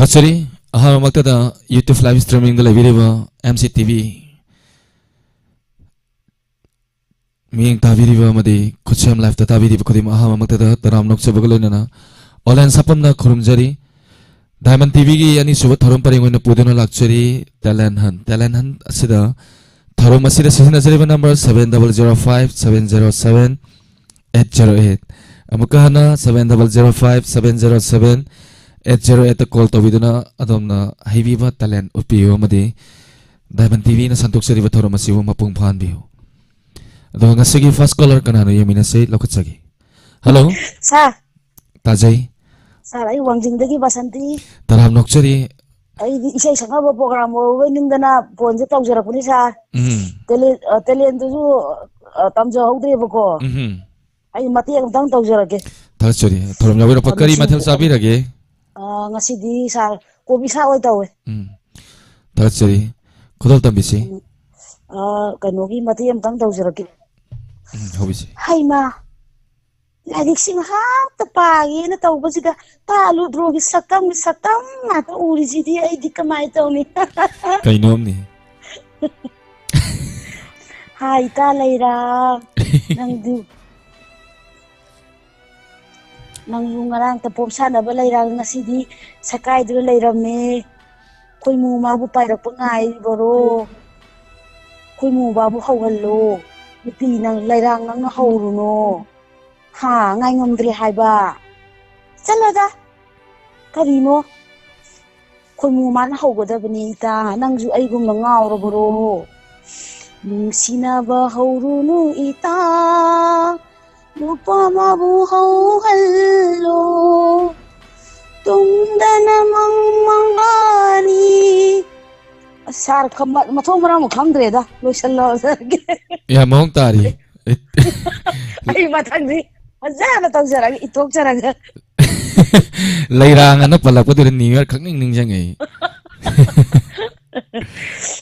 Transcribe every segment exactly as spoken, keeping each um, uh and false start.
ꯊꯥꯒꯠꯆꯔꯤ꯫ ꯑꯍꯥꯟꯕꯃꯛꯇꯗ YouTube live streamingꯗ ꯂꯩꯕꯤꯔꯤꯕ M C T V ꯃꯤꯠꯌꯦꯡ ꯇꯥꯕꯤꯔꯤꯕ ꯑꯃꯗꯤ ꯈꯨꯠꯁꯦꯝ liveꯇ ꯇꯥꯕꯤꯔꯤꯕ ꯈꯨꯗꯤꯡꯃꯛ ꯑꯍꯥꯟꯕꯃꯛꯇꯗ ꯇꯔꯥꯝꯅ ꯑꯣꯛꯆꯕꯒ ꯂꯣꯏꯅꯅ online ꯁꯥꯐꯝꯅ ꯈꯨꯔꯨꯝꯖꯔꯤ꯫ Diamond TVꯒꯤ ꯑꯅꯤꯁꯨꯕ ꯊꯧꯔꯝ ꯄꯔꯦꯡ ꯑꯣꯏꯅ ꯄꯨꯗꯨꯅ ꯂꯥꯛꯆꯔꯤ Talent Hunt꯫ Talent Hunt ꯑꯁꯤꯗ ꯊꯧꯔꯝ ꯑꯁꯤꯗ ꯁꯤꯖꯤꯟꯅꯖꯔꯤꯕ number seven double zero five seven zero seven eight zero eight꯫ ꯑꯃꯨꯛꯀ ꯍꯟꯅ seven double zero five seven zero seven eight zero eightꯇ call ꯇꯧꯕꯤꯗꯨꯅ ꯑꯗꯣꯝꯅ ꯍꯩꯕꯤꯕ talent ꯎꯠꯄꯤꯌꯨ ꯑꯃꯗꯤ Diamond TVꯅ ꯁꯟꯗꯣꯛꯆꯔꯤꯕ ꯊꯧꯔꯝ ꯑꯁꯤꯕꯨ ꯃꯄꯨꯡ ꯐꯥꯍꯟꯕꯤꯌꯨ꯫ ꯑꯗꯣ ꯉꯁꯤꯒꯤ first caller ꯀꯅꯥꯅꯣ ꯌꯦꯡꯃꯤꯟꯅꯁꯤ, ꯂꯧꯈꯠꯆꯒꯦ꯫ Hello꯫ Sir꯫ ꯇꯥꯖꯩ꯫ Sir, ꯑꯩ ꯋꯥꯡꯖꯤꯡꯗꯒꯤ ꯕꯁꯟꯇꯤ꯫ ꯇꯔꯥꯝ ꯅꯣꯛꯆꯔꯤ꯫ ꯑꯩꯗꯤ ꯏꯁꯩ ꯁꯛꯅꯕ program ꯑꯣꯏꯔꯨꯕꯩ ꯅꯤꯡꯗꯅ phoneꯁꯦ ꯇꯧꯖꯔꯛꯄꯅꯤ, sir꯫ ꯎꯝ꯫ Talent, ꯑ, talentꯗꯨꯁꯨ, ꯑ, ꯇꯝꯖꯍꯧꯗ꯭ꯔꯦꯕꯀꯣ꯫ ꯎꯝ꯫ ꯑꯩ ꯃꯇꯦꯛ ꯑꯃꯇꯪ ꯇꯧꯖꯔꯛꯀꯦ꯫ ꯊꯥꯒꯠꯆꯔꯤ꯫ ꯊꯧꯔꯝ ꯌꯥꯎꯕꯤꯔꯛꯄ ꯑ, ꯀꯔꯤ ꯅꯨꯡꯁꯤ-, ꯃꯊꯦꯜ ꯆꯥꯕꯤꯔꯒꯦ? ꯑ, ꯉꯁꯤꯗꯤ, sir, ꯀꯣꯕꯤ ꯁꯥꯛ ꯑꯣꯏ ꯇꯧꯋꯦ꯫ ꯎꯝ꯫ ꯊꯥꯒꯠꯆꯔꯤ꯫ ꯈꯨꯗꯣꯜ ꯇꯝꯕꯤꯁꯤ꯫ ꯎꯝ꯫ ꯑ, ꯀꯩꯅꯣꯒꯤ ꯃꯇꯦꯛ ꯑꯃꯇꯪ ꯇꯧꯖꯔꯛꯀꯦ꯫ ꯎꯝ, ꯍꯧꯕꯤꯁꯤ꯫ ꯍꯩꯃꯥ! ꯂꯥꯏꯔꯤꯛꯁꯤ ꯉꯥꯏꯍꯥꯛꯇ ꯄꯥꯒꯦꯅ ꯇꯧꯕꯁꯤꯗ ꯇꯥ ꯂꯨꯗ꯭ꯔꯣꯒꯤ ꯁꯛꯇꯝꯒꯤ ꯁꯛꯇꯝ ꯉꯥꯛꯇ ꯎꯔꯤꯁꯤꯗꯤ ꯑꯩꯗꯤ ꯀꯃꯥꯏꯅ ꯇꯧꯅꯤ? ꯀꯩꯅꯣꯝꯅꯤ꯫ ꯍꯥꯏ ꯏꯇꯥ ꯂꯩꯔꯥ, ꯅꯪꯗꯨ, ꯅꯪꯁꯨ ꯉꯔꯥꯡꯇ ꯄꯣꯝ ꯁꯥꯟꯅꯕ ꯂꯩꯔꯥ, ꯉꯁꯤꯗꯤ ꯁꯀꯥꯏꯗꯨꯅ ꯂꯩꯔꯝꯃꯦ꯫ ꯈꯣꯏꯃꯨ ꯃꯥꯕꯨ ꯄꯥꯏꯔꯛꯄ ꯉꯥꯏꯔꯤꯕꯔꯣ? ꯈꯣꯏꯃꯨ ꯕꯥꯕꯨ ꯍꯧꯍꯜꯂꯣ꯫ ꯅꯨꯄꯤ ꯅꯪ ꯂꯩꯔꯥꯡ ꯅꯪꯅ ꯍꯧꯔꯨꯅꯣ꯫ ꯍꯥ, ꯉꯥꯏ ꯉꯝꯗ꯭ꯔꯦ ꯍꯥꯏꯕ? ꯆꯠꯂꯣꯗ꯫ ꯀꯔꯤꯅꯣ? ꯈꯣꯏꯃꯨ ꯃꯥꯅ ꯍꯧꯒꯗꯕꯅꯤ ꯏꯇꯥ꯫ ꯅꯪꯁꯨ ꯑꯩꯒꯨꯝꯅ ꯉꯥꯎꯔꯕꯔꯣ? ꯅꯨꯡꯁꯤꯅꯕ ꯍꯧꯔꯨꯅꯨ ꯏꯇꯥ꯫ ꯅꯨꯄꯥ ꯑꯃꯕꯨ ꯍꯧꯍꯜꯂꯣ꯫ ꯇꯨꯡꯗꯅ ꯃꯪ ꯃꯪꯒꯅꯤ꯫ ꯑꯁ, sir, ꯈ-, ꯃ-, ꯃꯊꯣꯡ ꯃꯔꯝ ꯑꯃ ꯈꯪꯗ꯭ꯔꯦꯗ꯫ ꯂꯣꯏꯁꯜꯂꯛꯑꯒꯦ꯫ ꯌꯥꯝ ꯃꯑꯣꯡ ꯇꯥꯔꯤ꯫ ꯑꯩ ꯃꯊꯪꯗꯤ ꯐꯖꯅ ꯇꯧꯖꯔꯒꯦ, ꯏꯊꯣꯛꯆꯔꯒꯦ꯫ ꯂꯩꯔꯥꯡ ꯑꯅ ꯄꯜꯂꯛꯄꯗꯨꯗ New Year ꯈꯪꯅꯤꯡ ꯅꯤꯡꯁꯤꯡꯉꯦ ꯑꯩ꯫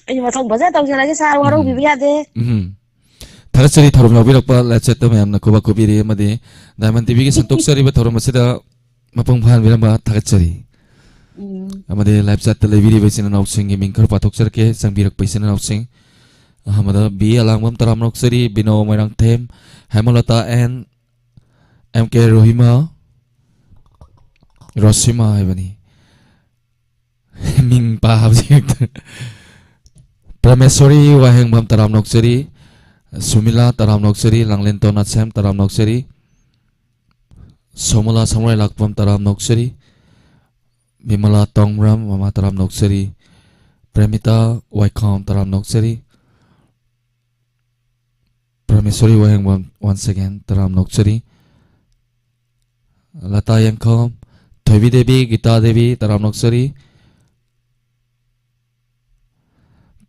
ꯑꯩ ꯃꯊꯪ ꯐꯖꯅ ꯇꯧꯖꯔꯒꯦ, sir, ꯎꯝ꯫ ꯋꯥꯔꯧꯕꯤꯕ ꯌꯥꯗꯦ꯫ ꯎꯝ꯫ ꯊꯥꯒꯠꯆꯔꯤ ꯊꯧꯔꯝ ꯌꯥꯎꯕꯤꯔꯛꯄ ꯂꯥꯏꯆꯠꯇ ꯃꯌꯥꯝꯅ ꯈꯨꯕꯥꯛ ꯈꯨꯕꯤꯔꯤ ꯑꯃꯗꯤ Diamond TVꯒꯤ ꯁꯟꯗꯣꯛꯆꯔꯤꯕ ꯊꯧꯔꯝ ꯑꯁꯤꯗ ꯃꯄꯨꯡ ꯐꯥꯍꯟꯕꯤꯔꯝꯕ ꯊꯥꯒꯠꯆꯔꯤ꯫ ꯎꯝ꯫ ꯑꯃꯗꯤ live chat ꯇ ꯂꯩꯕꯤꯔꯤꯕ ꯏꯆꯤꯟ ꯏꯅꯥꯎꯁꯤꯡꯒꯤ ꯃꯤꯡ ꯈꯔ ꯄꯥꯊꯣꯛꯆꯔꯛꯀꯦ, ꯆꯪꯕꯤꯔꯛꯄ ꯏꯆꯤꯟ ꯏꯅꯥꯎꯁꯤꯡ꯫ ꯑꯍꯥꯟꯕꯗ ꯕꯤ ꯑꯂꯥꯡꯕꯝ ꯇꯔꯥꯝꯅ ꯑꯣꯛꯆꯔꯤ, ꯕꯤꯅꯣ ꯃꯣꯏꯔꯥꯡꯊꯦꯝ, ꯍꯦꯃꯂꯇꯥ ꯑꯦꯟ ꯑꯦꯝ ꯀꯦ ꯔꯣꯍꯤꯃꯥ, ꯔꯣꯁꯤꯃꯥ ꯍꯥꯏꯕꯅꯤ꯫ ꯃꯤꯡ ꯄꯥꯕꯁꯤ ꯍꯦꯛꯇ꯫ ꯄ꯭ꯔꯃꯦꯁꯣꯔꯤ ꯋꯥꯍꯦꯡꯕꯝ ꯇꯔꯥꯝꯅ ꯑꯣꯛꯆꯔꯤ, ꯁꯨꯃꯤꯂꯥ ꯇꯔꯥꯝꯅ ꯑꯣꯛꯆꯔꯤ, ꯂꯥꯡꯂꯦꯟꯇꯣꯟ ꯑꯁꯦꯝ ꯇꯔꯥꯝꯅ ꯑꯣꯛꯆꯔꯤ, ꯁꯣꯃꯣꯂꯥ ꯁꯝꯔꯥꯏꯂꯥꯛꯄꯝ ꯇꯔꯥꯝꯅ ꯑꯣꯛꯆꯔꯤ, ꯕꯤꯃꯂꯥ ꯇꯣꯡꯕ꯭ꯔꯝ ꯃꯃꯥ ꯇꯔꯥꯝꯅ ꯑꯣꯛꯆꯔꯤ, ꯄ꯭ꯔꯦꯃꯤꯇꯥ ꯋꯥꯏꯈꯥꯝ ꯇꯔꯥꯝꯅ ꯑꯣꯛꯆꯔꯤ, ꯄ꯭ꯔꯃꯦꯁꯣꯔꯤ ꯋꯥꯍꯦꯡꯕꯝ once again ꯇꯔꯥꯝꯅ ꯑꯣꯛꯆꯔꯤ, ꯂꯇꯥ ꯌꯦꯡꯈꯣꯝ, ꯊꯣꯏꯕꯤ ꯗꯦꯕꯤ, ꯒꯤꯇꯥ ꯗꯦꯕꯤ ꯇꯔꯥꯝꯅ ꯑꯣꯛꯆꯔꯤ꯫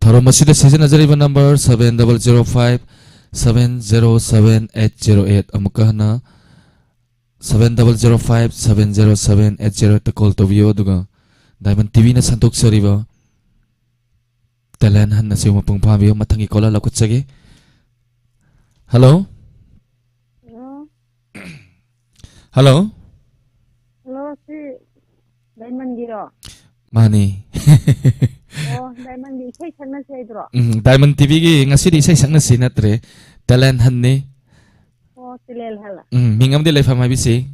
ꯊꯧꯔꯝ ꯑꯁꯤꯗ ꯁꯤꯖꯤꯟꯅꯖꯔꯤꯕ number seven double zero five seven zero seven eight zero eight, ꯑꯃꯨꯛꯀ ꯍꯟꯅ seven double zero five seven zero seven eight zero eight ꯇ call ꯇꯧꯕꯤꯌꯨ, ꯑꯗꯨꯒ Diamond ꯇꯤ ꯚꯤꯅ ꯁꯟꯗꯣꯛꯆꯔꯤꯕ talent hunt ꯑꯁꯤꯕꯨ ꯃꯄꯨꯡ ꯐꯥꯍꯟꯕꯤꯌꯨ꯫ ꯃꯊꯪꯒꯤ caller ꯂꯧꯈꯠꯆꯒꯦ꯫ Hello? Hello? Hello? Hello, ꯁꯤ Diamondꯒꯤꯔꯣ? ꯃꯥꯅꯤ꯫ ꯑꯣ, Diamondꯒꯤ ꯏꯁꯩ ꯁꯛꯅꯁꯦ ꯍꯥꯏꯗꯨꯔꯣ? ꯎꯝ, Diamond ꯇꯤ ꯚꯤꯒꯤ ꯉꯁꯤꯗꯤ ꯏꯁꯩ ꯁꯛꯅꯁꯤ ꯅꯠꯇ꯭ꯔꯦ, talent huntꯅꯤ꯫ ꯑꯣ, talent hunt꯫ ꯎꯝ, ꯃꯤꯡ ꯑꯃꯗꯤ ꯂꯩꯐꯝ ꯍꯥꯏꯕꯤꯁꯤ꯫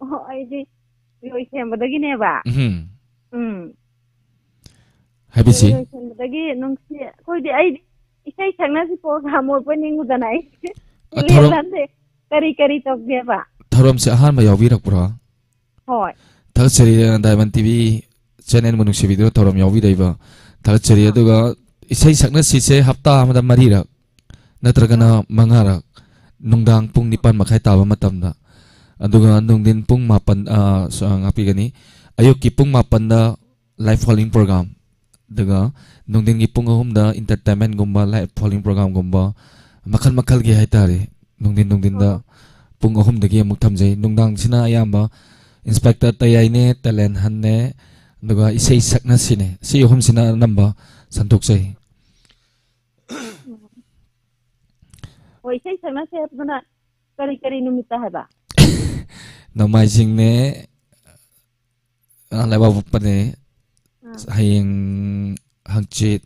ꯑꯣ, ꯑꯩꯗꯤ ꯂꯣꯏ ꯁꯦꯝꯕꯗꯒꯤꯅꯦꯕ꯫ ꯎꯝ꯫ ꯎꯝ꯫ ꯍꯥꯏꯕꯤꯁꯤ꯫ ꯂꯣꯏ ꯁꯦꯝꯕꯗꯒꯤ ꯅꯨꯡꯁꯤ, ꯑꯩꯈꯣꯏꯗꯤ, ꯑꯩꯗꯤ ꯏꯁꯩ ꯁꯛꯅꯁꯤ program ꯑꯣꯏꯕꯣꯏ ꯅꯤꯡꯉꯨꯗꯅ ꯑꯩ ꯑ, ꯊꯧꯔꯝ talent huntꯁꯦ ꯀꯔꯤ ꯀꯔꯤ ꯇꯧꯒꯦꯕ? ꯊꯧꯔꯝꯁꯦ ꯑꯍꯥꯟꯕ ꯌꯥꯎꯕꯤꯔꯛꯄ꯭ꯔꯣ? ꯍꯣꯏ꯫ ꯊꯥꯒꯠꯆꯔꯤ, ꯑ, Diamond ꯇꯤ ꯚꯤ channelꯕꯨ ꯅꯨꯡꯁꯤꯕꯤꯗꯨꯅ ꯊꯧꯔꯝ ꯌꯥꯎꯕꯤꯔꯛꯏꯕ꯫ ꯊꯥꯒꯠꯆꯔꯤ꯫ ꯑꯥ꯫ ꯑꯗꯨꯒ ꯏꯁꯩ ꯁꯛꯅꯁꯤꯁꯦ ꯍꯞꯇꯥ ꯑꯃꯗ ꯃꯔꯤꯔꯛ ꯅꯠꯇ꯭ꯔꯒꯅ ꯑꯥ꯫ ꯃꯉꯥꯔꯛ, ꯅꯨꯡꯗꯥꯡ ꯄꯨꯡ ꯅꯤꯄꯥꯟ ꯃꯈꯥꯏ ꯇꯥꯕ ꯃꯇꯝꯗ, ꯑꯗꯨꯒ ꯅꯨꯡꯊꯤꯟ ꯄꯨꯡ ꯃꯥꯄꯟ, ꯑ, ꯁ-, ꯑ, ꯉꯥꯛꯄꯤꯒꯅꯤ, ꯑꯌꯨꯛꯀꯤ ꯄꯨꯡ ꯃꯥꯄꯟꯗ live following program, ꯑꯗꯨꯒ ꯅꯨꯡꯊꯤꯟꯒꯤ ꯄꯨꯡ ꯑꯍꯨꯝꯗ entertainmentꯒꯨꯝꯕ, live following programꯒꯨꯝꯕ, ꯃꯈꯜ ꯃꯈꯜꯒꯤ ꯍꯥꯏꯇꯥꯔꯦ, ꯅꯨꯡꯊꯤꯟ, ꯅꯨꯡꯊꯤꯟꯗ ꯑꯣ꯫ ꯄꯨꯡ ꯑꯍꯨꯝꯗꯒꯤ ꯑꯃꯨꯛ ꯊꯝꯖꯩ꯫ ꯅꯨꯡꯗꯥꯡꯁꯤꯅ ꯑꯌꯥꯝꯕ Inspector ꯇꯌꯥꯏꯅꯦ, talent huntꯅꯦ, ꯑꯗꯨꯒ ꯏꯁꯩ ꯁꯛꯅꯁꯤꯅꯦ꯫ ꯁꯤ ꯑꯍꯨꯝꯁꯤꯅ ꯑꯅꯝꯕ ꯁꯟꯗꯣꯛꯆꯩ꯫ ꯎꯝ꯫ ꯍꯣꯏ, ꯏꯁꯩ ꯁꯛꯅꯁꯦ ꯍꯥꯏꯕꯗꯨꯅ ꯀꯔꯤ ꯀꯔꯤ ꯅꯨꯃꯤꯠꯇ ꯍꯥꯏꯕ? ꯅꯣꯡꯃꯥꯏꯖꯤꯡꯅꯦ, ꯑ, ꯂꯩꯕꯥꯛꯄꯣꯛꯄꯅꯦ꯫ ꯑꯥ꯫ ꯍꯌꯦꯡ, ꯍꯪꯆꯤꯠ,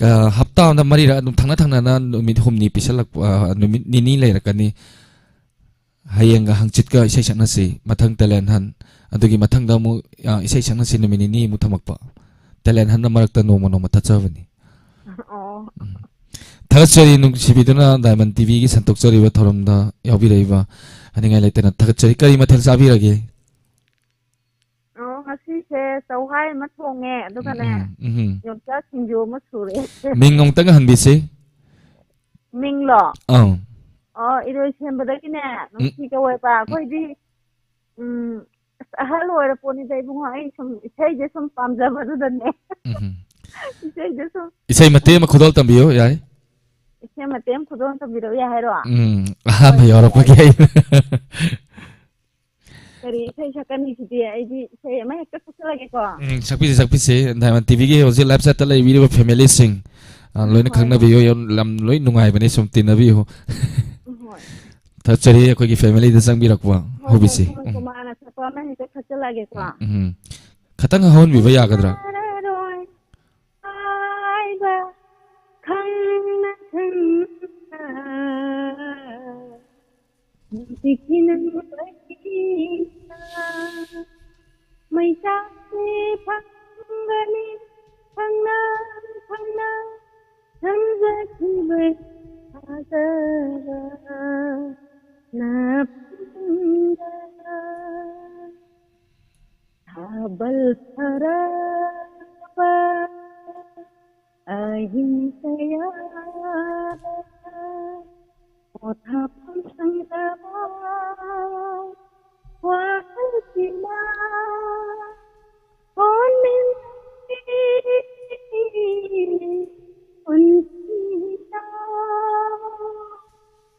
ꯑ, ꯍꯞꯇꯥ ꯑꯃꯗ ꯃꯔꯤꯔꯛ ꯑꯗꯨꯝ ꯊꯪꯅ ꯊꯪꯅꯅ ꯅꯨꯃꯤꯠ ꯍꯨꯝꯅꯤ ꯄꯤꯁꯜꯂꯛꯄ, ꯑ, ꯅꯨꯃꯤꯠ ꯅꯤꯅꯤ ꯂꯩꯔꯛꯀꯅꯤ꯫ ꯍꯌꯦꯡꯒ ꯍꯪꯆꯤꯠꯀ ꯏꯁꯩ ꯁꯛꯅꯁꯤ, ꯃꯊꯪ talent hunt, ꯑꯗꯨꯒꯤ ꯃꯊꯪꯗ ꯑꯃꯨꯛ, ꯑ, ꯏꯁꯩ ꯁꯛꯅꯁꯤ, ꯅꯨꯃꯤꯠ ꯅꯤꯅꯤꯃꯨꯛ ꯊꯝꯃꯛꯄ꯫ Talent huntꯅ ꯃꯔꯛꯇ ꯅꯣꯡꯃ ꯅꯣꯡꯃ ꯊꯠꯆꯕꯅꯤ꯫ ꯑꯣ꯫ ꯎꯝ꯫ ꯊꯥꯒꯠꯆꯔꯤ, ꯅꯨꯡꯁꯤꯕꯤꯗꯨꯅ Diamond TVꯒꯤ ꯁꯟꯗꯣꯛꯆꯔꯤꯕ ꯊꯧꯔꯝꯗ ꯌꯥꯎꯕꯤꯔꯛꯏꯕ꯫ ꯍꯥꯏꯅꯤꯡꯉꯥꯏ ꯂꯩꯇꯅ ꯊꯥꯒꯠꯆꯔꯤ꯫ ꯀꯔꯤ ꯃꯊꯦꯜ ꯆꯥꯕꯤꯔꯒꯦ? ꯑꯣ, ꯉꯁꯤꯁꯦ ꯆꯧꯍꯥꯏ ꯑꯃ ꯊꯣꯡꯉꯦ, ꯑꯗꯨꯒꯅꯦ, ꯎꯝ, ꯎꯝ, ꯎꯝ꯫ ꯌꯣꯡꯆꯥꯛ ꯁꯤꯡꯖꯨ ꯑꯃ ꯁꯨꯔꯦ꯫ ꯃꯤꯡ ꯑꯃꯨꯛꯇꯪ ꯍꯟꯕꯤꯁꯤ꯫ ꯃꯤꯡꯂꯣ? ꯑꯪ꯫ ꯑꯣ, ꯏꯔꯣꯏ ꯁꯦꯝꯕꯗꯒꯤꯅꯦ, ꯎꯝ꯫ ꯅꯨꯡꯁꯤ ꯀꯧꯋꯦꯕ꯫ ꯎꯝ꯫ ꯑꯩꯈꯣꯏꯗꯤ, ꯎꯝ, ꯑꯁ, ꯑꯍꯜ ꯑꯣꯏꯔ ꯄꯣꯠꯅꯤꯗ, ꯏꯕꯨꯡꯉꯣ, ꯑꯩ ꯁꯨꯝ ꯏꯁꯩꯁꯦ ꯁꯨꯝ ꯄꯥꯝꯖꯕꯗꯨꯗꯅꯦ꯫ ꯎꯝ꯫ ꯏꯁꯩꯁꯦ ꯁꯨꯝ, ꯏꯁꯩ ꯃꯇꯦꯛ ꯑꯃ ꯈꯨꯗꯣꯜ ꯇꯝꯕꯤꯌꯨ, ꯌꯥꯏ꯫ ꯏꯁꯩ ꯃꯇꯦꯛ ꯑꯃ ꯈꯨꯗꯣꯜ ꯇꯝꯕꯤꯔꯛꯎ ꯌꯥꯏ ꯍꯥꯏꯔꯣ? ꯎꯝ, ꯑꯍꯥꯟꯕ ꯍꯣꯏ, ꯌꯥꯎꯔꯛꯄꯒꯤ ꯍꯣꯏ꯫ ꯑꯩ꯫ ꯀꯔꯤ ꯏꯁꯩ ꯁꯛꯀꯅꯤ ꯁꯤꯗꯤ? ꯑꯩꯗꯤ ꯏꯁꯩ ꯑꯃ ꯍꯦꯛꯇ ꯁꯛꯆꯔꯒꯦꯀꯣ꯫ ꯎꯝ, ꯁꯛꯄꯤꯁꯤ, ꯁꯛꯄꯤꯁꯤ꯫ Diamond TVꯒꯤ ꯍꯧꯖꯤꯛ live chatꯇ ꯂꯩꯕꯤꯔꯤꯕ familyꯁꯤꯡ, ꯑ, ꯂꯣꯏꯅ ꯍꯣꯏ, ꯈꯪꯅꯕꯤꯌꯨ꯫ ꯍꯣꯏ꯫ ꯌꯥꯝ, ꯌꯥꯝ ꯂꯣꯏ ꯅꯨꯡꯉꯥꯏꯕꯅꯤ, ꯁꯨꯝ ꯇꯤꯟꯅꯕꯤꯌꯨ꯫ ꯍꯣꯏ꯫ ꯊꯥꯒꯠꯆꯔꯤ ꯑꯩꯈꯣꯏꯒꯤ familyꯗ ꯆꯪꯕꯤꯔꯛꯄ꯫ ꯍꯣꯏ, ꯍꯣꯏ, ꯍꯧꯕꯤꯁꯤ꯫ ꯍꯣꯏ, ꯎꯝ꯫ ꯀꯨꯃꯥꯔꯅ ꯁꯛꯄ ꯑꯃ ꯍꯦꯛꯇ ꯁꯛꯆꯜꯂꯛꯑꯒꯦꯀꯣ꯫ ꯎꯝ꯫ ꯈꯇꯪ ꯍꯧꯍꯟꯕꯤꯕ ꯌꯥꯒꯗ꯭ꯔꯥ? ꯍꯥꯏꯔꯔꯣꯏ ꯍꯥꯏꯕ ꯈꯪꯅ ꯈꯪꯅ ꯍꯧꯖꯤꯛꯇꯤ ꯅꯪ ꯎꯔꯛꯏꯅ ꯃꯩꯆꯥꯛꯁꯦ ꯐꯪꯒꯅꯤ ꯈꯪꯅ ꯈꯪꯅ ꯊꯝꯖꯈꯤꯕ ꯊꯥꯖꯕ ꯅꯥꯞꯁꯤꯡꯗ ꯊꯥꯕꯜ ꯐꯔꯕ ꯑꯍꯤꯡ ꯀꯌꯥꯗ ꯄꯣꯊꯥꯐꯝ ꯁꯪꯗꯕ ꯋꯥꯈꯜꯁꯤꯅ ꯍꯣꯟꯃꯤꯟꯅꯔꯤ ꯄꯨꯟꯁꯤꯗ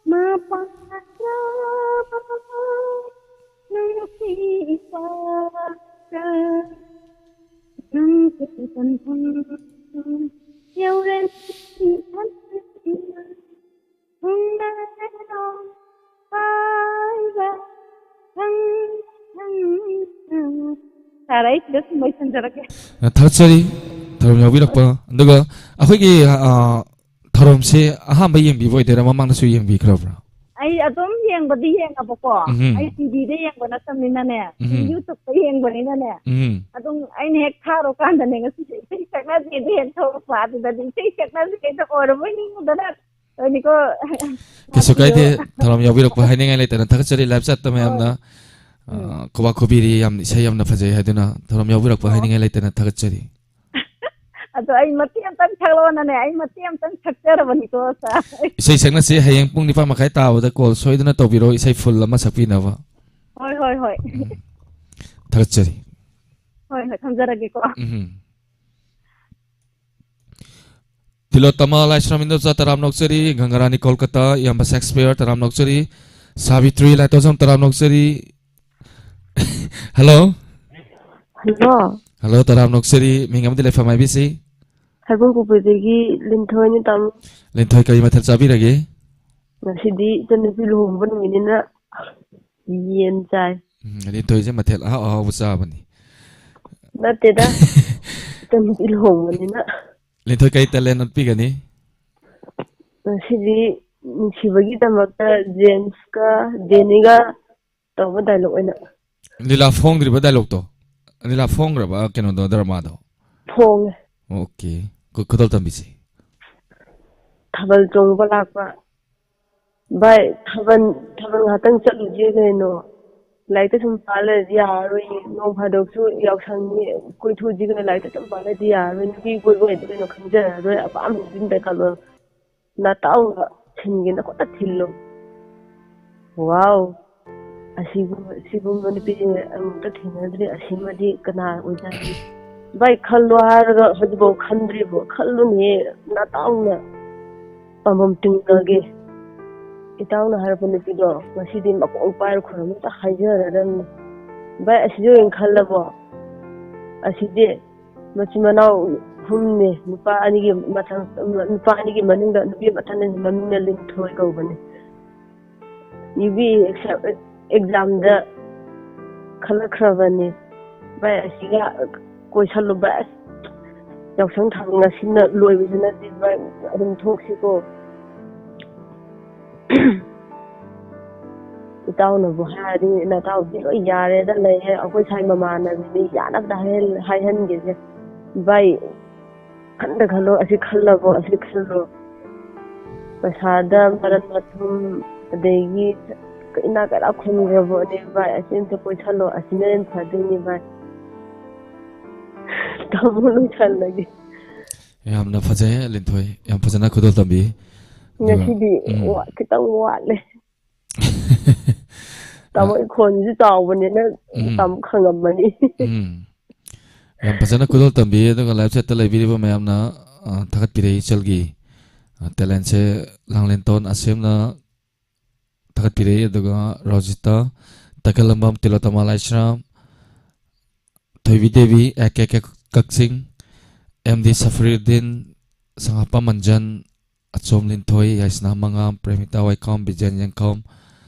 ꯃꯄꯥꯟꯗ ꯅꯨꯡꯁꯤꯕ ꯅꯪ ꯀꯔꯤ ꯄꯟꯊꯨꯡ ꯌꯧꯔꯦ ꯅꯨꯡꯁꯤ ꯈꯟꯕꯁꯤꯅ ꯊꯨꯡꯅꯔꯣ ꯍꯥꯏꯕ ꯈꯪ ꯈꯪꯅ ꯁꯥꯔ, ꯑꯩ ꯁꯤꯗ ꯁꯨꯝ ꯂꯣꯏꯁꯤꯟꯖꯔꯒꯦ꯫ ꯊꯥꯒꯠꯆꯔꯤ ꯊꯧꯔꯝ ꯌꯥꯎꯕꯤꯔꯛꯄ꯫ ꯑꯗꯨꯒ ꯑꯩꯈꯣꯏꯒꯤ ꯑ, ꯊꯧꯔꯝꯁꯦ ꯑꯍꯥꯟꯕ ꯌꯦꯡꯕꯤꯕ ꯑꯣꯏꯗꯣꯏꯔꯥ, ꯃꯃꯥꯡꯗꯁꯨ ꯌꯦꯡꯕꯤꯈ꯭ꯔꯕ꯭ꯔꯥ? ꯑꯩ ꯑꯗꯨꯝ ꯌꯦꯡꯕꯗꯤ ꯌꯦꯡꯉꯕꯀꯣ, ꯎꯝ꯫ ꯑꯩ ꯇꯤꯚꯤꯗ ꯌꯦꯡꯕ ꯅꯠꯇꯕꯅꯤꯅꯅꯦ, ꯎꯝ꯫ ꯌꯨꯇꯨꯕꯇ ꯌꯦꯡꯕꯅꯤꯅꯅꯦ, ꯎꯝ꯫ ꯑꯗꯨꯝ ꯑꯩꯅ ꯍꯦꯛ ꯊꯥꯔꯨꯀꯥꯟꯗꯅꯦ, ꯉꯁꯤꯁꯦ ꯏꯁꯩ ꯁꯛꯅꯁꯦꯗꯤ ꯍꯦꯛ ꯊꯣꯛꯂꯛꯄ, ꯑꯗꯨꯗꯗꯤ ꯏꯁꯩ ꯁꯛꯅꯁꯦ ꯍꯦꯛꯇ ꯑꯣꯏꯔꯕꯣꯏ ꯅꯤꯡꯉꯨꯗꯅ ꯇꯧꯅꯤꯀꯣ꯫ ꯀꯩꯁꯨ ꯃꯥꯁꯤꯁꯨ ꯀꯥꯏꯗꯦ, ꯊꯧꯔꯝ ꯌꯥꯎꯕꯤꯔꯛꯄ ꯍꯥꯏꯅꯤꯡꯉꯥꯏ ꯂꯩꯇꯅ ꯊꯥꯒꯠꯆꯔꯤ꯫ ꯂꯥꯏꯞ ꯆꯠꯇ ꯃꯌꯥꯝꯅ ꯎꯝ꯫ ꯑ, ꯈꯨꯕꯥꯛ ꯈꯨꯕꯤꯔꯤ, ꯌꯥꯝ ꯏꯁꯩ ꯌꯥꯝꯅ ꯐꯖꯩ ꯍꯥꯏꯗꯨꯅ ꯊꯧꯔꯝ ꯌꯥꯎꯕꯤꯔꯛꯄ ꯑꯣ꯫ ꯍꯥꯏꯅꯤꯡꯉꯥꯏ ꯂꯩꯇꯅ ꯊꯥꯒꯠꯆꯔꯤ꯫ ꯑꯗꯣ ꯑꯩ ꯃꯇꯦꯛ ꯑꯃꯇꯪ ꯁꯛꯂꯛꯑꯣꯅꯅꯦ, ꯑꯩ ꯃꯇꯦꯛ ꯑꯃꯇꯪ ꯁꯛꯆꯔꯕꯅꯤꯀꯣ ꯁꯥꯔ꯫ ꯏꯁꯩ ꯁꯛꯅꯁꯤ ꯍꯌꯦꯡ ꯄꯨꯡ ꯅꯤꯄꯥꯟ ꯃꯈꯥꯏ ꯇꯥꯕꯗ ꯀꯣꯜ ꯁꯣꯏꯗꯅ ꯇꯧꯕꯤꯔꯣ, ꯏꯁꯩ ꯐꯨꯜ ꯑꯃ ꯁꯛꯄꯤꯅꯕ꯫ ꯍꯣꯏ ꯍꯣꯏ ꯍꯣꯏ꯫ ꯊꯥꯒꯠꯆꯔꯤ꯫ ꯍꯣꯏ ꯍꯣꯏ, ꯊꯝꯖꯔꯒꯦꯀꯣ꯫ ꯎꯝ꯫ ꯇꯤꯂꯣꯇꯃ ꯂꯥꯏꯁ꯭ꯔꯝ ꯏꯟꯗꯣꯆꯥ ꯇꯔꯥꯝꯅ ꯑꯣꯛꯆꯔꯤ, ꯒꯪꯒꯥꯔꯥꯅꯤ ꯀꯣꯜꯀꯇꯥ, ꯏꯌꯥꯝꯕ ꯁꯦꯛꯁꯄꯤꯌꯔ ꯇꯔꯥꯝꯅ ꯑꯣꯛꯆꯔꯤ, ꯁꯥꯕꯤꯇ꯭ꯔꯤ ꯂꯥꯏꯇꯣꯖꯝ ꯇꯔꯥꯝꯅ ꯑꯣꯛꯆꯔꯤ꯫ ꯍꯜꯂꯣ꯫ ꯍꯜꯂꯣ꯫ ꯍꯜꯂꯣ, ꯇꯔꯥꯝꯅ ꯑꯣꯛꯆꯔꯤ꯫ ꯃꯤꯡ ꯑꯃꯗꯤ ꯂꯩꯐꯝ ꯍꯥꯏꯕꯤꯁꯤ꯫ ꯍꯩꯕꯨꯡ ꯄꯣꯛꯄꯤꯗꯒꯤ ꯂꯤꯟꯊꯣꯏꯅꯤ ꯇꯥꯃꯣ꯫ ꯂꯤꯟꯊꯣꯏ, ꯀꯔꯤ ꯃꯊꯦꯜ ꯆꯥꯕꯤꯔꯒꯦ? ꯉꯁꯤꯗꯤ ꯏꯆꯟꯅꯨꯄꯤ ꯂꯨꯍꯣꯡꯕ ꯅꯨꯃꯤꯠꯅꯤꯅ ꯌꯦꯟ ꯆꯥꯏ꯫ ꯎꯝ, ꯂꯤꯟꯊꯣꯏꯁꯦ ꯃꯊꯦꯜ ꯑꯍꯥꯎ ꯑꯍꯥꯎꯕ ꯆꯥꯕꯅꯤ꯫ ꯅꯠꯇꯦꯗ, ꯏꯆꯟꯅꯨꯄꯤ ꯂꯨꯍꯣꯡꯕꯅꯤꯅ꯫ ꯂꯤꯟꯊꯣꯏ, ꯀꯔꯤ ꯇꯦꯂꯦꯟ ꯎꯠꯄꯤꯒꯅꯤ? ꯉꯁꯤꯗꯤ ꯅꯨꯡꯁꯤꯕꯒꯤꯗꯃꯛꯇ ꯖꯦꯝꯁꯀ ꯖꯦꯅꯤꯒ ꯇꯧꯕ ꯗꯥꯏꯂꯣꯛ ꯑꯣꯏꯅ꯫ ꯂꯤꯂꯥ ꯐꯣꯡꯗ꯭ꯔꯤꯕ ꯗꯥꯏꯂꯣꯛꯇꯣ? ꯂꯤꯂꯥ ꯐꯣꯡꯈ꯭ꯔꯕ ꯀꯩꯅꯣꯗꯣ, ꯗ꯭ꯔꯃꯥꯗꯣ? ꯐꯣꯡꯉꯦ꯫ ꯑꯣꯀꯦ꯫ ꯈꯨ-, ꯈꯨꯗꯣꯜ ꯇꯝꯕꯤꯁꯤ꯫ ꯊꯥꯕꯜ ꯆꯣꯡꯕ ꯂꯥꯛꯄ꯫ ꯚꯥꯏ, ꯊꯥꯕꯜ, ꯊꯥꯕꯜ ꯉꯥꯛꯇꯪ ꯆꯠꯂꯨꯁꯦ ꯀꯩꯅꯣ꯫ ꯂꯥꯏꯔꯤꯛꯇ ꯁꯨꯝ ꯄꯥ ꯂꯩꯔꯗꯤ ꯌꯥꯔꯔꯣꯏꯌꯦ꯫ ꯅꯣꯡ ꯐꯥꯗꯣꯛꯁꯨ ꯌꯥꯎꯁꯪꯅꯤ, ꯀꯣꯏꯊꯣꯛꯎꯁꯤ ꯀꯩꯅꯣ꯫ ꯂꯥꯏꯔꯤꯛꯇ ꯁꯨꯝ ꯄꯥ ꯂꯩꯔꯗꯤ ꯌꯥꯔꯔꯣꯏ꯫ ꯅꯨꯄꯤ ꯀꯣꯏꯕ ꯑꯣꯏꯔꯗꯤ ꯀꯩꯅꯣ ꯈꯪꯖꯔꯔꯣꯏ꯫ ꯑꯄꯥꯝꯕ ꯅꯨꯄꯤ ꯑꯃ ꯈꯜꯂꯣ꯫ ꯅꯇꯥꯎꯅ ꯊꯤꯟꯒꯦꯅ ꯈꯛꯇ ꯊꯤꯜꯂꯣ꯫ ꯋꯥꯎ! ꯑꯁꯤꯒꯨꯝꯕ, ꯁꯤꯒꯨꯝꯕ ꯅꯨꯄꯤꯁꯦ ꯑꯃꯨꯛꯇ ꯊꯦꯡꯅꯗ꯭ꯔꯤ꯫ ꯑꯁꯤꯃꯗꯤ ꯀꯅꯥ ꯑꯣꯏꯖꯥꯠꯅꯣ? ꯚꯥꯏ, ꯈꯜꯂꯣ ꯍꯥꯏꯔꯒ ꯍꯧꯖꯤꯛꯐꯥꯎ ꯈꯟꯗ꯭ꯔꯤꯕꯣ? ꯈꯜꯂꯨꯅꯦꯍꯦ, ꯅꯇꯥꯎꯅ ꯄꯥꯝꯕꯝ ꯇꯤꯡꯅꯒꯦ꯫ ꯏꯇꯥꯎꯅ ꯍꯥꯏꯔꯛꯄ ꯅꯨꯄꯤꯗꯣ ꯉꯁꯤꯗꯤ ꯃꯀꯣꯛ ꯄꯥꯏꯔ ꯈꯨꯔꯨꯝ ꯑꯝꯇ ꯍꯥꯏꯖꯔꯗꯝꯅꯤ꯫ ꯚꯥꯏ, ꯑꯁꯤꯗꯤ ꯑꯣꯏꯅ ꯈꯜꯂꯕꯣ? ꯑꯁꯤꯗꯤ ꯃꯆꯤꯟ ꯃꯅꯥꯎ ꯑꯍꯨꯝꯅꯦ, ꯅꯨꯄꯥ ꯑꯅꯤꯒꯤ ꯃꯊꯪ, ꯅꯨꯄꯥ ꯑꯅꯤꯒꯤ ꯃꯅꯨꯡꯗ ꯅꯨꯄꯤ ꯑꯃꯇꯅꯦ, ꯃꯃꯤꯡꯅ ꯂꯤꯟꯊꯣꯏ ꯀꯧꯕꯅꯦ꯫ ꯌꯨ ꯕꯤ ꯑꯦꯛꯖꯥꯝꯗ ꯈꯜꯂꯛꯈ꯭ꯔꯕꯅꯦ꯫ ꯚꯥꯏ, ꯑꯁꯤꯒ ꯀꯣꯏꯁꯜꯂꯨ ꯚꯥꯏ꯫ ꯑꯁ, ꯌꯥꯎꯁꯪ ꯊꯥꯕꯜ ꯉꯁꯤꯅ ꯂꯣꯏꯕꯁꯨ ꯅꯠꯇꯦ ꯚꯥꯏ, ꯑꯗꯨꯝ ꯊꯣꯛꯁꯤꯀꯣ꯫ ꯏꯇꯥꯎꯅꯕꯨ ꯍꯥꯏꯔꯗꯤ ꯅꯇꯥꯎꯗꯤ ꯂꯣꯏ ꯌꯥꯔꯦꯗ ꯂꯩꯔꯦ꯫ ꯑꯩꯈꯣꯏ ꯁꯥꯏ ꯃꯃꯥꯟꯅꯕꯤꯅꯤ, ꯌꯥꯅꯕꯗ ꯍꯥꯏꯍꯟ-, ꯍꯥꯏꯍꯟꯒꯦꯁꯦ꯫ ꯚꯥꯏ, ꯈꯟꯗ ꯈꯜꯂꯣ, ꯑꯁꯤ ꯈꯜꯂꯕꯣ, ꯑꯁꯤ ꯈꯜꯂꯣ꯫ ꯄꯩꯁꯥꯗ ꯃꯔꯟ ꯃꯊꯨꯝ, ꯑꯗꯒꯤ ꯏꯅꯥꯛ ꯀꯩꯔꯥꯛ ꯈꯨꯟꯈ꯭ꯔꯕꯣꯅꯦ ꯚꯥꯏ, ꯑꯁꯤ ꯑꯝꯇ ꯀꯣꯏꯁꯜꯂꯣ, ꯑꯁꯤꯅ ꯍꯦꯟꯅ ꯐꯗꯣꯏꯅꯦ ꯚꯥꯏ꯫ ꯇꯥꯃꯣ ꯂꯣꯏꯁꯜꯂꯒꯦ꯫ ꯌꯥꯝꯅ ꯐꯖꯩ, ꯂꯤꯟꯊꯣꯏ꯫ ꯌꯥꯝ ꯐꯖꯅ ꯈꯨꯗꯣꯜ ꯇꯝꯕꯤ꯫ ꯑꯗꯨꯒ, ꯉꯁꯤꯗꯤ ꯎꯝ꯫ ꯋꯥ-, ꯈꯤꯇꯪ ꯋꯥꯠꯂꯦ꯫ ꯇꯥꯃꯣ, ꯑ, ꯑꯩ ꯈꯣꯟꯁꯤꯁꯨ ꯆꯥꯎꯕꯅꯤꯅ ꯎꯝ꯫ ꯇꯥꯃꯣ ꯈꯪꯉꯝꯃꯅꯤ꯫ ꯎꯝ꯫ ꯌꯥꯝ ꯐꯖꯅ ꯈꯨꯗꯣꯜ ꯇꯝꯕꯤ, ꯑꯗꯨꯒ live chatꯇ ꯂꯩꯕꯤꯔꯤꯕ ꯃꯌꯥꯝꯅ, ꯑ, ꯊꯥꯒꯠꯄꯤꯔꯛꯏ ꯏꯆꯜꯒꯤ, ꯑ, talentꯁꯦ꯫ ꯂꯥꯡꯂꯦꯟꯇꯣꯟ ꯑꯁꯦꯝꯅ ꯊꯥꯒꯠꯄꯤꯔꯛꯏ, ꯑꯗꯨꯒ ꯔꯣꯖꯤꯇꯥ, ꯇꯈꯦꯜꯂꯝꯕꯝ ꯇꯤꯂꯣꯇꯃꯥ ꯂꯥꯏꯁ꯭ꯔꯥꯝ, ꯊꯣꯏꯕꯤ Devi, A K K Kakching, M D ꯁꯐꯔꯤꯗꯤꯟ, ꯁꯉꯥꯄꯝ ꯃꯟꯖꯟ, ꯑꯆꯣꯝ ꯂꯤꯟꯊꯣꯏ, ꯌꯥꯏꯁꯅꯥ ꯃꯉꯥꯝ, ꯄ꯭ꯔꯦꯃꯤꯇꯥ ꯋꯥꯏꯈꯣꯝ, ꯕꯤꯖꯦꯟ ꯌꯦꯡꯈꯣꯝ,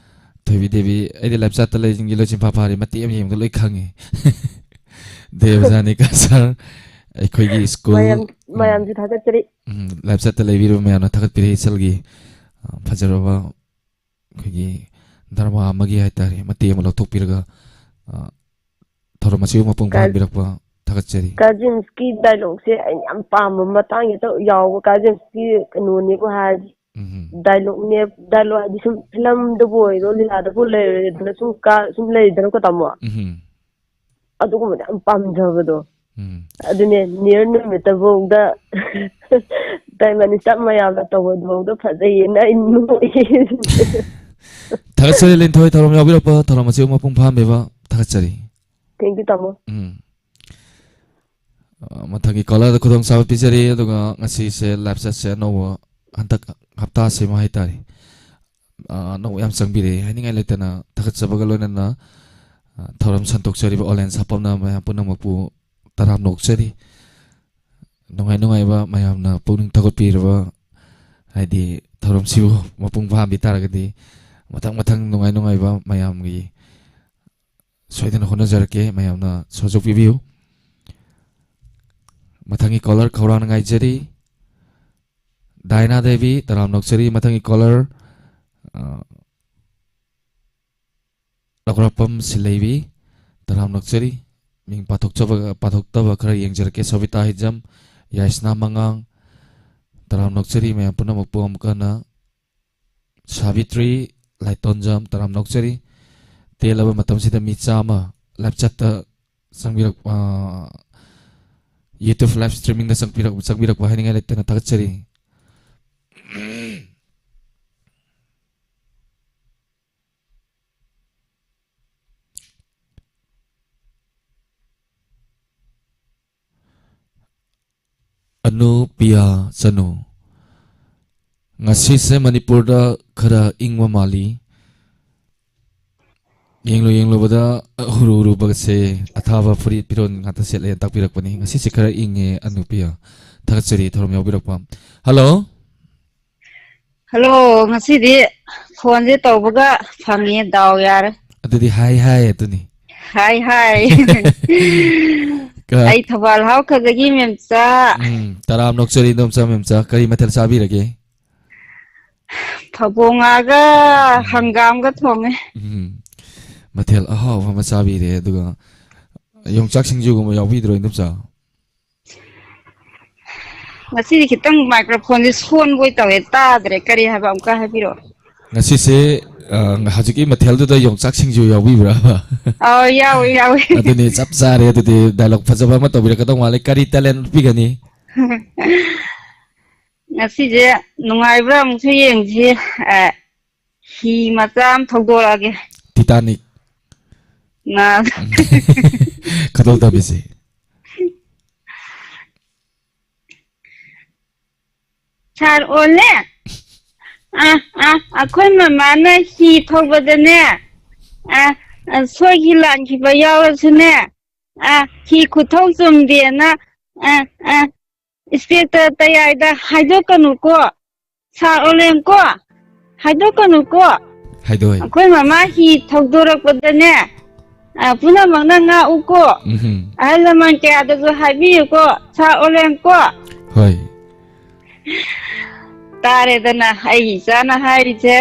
ꯊꯣꯏꯕꯤ ꯗꯦꯕꯤ꯫ ꯑꯩꯗꯤ live chatꯇ ꯂꯩꯁꯤꯡꯁꯤ ꯂꯣꯏ ꯆꯤꯟꯐꯥ ꯐꯥꯔꯤ, ꯃꯇꯦꯛ ꯑꯃ ꯌꯦꯡꯕꯗ ꯂꯣꯏ ꯈꯪꯉꯤ꯫ ꯗꯦꯕꯖꯥꯅꯤꯀꯥ ꯁꯥꯔ, ꯑꯩꯈꯣꯏꯒꯤ ꯁ꯭ꯀꯨꯜ, ꯃꯌꯥꯝ, ꯎꯝ, ꯃꯌꯥꯝꯁꯨ ꯊꯥꯒꯠꯆꯔꯤ꯫ ꯎꯝ, live chatꯇ ꯂꯩꯕꯤꯔꯤꯕ ꯃꯌꯥꯝꯅ ꯊꯥꯒꯠꯄꯤꯔꯛꯏ ꯏꯆꯜꯒꯤ, ꯑ, ꯐꯖꯔꯕ ꯑꯩꯈꯣꯏꯒꯤ drama ꯑꯃꯒꯤ ꯍꯥꯏꯇꯥꯔꯦ, ꯃꯇꯦꯛ ꯑꯃ ꯂꯧꯊꯣꯛꯄꯤꯔꯒ, ꯑ, ꯊꯧꯔꯝ ꯑꯁꯤꯕꯨ ꯃꯄꯨꯡ ꯀꯥ-, ꯐꯥꯍꯟꯕꯤꯔꯛꯄ ꯊꯥꯒꯠꯆꯔꯤ꯫ ꯀꯥꯖꯤꯟꯁꯀꯤ dialogueꯁꯦ ꯑꯩ ꯌꯥꯝ ꯄꯥꯝꯕ ꯃꯇꯥꯡꯁꯤꯗ ꯌꯥꯎꯕ, ꯀꯥꯖꯤꯟꯁꯀꯤ ꯀꯩꯅꯣꯅꯦꯕꯨ ꯍꯥꯏꯔꯗꯤ꯫ ꯎꯝ꯫ Dialogueꯅꯦ, dialogue ꯍꯥꯏꯗꯤ ꯁꯨꯝ filmꯗꯕꯨ ꯑꯣꯏꯔꯣ, ꯂꯤꯂꯥꯗꯕꯨ ꯂꯩꯔꯦꯗꯅ ꯁꯨꯝ ꯀꯥ-, ꯁꯨꯝ ꯂꯩꯗꯅꯀꯣ, ꯇꯥꯃꯣ? ꯎꯝ꯫ ꯑꯗꯨꯒꯨꯝꯕꯗ ꯌꯥꯝ ꯄꯥꯝꯖꯕꯗꯣ꯫ ꯎꯝ꯫ ꯑꯗꯨꯅꯦ, ꯅꯤꯌꯔ ꯅꯨꯃꯤꯠꯇꯐꯥꯎꯗ Prime Minister ꯃꯌꯥꯝꯅ ꯇꯧꯕꯗꯨꯐꯥꯎꯗ ꯐꯖꯩꯌꯦꯅ ꯑꯩ ꯅꯣꯛꯏ꯫ ꯊꯥꯒꯠꯆꯔꯤ ꯂꯤꯟꯊꯣꯏ, ꯊꯧꯔꯝ ꯌꯥꯎꯕꯤꯔꯛꯄ, ꯊꯧꯔꯝ ꯑꯁꯤꯕꯨ ꯃꯄꯨꯡ ꯐꯥꯍꯟꯕꯤꯕ ꯊꯥꯒꯠꯆꯔꯤ꯫ Thank you, ꯇꯥꯃꯣ꯫ ꯎꯝ꯫ ꯑ, ꯃꯊꯪꯒꯤ callerꯗ ꯈꯨꯗꯣꯡꯆꯥꯕ ꯄꯤꯖꯔꯤ, ꯑꯗꯨꯒ ꯉꯁꯤꯁꯦ live chatꯁꯦ ꯑꯅꯧꯕ, ꯍꯟꯗꯛ ꯍꯞꯇꯥꯁꯤꯃ ꯍꯥꯏꯇꯥꯔꯦ, ꯑ, ꯑꯅꯧꯕ ꯌꯥꯝ ꯆꯪꯕꯤꯔꯛꯑꯦ꯫ ꯍꯥꯏꯅꯤꯡꯉꯥꯏ ꯂꯩꯇꯅ ꯊꯥꯒꯠꯆꯕꯒ ꯂꯣꯏꯅꯅ, ꯑ, ꯊꯧꯔꯝ ꯁꯟꯗꯣꯛꯆꯔꯤꯕ ꯑꯣꯟꯂꯥꯏꯟ ꯁꯥꯐꯝꯅ ꯃꯌꯥꯝ ꯄꯨꯝꯅꯃꯛꯄꯨ ꯇꯔꯥꯝꯅ ꯑꯣꯛꯆꯔꯤ꯫ ꯅꯨꯡꯉꯥꯏ ꯅꯨꯡꯉꯥꯏꯕ ꯃꯌꯥꯝꯅ ꯄꯨꯛꯅꯤꯡ ꯊꯧꯒꯠꯄꯤꯔꯕ, ꯍꯥꯏꯗꯤ ꯊꯧꯔꯝꯁꯤꯕꯨ ꯃꯄꯨꯡ ꯐꯥꯍꯟꯕꯤ ꯇꯥꯔꯒꯗꯤ ꯃꯊꯪ ꯃꯊꯪ ꯅꯨꯡꯉꯥꯏ ꯅꯨꯡꯉꯥꯏꯕ ꯃꯌꯥꯝꯒꯤ ꯁꯣꯏꯗꯅ ꯍꯣꯠꯅꯖꯔꯛꯀꯦ, ꯃꯌꯥꯝꯅ ꯁꯖꯨꯛ ꯄꯤꯕꯤꯌꯨ꯫ ꯃꯊꯪꯒꯤ caller ꯈꯧꯔꯥꯡꯅ ꯉꯥꯏꯖꯔꯤ꯫ ꯗꯥꯏꯅꯥ ꯗꯦꯕꯤ, ꯇꯔꯥꯝꯅ ꯑꯣꯛꯆꯔꯤ꯫ ꯃꯊꯪꯒꯤ caller, ꯑ, ꯂꯧꯔꯥꯛꯄꯝ ꯁꯤꯜꯂꯩꯕꯤ, ꯇꯔꯥꯝꯅ ꯑꯣꯛꯆꯔꯤ꯫ ꯃꯤꯡ ꯄꯥꯊꯣꯛꯆꯕ, ꯄꯥꯊꯣꯛꯇꯕ ꯈꯔ ꯌꯦꯡꯖꯔꯛꯀꯦ꯫ ꯁꯣꯕꯤꯇꯥ ꯍꯤꯖꯝ, ꯌꯥꯏꯁꯅꯥ ꯃꯉꯥꯡ, ꯇꯔꯥꯝꯅ ꯑꯣꯛꯆꯔꯤ꯫ ꯃꯌꯥꯝ ꯄꯨꯝꯅꯃꯛꯄꯨ ꯑꯃꯨꯛꯀ ꯍꯟꯅ ꯁꯥꯕꯤꯇ꯭ꯔꯤ ꯂꯥꯏꯇꯣꯟꯖꯝ, ꯇꯔꯥꯝꯅ ꯑꯣꯛꯆꯔꯤ꯫ ꯇꯦꯜꯂꯕ ꯃꯇꯝꯁꯤꯗ ꯃꯤ ꯆꯥꯝꯃ live chatꯇ ꯆꯪꯕꯤꯔꯛ-, ꯑ, YouTube live streamingꯗ ꯆꯪꯕꯤꯔꯛ-, ꯆꯪꯕꯤꯔꯛꯄ ꯍꯥꯏꯅꯤꯡꯉꯥꯏ ꯂꯩꯇꯅ ꯊꯥꯒꯠꯆꯔꯤ꯫ ꯑꯅꯨ ꯄꯤꯌꯥ ꯆꯅꯨ꯫ ꯉꯁꯤꯁꯦ ꯃꯅꯤꯄꯨꯔꯗ ꯈꯔ ꯏꯪꯕ ꯃꯥꯜꯂꯤ꯫ ꯌꯦꯡꯂꯨ ꯌꯦꯡꯂꯨꯕꯗ ꯍꯨꯔꯨ ꯍꯨꯔꯨꯕꯒꯁꯦ ꯑꯊꯥꯕ ꯐꯨꯔꯤꯠ ꯐꯤꯔꯣꯜ ꯉꯥꯛꯇ ꯁꯦꯠꯂꯦꯅ ꯇꯥꯛꯄꯤꯔꯛꯄꯅꯤ꯫ ꯉꯁꯤꯁꯦ ꯈꯔ ꯏꯪꯉꯦ ꯑꯅꯨ ꯄꯤꯌꯥ꯫ ꯊꯥꯒꯠꯆꯔꯤ ꯊꯧꯔꯝ ꯌꯥꯎꯕꯤꯔꯛꯄ꯫ Hello꯫ Hello, ꯉꯁꯤꯗꯤ phoneꯁꯦ ꯇꯧꯕꯒ ꯐꯪꯉꯦ, ꯗꯥꯎ ꯌꯥꯔꯦ꯫ ꯑꯗꯨꯗꯤ ꯍꯥꯏ ꯍꯥꯏ ꯑꯗꯨꯅꯤ꯫ ꯍꯥꯏ ꯍꯥꯏ꯫ ꯀ-, ꯑꯩ ꯊꯧꯕꯥꯜ ꯍꯥꯎꯈꯗꯒꯤ ꯃꯦꯝꯆꯥ꯫ ꯎꯝ, ꯇꯔꯥꯝꯅ ꯑꯣꯛꯆꯔꯤ ꯏꯟꯗꯣꯝꯆꯥ ꯃꯦꯝꯆꯥ꯫ ꯀꯔꯤ ꯃꯊꯦꯜ ꯆꯥꯕꯤꯔꯒꯦ? ꯐꯕꯣ ꯉꯥꯒ ꯎꯝ꯫ ꯍꯪꯒꯥꯝꯒ ꯊꯣꯡꯉꯦ꯫ ꯎꯝ, ꯃꯊꯦꯜ ꯑꯍꯥꯎꯕ ꯑꯃ ꯆꯥꯕꯤꯔꯦ꯫ ꯑꯗꯨꯒ ꯌꯣꯡꯆꯥꯛ ꯁꯤꯡꯖꯨꯒꯨꯝꯕ ꯌꯥꯎꯕꯤꯗ꯭ꯔꯣ ꯏꯟꯗꯣꯝꯆꯥ? ꯉꯁꯤꯗꯤ ꯈꯤꯇꯪ microphoneꯁꯦ ꯁꯣꯟꯕꯣꯏ ꯇꯧꯋꯦ, ꯇꯥꯗ꯭ꯔꯦ꯫ ꯀꯔꯤ ꯍꯥꯏꯕ, ꯑꯃꯨꯛꯀ ꯍꯥꯏꯕꯤꯔꯛꯑꯣ꯫ ꯉꯁꯤꯁꯦ, ꯑ, ꯍꯧꯖꯤꯛꯀꯤ ꯃꯊꯦꯜꯗꯨꯗ ꯌꯣꯡꯆꯥꯛ ꯁꯤꯡꯖꯨ ꯌꯥꯎꯕꯤꯕ꯭ꯔꯥꯕ? ꯑꯧ, ꯌꯥꯎꯋꯦ, ꯌꯥꯎꯋꯦ꯫ ꯑꯗꯨꯅꯤ, ꯆꯞ ꯆꯥꯔꯦ꯫ ꯑꯗꯨꯗꯤ dialogue ꯐꯖꯕ ꯑꯃ ꯇꯧꯕꯤꯔꯛꯀꯗꯧ ꯃꯥꯜꯂꯦ꯫ ꯀꯔꯤ talent ꯎꯠꯄꯤꯒꯅꯤ? ꯉꯁꯤꯁꯦ ꯅꯨꯡꯉꯥꯏꯕ꯭ꯔꯥ ꯑꯃꯨꯛꯁꯨ ꯌꯦꯡꯁꯤ꯫ ꯑ, ꯍꯤ ꯃꯆꯥ ꯑꯃ ꯊꯧꯗꯣꯔꯛꯑꯒꯦ꯫ Titanic꯫ ꯉꯥ-, ꯈꯨꯗꯣꯜ ꯇꯝꯕꯤꯁꯤ꯫ ꯁꯥꯔ ꯑꯣꯜꯂꯦ꯫ ꯑ, ꯑ, ꯑꯩꯈꯣꯏ ꯃꯃꯥꯅ ꯍꯤ ꯊꯧꯕꯗꯅꯦ, ꯑ, ꯑ, ꯁꯣꯏꯈꯤ ꯂꯥꯟꯈꯤꯕ ꯌꯥꯎꯔꯁꯨꯅꯦ, ꯑ, ꯍꯤ ꯈꯨꯊꯧ ꯆꯨꯝꯗꯦꯅ, ꯑ, ꯑ, inspector ꯇꯌꯥꯏꯗ ꯍꯥꯏꯗꯣꯛꯀꯅꯨꯀꯣ꯫ ꯁꯥꯔ ꯑꯣꯂꯦꯝꯀꯣ, ꯍꯥꯏꯗꯣꯛꯀꯅꯨꯀꯣ꯫ ꯍꯥꯏꯗꯣꯛꯑꯦ꯫ ꯑꯩꯈꯣꯏ ꯃꯃꯥ ꯍꯤ ꯊꯧꯗꯣꯔꯛꯄꯗꯅꯦ, ꯑ, ꯄꯨꯝꯅꯃꯛꯅ ꯉꯥꯛꯎꯀꯣ꯫ ꯎꯝꯍꯨꯝ꯫ ꯑꯍꯜ ꯂꯃꯟ ꯀꯌꯥꯗꯁꯨ ꯍꯥꯏꯕꯤꯌꯨꯀꯣ, ꯁꯥ ꯑꯣꯂꯦꯝꯀꯣ꯫ ꯍꯣꯏ꯫ ꯇꯥꯔꯦꯗꯅ, ꯑꯩꯒꯤ ꯏꯆꯥꯅ ꯍꯥꯏꯔꯤꯁꯦ꯫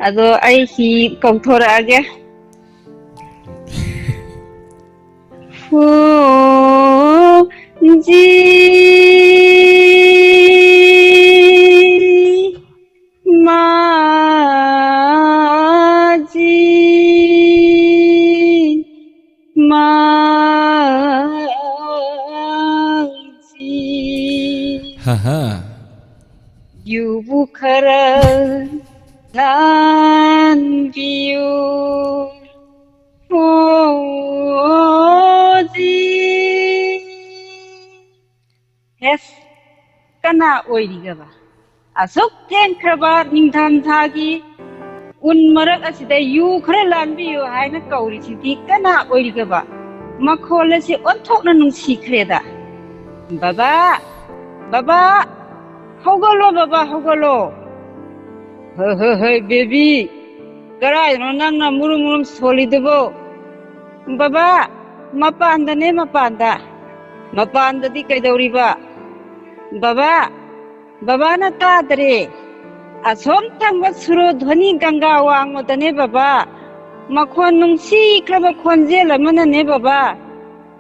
ꯑꯗꯣ ꯑꯩ ꯍꯤ ꯀꯧꯊꯣꯔꯛꯑꯒꯦ꯫ ꯍꯣ, ꯖꯤ꯫ ꯃꯥꯖꯤ, ꯃꯥꯖꯤ꯫ ꯍꯥ ꯍꯥ꯫ ꯌꯨꯕꯨ ꯈꯔ ꯂꯥꯟꯕꯤꯌꯨ, ꯑꯣꯖꯤ꯫ ꯍꯦꯁ, ꯀꯅꯥ ꯑꯣꯏꯔꯤꯒꯕ? ꯑꯁꯨꯛ ꯊꯦꯡꯈ꯭ꯔꯕ ꯅꯤꯡꯊꯝꯊꯥꯒꯤ ꯎꯟ ꯃꯔꯛ ꯑꯁꯤꯗ ꯌꯨ ꯈꯔ ꯂꯥꯟꯕꯤꯌꯨ ꯍꯥꯏꯅ ꯀꯧꯔꯤꯁꯤꯗꯤ ꯀꯅꯥ ꯑꯣꯏꯔꯤꯒꯕ? ꯃꯈꯣꯜ ꯑꯁꯤ ꯑꯣꯟꯊꯣꯛꯅ ꯅꯨꯡꯁꯤꯈ꯭ꯔꯦꯗ꯫ ꯕꯕꯥ, ꯕꯕꯥ, ꯍꯧꯒꯠꯂꯣ ꯕꯕꯥ, ꯍꯧꯒꯠꯂꯣ꯫ ꯍꯣꯏ, ꯍꯣꯏ, ꯍꯣꯏ, ꯕꯦꯕꯤ, ꯀꯔꯥꯏꯅꯣ ꯅꯪꯅ ꯃꯨꯔꯨꯝ ꯃꯨꯔꯨꯝ ꯁꯣꯜꯂꯤꯗꯨꯕꯣ? ꯕꯕꯥ, ꯃꯄꯥꯟꯗꯅꯦ, ꯃꯄꯥꯟꯗ꯫ ꯃꯄꯥꯟꯗꯗꯤ ꯀꯩꯗꯧꯔꯤꯕ? ꯕꯕꯥ, ꯕꯕꯥꯅ ꯇꯥꯗ꯭ꯔꯦ꯫ ꯑꯁꯣꯝ ꯊꯪꯕ ꯁꯨꯔꯣꯙ꯭ꯋꯅꯤ ꯒꯪꯒꯥ ꯋꯥꯡꯃꯗꯅꯦ ꯕꯕꯥ꯫ ꯃꯈꯣꯟ ꯅꯨꯡꯁꯤꯈ꯭ꯔꯕ ꯈꯣꯟꯖꯦꯜ ꯑꯃꯅꯅꯦ ꯕꯕꯥ,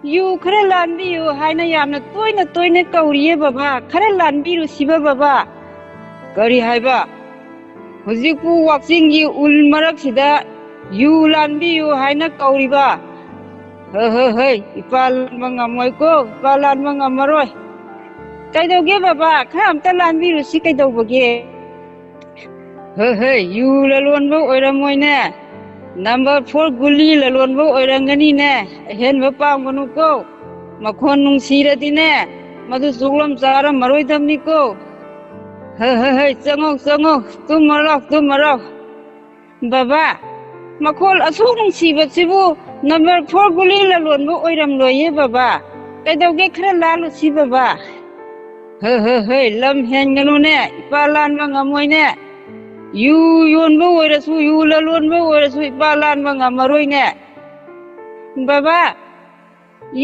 "ꯌꯨ ꯈꯔ ꯂꯥꯟꯕꯤꯌꯨ" ꯍꯥꯏꯅ ꯌꯥꯝꯅ ꯇꯣꯏꯅ ꯇꯣꯏꯅ ꯀꯧꯔꯤꯌꯦ ꯕꯕꯥ꯫ ꯈꯔ ꯂꯥꯟꯕꯤꯔꯨꯁꯤꯕ ꯕꯕꯥ꯫ ꯀꯔꯤ ꯍꯥꯏꯕ? ꯍꯧꯖꯤꯛꯄꯨ ꯋꯥꯛꯆꯤꯡꯒꯤ ꯎꯜ ꯃꯔꯛꯁꯤꯗ ꯌꯨ ꯂꯥꯟꯕꯤꯌꯨ ꯍꯥꯏꯅ ꯀꯧꯔꯤꯕ? ꯍꯣꯏ, ꯍꯣꯏ, ꯍꯣꯏ, ꯏꯄꯥ ꯂꯥꯟꯕ ꯉꯝꯃꯣꯏꯀꯣ, ꯏꯄꯥ ꯂꯥꯟꯕ ꯉꯝꯃꯔꯣꯏ꯫ ꯀꯩꯗꯧꯒꯦ ꯕꯕꯥ? ꯈꯔ ꯑꯝꯇ ꯂꯥꯟꯕꯤꯔꯨꯁꯤ, ꯀꯩꯗꯧꯕꯒꯦ? ꯍꯣꯏ, ꯍꯣꯏ, ꯌꯨ ꯂꯂꯣꯟꯕ ꯑꯣꯏꯔꯝꯃꯣꯏꯅꯦ꯫ ꯅꯝꯕꯔ ꯐꯣꯔ ꯒꯨꯂꯤ ꯂꯂꯣꯟꯕ ꯑꯣꯏꯔꯝꯒꯅꯤꯅꯦ꯫ ꯑꯍꯦꯟꯕ ꯄꯥꯝꯒꯅꯨꯀꯣ꯫ ꯃꯈꯣꯟ ꯅꯨꯡꯁꯤꯔꯗꯤꯅꯦ, ꯃꯗꯨ ꯆꯣꯛꯂꯝ ꯆꯥꯔꯝꯃꯔꯣꯏꯗꯕꯅꯤꯀꯣ꯫ ꯍꯣꯏ, ꯍꯣꯏ, ꯍꯣꯏ, ꯆꯪꯉꯣ, ꯆꯪꯉꯣ, ꯇꯨꯝꯃꯔꯣ, ꯇꯨꯝꯃꯔꯣ꯫ ꯕꯕꯥ, ꯃꯈꯣꯜ ꯑꯁꯨꯛ ꯅꯨꯡꯁꯤꯕꯁꯤꯕꯨ ꯅꯝꯕꯔ ꯐꯣꯔ ꯒꯨꯂꯤ ꯂꯂꯣꯟꯕ ꯑꯣꯏꯔꯝꯂꯣꯏꯌꯦ ꯕꯕꯥ꯫ ꯀꯩꯗꯧꯒꯦ, ꯈꯔ ꯂꯥꯜꯂꯨꯁꯤ ꯕꯕꯥ꯫ ꯍꯣꯏ, ꯍꯣꯏ, ꯍꯣꯏ, ꯂꯝ ꯍꯦꯟꯒꯅꯨꯅꯦ, ꯏꯄꯥ ꯂꯥꯟꯕ ꯉꯝꯃꯣꯏꯅꯦ꯫ ꯌꯨ ꯌꯣꯟꯕ ꯑꯣꯏꯔꯁꯨ, ꯌꯨ ꯂꯂꯣꯟꯕ ꯑꯣꯏꯔꯁꯨ ꯏꯄꯥ ꯂꯥꯟꯕ ꯉꯝꯃꯔꯣꯏꯅꯦ꯫ ꯕꯕꯥ,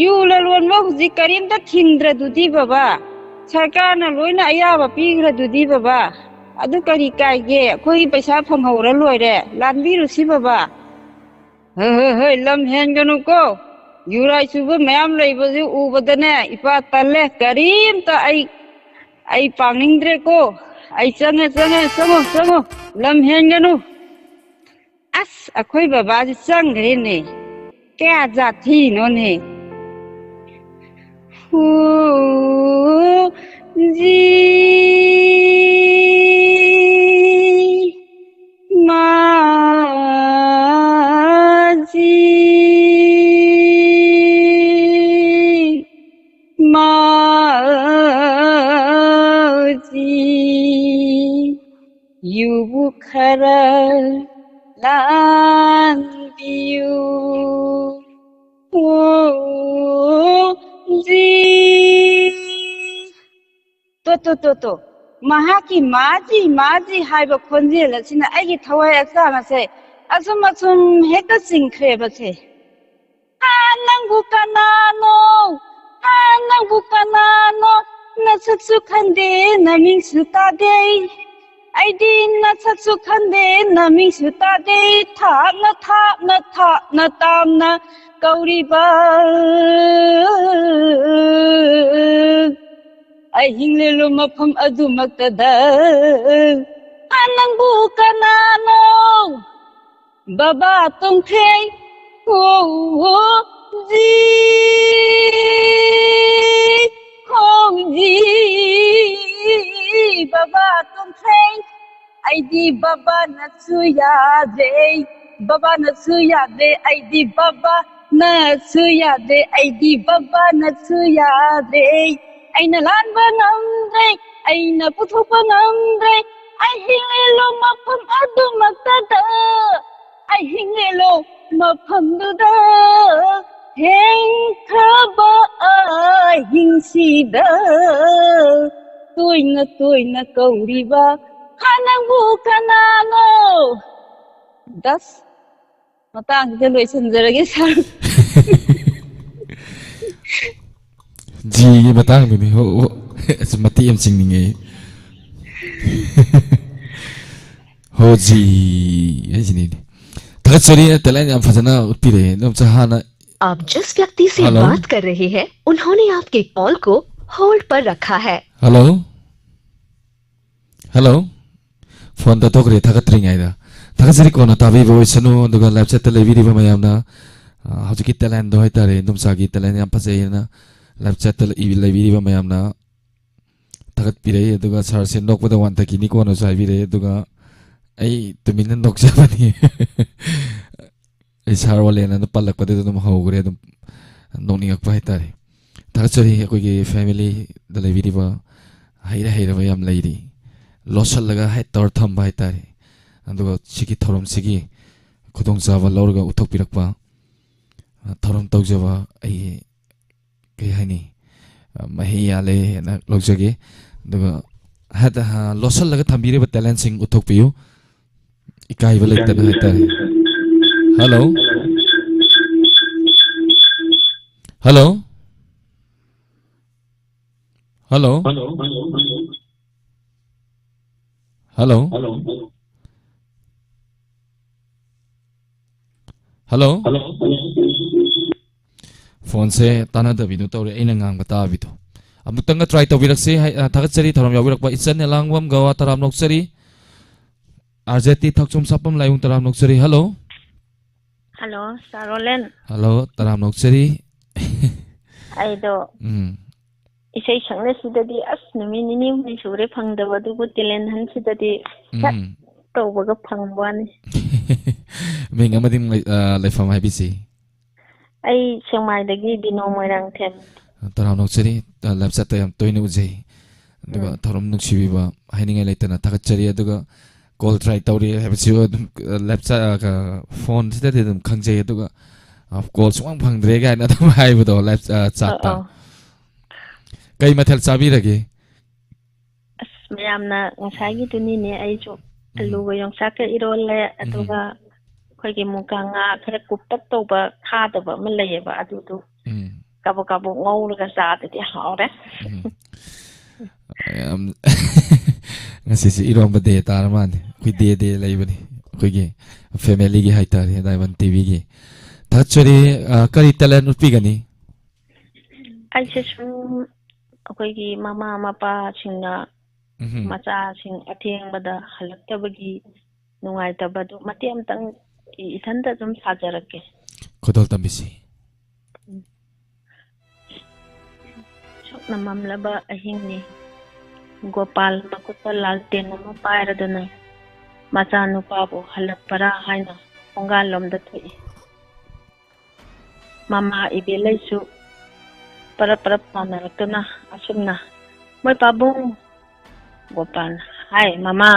ꯌꯨ ꯂꯂꯣꯟꯕ ꯍꯧꯖꯤꯛ ꯀꯔꯤꯝꯇ ꯊꯤꯡꯗ꯭ꯔꯗꯨꯗꯤ ꯕꯕꯥ? ꯁꯔꯀꯥꯔꯅ ꯂꯣꯏꯅ ꯑꯌꯥꯕ ꯄꯤꯈ꯭ꯔꯗꯨꯗꯤ ꯕꯕꯥ? ꯑꯗꯨ ꯀꯔꯤ ꯀꯥꯏꯒꯦ? ꯑꯩꯈꯣꯏꯒꯤ ꯄꯩꯁꯥ ꯐꯪꯍꯧꯔ ꯂꯣꯏꯔꯦ, ꯂꯥꯟꯕꯤꯔꯨꯁꯤ ꯕꯕꯥ꯫ ꯍꯣꯏ, ꯍꯣꯏ, ꯍꯣꯏ, ꯂꯝ ꯍꯦꯟꯒꯅꯨꯀꯣ꯫ ꯌꯨꯔꯥꯏ ꯆꯨꯕ ꯃꯌꯥꯝ ꯂꯩꯕꯁꯨ ꯎꯕꯗꯅꯦ ꯏꯄꯥ ꯇꯜꯂꯦ꯫ ꯀꯔꯤꯝꯇ ꯑꯩ, ꯑꯩ ꯄꯥꯡꯅꯤꯡꯗ꯭ꯔꯦꯀꯣ꯫ ꯑꯩ ꯆꯪꯉꯦ, ꯆꯪꯉꯦ, ꯆꯪꯉꯣ, ꯆꯪꯉꯣ꯫ ꯂꯝ ꯍꯦꯟꯒꯅꯨ꯫ ꯑꯁ, ꯑꯩꯈꯣꯏ ꯕꯕꯥꯁꯦ ꯆꯪꯈ꯭ꯔꯦꯅꯦ꯫ ꯀꯌꯥ ꯖꯥꯠ ꯊꯤꯅꯣꯅꯦ? ꯍꯨ, ꯖꯤ, ꯃꯥ, ꯖꯤ, ꯃꯥ, ꯖꯤ꯫ ꯌꯨꯕꯨ ꯈꯔ ꯂꯥꯟꯕꯤꯌꯨ꯫ ꯑꯣ, ꯖꯤ꯫ ꯇꯣ, ꯇꯣ, ꯇꯣ, ꯇꯣ꯫ ꯃꯍꯥꯛꯀꯤ ꯃꯥꯖꯤ, ꯃꯥꯖꯤ ꯍꯥꯏꯕ ꯈꯣꯟꯖꯦꯜ ꯑꯁꯤꯅ ꯑꯩꯒꯤ ꯊꯋꯥꯏ ꯍꯛꯆꯥꯡ ꯑꯁꯦ ꯑꯁꯨꯝ ꯑꯁꯨꯝ ꯍꯦꯛꯇ ꯆꯤꯡꯈ꯭ꯔꯦꯕꯁꯦ꯫ ꯍꯥ, ꯅꯪꯕꯨ ꯀꯅꯥꯅꯣ? ꯍꯥ, ꯅꯪꯕꯨ ꯀꯅꯥꯅꯣ? ꯅꯁꯛꯁꯨ ꯈꯪꯗꯦ, ꯅꯃꯤꯡꯁꯨ ꯇꯥꯗꯦ꯫ ꯑꯩꯗꯤ ꯅꯁꯛꯁꯨ ꯈꯪꯗꯦ, ꯅꯃꯤꯡꯁꯨ ꯇꯥꯗꯦ꯫ ꯊꯥꯞꯅ, ꯊꯥꯞꯅ, ꯊꯥꯞꯅ ꯇꯥꯝꯅ ꯀꯧꯔꯤꯕ ꯑꯍꯤꯡ ꯂꯦꯜꯂꯨ ꯃꯐꯝ ꯑꯗꯨꯃꯛꯇꯗ꯫ ꯍꯥ, ꯅꯪꯕꯨ ꯀꯅꯥꯅꯣ? ꯕꯕꯥ ꯇꯣꯡꯊ꯭ꯔꯩ, ꯍꯣ, ꯍꯣ, ꯖꯤ, ꯍꯣ, ꯖꯤ, ꯕꯕꯥ ꯇꯣꯡꯊ꯭ꯔꯩ꯫ ꯑꯩꯗꯤ ꯕꯕꯥꯅꯁꯨ ꯌꯥꯗ꯭ꯔꯦ, ꯕꯕꯥꯅꯁꯨ ꯌꯥꯗ꯭ꯔꯦ, ꯑꯩꯗꯤ ꯕꯕꯥꯅꯁꯨ ꯌꯥꯗ꯭ꯔꯦ, ꯑꯩꯗꯤ ꯕꯕꯥꯅꯁꯨ ꯌꯥꯗ꯭ꯔꯦ꯫ ꯑꯩꯅ ꯂꯥꯟꯕ ꯉꯝꯗ꯭ꯔꯦ, ꯑꯩꯅ ꯄꯨꯊꯣꯛꯄ ꯉꯝꯗ꯭ꯔꯦ꯫ ꯑꯍꯤꯡ ꯂꯦꯜꯂꯨ ꯃꯐꯝ ꯑꯗꯨꯃꯛꯇꯗ, ꯑꯍꯤꯡ ꯂꯦꯜꯂꯨ ꯃꯐꯝꯗꯨꯗ꯫ ꯊꯦꯡꯈ꯭ꯔꯕ ꯑꯍꯤꯡꯁꯤꯗ ꯇꯣꯏꯅ ꯇꯣꯏꯅ ꯀꯧꯔꯤꯕ ꯍꯥ ꯅꯪꯕꯨ ꯀꯅꯥꯅꯣ? ꯗꯁ꯫ ꯃꯇꯥꯡꯁꯤꯗ ꯂꯣꯏꯁꯤꯟꯖꯔꯒꯦ ꯁꯥꯔ꯫ ꯖꯤꯒꯤ ꯃꯇꯥꯡꯗꯨꯅꯤ꯫ ꯍꯣ, ꯍꯣ꯫ ꯑꯁ, ꯃꯇꯦꯛ ꯑꯃ ꯆꯤꯡꯅꯤꯡꯉꯦ ꯑꯩ꯫ ꯍꯣ, ꯖꯤ ꯍꯥꯏꯁꯤꯅꯤꯅꯦ꯫ ꯊꯥꯒꯠꯆꯔꯤ, talent ꯌꯥꯝ ꯐꯖꯅ ꯎꯠꯄꯤꯔꯛꯑꯦ꯫ ꯑꯗꯨꯝ ꯆ-, ꯍꯥꯟꯅ आप जिस व्यक्ति से हेलो। बात कर रहे हैं, उन्होंने आपके कॉल को होल्ड पर रखा है। हेलो? ꯍꯜꯂꯣ꯫ ꯐꯣꯟ ꯇꯠꯊꯣꯛꯈ꯭ꯔꯦ ꯊꯥꯒꯠꯇ꯭ꯔꯤꯉꯩꯗ꯫ ꯊꯥꯒꯠꯆꯔꯤ, ꯀꯣꯟꯅ ꯇꯥꯕꯤꯕ ꯑꯣꯏꯁꯅꯨ꯫ ꯑꯗꯨꯒ live chat ꯇ ꯂꯩꯕꯤꯔꯤꯕ ꯃꯌꯥꯝꯅ, ꯑ, ꯍꯧꯖꯤꯛꯀꯤ talent ꯗꯣ ꯍꯥꯏꯇꯥꯔꯦ, ꯏꯗꯣꯝꯆꯥꯒꯤ talent ꯌꯥꯝ ꯐꯖꯩ ꯍꯥꯏꯅ live chat ꯇ ꯂꯩ-, ꯂꯩꯕꯤꯔꯤꯕ ꯃꯌꯥꯝꯅ ꯊꯥꯒꯠꯄꯤꯔꯛꯏ꯫ ꯑꯗꯨꯒ sir ꯁꯦ ꯅꯣꯛꯄꯗ ꯋꯥꯟꯊꯈꯤꯅꯤ ꯀꯣꯟꯅꯁꯨ ꯍꯥꯏꯕꯤꯔꯛꯑꯦ꯫ ꯑꯗꯨꯒ ꯑꯩ ꯇꯨꯃꯤꯟꯅ ꯅꯣꯛꯆꯕꯅꯤ꯫ ꯑꯩ ꯁꯥꯔ ꯋꯥꯂꯦꯟ ꯑꯗꯨ ꯄꯜꯂꯛꯄꯗꯨꯗ ꯑꯗꯨꯝ ꯍꯧꯈ꯭ꯔꯦ, ꯑꯗꯨꯝ ꯅꯣꯛꯅꯤꯡꯉꯛꯄ ꯍꯥꯏꯇꯥꯔꯦ꯫ ꯊꯥꯒꯠꯆꯔꯤ ꯑꯩꯈꯣꯏꯒꯤ family ꯗ ꯂꯩꯕꯤꯔꯤꯕ ꯍꯩꯔ ꯍꯩꯔꯕ ꯌꯥꯝ ꯂꯩꯔꯤ, ꯂꯣꯠꯁꯤꯜꯂꯒ ꯍꯦꯛ ꯇꯧꯔ ꯊꯝꯕ ꯍꯥꯏꯇꯥꯔꯦ꯫ ꯑꯗꯨꯒ ꯁꯤꯒꯤ ꯊꯧꯔꯝꯁꯤꯒꯤ ꯈꯨꯗꯣꯡꯆꯥꯕ ꯂꯧꯔꯒ ꯎꯠꯊꯣꯛꯄꯤꯔꯛꯄ, ꯊꯧꯔꯝ ꯇꯧꯖꯕ ꯑꯩꯒꯤ, ꯀꯩ ꯍꯥꯏꯅꯤ, ꯃꯍꯩ ꯌꯥꯜꯂꯦ ꯍꯥꯏꯅ ꯂꯧꯖꯒꯦ꯫ ꯑꯗꯨꯒ ꯍꯦꯛꯇ, ꯂꯣꯠꯁꯤꯜꯂꯒ ꯊꯝꯕꯤꯔꯤꯕ talent ꯁꯤꯡ ꯎꯠꯊꯣꯛꯄꯤꯌꯨ꯫ ꯏꯀꯥꯏꯕ ꯂꯩꯇꯅ ꯍꯥꯏꯇꯥꯔꯦ꯫ Hello? Hello? Hello? Hello? Hello? ꯐꯣꯟꯁꯦ ꯇꯥꯟꯅꯗꯕꯤꯗꯣ ꯇꯧꯔꯦ, ꯑꯩꯅ ꯉꯥꯡꯕ ꯇꯥꯕꯤꯗꯣ꯫ ꯑꯃꯨꯛꯇꯪꯒ try ꯇꯧꯕꯤꯔꯛꯁꯤ꯫ ꯍꯥꯏ-, ꯑ, ꯊꯥꯒꯠꯆꯔꯤ, ꯊꯧꯔꯝ ꯌꯥꯎꯕꯤꯔꯛꯄ ꯏꯆꯟ ꯑꯦꯂꯥꯡꯕꯝ ꯒꯋꯥ, ꯇꯔꯥꯝ ꯅꯣꯛꯆꯔꯤ꯫ ꯑꯥꯔ ꯖꯦ ꯇꯤ ꯊꯛꯆꯣꯝ ꯁꯥꯄꯝ ꯂꯥꯏꯕꯨꯡ, ꯇꯔꯥꯝ ꯅꯣꯛꯆꯔꯤ꯫ Hello. Hello, sir Rolen. Hello, ꯇꯔꯥꯝ ꯅꯣꯛꯆꯔꯤ꯫ ꯑꯩꯗꯣ ꯎꯝ꯫ ꯏꯁꯩ ꯁꯛꯅꯁꯤꯗꯗꯤ ꯑꯁ ꯅꯨꯃꯤꯠ ꯅꯤꯅꯤ ꯍꯨꯝꯅꯤ ꯁꯨꯔꯦ ꯐꯪꯗꯕ, ꯑꯗꯨꯕꯨ talent hunt ꯁꯤꯗꯗꯤ ꯁꯠ ꯎꯝ꯫ ꯇꯧꯕꯒ ꯐꯪꯕ ꯋꯥꯅꯤ꯫ ꯃꯤꯡ ꯑꯃꯗꯤ ꯂꯩ-, ꯑ, ꯂꯩꯐꯝ ꯍꯥꯏꯕꯤꯁꯤ꯫ ꯑꯩ ꯁꯦꯛꯃꯥꯏꯗꯒꯤ ꯕꯤꯅꯣ ꯃꯣꯏꯔꯥꯡꯊꯦꯝ꯫ ꯇꯔꯥꯝ ꯅꯣꯛꯆꯔꯤ꯫ ꯑ, live chat ꯇ ꯌꯥꯝ ꯇꯣꯏꯅ ꯎꯖꯩ꯫ ꯑꯗꯨꯒ ꯎꯝ꯫ ꯊꯧꯔꯝ ꯅꯨꯡꯁꯤꯕꯤꯕ ꯍꯥꯏꯅꯤꯡꯉꯥꯏ ꯂꯩꯇꯅ ꯊꯥꯒꯠꯆꯔꯤ꯫ ꯑꯗꯨꯒ call try ꯇꯧꯔꯤ ꯍꯥꯏꯕꯁꯤ ꯑꯗꯨꯝ, ꯑ, live chat, ꯑ, ꯀ-, ꯐꯣꯟꯁꯤꯗꯗꯤ ꯑꯗꯨꯝ ꯈꯪꯖꯩ꯫ ꯑꯗꯨꯒ, ꯑ, call ꯁꯨꯡꯐꯪ ꯐꯪꯗ꯭ꯔꯦ ꯀꯥꯏꯅ ꯑꯗꯨꯝ ꯍꯥꯏꯕꯗꯣ live, ꯑ, chat ꯇ꯫ ꯑꯧ, ꯑꯧ꯫ ꯀꯩ ꯃꯊꯦꯜ ꯆꯥꯕꯤꯔꯒꯦ? ꯑꯁ, ꯃꯌꯥꯝꯅ ꯉꯁꯥꯏꯒꯤꯗꯨꯅꯤꯅꯦ, ꯑꯩꯁꯨ ꯎꯝ꯫ ꯑꯂꯨꯒ ꯌꯣꯡꯆꯥꯛꯀ ꯏꯔꯣꯜꯂꯦ, ꯎꯝ꯫ ꯑꯗꯨꯒ ꯑꯩꯈꯣꯏꯒꯤ ꯃꯨꯀꯥ ꯉꯥ ꯈꯔ ꯀꯨꯞꯇꯛ ꯇꯧꯕ ꯊꯥꯗꯕ ꯑꯃ ꯂꯩꯌꯦꯕ, ꯑꯗꯨꯗꯨ ꯎꯝ꯫ ꯀꯥꯕꯛ ꯀꯥꯕꯛ ꯉꯧꯔꯒ ꯆꯥꯗꯗꯤ ꯍꯥꯎꯔꯦ꯫ ꯎꯝ꯫ ꯌꯥꯝ ꯉꯁꯤꯁꯦ ꯏꯔꯣꯝꯕ ꯗꯦ ꯇꯥꯔ ꯃꯥꯜꯂꯦ꯫ ꯑꯩꯈꯣꯏ ꯗꯦ ꯗꯦ ꯂꯩꯕꯅꯤ ꯑꯩꯈꯣꯏꯒꯤ ꯐꯦꯃꯤꯂꯤꯒꯤ ꯍꯥꯏꯇꯥꯔꯦ, ꯗꯥꯏꯃꯟ ꯇꯤꯚꯤꯒꯤ꯫ ꯊꯥꯒꯠꯆꯔꯤ꯫ ꯑ, ꯀꯔꯤ ꯇꯦꯂꯦꯟ ꯎꯠꯄꯤꯒꯅꯤ? ꯑꯩꯁꯦ ꯁꯨꯝ ꯑꯩꯈꯣꯏꯒꯤ ꯃꯃꯥ ꯃꯄꯥꯁꯤꯡꯅ ꯎꯝ꯫ ꯃꯆꯥꯁꯤꯡ ꯑꯊꯦꯡꯕꯗ ꯍꯜꯂꯛꯇꯕꯒꯤ ꯅꯨꯡꯉꯥꯏꯇꯕꯗꯨ ꯃꯇꯦꯛ ꯑꯃꯇꯪ ꯏ-, ꯏꯊꯟꯇ ꯑꯗꯨꯝ ꯁꯥꯖꯔꯛꯀꯦ꯫ ꯈꯨꯗꯣꯜ ꯇꯝꯕꯤꯁꯤ꯫ ꯁꯨꯛꯅ ꯃꯝꯂꯕ ꯑꯍꯤꯡꯅꯤ꯫ ꯒꯣꯄꯥꯜ ꯃꯈꯨꯠꯇ ꯂꯥꯜꯇꯦꯟ ꯑꯃ ꯄꯥꯏꯔꯗꯨꯅ ꯃꯆꯥꯅꯨꯄꯥꯕꯨ ꯍꯜꯂꯛꯄꯔꯥ ꯍꯥꯏꯅ ꯊꯣꯡꯒꯥꯜꯂꯣꯝꯗ ꯊꯣꯛꯏ꯫ ꯃꯃꯥ ꯏꯕꯦꯂꯩꯁꯨ ꯄꯔꯞ ꯄꯔꯞ ꯇꯥꯟꯅꯔꯛꯇꯨꯅ ꯑꯁꯨꯝꯅ, "ꯃꯣꯏ ꯄꯥꯕꯨꯡ!" ꯒꯣꯄꯥꯜꯅ, "ꯍꯥꯏ ꯃꯃꯥ,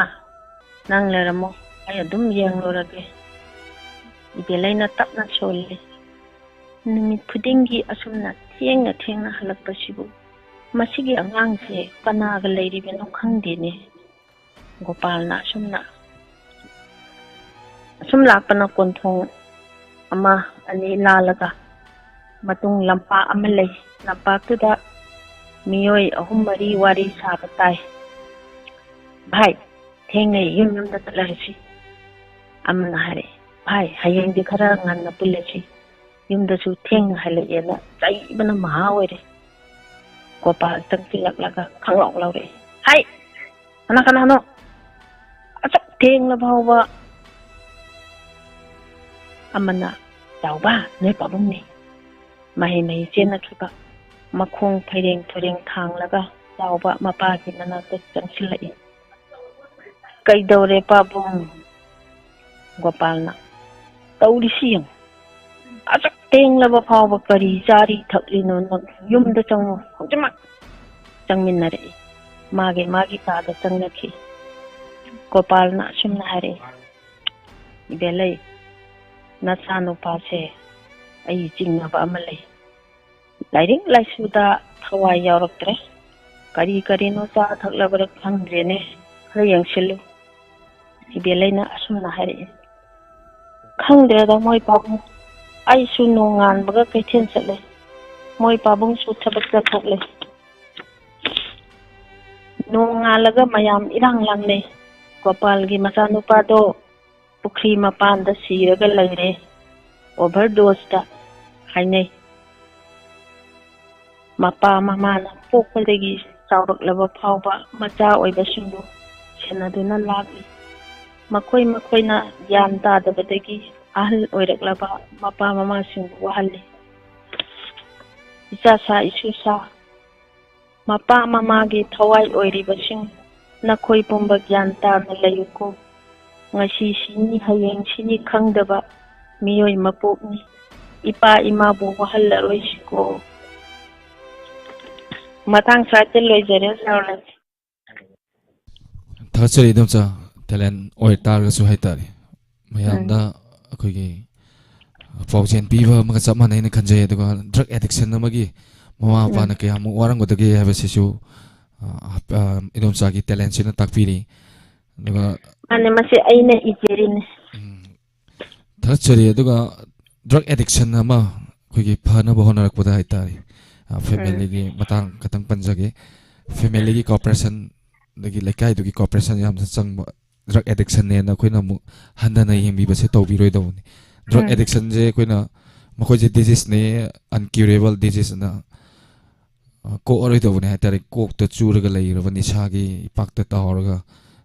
ꯅꯪ ꯂꯩꯔꯝꯃꯣ, ꯑꯩ ꯑꯗꯨꯝ ꯌꯦꯡꯂꯨꯔꯒꯦ"꯫ ꯏꯕꯦꯂꯩꯅ ꯇꯞꯅ ꯁꯣꯜꯂꯤ, "ꯅꯨꯃꯤꯠ ꯈꯨꯗꯤꯡꯒꯤ ꯑꯁꯨꯝꯅ ꯊꯦꯡꯅ ꯊꯦꯡꯅ ꯍꯜꯂꯛꯄꯁꯤꯕꯨ ꯃꯁꯤꯒꯤ ꯑꯉꯥꯡꯁꯦ ꯀꯅꯥꯒ ꯂꯩꯔꯤꯕꯅꯣ ꯈꯪꯗꯦꯅꯦ"꯫ ꯒꯣꯄꯥꯜꯅ ꯑꯁꯨꯝꯅ, ꯑꯁꯨꯝ ꯂꯥꯛꯄꯅ ꯀꯣꯟꯊꯣꯡ ꯑꯃ ꯑꯅꯤ ꯂꯥꯜꯂꯒ ꯃꯇꯨꯡ ꯂꯝꯄꯥꯛ ꯑꯃ ꯂꯩ꯫ ꯂꯝꯄꯥꯛꯇꯨꯗ ꯃꯤꯑꯣꯏ ꯑꯍꯨꯝ ꯃꯔꯤ ꯋꯥꯔꯤ ꯁꯥꯕ ꯇꯥꯏ꯫ "ꯚꯥꯏ, ꯊꯦꯡꯅꯩ, ꯌꯨꯝ ꯌꯨꯝꯗ ꯆꯠꯂꯔꯁꯤ"꯫ ꯑꯃꯅ ꯍꯥꯏꯔꯛꯏ, "ꯚꯥꯏ, ꯍꯌꯦꯡꯗꯤ ꯈꯔ ꯉꯟꯅ ꯄꯨꯜꯂꯁꯤ, ꯌꯨꯝꯗꯁꯨ ꯊꯦꯡꯅ ꯍꯜꯂꯛꯑꯦꯅ ꯆꯩꯕꯅ ꯃꯍꯥ ꯑꯣꯏꯔꯦ"꯫ ꯒꯣꯄꯥꯜ ꯆꯪꯁꯤꯜꯂꯛꯂꯒ ꯈꯪꯂꯥꯎ ꯂꯥꯎꯔꯛꯏ, "ꯍꯥꯏ, ꯀꯅꯥ ꯀꯅꯥꯅꯣ ꯑꯁꯨꯛ ꯊꯦꯡꯂ ꯐꯥꯎꯕ?" ꯑꯃꯅ, "ꯆꯥꯎꯕ, ꯅꯣꯏ ꯄꯥꯕꯨꯡꯅꯤ"꯫ ꯃꯍꯩ ꯃꯍꯩ ꯆꯦꯟꯅꯈꯤꯕ ꯃꯈꯣꯡ ꯐꯩꯔꯦꯡ ꯊꯣꯏꯔꯦꯡ ꯊꯥꯡꯂꯒ ꯆꯥꯎꯕ ꯃꯄꯥꯒꯤ ꯃꯅꯥꯛꯇ ꯆꯪꯁꯤꯜꯂꯛꯏ꯫ "ꯀꯩꯗꯧꯔꯦ ꯄꯥꯕꯨꯡ?" ꯒꯣꯄꯥꯜꯅ, "ꯇꯧꯔꯤꯁꯤ ꯌꯦꯡꯉꯨ, ꯑꯁꯨꯛ ꯊꯦꯡꯂꯕ ꯐꯥꯎꯕ ꯀꯔꯤ ꯆꯥꯔꯤ ꯊꯛꯂꯤꯅꯣ? ꯅꯪ ꯌꯨꯝꯗ ꯆꯪꯉꯨ ꯍꯧꯖꯤꯛꯃꯛ"꯫ ꯆꯪꯃꯤꯟꯅꯔꯛꯏ꯫ ꯃꯥꯒꯤ ꯃꯥꯒꯤ ꯀꯥꯗ ꯆꯪꯅꯈꯤ꯫ ꯒꯣꯄꯥꯜꯅ ꯑꯁꯨꯝꯅ ꯍꯥꯏꯔꯛꯏ, "ꯏꯕꯦꯂꯩ, ꯅꯆꯥꯅꯨꯄꯥꯁꯦ ꯑꯩ ꯆꯤꯡꯅꯕ ꯑꯃ ꯂꯩ꯫ ꯂꯥꯏꯔꯤꯛ ꯂꯥꯏꯁꯨꯗ ꯊꯋꯥꯏ ꯌꯥꯎꯔꯛꯇ꯭ꯔꯦ꯫ ꯀꯔꯤ ꯀꯔꯤꯅꯣ ꯆꯥ ꯊꯛꯂꯕ꯭ꯔꯥ ꯈꯪꯗ꯭ꯔꯦꯅꯦ꯫ ꯈꯔ ꯌꯦꯡꯁꯤꯜꯂꯨ"꯫ ꯏꯕꯦꯂꯩꯅ ꯑꯁꯨꯝꯅ ꯍꯥꯏꯔꯛꯏ, ꯈꯪꯗ꯭ꯔꯦꯗ ꯃꯣꯏ ꯄꯥꯕꯨꯡ꯫ ꯑꯩꯁꯨ ꯅꯣꯡꯉꯥꯟꯕꯒ ꯀꯩꯊꯦꯜ ꯆꯠꯂꯦ꯫ ꯃꯣꯏ ꯄꯥꯕꯨꯡꯁꯨ ꯊꯕꯛ ꯆꯠꯊꯣꯛꯂꯦ꯫ ꯅꯣꯡꯉꯥꯜꯂꯒ ꯃꯌꯥꯝ ꯏꯔꯥꯡ ꯂꯥꯡꯅꯩ꯫ ꯒꯣꯄꯥꯜꯒꯤ ꯃꯆꯥꯅꯨꯄꯥꯗꯣ ꯄꯨꯈ꯭ꯔꯤ ꯃꯄꯥꯟꯗ ꯁꯤꯔꯒ ꯂꯩꯔꯦ, ꯑꯣꯚꯔꯗꯣꯁꯇ ꯍꯥꯏꯅꯩ꯫ ꯃꯄꯥ ꯃꯃꯥꯅ ꯄꯣꯛꯄꯗꯒꯤ ꯆꯥꯎꯔꯛꯂꯕ ꯐꯥꯎꯕ ꯃꯆꯥ ꯑꯣꯏꯕꯁꯤꯡꯕꯨ ꯁꯦꯟꯅꯗꯨꯅ ꯂꯥꯛꯂꯤ꯫ ꯃꯈꯣꯏ ꯃꯈꯣꯏꯅ ꯒ꯭ꯌꯥꯟ ꯇꯥꯗꯕꯗꯒꯤ ꯑꯍꯜ ꯑꯣꯏꯔꯛꯂꯕ ꯃꯄꯥ ꯃꯃꯥꯁꯤꯡꯕꯨ ꯋꯥꯍꯜꯂꯤ꯫ ꯏꯆꯥ ꯁꯥ ꯏꯁꯨ ꯁꯥ, ꯃꯄꯥ ꯃꯃꯥꯒꯤ ꯊꯋꯥꯏ ꯑꯣꯏꯔꯤꯕꯁꯤꯡ, ꯅꯈꯣꯏ ꯄꯨꯝꯕ ꯒ꯭ꯌꯥꯟ ꯇꯥꯅ ꯂꯩꯌꯨꯀꯣ꯫ ꯉꯁꯤ ꯁꯤꯅꯤ, ꯍꯌꯦꯡ ꯁꯤꯅꯤ ꯈꯪꯗꯕ ꯃꯤꯑꯣꯏ ꯃꯄꯣꯛꯅꯤ꯫ ꯏꯄꯥ ꯏꯃꯥꯕꯨ ꯋꯥꯍꯜꯂꯔꯣꯏꯁꯤꯀꯣ꯫ ꯃꯇꯥꯡ ꯁ꯭ꯋꯥꯏꯗ ꯂꯣꯏꯖꯔꯦ, ꯁꯥꯔ ꯂꯟ꯫ ꯊꯥꯒꯠꯆꯔꯤ ꯏꯗꯣꯝꯆꯥ꯫ ꯇꯦꯂꯦꯟ ꯑꯣꯏ ꯇꯥꯔꯒꯁꯨ ꯍꯥꯏꯇꯥꯔꯦ, ꯃꯌꯥꯝꯅ ꯑꯩꯈꯣꯏꯒꯤ ꯄꯥꯎꯖꯦꯜ ꯄꯤꯕ ꯑꯃꯒ ꯆꯞ ꯃꯥꯟꯅꯩꯅ ꯈꯟꯖꯩ꯫ ꯑꯗꯨꯒ ꯗ꯭ꯔꯛ ꯑꯦꯗꯤꯛꯁꯟ ꯑꯃꯒꯤ ꯃꯃꯥ ꯃꯄꯥꯅ ꯀꯌꯥꯃꯨꯛ ꯋꯥꯔꯝꯒꯗꯒꯦ ꯍꯥꯏꯕꯁꯤꯁꯨ, ꯑ, ꯑ, ꯏꯗꯣꯝꯆꯥꯒꯤ ꯇꯦꯂꯦꯟꯁꯤꯅ ꯇꯥꯛꯄꯤꯔꯤ꯫ ꯑꯗꯨꯒ ꯃꯥꯅꯦ, ꯃꯁꯤ ꯑꯩꯅ ꯏꯖꯔꯤꯅꯦ꯫ ꯎꯝ, ꯊꯥꯒꯠꯆꯔꯤ꯫ ꯑꯗꯨꯒ ꯗ꯭ꯔꯛ ꯑꯦꯗꯤꯛꯁꯟ ꯑꯃ ꯑꯩꯈꯣꯏꯒꯤ ꯐꯅꯕ ꯍꯣꯠꯅꯔꯛꯄꯗ ꯍꯥꯏꯇꯥꯔꯦ, ꯑ, ꯐꯦꯃꯤꯂꯤꯒꯤ ꯃꯇꯥꯡ ꯈꯇꯪ ꯄꯟꯖꯒꯦ꯫ ꯐꯦꯃꯤꯂꯤꯒꯤ ꯀꯣꯑꯣꯄꯔꯦꯁꯟ, ꯑꯗꯒꯤ ꯂꯩꯀꯥꯏꯗꯨꯒꯤ ꯀꯣꯑꯣꯄꯔꯦꯁꯟ ꯌꯥꯝꯅ ꯆꯪꯕ꯫ ꯗ꯭ꯔꯛ ꯑꯦꯗꯤꯛꯁꯟꯅꯦꯅ ꯑꯩꯈꯣꯏꯅ ꯑꯃꯨꯛ ꯍꯟꯊꯅ ꯌꯦꯡꯕꯤꯕꯁꯦ ꯇꯧꯕꯤꯔꯣꯏꯗꯧꯕꯅꯤ꯫ ꯗ꯭ꯔꯛ ꯑꯦꯗꯤꯛꯁꯟꯁꯦ ꯑꯩꯈꯣꯏꯅ, ꯃꯈꯣꯏꯁꯦ ꯗꯤꯖꯤꯁꯅꯦ, ꯑꯟꯀ꯭ꯌꯨꯔꯦꯕꯜ ꯗꯤꯖꯤꯁ ꯑꯅ, ꯑ, ꯀꯣꯛꯑꯔꯣꯏꯗꯧꯕꯅꯦ ꯍꯥꯏꯇꯥꯔꯦ꯫ ꯀꯣꯛꯇ ꯆꯨꯔꯒ ꯂꯩꯔꯕ ꯅꯤꯁꯥꯒꯤ ꯏꯄꯥꯛꯇ ꯇꯥꯎꯔꯒ,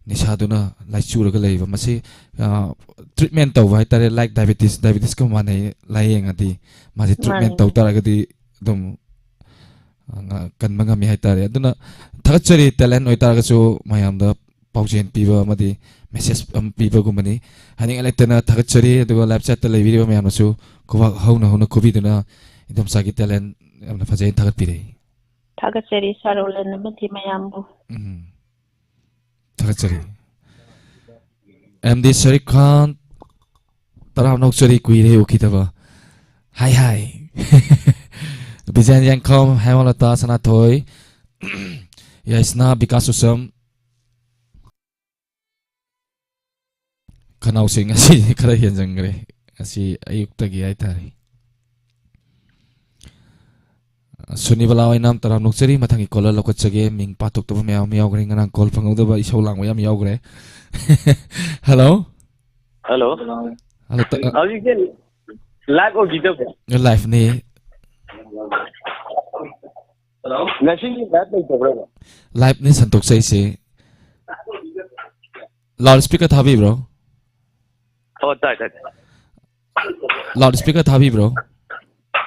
ꯅꯤꯁꯥꯗꯨꯅ ꯂꯥꯏꯆꯨꯔꯒ ꯂꯩꯕ꯫ ꯃꯁꯤ, ꯑ, ꯇ꯭ꯔꯤꯠꯃꯦꯟ ꯇꯧꯕ ꯍꯥꯏꯇꯥꯔꯦ, ꯂꯥꯏꯛ ꯗꯥꯏꯕꯦꯇꯤꯁ, ꯗꯥꯏꯕꯦꯇꯤꯁꯀ ꯃꯥꯟꯅꯩ꯫ ꯂꯥꯏꯌꯦꯡꯉꯗꯤ ꯃꯥꯁꯦ ꯇ꯭ꯔꯤꯠꯃꯦꯟ ꯃꯥꯅꯤ꯫ ꯇꯧ ꯇꯥꯔꯒꯗꯤ ꯑꯗꯨꯝ, ꯑ, ꯉ-, ꯀꯟꯕ ꯉꯝꯃꯤ ꯍꯥꯏꯇꯥꯔꯦ꯫ ꯑꯗꯨꯅ ꯊꯥꯒꯠꯆꯔꯤ, ꯇꯦꯂꯦꯟ ꯑꯣꯏꯇꯥꯔꯒꯁꯨ ꯃꯌꯥꯝꯗ ꯄꯥꯎꯖꯦꯜ ꯄꯤꯕ ꯑꯃꯗꯤ ꯃꯦꯁꯦꯖ ꯑꯃ ꯄꯤꯕꯒꯨꯝꯕꯅꯤ꯫ ꯍꯥꯏꯅꯤꯡꯉꯥꯏ ꯂꯩꯇꯅ ꯊꯥꯒꯠꯆꯔꯤ꯫ ꯑꯗꯨꯒ ꯂꯥꯏꯚ ꯆꯦꯠꯇ ꯂꯩꯕꯤꯔꯤꯕ ꯃꯌꯥꯝꯅꯁꯨ ꯈꯨꯕꯥꯛ ꯍꯧꯅ ꯍꯧꯅ ꯈꯨꯕꯤꯗꯨꯅ ꯏꯗꯣꯝꯆꯥꯒꯤ ꯇꯦꯂꯦꯟ ꯌꯥꯝꯅ ꯐꯖꯩ ꯍꯥꯏꯅ ꯊꯥꯒꯠꯄꯤꯔꯛꯏ꯫ ꯊꯥꯒꯠꯆꯔꯤ ꯁꯥꯔꯣꯂꯦꯟ ꯑꯃꯗꯤ ꯃꯌꯥꯝꯕꯨ꯫ ꯎꯝ꯫ ꯊꯥꯒꯠꯆꯔꯤ꯫ ꯑꯦꯝ ꯗꯤ ꯁꯔꯤꯐ ꯈꯥꯟ, ꯇꯔꯥꯝꯅ ꯑꯣꯛꯆꯔꯤ, ꯀꯨꯏꯔꯦ ꯎꯈꯤꯗꯕ꯫ ꯍꯥꯏ ꯍꯥꯏ꯫ ꯕꯤꯖꯦꯟ ꯌꯥꯡꯈꯝ, ꯍꯦꯃꯂꯇꯥ ꯁꯅꯥꯊꯣꯏ, ꯌꯥꯏꯁꯅꯥ ꯕꯤꯀꯥꯁ ꯎꯁꯝ, ꯈꯅꯥꯎꯁꯦ ꯉꯁꯤꯗꯤ ꯈꯔ ꯍꯦꯟꯖꯟꯈ꯭ꯔꯦ, ꯉꯁꯤ ꯑꯌꯨꯛꯇꯒꯤ ꯍꯥꯏꯇꯥꯔꯦ꯫ ꯁꯨꯅꯤꯕꯂꯥ ꯑꯣꯏꯅꯥꯝ, ꯇꯔꯥꯝ ꯅꯣꯛꯆꯔꯤ꯫ ꯃꯊꯪꯒꯤ caller ꯂꯧꯈꯠꯆꯒꯦ꯫ ꯃꯤꯡ ꯄꯥꯊꯣꯛꯇꯕ ꯃꯌꯥꯝ ꯑꯃ ꯌꯥꯎꯈ꯭ꯔꯦ꯫ ꯉꯔꯥꯡ call ꯐꯪꯍꯧꯗꯕ ꯏꯁꯧ ꯂꯥꯡꯕ ꯌꯥꯝ ꯌꯥꯎꯈ꯭ꯔꯦ꯫ Hello꯫ Hello꯫ Hello, ꯇ-, ꯑ, ꯍꯧꯖꯤꯛꯁꯦ live ꯑꯣꯏꯕꯤꯗꯕ꯭ꯔꯣ? Liveꯅꯤ꯫ ꯉꯁꯤꯒꯤ live ꯂꯩꯇꯕ꯭ꯔꯕ? Liveꯅꯤ ꯁꯟꯇꯣꯛꯆꯩꯁꯦ꯫ Loud speaker ꯊꯥꯕꯤꯕ꯭ꯔꯣ? ꯑꯣ, ꯇꯥꯏ, ꯇꯥꯏ, ꯇꯥꯏ꯫ Loud speaker ꯊꯥꯕꯤꯕ꯭ꯔꯣ?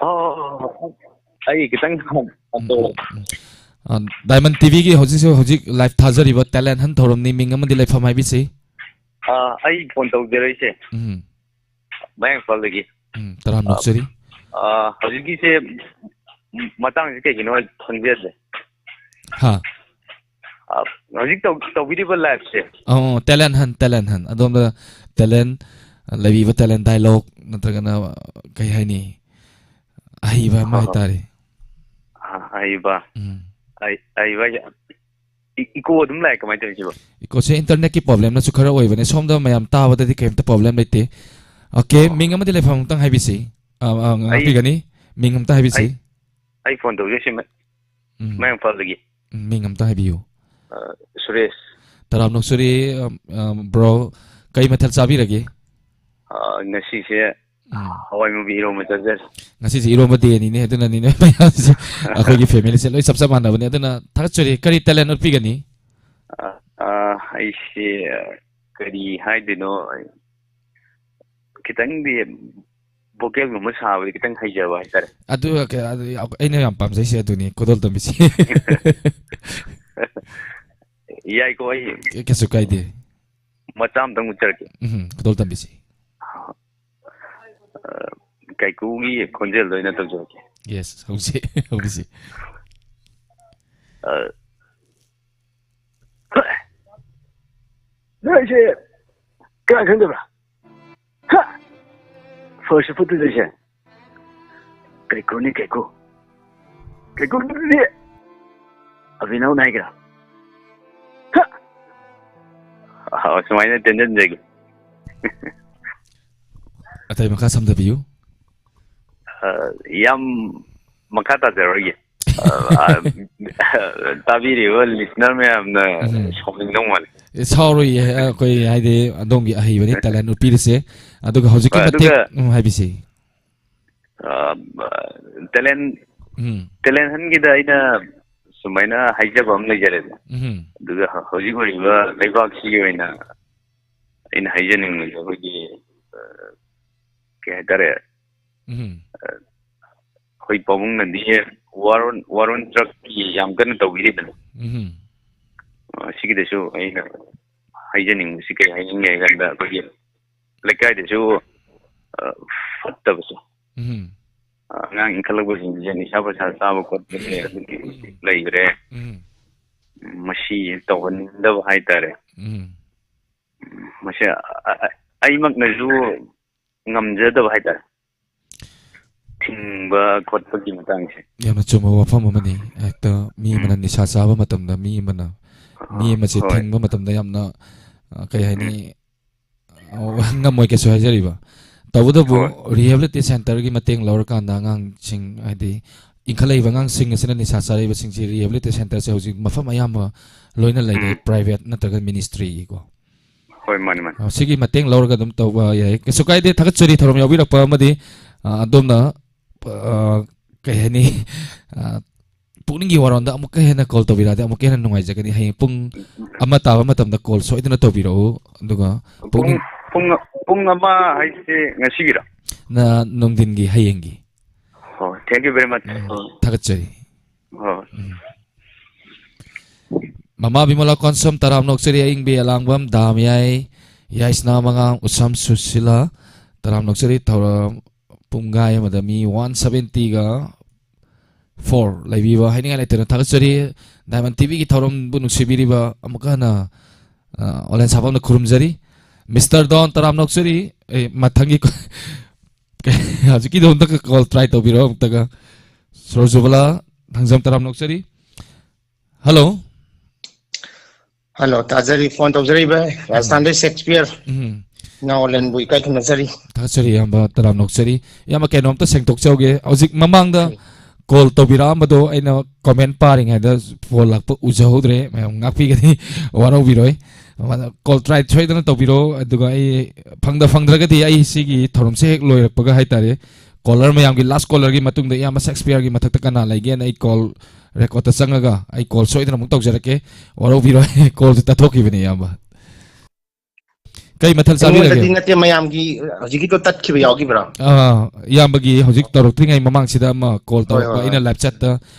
ꯑꯣ, ꯑꯣ, ꯑꯣ, ꯑꯣ꯫ ꯑꯩ ꯈꯤꯇꯪ ꯎꯝ, ꯎꯝ, ꯎꯝ꯫ ꯑ, Diamond TVꯒꯤ ꯍꯧꯖꯤꯛꯁꯨ ꯍꯧꯖꯤꯛ live ꯊꯥꯖꯔꯤꯕ talent hunt ꯊꯧꯔꯝꯅꯤ, ꯃꯤꯡ ꯑꯃꯗꯤ ꯂꯩꯐꯝ ꯍꯥꯏꯕꯤꯁꯤ꯫ ꯑ, ꯑꯩ phone ꯇꯧꯖꯔꯛꯏꯁꯦ ꯎꯝ꯫ ꯃꯌꯥꯡ ꯏꯝꯐꯥꯜꯗꯒꯤ꯫ ꯎꯝ, ꯇꯔꯥꯝ ꯑ, ꯅꯣꯛꯆꯔꯤ꯫ ꯑ, ꯍꯧꯖꯤꯛꯀꯤꯁꯦ ꯃꯇꯥꯡꯁꯦ ꯀꯩꯒꯤꯅꯣ ꯑꯩ ꯈꯪꯖꯗ꯭ꯔꯦ꯫ ꯍꯥ? ꯑ, ꯍꯧꯖꯤꯛ ꯇꯧ-, ꯇꯧꯕꯤꯔꯤꯕ liveꯁꯦ꯫ ꯑꯣ, talent hunt, talent hunt꯫ ꯑꯗꯣꯝꯗ talent, ꯂꯩꯕꯤꯕ talent dialogue ꯅꯠꯇ꯭ꯔꯒꯅ, ꯀꯩ ꯍꯥꯏꯅꯤ, ꯑꯍꯩꯕ ꯑꯃ ꯍꯣꯏ, ꯍꯣꯏ꯫ ꯍꯥꯏꯇꯥꯔꯦ꯫ ꯑ, ꯑꯍꯩꯕ꯫ ꯎꯝ꯫ ꯑꯍꯩ-, ꯑꯍꯩꯕ ꯍꯥꯏꯁꯦ ꯏ-, echo ꯑꯗꯨꯝ ꯂꯥꯛꯑꯦ, ꯀꯃꯥꯏꯅ ꯇꯧꯔꯤꯅꯣ ꯁꯤꯕꯣ? Echoꯁꯦ internetꯀꯤ problemꯅꯁꯨ ꯈꯔ ꯑꯣꯏꯕꯅꯦ꯫ ꯁꯣꯝꯗ ꯃꯌꯥꯝ ꯇꯥꯕꯗꯗꯤ ꯀꯩꯝꯇ problem ꯂꯩꯇꯦ꯫ Okay, ꯑꯣ꯫ ꯃꯤꯡ ꯑꯃꯗꯤ ꯂꯩꯐꯝ ꯑꯃꯨꯛꯇꯪ ꯍꯥꯏꯕꯤꯁꯤ꯫ ꯑ, ꯑ, ꯑꯩ ꯉꯥꯛꯄꯤꯒꯅꯤ꯫ ꯃꯤꯡ ꯑꯝꯇ ꯍꯥꯏꯕꯤꯁꯤ꯫ ꯑꯩ, ꯑꯩ phone ꯇꯧꯖꯩꯁꯤ ꯃ-, ꯎꯝ꯫ ꯃꯌꯥꯡ ꯏꯝꯐꯥꯜꯗꯒꯤ꯫ ꯎꯝ, ꯃꯤꯡ ꯑꯝꯇ ꯍꯥꯏꯕꯤꯌꯨ꯫ ꯑ, ꯁꯨꯔꯦꯁ꯫ ꯇꯔꯥꯝ ꯅꯣꯛꯆꯔꯤ, ꯑ, ꯑ, bro꯫ ꯀꯩ ꯃꯊꯦꯜ ꯆꯥꯕꯤꯔꯒꯦ? ꯑ, ꯉꯁꯤꯁꯦ ꯎꯝ꯫ ꯍꯋꯥꯏ ꯃꯨꯕꯤ ꯏꯔꯣꯝꯕ ꯆꯥꯖꯔꯦ꯫ ꯉꯁꯤꯁꯦ ꯏꯔꯣꯝꯕ dayꯅꯤꯅꯦ, ꯑꯗꯨꯅꯅꯤꯅꯦ ꯃꯌꯥꯝꯁꯦ꯫ ꯑꯩꯈꯣꯏꯒꯤ familyꯁꯦ ꯂꯣꯏ ꯆꯞ ꯆꯞ ꯃꯥꯟꯅꯕꯅꯦ꯫ ꯑꯗꯨꯅ ꯊꯥꯒꯠꯆꯔꯤ꯫ ꯀꯔꯤ talent ꯎꯠꯄꯤꯒꯅꯤ? ꯑ, ꯑ, ꯑꯩꯁꯦ, ꯑ, ꯀꯔꯤ ꯍꯥꯏꯗꯣꯏꯅꯣ? ꯈꯤꯇꯪꯗꯤ vocalꯒꯨꯝꯕ ꯁꯥꯕꯗꯤ ꯈꯤꯇꯪ ꯍꯩꯖꯕ ꯍꯥꯏꯇꯥꯔꯦ꯫ ꯑꯗꯨ, ꯑꯗꯨ ꯑꯩꯅ ꯌꯥꯝ ꯄꯥꯝꯖꯩꯁꯦ ꯑꯗꯨꯅꯤ, ꯈꯨꯗꯣꯜ ꯇꯝꯕꯤꯁꯦ꯫ ꯌꯥꯏꯀꯣ, ꯑꯩ ꯀꯩꯁꯨ ꯀꯥꯏꯗꯦ꯫ ꯃꯆꯥ ꯑꯝꯇꯪ ꯎꯠꯆꯔꯛꯀꯦ꯫ ꯎꯝ, ꯈꯨꯗꯣꯜ ꯇꯝꯕꯤꯁꯤ꯫ ꯑ, ꯀꯥꯏꯀꯨꯒꯤ ꯈꯣꯟꯖꯦꯜꯗ ꯑꯣꯏꯅ ꯇꯧꯖꯔꯛꯀꯦ꯫ Yes, ꯍꯧꯁꯤ, ꯍꯧꯁꯤ꯫ ꯑ, ꯅꯣꯏꯁꯦ ꯀꯅꯥ ꯈꯪꯗꯕ꯭ꯔꯥ? ꯍꯥ! First ꯐꯨꯠꯇꯨꯗꯩꯁꯦ ꯀꯩꯀꯨꯅꯤ, ꯀꯩꯀꯨ꯫ ꯀꯩꯀꯨꯗꯨꯗꯤ ꯑꯕꯤꯅꯧꯅ ꯍꯥꯏꯒꯦꯔꯥ? ꯍꯥ! ꯑ, ꯁꯨꯃꯥꯏꯅ ꯇꯦꯟꯖꯟꯖꯒꯦ꯫ ꯑꯇꯩ ꯃꯈꯥ ꯁꯝꯊꯕꯤꯌꯨ꯫ ꯑ, ꯌꯥꯝ ꯃꯈꯥ ꯇꯥꯖꯔꯣꯏꯒꯦ꯫ ꯑ, ꯑ, ꯇꯥꯕꯤꯔꯤꯕ listener ꯃꯌꯥꯝꯅ ꯎꯝ꯫ ꯁꯥꯎꯅꯤꯡꯗꯧ ꯃꯥꯜꯂꯦ꯫ ꯑꯦ, ꯁꯥꯎꯔꯣꯏꯌꯦ, ꯑꯩꯈꯣꯏ ꯍꯥꯏꯗꯤ ꯑꯗꯣꯝꯒꯤ ꯑꯍꯩꯕꯅꯤ, talent ꯎꯠꯄꯤꯔꯤꯁꯦ꯫ ꯑꯗꯨꯒ ꯍꯧꯖꯤꯛꯀꯤ ꯍꯣꯏ, ꯃꯇꯦꯛ, ꯑꯗꯨꯒ ꯎꯝ, ꯍꯥꯏꯕꯤꯁꯤ꯫ ꯑ, talent, ꯎꯝ꯫ Talent huntꯀꯤꯗ ꯑꯩꯅ ꯁꯨꯃꯥꯏꯅ ꯍꯥꯏꯖꯕ ꯑꯃ ꯂꯩꯖꯔꯦꯗꯅ꯫ ꯎꯝ꯫ ꯑꯗꯨꯒ ꯍꯧꯖꯤꯛ ꯑꯣꯏꯔꯤꯕ ꯂꯩꯕꯥꯛꯁꯤꯒꯤ ꯑꯣꯏꯅ ꯑꯩꯅ ꯍꯥꯏꯖꯅꯤꯡꯕꯁꯦ ꯑꯩꯈꯣꯏꯒꯤ, ꯑ, ꯀꯩ ꯍꯥꯏꯇꯥꯔꯦ, ꯎꯝ꯫ ꯑ, ꯑꯩꯈꯣꯏ ꯄꯥꯕꯨꯡꯅꯗꯤ war on, war on drugsꯀꯤ ꯌꯥꯝ ꯀꯟꯅ ꯇꯧꯕꯤꯔꯤꯗꯅ꯫ ꯎꯝ꯫ ꯑ, ꯁꯤꯒꯤꯗꯁꯨ ꯑꯩꯅ ꯍꯥꯏꯖꯅꯤꯡꯕꯁꯤ ꯀꯩ ꯍꯥꯏꯅꯤꯡꯉꯦ ꯍꯥꯏ ꯀꯥꯟꯗ, ꯑꯩꯈꯣꯏꯒꯤ ꯂꯩꯀꯥꯏꯗꯁꯨ, ꯑ, ꯐꯠꯇꯕꯁꯦ, ꯎꯝ꯫ ꯑ, ꯑꯉꯥꯡ ꯏꯟꯈꯠꯂꯛꯄꯁꯤꯡꯁꯦ ꯅꯤꯁꯥ ꯄꯁꯥ ꯆꯥꯕ ꯈꯣꯠꯄꯁꯦ ꯑꯗꯨꯛꯀꯤ ꯃꯇꯤꯛ ꯂꯩꯈ꯭ꯔꯦ꯫ ꯎꯝ꯫ ꯃꯁꯤ ꯇꯧꯍꯟꯅꯤꯡꯗꯕ ꯍꯥꯏꯇꯥꯔꯦ꯫ ꯎꯝ꯫ ꯃꯁꯤ, ꯑ, ꯑ, ꯑꯩꯃꯛꯅꯁꯨ ꯉꯝꯖꯗꯕ ꯍꯥꯏꯇꯥꯔꯦ, ꯊꯤꯡꯕ ꯈꯣꯠꯄꯒꯤ ꯃꯇꯥꯡꯁꯦ꯫ ꯌꯥꯝꯅ ꯆꯨꯝꯕ ꯋꯥꯐꯝ ꯑꯃꯅꯤ꯫ ꯍꯦꯛꯇ ꯃꯤ ꯎꯝ꯫ ꯑꯃꯅ ꯅꯤꯁꯥ ꯆꯥꯕ ꯃꯇꯝꯗ, ꯃꯤ ꯑꯃꯅ, ꯃꯤ ꯑ, ꯑꯃꯁꯦ ꯍꯣꯏ꯫ ꯊꯤꯡꯕ ꯃꯇꯝꯗ ꯌꯥꯝꯅ, ꯑ, ꯀꯩ ꯍꯥꯏꯅꯤ, ꯎꯝ꯫ ꯑ, ꯉꯝꯃꯣꯏ ꯀꯩꯁꯨ ꯍꯥꯏꯖꯔꯤꯕ꯫ ꯇꯧꯕꯇꯕꯨ ꯍꯣꯏ꯫ Rehabilitation centreꯒꯤ ꯃꯇꯦꯡ ꯂꯧꯔꯀꯥꯟꯗ ꯑꯉꯥꯡꯁꯤꯡ, ꯍꯥꯏꯗꯤ ꯏꯟꯈꯠꯂꯛꯏꯕ ꯑꯉꯥꯡꯁꯤꯡ ꯑꯁꯤꯅ ꯅꯤꯁꯥ ꯆꯥꯔꯛꯏꯕꯁꯤꯡꯁꯤ rehabilitation centreꯁꯦ ꯍꯧꯖꯤꯛ ꯃꯐꯝ ꯑꯌꯥꯝꯕ ꯂꯣꯏꯅ ꯂꯩꯔꯦ, ꯎꯝ꯫ Private ꯅꯠꯇ꯭ꯔꯒ ministryꯒꯤꯀꯣ꯫ ꯍꯣꯏ, ꯃꯥꯅꯤ, ꯃꯥꯅꯤ꯫ ꯑ, ꯁꯤꯒꯤ ꯃꯇꯦꯡ ꯂꯧꯔꯒ ꯑꯗꯨꯝ ꯇꯧꯕ ꯌꯥꯏ, ꯀꯩꯁꯨ ꯀꯥꯏꯗꯦ꯫ ꯊꯥꯒꯠꯆꯔꯤ ꯊꯧꯔꯝ ꯌꯥꯎꯕꯤꯔꯛꯄ ꯑꯃꯗꯤ, ꯑ, ꯑꯗꯣꯝꯅ, ꯑ, ꯀꯩ ꯍꯥꯏꯅꯤ, ꯑ, ꯄꯨꯛꯅꯤꯡꯒꯤ ꯋꯥꯔꯣꯟꯗ ꯑꯃꯨꯛꯀ ꯍꯦꯟꯅ call ꯇꯧꯕꯤꯔꯛꯑꯗꯤ ꯑꯃꯨꯛꯀ ꯍꯦꯟꯅ ꯅꯨꯡꯉꯥꯏꯖꯒꯅꯤ꯫ ꯍꯌꯦꯡ ꯄꯨꯡ ꯑꯃ ꯇꯥꯕ ꯃꯇꯝꯗ call ꯁꯣꯏꯗꯅ ꯇꯧꯕꯤꯔꯛꯎ, ꯑꯗꯨꯒ ꯄꯨꯡ, ꯄꯨꯛꯅꯤꯡ ꯄꯨꯡ, ꯄꯨꯡ ꯑꯃ ꯍꯥꯏꯁꯦ ꯉꯁꯤꯒꯤꯔꯣ? ꯅ-, ꯅꯨꯡꯊꯤꯟꯒꯤ, ꯍꯌꯦꯡꯒꯤ꯫ ꯍꯣꯏ, thank you very much꯫ ꯎꯝ, ꯊꯥꯒꯠꯆꯔꯤ꯫ ꯍꯣꯏ꯫ ꯎꯝ꯫ ꯃꯃꯥ ꯕꯤꯃꯂꯥ ꯀꯣꯟꯁꯝ, ꯇꯔꯥꯝꯅ ꯑꯣꯛꯆꯔꯤ꯫ ꯑꯏꯪꯕꯤ ꯑꯂꯥꯡꯕꯝ, ꯗꯥꯝ ꯌꯥꯏ, ꯌꯥꯏꯁꯅꯥ ꯃꯉꯥꯡ, ꯎꯁꯝ ꯁꯨꯁꯤꯂꯥ, ꯇꯔꯥꯝꯅ ꯑꯣꯛꯆꯔꯤ꯫ ꯊꯧꯔꯝ ꯄꯨꯡꯈꯥꯏ ꯑꯃꯗ ꯃꯤ one seventyꯒ four ꯂꯩꯕꯤꯕ ꯍꯥꯏꯅꯤꯡꯉꯥꯏ ꯂꯩꯇꯅ ꯊꯥꯒꯠꯆꯔꯤ꯫ Diamond TVꯒꯤ ꯊꯧꯔꯝꯕꯨ ꯅꯨꯡꯁꯤꯕꯤꯔꯤꯕ ꯑꯃꯨꯛꯀ ꯍꯟꯅ, ꯑ, ꯑꯣꯟꯂꯥꯏꯟ ꯁꯥꯐꯝꯗ ꯈꯨꯔꯨꯝꯖꯔꯤ꯫ Mister Don, ꯇꯔꯥꯝꯅ ꯑꯣꯛꯆꯔꯤ꯫ ꯑꯦ, ꯃꯊꯪꯒꯤ ꯀꯣ-, ꯍꯧꯖꯤꯛꯀꯤꯗꯣ ꯑꯝꯇ call try ꯇꯧꯕꯤꯔꯣ ꯑꯃꯨꯛꯇꯒ꯫ ꯁꯣꯔꯖꯨꯕꯂꯥ ꯊꯥꯡꯖꯝ, ꯇꯔꯥꯝꯅ ꯑꯣꯛꯆꯔꯤ꯫ Hello꯫ Hello, ꯇꯥꯖꯔꯤ, phone ꯇꯧꯖꯔꯛꯏꯕ ꯎꯝ꯫ ꯔꯥꯖꯁꯊꯥꯟꯗꯩ ꯁꯦꯛꯁꯄꯤꯌꯔ꯫ ꯎꯝ꯫ ꯏꯅꯥꯎ ꯑꯂꯦꯟꯕꯨ ꯏꯀꯥꯏ ꯈꯨꯝꯅꯖꯔꯤ꯫ ꯊꯥꯒꯠꯆꯔꯤ ꯏꯌꯥꯝꯕ, ꯇꯔꯥꯝꯅ ꯑꯣꯛꯆꯔꯤ꯫ ꯏꯌꯥꯝꯕ, ꯀꯩꯅꯣꯝꯇ ꯁꯦꯡꯗꯣꯛꯆꯍꯧꯒꯦ꯫ ꯍꯧꯖꯤꯛ ꯃꯃꯥꯡꯗ ꯀꯣꯜ ꯇꯧꯕꯤꯔꯛꯑꯝꯕꯗꯣ ꯑꯩꯅ ꯀꯣꯃꯦꯟ ꯄꯥꯔꯤꯉꯩꯗ ꯐꯣꯟ ꯂꯥꯛꯄ ꯎꯖꯍꯧꯗ꯭ꯔꯦ꯫ ꯃꯌꯥꯝ ꯉꯥꯛꯄꯤꯒꯅꯤ, ꯋꯥꯔꯧꯕꯤꯔꯣꯏ꯫ ꯀꯣꯜ ꯇ꯭ꯔꯥꯏ ꯁꯣꯏꯗꯅ ꯇꯧꯕꯤꯔꯣ꯫ ꯑꯗꯨꯒ ꯑꯩ ꯐꯪꯗ ꯐꯪꯗ꯭ꯔꯒꯗꯤ ꯑꯩ ꯁꯤꯒꯤ ꯊꯧꯔꯝꯁꯦ ꯍꯦꯛ ꯂꯣꯏꯔꯛꯄꯒ ꯍꯥꯏꯇꯥꯔꯦ, ꯀꯣꯂꯔ ꯃꯌꯥꯝꯒꯤ, ꯂꯥꯁ ꯀꯣꯂꯔꯒꯤ ꯃꯇꯨꯡꯗ ꯏꯌꯥꯝꯕ ꯁꯦꯛꯁꯄꯤꯌꯔꯒꯤ ꯃꯊꯛꯇ ꯀꯅꯥ ꯂꯩꯒꯦꯅ ꯑꯩ ꯀꯣꯜ ꯔꯦꯀꯣꯔꯠꯇ ꯆꯪꯉꯒ ꯑꯩ ꯀꯣꯜ ꯁꯣꯏꯗꯅ ꯑꯃꯨꯛ ꯇꯧꯖꯔꯛꯀꯦ꯫ ꯋꯥꯔꯧꯕꯤꯔꯣꯏ꯫ ꯀꯣꯜꯁꯦ ꯇꯠꯊꯣꯛꯈꯤꯕꯅꯦ ꯏꯌꯥꯝꯕ꯫ ꯀꯩ ꯃꯊꯦꯜ ꯆꯥꯕꯤꯔꯒꯦ? ꯑꯩꯉꯣꯟꯗꯗꯤ ꯅꯠꯇꯦ, ꯃꯌꯥꯝꯒꯤ ꯍꯧꯖꯤꯛꯀꯤꯗꯣ ꯇꯠꯈꯤꯕ ꯌꯥꯎꯈꯤꯕ꯭ꯔꯣ? ꯑꯥ, ꯏꯌꯥꯝꯕꯒꯤ ꯍꯧꯖꯤꯛ ꯇꯧꯔꯛꯇ꯭ꯔꯤꯉꯩ ꯃꯃꯥꯡꯁꯤꯗ ꯑꯃ ꯀꯣꯜ ꯍꯣꯏ, ꯇꯧꯔꯛꯄ, ꯍꯣꯏ, ꯑꯩꯅ ꯍꯣꯏ꯫ ꯂꯥꯏꯞ ꯆꯠꯇ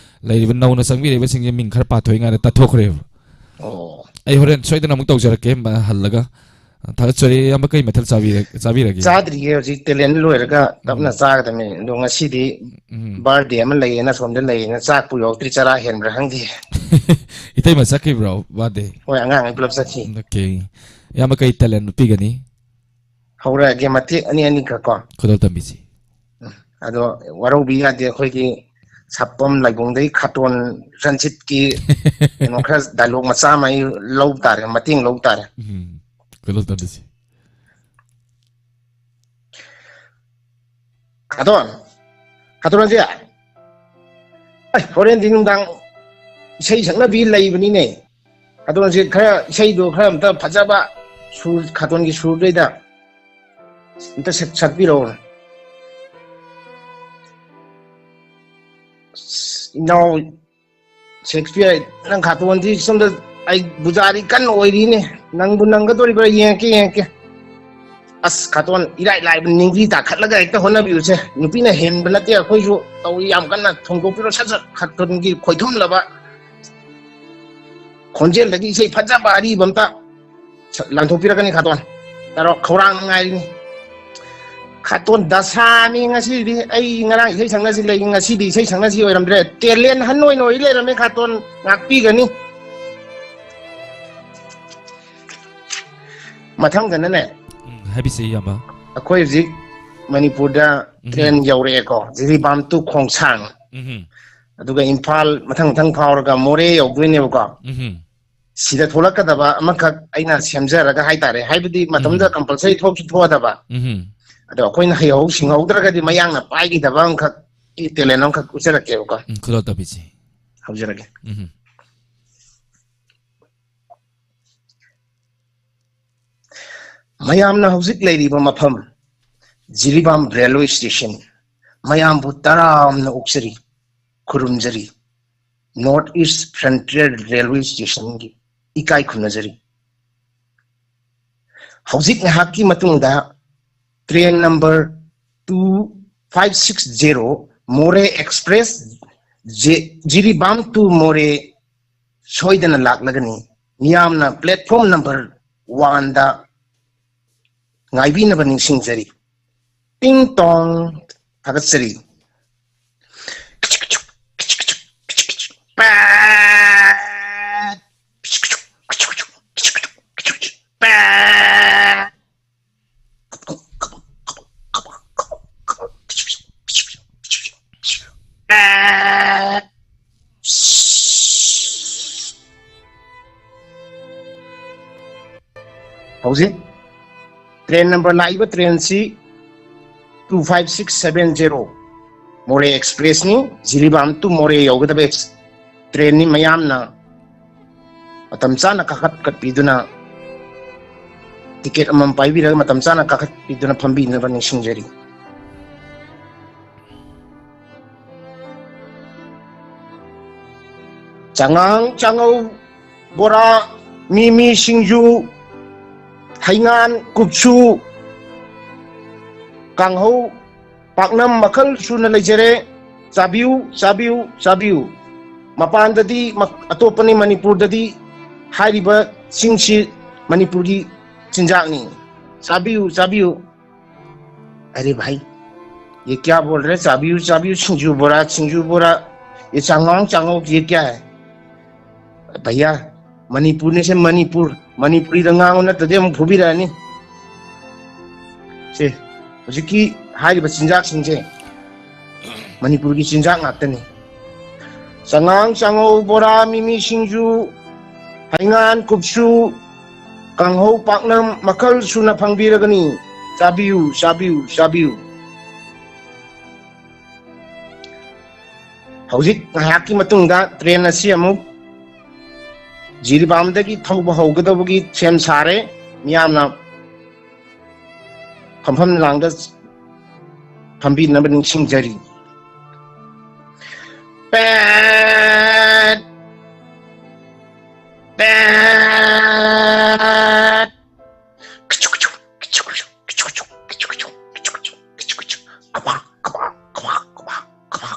ꯂꯩꯔꯤꯕ ꯅꯧꯅ ꯆꯪꯕꯤꯔꯛꯏꯕꯁꯤꯡꯁꯦ ꯃꯤꯡ ꯈꯔ ꯄꯥꯊꯣꯛꯏꯉꯥꯏꯗ ꯇꯠꯊꯣꯛꯈ꯭ꯔꯦꯕ꯫ ꯑꯣ꯫ ꯑꯩ ꯍꯣꯔꯦꯟ ꯁꯣꯏꯗꯅ ꯑꯃꯨꯛ ꯇꯧꯖꯔꯛꯀꯦ꯫ ꯃ-, ꯍꯜꯂꯒ꯫ ꯊꯥꯒꯠꯆꯔꯤ꯫ ꯏꯌꯥꯝꯕ, ꯀꯩ ꯃꯊꯦꯜ ꯆꯥꯕꯤꯔ-, ꯆꯥꯕꯤꯔꯒꯦ? ꯆꯥꯗ꯭ꯔꯤꯌꯦ, ꯍꯧꯖꯤꯛ ꯇꯦꯂꯦꯟ ꯂꯣꯏꯔꯒ ꯇꯞꯅ ꯎꯝ꯫ ꯆꯥꯒꯗꯕꯅꯤ꯫ ꯑꯗꯣ ꯉꯁꯤꯗꯤ ꯎꯝ꯫ ꯕꯥꯔꯗꯦ ꯑꯃ ꯂꯩꯌꯦꯅ, ꯁꯣꯝꯗ ꯂꯩꯌꯦꯅ ꯆꯥꯛꯄꯨ ꯌꯥꯎꯗ꯭ꯔꯤ, ꯆꯔꯥ ꯍꯦꯟꯕ꯭ꯔꯥ ꯈꯪꯗꯦ꯫ ꯏꯇꯩꯃ ꯆꯠꯈꯤꯕ꯭ꯔꯣ ꯕꯥꯔꯗꯦ? ꯍꯣꯏ, ꯑꯉꯥꯡꯈꯩ ꯄꯨꯂꯞ ꯆꯠꯈꯤ꯫ ꯑꯣꯀꯦ꯫ ꯏꯌꯥꯝꯕ, ꯀꯩ ꯇꯦꯂꯦꯟ ꯎꯠꯄꯤꯒꯅꯤ? ꯍꯧꯔꯛꯑꯒꯦ, ꯃꯇꯦꯛ ꯑꯅꯤ ꯑꯅꯤꯈꯛ ꯀꯣ꯫ ꯈꯨꯗꯣꯜ ꯇꯝꯕꯤꯁꯤ꯫ ꯑꯗꯣ ꯋꯥꯔꯧꯕꯤ ꯌꯥꯗꯦ, ꯑꯩꯈꯣꯏꯒꯤ ꯁꯥꯄꯝ ꯂꯥꯏꯕꯨꯡꯗꯒꯤ ꯈꯥꯇꯣꯟ ꯔꯟꯖꯤꯠꯀꯤ ꯀꯩꯅꯣ ꯈꯔ ꯗꯥꯏꯂꯣꯛ ꯃꯆꯥ ꯑꯃ ꯑꯩ ꯂꯧ ꯇꯥꯔꯦ, ꯃꯇꯦꯡ ꯂꯧ ꯇꯥꯔꯦ꯫ ꯎꯝ, ꯈꯨꯗꯣꯜ ꯇꯝꯕꯤꯁꯤ꯫ ꯈꯥꯇꯣꯟ, ꯈꯥꯇꯣꯟ ꯔꯟꯖꯤꯠ, ꯑꯩ ꯍꯣꯔꯦꯟꯗꯤ ꯅꯨꯡꯗꯥꯡ ꯏꯁꯩ ꯁꯛꯅꯕꯤ ꯂꯩꯕꯅꯤꯅꯦ꯫ ꯈꯥꯇꯣꯟꯁꯦ ꯈꯔ ꯏꯁꯩꯗꯣ ꯈꯔ ꯑꯝꯇ ꯐꯖꯕ ꯁꯨꯔ, ꯈꯥꯇꯣꯟꯒꯤ ꯁꯨꯔꯗꯩꯗ ꯑꯝꯇ ꯁꯛ-, ꯁꯛꯄꯤꯔꯛꯑꯣ꯫ ꯑꯁ, ꯏꯅꯥꯎ ꯁꯦꯛꯁꯄꯤꯌꯔ, ꯅꯪ ꯈꯥꯇꯣꯟꯗꯤ ꯁꯣꯝꯗ ꯑꯩ ꯕꯨꯖꯥꯔꯤ ꯀꯟꯅ ꯑꯣꯏꯔꯤꯅꯦ꯫ ꯅꯪꯕꯨ ꯅꯪꯒꯗꯣꯔꯤꯕ꯭ꯔꯥ ꯌꯦꯡꯉꯛꯀꯦ, ꯌꯦꯡꯉꯛꯀꯦ꯫ ꯑꯁ, ꯈꯥꯇꯣꯟ, ꯏꯔꯥꯏ ꯂꯥꯏꯕ ꯅꯤꯡꯕꯤ ꯇꯥꯈꯠꯂꯒ ꯍꯦꯛꯇ ꯍꯣꯠꯅꯕꯤꯌꯨꯁꯦ꯫ ꯅꯨꯄꯤꯅ ꯍꯦꯟꯕ ꯅꯠꯇꯦ, ꯑꯩꯈꯣꯏꯁꯨ ꯇꯧꯔꯤ ꯌꯥꯝ ꯀꯟꯅ꯫ ꯊꯣꯡꯗꯣꯛꯄꯤꯔꯣ ꯁꯠ ꯁꯠ꯫ ꯈꯥꯇꯣꯟꯒꯤ ꯈꯣꯏꯊꯨꯝꯂꯕ ꯈꯣꯟꯖꯦꯜꯗꯒꯤ ꯏꯁꯩ ꯐꯖꯕ ꯑꯔꯤꯕ ꯑꯝꯇ ꯁ-, ꯂꯥꯟꯊꯣꯛꯄꯤꯔꯛꯀꯅꯤ ꯈꯥꯇꯣꯟ꯫ ꯇꯔꯣ, ꯈꯧꯔꯥꯡꯅ ꯉꯥꯏꯔꯤꯅꯤ꯫ ꯈꯥꯇꯣꯟ ꯗꯁꯥꯅꯤ ꯉꯁꯤꯗꯤ꯫ ꯑꯩ ꯉꯔꯥꯡ ꯏꯁꯩ ꯁꯛꯅꯁꯤ ꯂꯩ, ꯉꯁꯤꯗꯤ ꯏꯁꯩ ꯁꯛꯅꯁꯤ ꯑꯣꯏꯔꯝꯗ꯭ꯔꯦ꯫ ꯇꯦꯂꯦꯟ ꯍꯟ ꯑꯣꯏꯅ ꯑꯣꯏ ꯂꯩꯔꯝꯃꯦ ꯈꯥꯇꯣꯟ꯫ ꯉꯥꯛꯄꯤꯒꯅꯤ꯫ ꯃꯊꯪꯗꯅꯅꯦ, ꯎꯝ, ꯍꯥꯏꯕꯤꯁꯦ ꯏꯌꯥꯝꯕ꯫ ꯑꯩꯈꯣꯏ ꯍꯧꯖꯤꯛ ꯃꯅꯤꯄꯨꯔꯗ ꯎꯝ꯫ ꯇ꯭ꯔꯦꯟ ꯌꯧꯔꯛꯑꯦꯀꯣ, ꯖꯤꯔꯤꯕꯥꯝ ꯇꯨ ꯈꯣꯡꯁꯥꯡ, ꯎꯝ꯫ ꯑꯗꯨꯒ ꯏꯝꯐꯥꯜ ꯃꯊꯪ ꯃꯊꯪ ꯐꯥꯎꯔꯒ ꯃꯣꯔꯦ ꯌꯧꯗꯣꯏꯅꯦꯕꯀꯣ꯫ ꯎꯝ꯫ ꯁꯤꯗ ꯊꯣꯛꯂꯛꯀꯗꯕ ꯑꯃꯈꯛ ꯑꯩꯅ ꯁꯦꯝꯖꯔꯒ ꯍꯥꯏꯇꯥꯔꯦ꯫ ꯍꯥꯏꯕꯗꯤ ꯃꯇꯝꯗꯨꯗ ꯎꯝ꯫ Compulsory ꯊꯣꯛꯁꯨ ꯊꯣꯛꯑꯗꯕ꯫ ꯎꯝ꯫ ꯑꯗꯣ ꯑꯩꯈꯣꯏꯅ ꯍꯩꯍꯧ ꯁꯤꯡꯍꯧꯗ꯭ꯔꯒꯗꯤ ꯃꯌꯥꯡꯅ ꯄꯥꯏꯈꯤꯗꯕ ꯑꯃꯈꯛ, talent ꯑꯃꯈꯛ ꯎꯠꯆꯔꯛꯀꯦꯕꯀꯣ꯫ ꯎꯝ, ꯈꯨꯗꯣꯜ ꯇꯧꯕꯤꯁꯤ꯫ ꯍꯧꯖꯔꯒꯦ꯫ ꯎꯝ꯫ ꯃꯌꯥꯝꯅ ꯍꯧꯖꯤꯛ ꯂꯩꯔꯤꯕ ꯃꯐꯝ ꯖꯤꯔꯤꯕꯥꯝ railway station, ꯃꯌꯥꯝꯕꯨ ꯇꯔꯥꯝꯅ ꯑꯣꯛꯆꯔꯤ, ꯈꯨꯔꯨꯝꯖꯔꯤ꯫ North East Frontier Railway Stationꯒꯤ ꯏꯀꯥꯏ ꯈꯨꯝꯅꯖꯔꯤ꯫ ꯍꯧꯖꯤꯛ ꯉꯥꯏꯍꯥꯛꯀꯤ ꯃꯇꯨꯡꯗ train number two five six zero Moreh Express, J-, Jiribam to Moreh ꯁꯣꯏꯗꯅ ꯂꯥꯛꯂꯒꯅꯤ꯫ ꯃꯤꯌꯥꯝꯅ platform number oneꯗ ꯉꯥꯏꯕꯤꯅꯕ ꯅꯤꯡꯁꯤꯡꯖꯔꯤ꯫ ꯇꯤꯡ ꯇꯣꯡ ꯊꯥꯒꯠꯆꯔꯤ꯫ ꯍꯧꯖꯤꯛ train number, ꯂꯥꯛꯏꯕ trainꯁꯤ two five six seven zero Moreh Expressꯅꯤ꯫ Jiribam to Moreh ꯌꯧꯒꯗꯕ ex-, trainꯅꯤ꯫ ꯃꯌꯥꯝꯅ ꯃꯇꯝ ꯆꯥꯅ ꯀꯥꯈꯠꯀꯠꯄꯤꯗꯨꯅ, ticket ꯑꯃꯃꯝ ꯄꯥꯏꯕꯤꯔꯒ ꯃꯇꯝ ꯆꯥꯅ ꯀꯥꯈꯠꯄꯤꯗꯨꯅ ꯐꯝꯕꯤꯅꯕ ꯅꯤꯡꯁꯤꯡꯖꯔꯤ꯫ ꯆꯉꯥꯡ, ꯆꯥꯉꯧ, ꯕꯣꯔꯥ, ꯃꯤꯃꯤ ꯁꯤꯡꯖꯨ, ꯍꯩꯉꯥꯟ, ꯀꯨꯞꯁꯨ, ꯀꯥꯡꯍꯧ, ꯄꯥꯛꯅꯝ ꯃꯈꯜ ꯁꯨꯅ ꯂꯩꯖꯔꯦ꯫ ꯆꯥꯕꯤꯌꯨ, ꯆꯥꯕꯤꯌꯨ, ꯆꯥꯕꯤꯌꯨ꯫ ꯃꯄꯥꯟꯗꯗꯤ ꯃ-, ꯑꯇꯣꯞꯄꯅꯤ, ꯃꯅꯤꯄꯨꯔꯗꯗꯤ ꯍꯥꯏꯔꯤꯕꯁꯤꯡꯁꯤ ꯃꯅꯤꯄꯨꯔꯒꯤ ꯆꯤꯟꯖꯥꯛꯅꯤ꯫ ꯆꯥꯕꯤꯌꯨ, ꯆꯥꯕꯤꯌꯨ꯫ अरे भाई, ये क्या बोल रहे? ꯆꯥꯕꯤꯌꯨ, ꯆꯥꯕꯤꯌꯨ, ꯁꯤꯡꯖꯨ ꯕꯣꯔꯥ, ꯁꯤꯡꯖꯨ ꯕꯣꯔꯥ, ये ꯆꯉꯥꯡ, ꯆꯥꯉꯧ, ये क्या है? भैया, ꯃꯅꯤꯄꯨꯔꯅꯤ ꯁꯦ, ꯃꯅꯤꯄꯨꯔ꯫ ꯃꯅꯤꯄꯨꯔꯤꯗ ꯉꯥꯡꯉꯨ, ꯅꯠꯇ꯭ꯔꯗꯤ ꯑꯃꯨꯛ ꯐꯨꯕꯤꯔꯛꯑꯅꯤ꯫ ꯁꯦ, ꯍꯧꯖꯤꯛꯀꯤ ꯍꯥꯏꯔꯤꯕ ꯆꯤꯟꯖꯥꯛꯁꯤꯡꯁꯦ ꯃꯅꯤꯄꯨꯔꯒꯤ ꯆꯤꯟꯖꯥꯛ ꯉꯥꯛꯇꯅꯤ꯫ ꯆꯉꯥꯡ, ꯆꯥꯉꯧ, ꯕꯣꯔꯥ, ꯃꯤꯃꯤ ꯁꯤꯡꯖꯨ, ꯍꯩꯉꯥꯟ, ꯀꯨꯞꯁꯨ, ꯀꯥꯡꯍꯧ, ꯄꯥꯛꯅꯝ ꯃꯈꯜ ꯁꯨꯅ ꯐꯪꯕꯤꯔꯒꯅꯤ꯫ ꯆꯥꯕꯤꯌꯨ, ꯆꯥꯕꯤꯌꯨ, ꯆꯥꯕꯤꯌꯨ꯫ ꯍꯧꯖꯤꯛ ꯉꯥꯏꯍꯥꯛꯀꯤ ꯃꯇꯨꯡꯗ ꯇ꯭ꯔꯦꯟ ꯑꯁꯤ ꯑꯃꯨꯛ ꯖꯤꯔꯤꯕꯥꯝꯗꯒꯤ ꯊꯧꯕ ꯍꯧꯒꯗꯧꯕꯒꯤ ꯁꯦꯝ ꯁꯥꯔꯦ꯫ ꯃꯤꯌꯥꯝꯅ ꯐꯝꯐꯝ ꯂꯥꯡꯗ ꯐꯝꯕꯤꯅꯕ ꯅꯤꯡꯁꯤꯡꯖꯔꯤ꯫ ꯄꯦꯠ! ꯄꯦꯠ!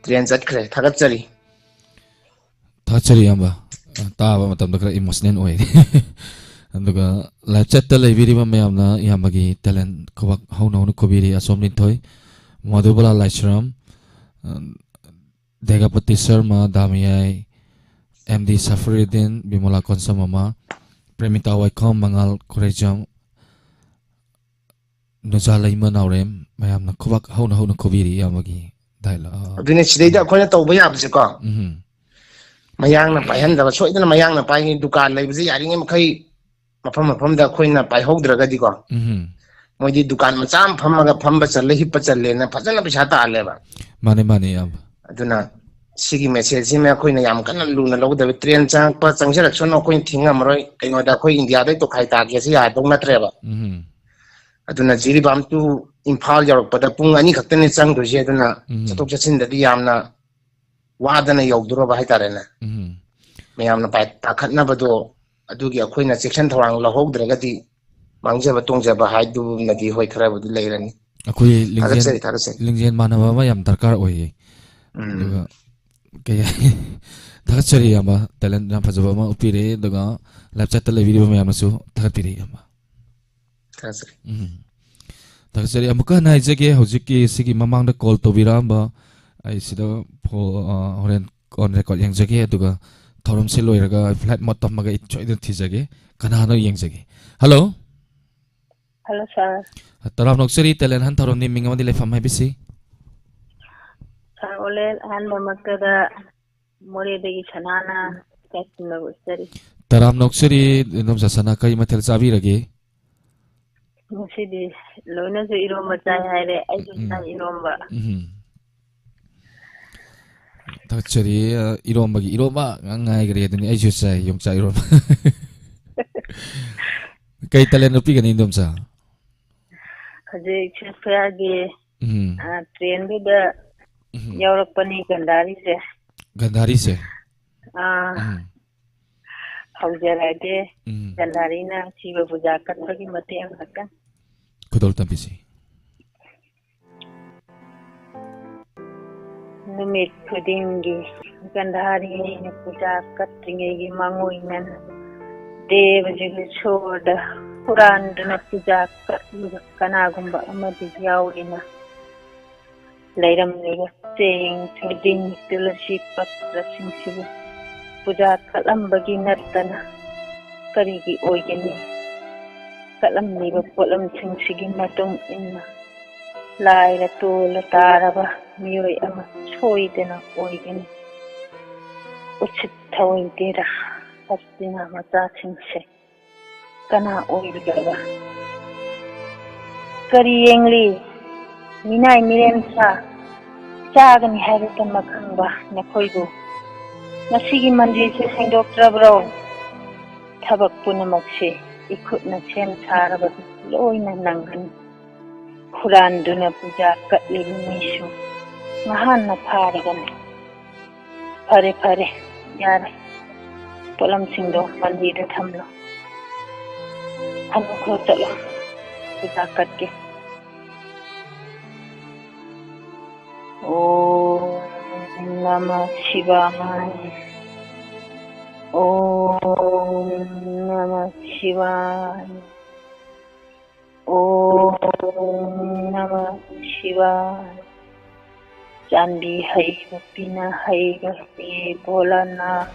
ꯇ꯭ꯔꯦꯟ ꯆꯠꯈ꯭ꯔꯦ꯫ ꯊꯥꯒꯠꯆꯔꯤ꯫ ꯊꯥꯒꯠꯆꯔꯤ, ꯏꯌꯥꯝꯕ꯫ ꯑ, ꯇꯥꯕ ꯃꯇꯝꯗ ꯈꯔ emotional ꯑꯣꯏ꯫ ꯑꯗꯨꯒ live chatꯇ ꯂꯩꯕꯤꯔꯤꯕ ꯃꯌꯥꯝꯅ ꯏꯌꯥꯝꯕꯒꯤ talent ꯈꯨꯕꯥꯛ ꯍꯧꯅ ꯍꯧꯅ ꯈꯨꯕꯤꯔꯤ꯫ ꯑꯁꯣꯝ ꯂꯤꯟꯊꯣꯏ, ꯃꯙꯨꯕꯂꯥ ꯂꯥꯏꯁ꯭ꯔꯝ, ꯑ, ꯗꯦꯒꯥꯄꯇꯤ ꯁꯔꯃ, ꯗꯥꯃꯤꯌꯥꯏ, ꯑꯦꯝ ꯗꯤ ꯁꯐꯔꯨꯗꯤꯟ, ꯕꯤꯃꯣꯂꯥ ꯀꯣꯟꯁꯝꯃꯃ, ꯄ꯭ꯔꯦꯃꯤꯇꯥ ꯋꯥꯏꯈꯣꯝ, ꯃꯉꯥꯜ ꯈꯨꯔꯩꯖꯝ, ꯅꯨꯖꯥ ꯂꯩꯃ ꯅꯥꯎꯔꯦꯝ, ꯃꯌꯥꯝꯅ ꯈꯨꯕꯥꯛ ꯍꯧꯅ ꯍꯧꯅ ꯈꯨꯕꯤꯔꯤ ꯏꯌꯥꯝꯕꯒꯤ dialogue꯫ ꯑꯗꯨꯅꯦ ꯁꯤꯗꯩꯗ ꯑꯩꯈꯣꯏꯅ ꯇꯧꯕ ꯌꯥꯕꯁꯦꯀꯣ, ꯎꯝ꯫ ꯃꯌꯥꯡꯅ ꯄꯥꯏꯍꯟꯗꯕ, ꯁꯣꯏꯗꯅ ꯃꯌꯥꯡꯅ ꯄꯥꯏꯅꯤ꯫ ꯗꯨꯀꯥꯟ ꯂꯩꯕꯁꯦ ꯌꯥꯔꯤꯉꯩ ꯃꯈꯩ ꯃꯐꯝ ꯃꯐꯝꯗ ꯑꯩꯈꯣꯏꯅ ꯄꯥꯏꯍꯧꯗ꯭ꯔꯒꯗꯤꯀꯣ, ꯎꯝ꯫ ꯃꯣꯏꯗꯤ ꯗꯨꯀꯥꯟ ꯃꯆꯥ ꯑꯃ ꯐꯝꯃꯒ ꯐꯝꯕ ꯆꯜꯂꯦ, ꯍꯤꯞꯄ ꯆꯜꯂꯦꯅ ꯐꯖꯅ ꯄꯩꯁꯥ ꯇꯥꯍꯜꯂꯦꯕ꯫ ꯃꯥꯅꯦ, ꯃꯥꯅꯦ, ꯏꯌꯥꯝꯕ꯫ ꯑꯗꯨꯅ ꯁꯤꯒꯤ messageꯁꯤꯃ ꯑꯩꯈꯣꯏꯅ ꯌꯥꯝ ꯀꯟꯅ ꯂꯨꯅ ꯂꯧꯒꯗꯕ꯫ ꯇ꯭ꯔꯦꯟ ꯆꯪꯉꯛꯄ ꯆꯪꯖꯔꯛꯁꯅꯨ, ꯑꯩꯈꯣꯏꯅ ꯊꯤꯡꯉꯝꯃꯔꯣꯏ꯫ ꯀꯩꯅꯣꯗ ꯑꯩꯈꯣꯏ ꯏꯟꯗꯤꯌꯥꯗꯩ ꯇꯣꯈꯥꯏ ꯇꯥꯒꯦꯁꯤ ꯌꯥꯗꯧ ꯅꯠꯇ꯭ꯔꯦꯕ꯫ ꯎꯝ꯫ ꯑꯗꯨꯅ ꯖꯤꯔꯤꯕꯥꯝ to ꯏꯝꯐꯥꯜ ꯌꯧꯔꯛꯄꯗ ꯄꯨꯡ ꯑꯅꯤ ꯈꯛꯇꯅꯤ ꯆꯪꯗꯣꯏꯁꯦ꯫ ꯑꯗꯨꯅ ꯎꯝ꯫ ꯆꯠꯊꯣꯛ ꯆꯠꯁꯤꯟꯗꯗꯤ ꯌꯥꯝꯅ ꯋꯥꯗꯅ ꯌꯧꯗꯣꯔꯕ ꯍꯥꯏꯇꯥꯔꯦꯅꯦ꯫ ꯎꯝ꯫ ꯃꯌꯥꯝꯅ ꯄꯥꯏ-, ꯄꯥꯈꯠꯅꯕꯗꯣ, ꯑꯗꯨꯒꯤ ꯑꯩꯈꯣꯏꯅ ꯆꯦꯛꯁꯤꯟ ꯊꯧꯔꯥꯡ ꯂꯧꯍꯧꯗ꯭ꯔꯒꯗꯤ ꯃꯥꯡꯖꯕ ꯇꯣꯡꯖꯕ ꯍꯥꯏꯗꯨꯃꯗꯤ ꯍꯣꯏ ꯈꯔꯕꯨꯗꯤ ꯂꯩꯔꯅꯤ꯫ ꯑꯩꯈꯣꯏ ꯂꯤꯡꯖꯦꯜ, ꯊꯥꯒꯠꯆꯔꯤ, ꯊꯥꯒꯠꯆꯔꯤ꯫ ꯂꯤꯡꯖꯦꯜ ꯃꯥꯟꯅꯕ ꯑꯃ ꯌꯥꯝ ꯗꯔꯀꯥꯔ ꯑꯣꯏꯌꯦ꯫ ꯎꯝ꯫ ꯑꯗꯨꯒ ꯀꯩ ꯍꯥꯏ-, ꯊꯥꯒꯠꯆꯔꯤ ꯏꯌꯥꯝꯕ, talent ꯌꯥꯝ ꯐꯖꯕ ꯑꯃ ꯎꯠꯄꯤꯔꯦ꯫ ꯑꯗꯨꯒ live chatꯇ ꯂꯩꯕꯤꯔꯤꯕ ꯃꯌꯥꯝꯅꯁꯨ ꯊꯥꯒꯠꯄꯤꯔꯦ ꯏꯌꯥꯝꯕ꯫ ꯊꯥꯒꯠꯆꯔꯤ꯫ ꯎꯝ꯫ ꯊꯥꯒꯠꯆꯔꯤ꯫ ꯑꯃꯨꯛꯀ ꯍꯟꯅ ꯍꯥꯏꯖꯒꯦ, ꯍꯧꯖꯤꯛꯀꯤ ꯁꯤꯒꯤ ꯃꯃꯥꯡꯗ call ꯇꯧꯕꯤꯔꯛꯑꯝꯕ, ꯑꯩ ꯁꯤꯗ ꯐꯣ-, ꯑ, ꯍꯣꯔꯦꯟ on record ꯌꯦꯡꯖꯒꯦ, ꯑꯗꯨꯒ ꯊꯧꯔꯝꯁꯤ ꯂꯣꯏꯔꯒ flight mode ꯇꯝꯃꯒ ꯑꯩ ꯁꯣꯏꯗꯅ ꯊꯤꯖꯒꯦ꯫ ꯀꯅꯥꯅꯣ ꯌꯦꯡꯖꯒꯦ꯫ Hello? Hello, sir. ꯇꯔꯥꯝꯅ ꯑꯣꯛꯆꯔꯤ, talent hunt ꯊꯧꯔꯝꯅꯤ, ꯃꯤꯡ ꯑꯃꯗꯤ ꯂꯩꯐꯝ ꯍꯥꯏꯕꯤꯁꯤ꯫ ꯁꯥꯔ ꯑꯣꯂꯦꯟ, ꯑꯍꯥꯟꯕꯃꯛꯇꯗ ꯃꯣꯔꯦꯗꯒꯤ ꯁꯅꯥꯅ ꯏꯀꯥꯏ ꯈꯨꯝꯅꯕ ꯎꯠꯆꯔꯤ꯫ ꯇꯔꯥꯝꯅ ꯑꯣꯛꯆꯔꯤ, ꯏꯟꯗꯣꯝꯆꯥ ꯁꯅꯥ, ꯀꯔꯤ ꯃꯊꯦꯜ ꯆꯥꯕꯤꯔꯒꯦ? ꯉꯁꯤꯗꯤ ꯂꯣꯏꯅꯁꯨ ꯏꯔꯣꯝꯕ ꯆꯥꯏ ꯍꯥꯏꯔꯦ, ꯑꯩꯁꯨ ꯎꯝ꯫ ꯆꯥꯏ ꯏꯔꯣꯝꯕ꯫ ꯎꯝ꯫ ꯊꯥꯒꯠꯆꯔꯤ, ꯑ, ꯏꯔꯣꯝꯕꯒꯤ ꯏꯔꯣꯝꯕ ꯉꯥꯛ ꯉꯥꯏꯈ꯭ꯔꯦ ꯑꯗꯨꯅꯤ, ꯑꯩꯁꯨ ꯆꯥꯏ ꯌꯣꯡꯆꯥꯛ ꯏꯔꯣꯝꯕ꯫ ꯀꯩ talent ꯎꯠꯄꯤꯒꯅꯤ, ꯏꯟꯗꯣꯝꯆꯥ? ꯍꯧꯖꯤꯛ ꯁꯤꯜꯐꯤꯌꯥꯒꯤ, ꯎꯝ꯫ ꯑ, trainꯗꯨꯗ ꯎꯝ꯫ ꯌꯥꯎꯔꯛꯄꯅꯤ ꯒꯟꯙꯥꯔꯤꯁꯦ꯫ ꯒꯟꯙꯥꯔꯤꯁꯦ? ꯑꯥ꯫ ꯎꯝ꯫ ꯍꯧꯖꯔꯒꯦ꯫ ꯎꯝ꯫ ꯒꯟꯙꯥꯔꯤꯅ ꯁꯤꯕ ꯄꯨꯖꯥ ꯀꯠꯄꯒꯤ ꯃꯇꯦꯡ ꯑꯃꯈꯛꯇꯪ꯫ ꯈꯨꯗꯣꯜ ꯇꯝꯕꯤꯁꯤ꯫ ꯅꯨꯃꯤꯠ ꯈꯨꯗꯤꯡꯒꯤ ꯒꯟꯙꯥꯔꯤꯅ ꯄꯨꯖꯥ ꯀꯠꯇ꯭ꯔꯤꯉꯩꯒꯤ ꯃꯥꯡꯑꯣꯏꯅꯅ ꯗꯦꯕꯖꯤꯒꯤ ꯁꯣꯔꯗ ꯍꯨꯔꯥꯟꯗꯨꯅ ꯄꯨꯖꯥ ꯀꯠꯂꯤꯕ ꯀꯅꯥꯒꯨꯝꯕ ꯑꯃꯗꯤ ꯌꯥꯎꯔꯤꯅ ꯂꯩꯔꯝꯂꯤꯕ ꯆꯦꯡ, ꯊꯣꯏꯗꯤꯡ, ꯇꯨꯂꯁꯤ ꯄꯠꯇ꯭ꯔꯁꯤꯡꯁꯤꯕꯨ ꯄꯨꯖꯥ ꯀꯠꯂꯝꯕꯒꯤ ꯅꯠꯇꯅ ꯀꯔꯤꯒꯤ ꯑꯣꯏꯒꯅꯤ? ꯀꯠꯂꯝꯂꯤꯕ ꯄꯣꯠꯂꯝꯁꯤꯡꯁꯤꯒꯤ ꯃꯇꯨꯡ ꯏꯟꯅ ꯂꯥꯏꯔ ꯇꯣꯜꯂ ꯇꯥꯔꯕ ꯃꯤꯑꯣꯏ ꯑꯃ ꯁꯣꯏꯗꯅ ꯑꯣꯏꯒꯅꯤ꯫ ꯎꯁꯤꯠ ꯊꯑꯣꯏꯗꯦꯗ, ꯍꯁꯇꯤꯅꯥ ꯃꯆꯥꯁꯤꯡꯁꯦ꯫ ꯀꯅꯥ ꯑꯣꯏꯔꯨꯗꯕ? ꯀꯔꯤ ꯌꯦꯡꯂꯤ? ꯃꯤꯅꯥꯏ ꯃꯤꯔꯦꯟ ꯁꯥ ꯆꯥꯒꯅꯤ ꯍꯥꯏꯕꯇꯃꯛ ꯈꯪꯕ ꯅꯈꯣꯏꯕꯨ ꯉꯁꯤꯒꯤ ꯃꯟꯗꯤꯔꯁꯦ ꯁꯦꯡꯗꯣꯛꯇ꯭ꯔꯕ꯭ꯔꯣ? ꯊꯕꯛ ꯄꯨꯝꯅꯃꯛꯁꯦ ꯏꯈꯨꯠꯅ ꯁꯦꯝ ꯁꯥꯔꯕꯗꯤ ꯂꯣꯏꯅ ꯅꯪꯒꯅꯤ꯫ ꯍꯨꯔꯥꯟꯗꯨꯅ ꯄꯨꯖꯥ ꯀꯠꯂꯤꯕ ꯃꯤꯁꯨ ꯉꯍꯥꯟꯅ ꯐꯥꯔꯒꯅꯤ꯫ ꯐꯔꯦ, ꯐꯔꯦ, ꯌꯥꯔꯦ꯫ ꯄꯣꯠꯂꯝꯁꯤꯡꯗꯣ ꯃꯟꯗꯤꯔꯗ ꯊꯝꯂꯣ꯫ ꯍꯟꯈ꯭ꯔꯣ, ꯆꯠꯂꯣ꯫ ꯄꯨꯖꯥ ꯀꯠꯀꯦ꯫ ॐ नमः शिवाय। ॐ नमः शिवाय। ॐ नमः शिवाय। ꯆꯥꯟꯕꯤ ꯍꯩꯕ ꯄꯤꯅ ꯍꯩꯕ ꯍꯦ ꯚꯣꯂꯥꯅꯥꯊ,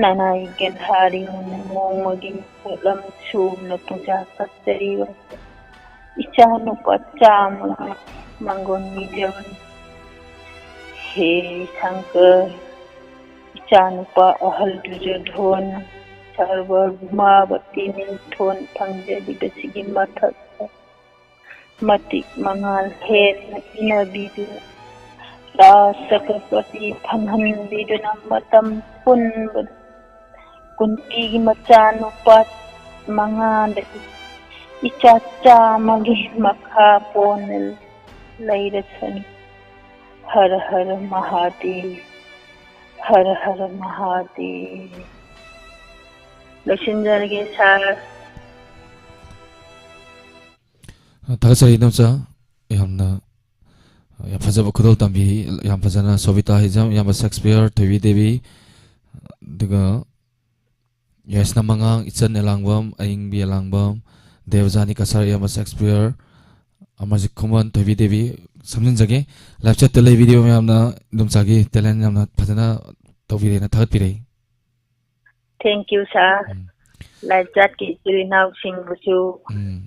ꯅꯅꯥꯏ ꯒꯟꯙꯥꯔꯤꯅ ꯅꯣꯡꯃꯒꯤ ꯄꯣꯠꯂꯝ ꯁꯨꯅ ꯄꯨꯖꯥ ꯀꯠꯆꯔꯤꯕ ꯏꯆꯥꯅꯨꯄꯥ ꯆꯥꯝꯃ ꯃꯥꯡꯒꯣꯟ ꯅꯤꯖꯕꯅꯤ꯫ ꯍꯦ ꯁꯪꯀꯔ, ꯏꯆꯥꯅꯨꯄꯥ ꯑꯍꯜ ꯗꯨꯔꯖꯣꯙꯣꯟ ꯁꯔꯕ ꯒꯨꯃꯥꯕꯇꯤ ꯃꯤꯡꯊꯣꯟ ꯐꯪꯖꯔꯤꯕꯁꯤꯒꯤ ꯃꯊꯛꯇ ꯃꯇꯤꯛ ꯃꯉꯥꯜ ꯍꯦꯟꯅ ꯄꯤꯅꯕꯤꯗꯨꯅ ꯔꯥꯖ ꯆꯀ꯭ꯔꯄꯇꯤ ꯐꯪꯍꯟꯕꯤꯗꯨꯅ ꯃꯇꯝ ꯄꯨꯟꯕꯗ ꯀꯨꯟꯇꯤꯒꯤ ꯃꯆꯥꯅꯨꯄꯥ ꯃꯉꯥꯗꯒꯤ ꯏꯆꯥ ꯆꯥꯝꯃꯒꯤ ꯃꯈꯥ ꯄꯣꯟꯅ ꯂꯩꯔꯁꯅꯨ꯫ ꯍꯔ ꯍꯔ ꯃꯍꯥꯗꯦꯕ, ꯍꯔ ꯍꯔ ꯃꯍꯥꯗꯦꯕ꯫ ꯂꯣꯏꯁꯤꯟꯖꯔꯒꯦ ꯁꯥꯔ꯫ ꯊꯥꯒꯠꯆꯔꯤ ꯏꯅꯝꯆꯥ꯫ ꯌꯥꯝꯅ ꯌꯥꯝ ꯐꯖꯕ ꯈꯨꯗꯣꯜ ꯇꯝꯕꯤ꯫ ꯌꯥꯝ ꯐꯖꯅ ꯁꯣꯕꯤꯇꯥ ꯍꯤꯖꯝ, ꯏꯌꯥꯝꯕ ꯁꯦꯛꯁꯄꯤꯌꯔ ꯊꯣꯏꯕꯤ ꯗꯦꯕꯤ, ꯑꯗꯨꯒ ꯌꯥꯏꯁꯅꯥꯝ ꯃꯉꯥꯡ, ꯏꯆꯟ ꯑꯦꯂꯥꯡꯕꯝ, ꯑꯌꯤꯡꯕꯤ ꯑꯦꯂꯥꯡꯕꯝ, ꯗꯦꯕꯖꯥꯅꯤ ꯀꯁꯥꯔ, ꯏꯌꯥꯝꯕ ꯁꯦꯛꯁꯄꯤꯌꯔ, ꯑꯃꯔꯖꯤꯠ ꯈꯨꯃꯟ, ꯊꯣꯏꯕꯤ ꯗꯦꯕꯤ꯫ ꯁꯝꯖꯤꯟꯖꯒꯦ, ꯂꯥꯏꯞ ꯆꯦꯠꯇ ꯂꯩꯕꯤꯔꯤꯕ ꯃꯌꯥꯝꯅ ꯏꯅꯝꯆꯥꯒꯤ ꯇꯦꯂꯦꯟ ꯌꯥꯝꯅ ꯐꯖꯅ ꯇꯧꯕꯤꯔꯦꯅ ꯊꯥꯒꯠꯄꯤꯔꯛꯏ꯫ Thank you sir. ꯎꯝ, ꯂꯥꯏꯞ ꯆꯦꯠꯀꯤ ꯏꯆꯤꯜ ꯏꯅꯥꯎꯁꯤꯡꯕꯨꯁꯨ ꯎꯝ꯫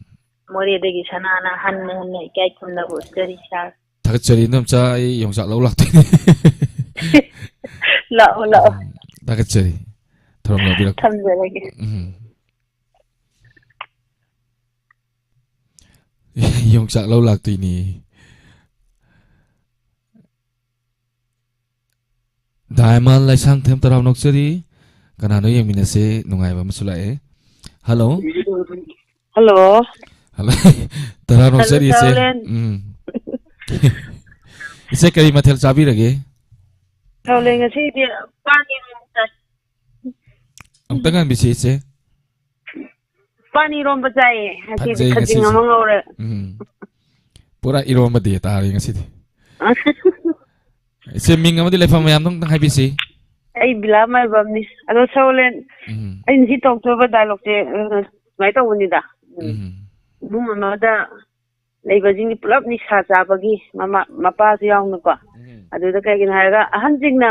ꯃꯣꯔꯦꯗꯒꯤ ꯁꯅꯥꯅ ꯍꯟꯅ ꯍꯟꯅ ꯏꯀꯥꯏ ꯈꯨꯝꯅꯕ ꯎꯠꯆꯔꯤ ꯁꯥꯔ꯫ ꯊꯥꯒꯠꯆꯔꯤ ꯏꯅꯝꯆꯥ, ꯑꯩ ꯌꯣꯡꯆꯥꯛ ꯂꯧ ꯂꯥꯛꯇꯣꯏꯅꯦ꯫ ꯂꯥꯛꯑꯣ ꯂꯥꯛꯑꯣ꯫ ꯎꯝ, ꯊꯥꯒꯠꯆꯔꯤ꯫ ꯊꯧꯔꯝ ꯂꯧꯕꯤꯔꯛꯄ꯫ ꯊꯝꯖꯔꯒꯦ꯫ ꯎꯝ꯫ ꯌꯣꯡꯆꯥꯛ ꯂꯧ ꯂꯥꯛꯇꯣꯏꯅꯤ꯫ ꯗꯥꯏꯃꯟ ꯂꯥꯏꯁꯥꯡꯊꯦꯝ ꯇꯔꯥꯝꯅ ꯑꯣꯛꯆꯔꯤ꯫ ꯀꯅꯥꯅꯣ ꯌꯦꯡꯃꯤꯟꯅꯁꯦ? ꯅꯨꯡꯉꯥꯏꯕ ꯑꯃꯁꯨ ꯂꯥꯛꯑꯦ꯫ ꯍꯜꯂꯣ꯫ ꯍꯜꯂꯣ꯫ ꯍꯜꯂꯣ꯫ ꯇꯔꯥꯝꯅ ꯍꯜꯂꯣ, ꯑꯣꯛꯆꯔꯤ ꯏꯆꯦ꯫ ꯁꯥꯎꯂꯦꯟ꯫ ꯎꯝ꯫ ꯏꯆꯦ, ꯀꯔꯤ ꯃꯊꯦꯜ ꯆꯥꯕꯤꯔꯒꯦ? ꯁꯥꯎꯂꯦꯟ, ꯉꯁꯤꯗꯤ ꯄꯥꯟ ꯏꯔꯣꯝꯕ ꯆꯥꯏ꯫ ꯑꯃꯨꯛꯇ ꯉꯥꯟꯕꯤꯁꯤ ꯏꯆꯦ꯫ ꯄꯥꯟ ꯏꯔꯣꯝꯕ ꯆꯥꯏꯌꯦ꯫ ꯉꯁꯤꯗꯤ ꯐꯖꯩ ꯈꯖꯤꯡ ꯉꯁꯤꯁꯦ꯫ ꯑꯃ ꯉꯧꯔꯦ꯫ ꯎꯝ꯫ ꯄꯨꯔꯥ ꯏꯔꯣꯝꯕꯗꯤ ꯇꯥꯔꯦ ꯉꯁꯤꯗꯤ꯫ ꯏꯆꯦ, ꯃꯤꯡ ꯑꯃꯗꯤ ꯂꯩꯐꯝ ꯃꯌꯥꯝꯗꯣ ꯑꯝꯇꯪ ꯍꯥꯏꯕꯤꯁꯤ꯫ ꯑꯩ ꯕꯤꯂꯥ ꯃꯥꯏꯕꯝꯅꯤ꯫ ꯑꯗꯣ ꯁꯥꯎꯂꯦꯟ, ꯎꯝ꯫ ꯑꯩꯅ ꯁꯤ ꯇꯧꯊꯣꯛꯄ ꯗꯥꯏꯂꯣꯛꯁꯦ, ꯑ, ꯁꯨꯃꯥꯏꯅ ꯇꯧꯕꯅꯤꯗ꯫ ꯎꯝ꯫ ꯏꯃꯨꯡ ꯑꯃꯗ ꯂꯩꯕꯁꯤꯡꯒꯤ ꯄꯨꯂꯞ ꯅꯤꯁꯥ ꯆꯥꯕꯒꯤ ꯃꯃꯥ, ꯃꯄꯥꯁꯨ ꯌꯥꯎꯅꯀꯣ꯫ ꯎꯝ꯫ ꯑꯗꯨꯗ ꯀꯩꯒꯤꯅꯣ ꯍꯥꯏꯔꯒ ꯑꯍꯟꯁꯤꯡꯅ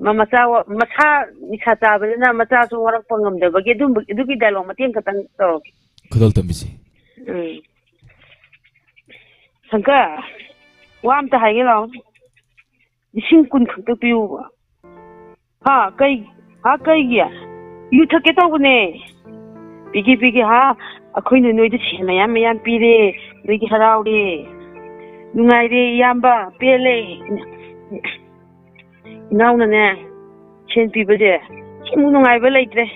ꯃ-, ꯃꯆꯥ ꯋꯥ-, ꯃꯁꯥ ꯅꯤꯁꯥ ꯆꯥꯕꯅꯤꯅ ꯃꯆꯥꯁꯨ ꯋꯥꯔꯛꯄ ꯉꯝꯗꯕꯒꯤ ꯑꯗꯨꯝꯕ, ꯑꯗꯨꯒꯤ ꯗꯥꯏꯂꯣꯛ ꯃꯇꯦꯛ ꯈꯛꯇꯪ ꯇꯧꯔꯛꯀꯦ꯫ ꯈꯨꯗꯣꯜ ꯇꯝꯕꯤꯁꯤ꯫ ꯎꯝ꯫ ꯁꯪꯀꯔ, ꯋꯥ ꯑꯝꯇ ꯍꯥꯏꯒꯦ ꯂꯥꯛꯑꯣ꯫ ꯂꯤꯁꯤꯡ ꯀꯨꯟ ꯈꯛꯇ ꯄꯤꯌꯨꯕ꯫ ꯍꯥ? ꯀꯩ? ꯍꯥ, ꯀꯩꯒꯤ? ꯌꯨ ꯊꯛꯀꯦ ꯇꯧꯕꯅꯦ꯫ ꯄꯤꯒꯦ, ꯄꯤꯒꯦ, ꯍꯥ? ꯑꯩꯈꯣꯏꯅ ꯅꯣꯏꯗ ꯁꯦꯟ ꯃꯌꯥꯝ ꯃꯌꯥꯝ ꯄꯤꯔꯦ, ꯅꯣꯏꯗꯤ ꯍꯔꯥꯎꯔꯦ꯫ ꯅꯨꯡꯉꯥꯏꯔꯦ ꯏꯌꯥꯝꯕ, ꯄꯦꯜꯂꯦ꯫ ꯏꯅꯥꯎꯅꯅꯦ, ꯁꯦꯟ ꯄꯤꯕꯁꯦ ꯁꯤꯃꯨꯛ ꯅꯨꯡꯉꯥꯏꯕ ꯂꯩꯇ꯭ꯔꯦ꯫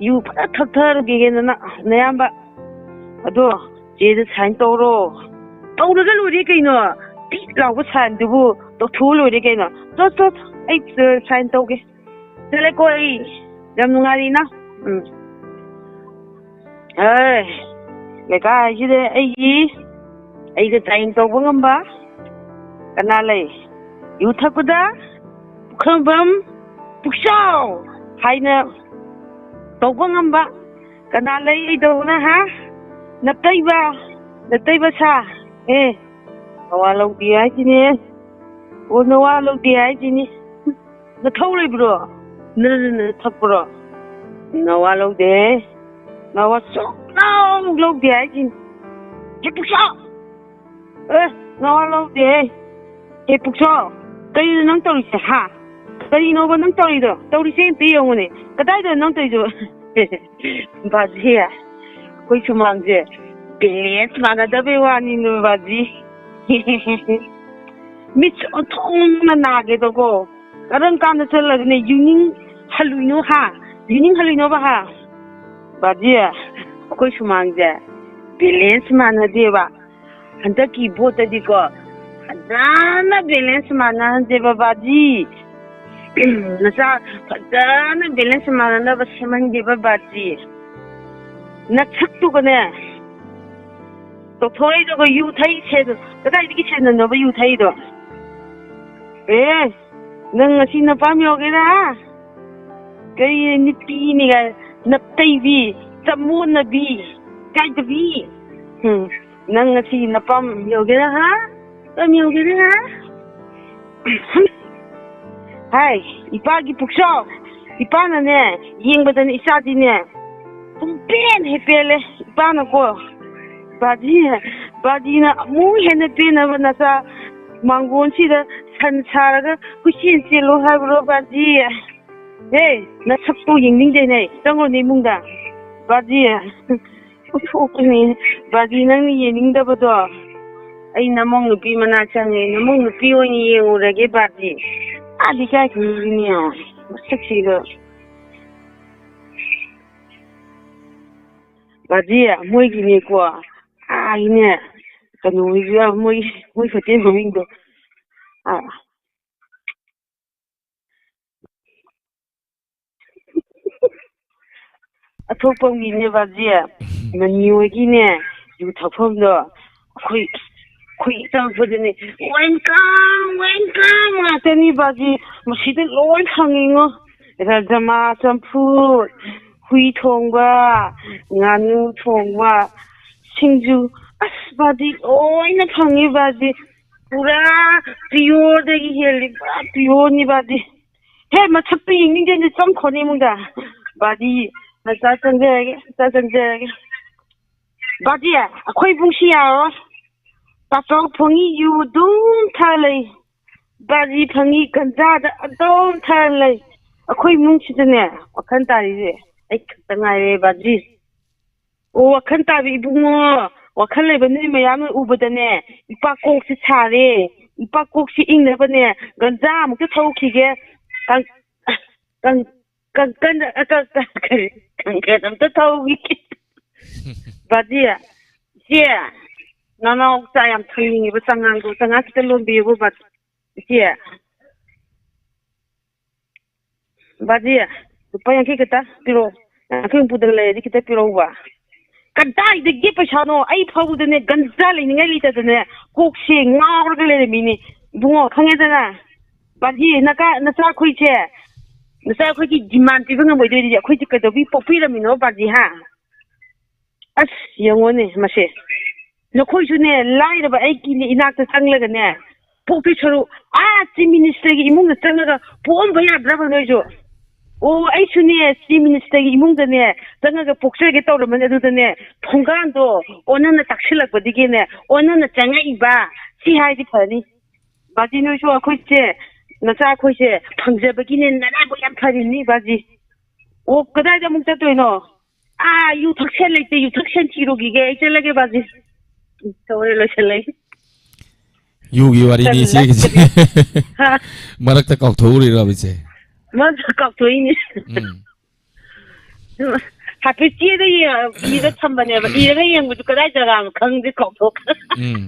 ꯌꯨ ꯐꯖ ꯊꯛꯊꯔꯨꯒꯦ ꯅꯅ-, ꯅꯌꯥꯝꯕ꯫ ꯑꯗꯣ ꯆꯦꯗ ꯁꯥꯏꯟ ꯇꯧꯔꯣ꯫ ꯇꯧꯔꯒ ꯂꯣꯏꯔꯦ ꯀꯩꯅꯣ꯫ ꯇꯤꯠ ꯂꯥꯎꯕ ꯁꯥꯏꯟꯗꯨꯕꯨ ꯇꯧꯊꯣꯛꯑ ꯂꯣꯏꯔꯦ ꯀꯩꯅꯣ꯫ ꯆꯣ, ꯆꯣ, ꯑꯩ, ꯑ, ꯁꯥꯏꯟ ꯇꯧꯒꯦ꯫ ꯆꯠꯂꯦꯀꯣ ꯑꯩ꯫ ꯌꯥꯝ ꯅꯨꯡꯉꯥꯏꯔꯤ ꯏꯅꯥꯎ꯫ ꯎꯝ꯫ ꯑꯦ, ꯂꯩꯀꯥꯏꯁꯤꯗ ꯑꯩꯒꯤ, ꯑꯩꯒ ꯆꯥꯡꯌꯦꯡ ꯇꯧꯕ ꯉꯝꯕ ꯀꯅꯥ ꯂꯩ? ꯌꯨ ꯊꯛꯄꯗ ꯄꯨꯈ꯭ꯔꯝꯕꯝ ꯄꯨꯛꯆꯥꯎ ꯍꯥꯏꯅ ꯇꯧꯕ ꯉꯝꯕ ꯀꯅꯥ ꯂꯩ? ꯑꯩꯗꯧꯅ, ꯍꯥ? ꯅꯇꯩꯕ, ꯅꯇꯩꯕ ꯁꯥ꯫ ꯑꯦ, ꯅꯋꯥ ꯂꯧꯗꯦ ꯍꯥꯏꯁꯤꯅꯦ꯫ ꯑꯣ, ꯅꯋꯥ ꯂꯧꯗꯦ ꯍꯥꯏꯁꯤꯅꯤ꯫ ꯅꯊꯧ ꯂꯩꯕ꯭ꯔꯣ? ꯅ, ꯅ, ꯅ ꯊꯛꯄ꯭ꯔꯣ? ꯅꯋꯥ ꯂꯧꯗꯦ꯫ ꯅꯋꯥ ꯁꯨꯡꯂꯧ ꯂꯧꯗꯦ ꯍꯥꯏꯁꯤꯅꯤ꯫ ꯍꯦ ꯄꯨꯛꯆꯥꯎ! ꯑꯦ, ꯅꯋꯥ ꯂꯧꯗꯦ꯫ ꯍꯦ ꯄꯨꯛꯆꯥꯎ! ꯀꯔꯤꯅꯣ ꯅꯪ ꯇꯧꯔꯤꯁꯦ, ꯍꯥ? ꯀꯔꯤꯅꯣꯕ ꯅꯪ ꯇꯧꯔꯤꯗꯣ? ꯇꯧꯔꯤꯁꯦ ꯑꯝꯇ ꯌꯦꯡꯉꯨꯅꯦ꯫ ꯀꯗꯥꯏꯗꯅꯣ ꯅꯪ ꯇꯧꯔꯤꯗꯣ? ꯕꯥꯖꯤ, ꯑꯩꯈꯣꯏ ꯁꯨꯃꯥꯡꯁꯦ ꯕꯦꯂꯦꯟꯁ ꯃꯥꯟꯅꯗꯕꯩ ꯋꯥꯅꯤꯅꯦ, ꯕꯥꯖꯤ꯫ ꯃꯤꯠꯁꯦ ꯑꯣꯟꯊꯣꯛꯅ ꯅꯥꯒꯦꯗꯀꯣ꯫ ꯀꯔꯝ ꯀꯥꯟꯗ ꯆꯠꯂꯒꯅꯦ ꯌꯨꯅꯤꯡ ꯍꯜꯂꯨꯏꯅꯣ, ꯍꯥ? ꯌꯨꯅꯤꯡ ꯍꯜꯂꯨꯏꯅꯣꯕ, ꯍꯥ? ꯕꯥꯖꯤ, ꯑꯩꯈꯣꯏ ꯁꯨꯃꯥꯡꯁꯦ ꯕꯦꯂꯦꯟꯁ ꯃꯥꯟꯅꯗꯦꯕ꯫ ꯍꯟꯗꯛꯀꯤ ꯚꯣꯠꯇꯗꯤꯀꯣ, ꯐꯖꯅ ꯕꯦꯂꯦꯟꯁ ꯃꯥꯟꯅꯍꯟꯁꯦꯕ, ꯕꯥꯖꯤ꯫ ꯅꯆꯥ ꯐꯖꯅ ꯕꯦꯂꯦꯟꯁ ꯃꯥꯟꯅꯅꯕ ꯁꯦꯝꯍꯟꯒꯦꯕ, ꯕꯥꯖꯤ꯫ ꯅꯁꯛꯇꯨꯒꯅꯦ, ꯇꯧꯊꯣꯔꯛꯏꯗꯨꯒ ꯌꯨ ꯊꯛꯏ ꯁꯦꯟ-, ꯀꯗꯥꯏꯗꯒꯤ ꯁꯦꯟꯅꯅꯣꯕ ꯌꯨ ꯊꯛꯏꯗꯣ? ꯑꯦ, ꯅꯪ ꯉꯁꯤ ꯅꯄꯥꯝ ꯌꯧꯒꯦꯔꯥ? ꯀꯔꯤ ꯅꯨꯄꯤꯅꯤꯒ ꯅꯞꯇꯩꯕꯤ, ꯆꯃꯣꯠꯅꯕꯤ, ꯏꯀꯥꯏꯗꯕꯤ? ꯎꯝ, ꯅꯪ ꯉꯁꯤ ꯅꯄꯥꯝ ꯌꯧꯒꯦꯔꯥ, ꯍꯥ? ꯅꯄꯥꯝ ꯌꯧꯒꯦꯔꯥ, ꯍꯥ? ꯍꯥꯏ, ꯏꯄꯥꯒꯤ ꯄꯨꯛꯆꯥꯎ, ꯏꯄꯥꯅꯅꯦ, ꯌꯦꯡꯕꯗꯅꯦ ꯏꯆꯥꯗꯤꯅꯦ, ꯄꯨꯡꯄꯦꯟ ꯍꯦꯛ ꯄꯦꯜꯂꯦ, ꯏꯄꯥꯅꯀꯣ, ꯏꯄꯥꯗꯤ ꯕꯥꯖꯤꯅ ꯑꯃꯨꯛ ꯍꯦꯟꯅ ꯄꯦꯟꯅꯕ ꯅꯆꯥ ꯃꯥꯡꯒꯣꯟꯁꯤꯗ ꯁꯟ ꯁꯥꯔꯒ ꯀꯣꯏꯆꯦꯟ ꯆꯦꯜꯂꯣ ꯍꯥꯏꯕ꯭ꯔꯣ, ꯕꯥꯖꯤ? ꯍꯦ, ꯅꯁꯛꯇꯣ ꯌꯦꯡꯅꯤꯡꯗꯦꯅꯦ, ꯆꯪꯉꯣꯅꯦ ꯏꯃꯨꯡꯗ꯫ ꯕꯥꯖꯤ, ꯎꯠꯊꯣꯛꯀꯅꯤ꯫ ꯕꯥꯖꯤ, ꯅꯪꯅ ꯌꯦꯡꯅꯤꯡꯗꯕꯗꯣ ꯑꯩ ꯅꯃꯧ ꯅꯨꯄꯤ ꯃꯅꯥꯛ ꯆꯪꯉꯦ, ꯅꯃꯧ ꯅꯨꯄꯤ ꯑꯣꯏꯅ ꯌꯦꯡꯉꯨꯔꯒꯦ ꯕꯥꯖꯤ꯫ ꯑꯥꯗꯤ ꯀꯥꯏ ꯈꯪꯗꯣꯏꯅꯦ, ꯃꯁꯛꯁꯤꯒ꯫ ꯕꯥꯖꯤ, ꯃꯣꯏꯒꯤꯅꯦꯀꯣ, ꯑꯥꯒꯤꯅꯦ, ꯀꯩꯅꯣ, ꯃꯣꯏ, ꯃꯣꯏ ꯍꯣꯇꯦꯜ ꯃꯃꯤꯡꯗꯣ, ꯑꯥ, ꯑꯊꯣꯛꯄꯝꯒꯤꯅꯦ ꯕꯥꯖꯤ, ꯃꯅꯤ ꯍꯣꯏꯒꯤꯅꯦ, ꯌꯨ ꯊꯛꯐꯝꯗꯣ, ꯑꯩꯈꯣꯏ, ꯑꯩꯈꯣꯏ ꯆꯪꯉꯛꯄꯗꯅꯦ, "Welcome, welcome" ꯉꯥꯛꯇꯅꯤ ꯕꯥꯖꯤ꯫ ꯃꯁꯤꯗ ꯂꯣꯏ ꯐꯪꯉꯤꯉꯣ, ꯔꯖꯃꯥ ꯆꯝꯐꯨꯠ, ꯍꯨꯏ ꯊꯣꯡꯕ, ꯉꯥꯅꯨ ꯊꯣꯡꯕ, ꯁꯤꯡꯖꯨ꯫ ꯑꯁ ꯕꯥꯖꯤ, ꯂꯣꯏꯅ ꯐꯪꯉꯤ ꯕꯥꯖꯤ꯫ ꯄꯨꯔꯥ ꯄꯤꯌꯣꯔꯗꯒꯤ ꯍꯦꯜꯂꯤ, ꯄꯨꯔꯥ ꯄꯤꯌꯣꯔꯅꯤ ꯕꯥꯖꯤ꯫ ꯍꯦ, ꯃꯁꯛꯇꯨ ꯌꯦꯡꯅꯤꯡꯗꯦꯅꯦ, ꯆꯪꯈꯣꯅꯦ ꯏꯃꯨꯡꯗ꯫ ꯕꯥꯖꯤ, ꯃꯆꯥ ꯆꯪꯖꯔꯒꯦ, ꯃꯆꯥ ꯆꯪꯖꯔꯒꯦ꯫ ꯕꯥꯖꯤ, ꯑꯩꯈꯣꯏ ꯏꯕꯨꯡꯁꯤ ꯌꯥꯔꯣꯏ꯫ ꯇꯥꯆꯧ ꯐꯪꯉꯤ ꯌꯨ ꯑꯗꯨꯝ ꯊꯛ ꯂꯩ꯫ ꯕꯥꯖꯤ ꯐꯪꯉꯤ ꯒꯟꯖꯥꯗ ꯑꯗꯨꯝ ꯊꯛ ꯂꯩ꯫ ꯑꯩꯈꯣꯏ ꯏꯃꯨꯡꯁꯤꯗꯅꯦ, ꯋꯥꯈꯜ ꯇꯥꯔꯤꯁꯦ ꯑꯩ ꯈꯛꯇ ꯉꯥꯏꯔꯦ ꯕꯥꯖꯤ꯫ ꯑꯣ, ꯋꯥꯈꯜ ꯇꯥꯕꯤ ꯏꯕꯨꯡꯉꯣ, ꯋꯥꯈꯜ ꯂꯩꯕ ꯅꯣꯏ ꯃꯌꯥꯝꯅ ꯎꯕꯗꯅꯦ, ꯏꯄꯥ ꯀꯣꯛꯁꯤ ꯁꯥꯔꯦ꯫ ꯏꯄꯥ ꯀꯣꯛꯁꯤ ꯏꯪꯅꯕꯅꯦ, ꯒꯟꯖꯥ ꯑꯃꯨꯛꯇ ꯊꯛꯈꯤꯒꯦ꯫ ꯀꯪ-, ꯀꯪ-, ꯀꯪꯀꯟ-, ꯑ, ꯀ-, ꯀ-, ꯀꯔꯤ? ꯀꯪꯀꯟ ꯑꯝꯇ ꯊꯧꯈꯤꯒꯦ꯫ ꯕꯥꯖꯤ, ꯏꯆꯦ, ꯅꯅꯥꯎ ꯆꯥ ꯌꯥꯝ ꯊꯛꯅꯤꯡꯉꯦꯕ, ꯆꯉꯥꯡꯗꯣ, ꯆꯉꯥꯡ ꯈꯤꯇ ꯂꯣꯟꯕꯤꯌꯨꯕ, ꯕꯥꯖꯤ꯫ ꯏꯆꯦ꯫ ꯕꯥꯖꯤ, ꯂꯨꯄꯥ ꯌꯥꯡꯈꯩ ꯈꯛꯇ ꯄꯤꯔꯛꯑꯣ꯫ ꯌꯥꯡꯈꯩ ꯍꯨꯝꯐꯨꯗ ꯂꯩꯔꯗꯤ ꯈꯤꯇ ꯄꯤꯔꯛꯎꯕ꯫ ꯀꯗꯥꯏꯗꯒꯤ ꯄꯩꯁꯥꯅꯣ? ꯑꯩ ꯐꯥꯎꯕꯗꯅꯦ ꯒꯟꯖꯥ ꯂꯩꯅꯤꯡꯉꯥꯏ ꯂꯩꯇꯗꯅꯦ ꯀꯣꯛꯁꯦ ꯉꯥꯎꯔꯒ ꯂꯩꯔꯝꯃꯤꯅꯦ꯫ ꯏꯕꯨꯡꯉꯣ, ꯈꯪꯉꯦꯗꯅ? ꯕꯥꯖꯤ, ꯅꯀꯥ-, ꯅꯆꯥ ꯑꯩꯈꯣꯏꯁꯦ, ꯅꯆꯥ ꯑꯩꯈꯣꯏꯒꯤ demand ꯄꯤꯕ ꯉꯝꯃꯣꯏꯗꯣꯏꯗꯤ ꯑꯩꯈꯣꯏꯁꯦ ꯀꯩꯗꯧꯕꯤ ꯄꯣꯛꯄꯤꯔꯝꯃꯤꯅꯣ ꯕꯥꯖꯤ, ꯍꯥ? ꯑꯁ, ꯌꯦꯡꯉꯣꯅꯦ ꯃꯁꯦ꯫ ꯅꯈꯣꯏꯁꯨꯅꯦ, ꯂꯥꯏꯔꯕ ꯑꯩꯒꯤꯅꯦ ꯏꯅꯥꯛꯇ ꯆꯪꯂꯒꯅꯦ, ꯄꯣꯛꯇꯣꯏ ꯁꯔꯨꯛ ꯑꯥ Chief Ministerꯒꯤ ꯏꯃꯨꯡꯗ ꯆꯪꯉꯒ ꯄꯣꯛꯑꯝꯕ ꯌꯥꯗ꯭ꯔꯕ ꯅꯣꯏꯁꯨ? ꯑꯣ, ꯑꯩꯁꯨꯅꯦ, ꯆꯤꯐ ꯃꯤꯅꯤꯁꯇꯔꯒꯤ ꯏꯃꯨꯡꯗꯅꯦ ꯆꯪꯉꯒ ꯄꯣꯛꯆꯒꯦ ꯇꯧꯔꯝꯕꯅꯦ꯫ ꯑꯗꯨꯗꯅꯦ ꯊꯣꯡꯒꯥꯟꯗꯣ ꯑꯣꯟꯅꯅ ꯇꯥꯛꯁꯤꯜꯂꯛꯄꯗꯒꯤꯅꯦ, ꯑꯣꯟꯅꯅ ꯆꯪꯉꯛꯏꯕ꯫ ꯁꯤ ꯍꯥꯏꯗꯤ ꯐꯅꯤ꯫ ꯕꯥꯖꯤ, ꯅꯣꯏꯁꯨ ꯑꯩꯈꯣꯏꯁꯦ, ꯅꯆꯥ ꯑꯩꯈꯣꯏꯁꯦ ꯐꯪꯖꯕꯒꯤꯅꯦ, ꯅꯔꯥꯏꯕꯛ ꯌꯥꯝ ꯐꯔꯤꯅꯤ ꯕꯥꯖꯤ꯫ ꯑꯣ, ꯀꯗꯥꯏꯗ ꯑꯃꯨꯛ ꯆꯠꯇꯣꯏꯅꯣ? ꯑꯥ, ꯌꯨ ꯊꯛꯁꯦꯟ ꯂꯩꯇꯦ, ꯌꯨ ꯊꯛꯁꯦꯟ ꯊꯤꯔꯨꯈꯤꯒꯦ꯫ ꯑꯩ ꯆꯠꯂꯒꯦ ꯕꯥꯖꯤ꯫ ꯇꯧꯔꯦ, ꯂꯣꯏꯁꯤꯜꯂꯒꯦ꯫ ꯌꯨꯒꯤ ꯋꯥꯔꯤꯅꯤ ꯏꯆꯦꯒꯤꯁꯦ꯫ ꯍꯥ? ꯃꯔꯛꯇ ꯀꯥꯎꯊꯣꯛꯎꯔꯤꯔꯕ ꯏꯆꯦ? ꯃꯔꯛꯇ ꯀꯥꯎꯊꯣꯛꯏꯅꯦ꯫ ꯎꯝ꯫ ꯍꯥꯏꯐꯦꯠ ꯆꯦꯗ ꯌꯦꯡ-, ꯏꯔ ꯊꯝꯕꯅꯦꯕ꯫ ꯏꯔꯒ ꯌꯦꯡꯕꯗꯨ ꯀꯗꯥꯏ ꯖꯒꯥꯅꯣ ꯈꯪꯗꯦ, ꯀꯥꯎꯊꯣꯛꯈ꯭ꯔꯦ꯫ ꯎꯝ꯫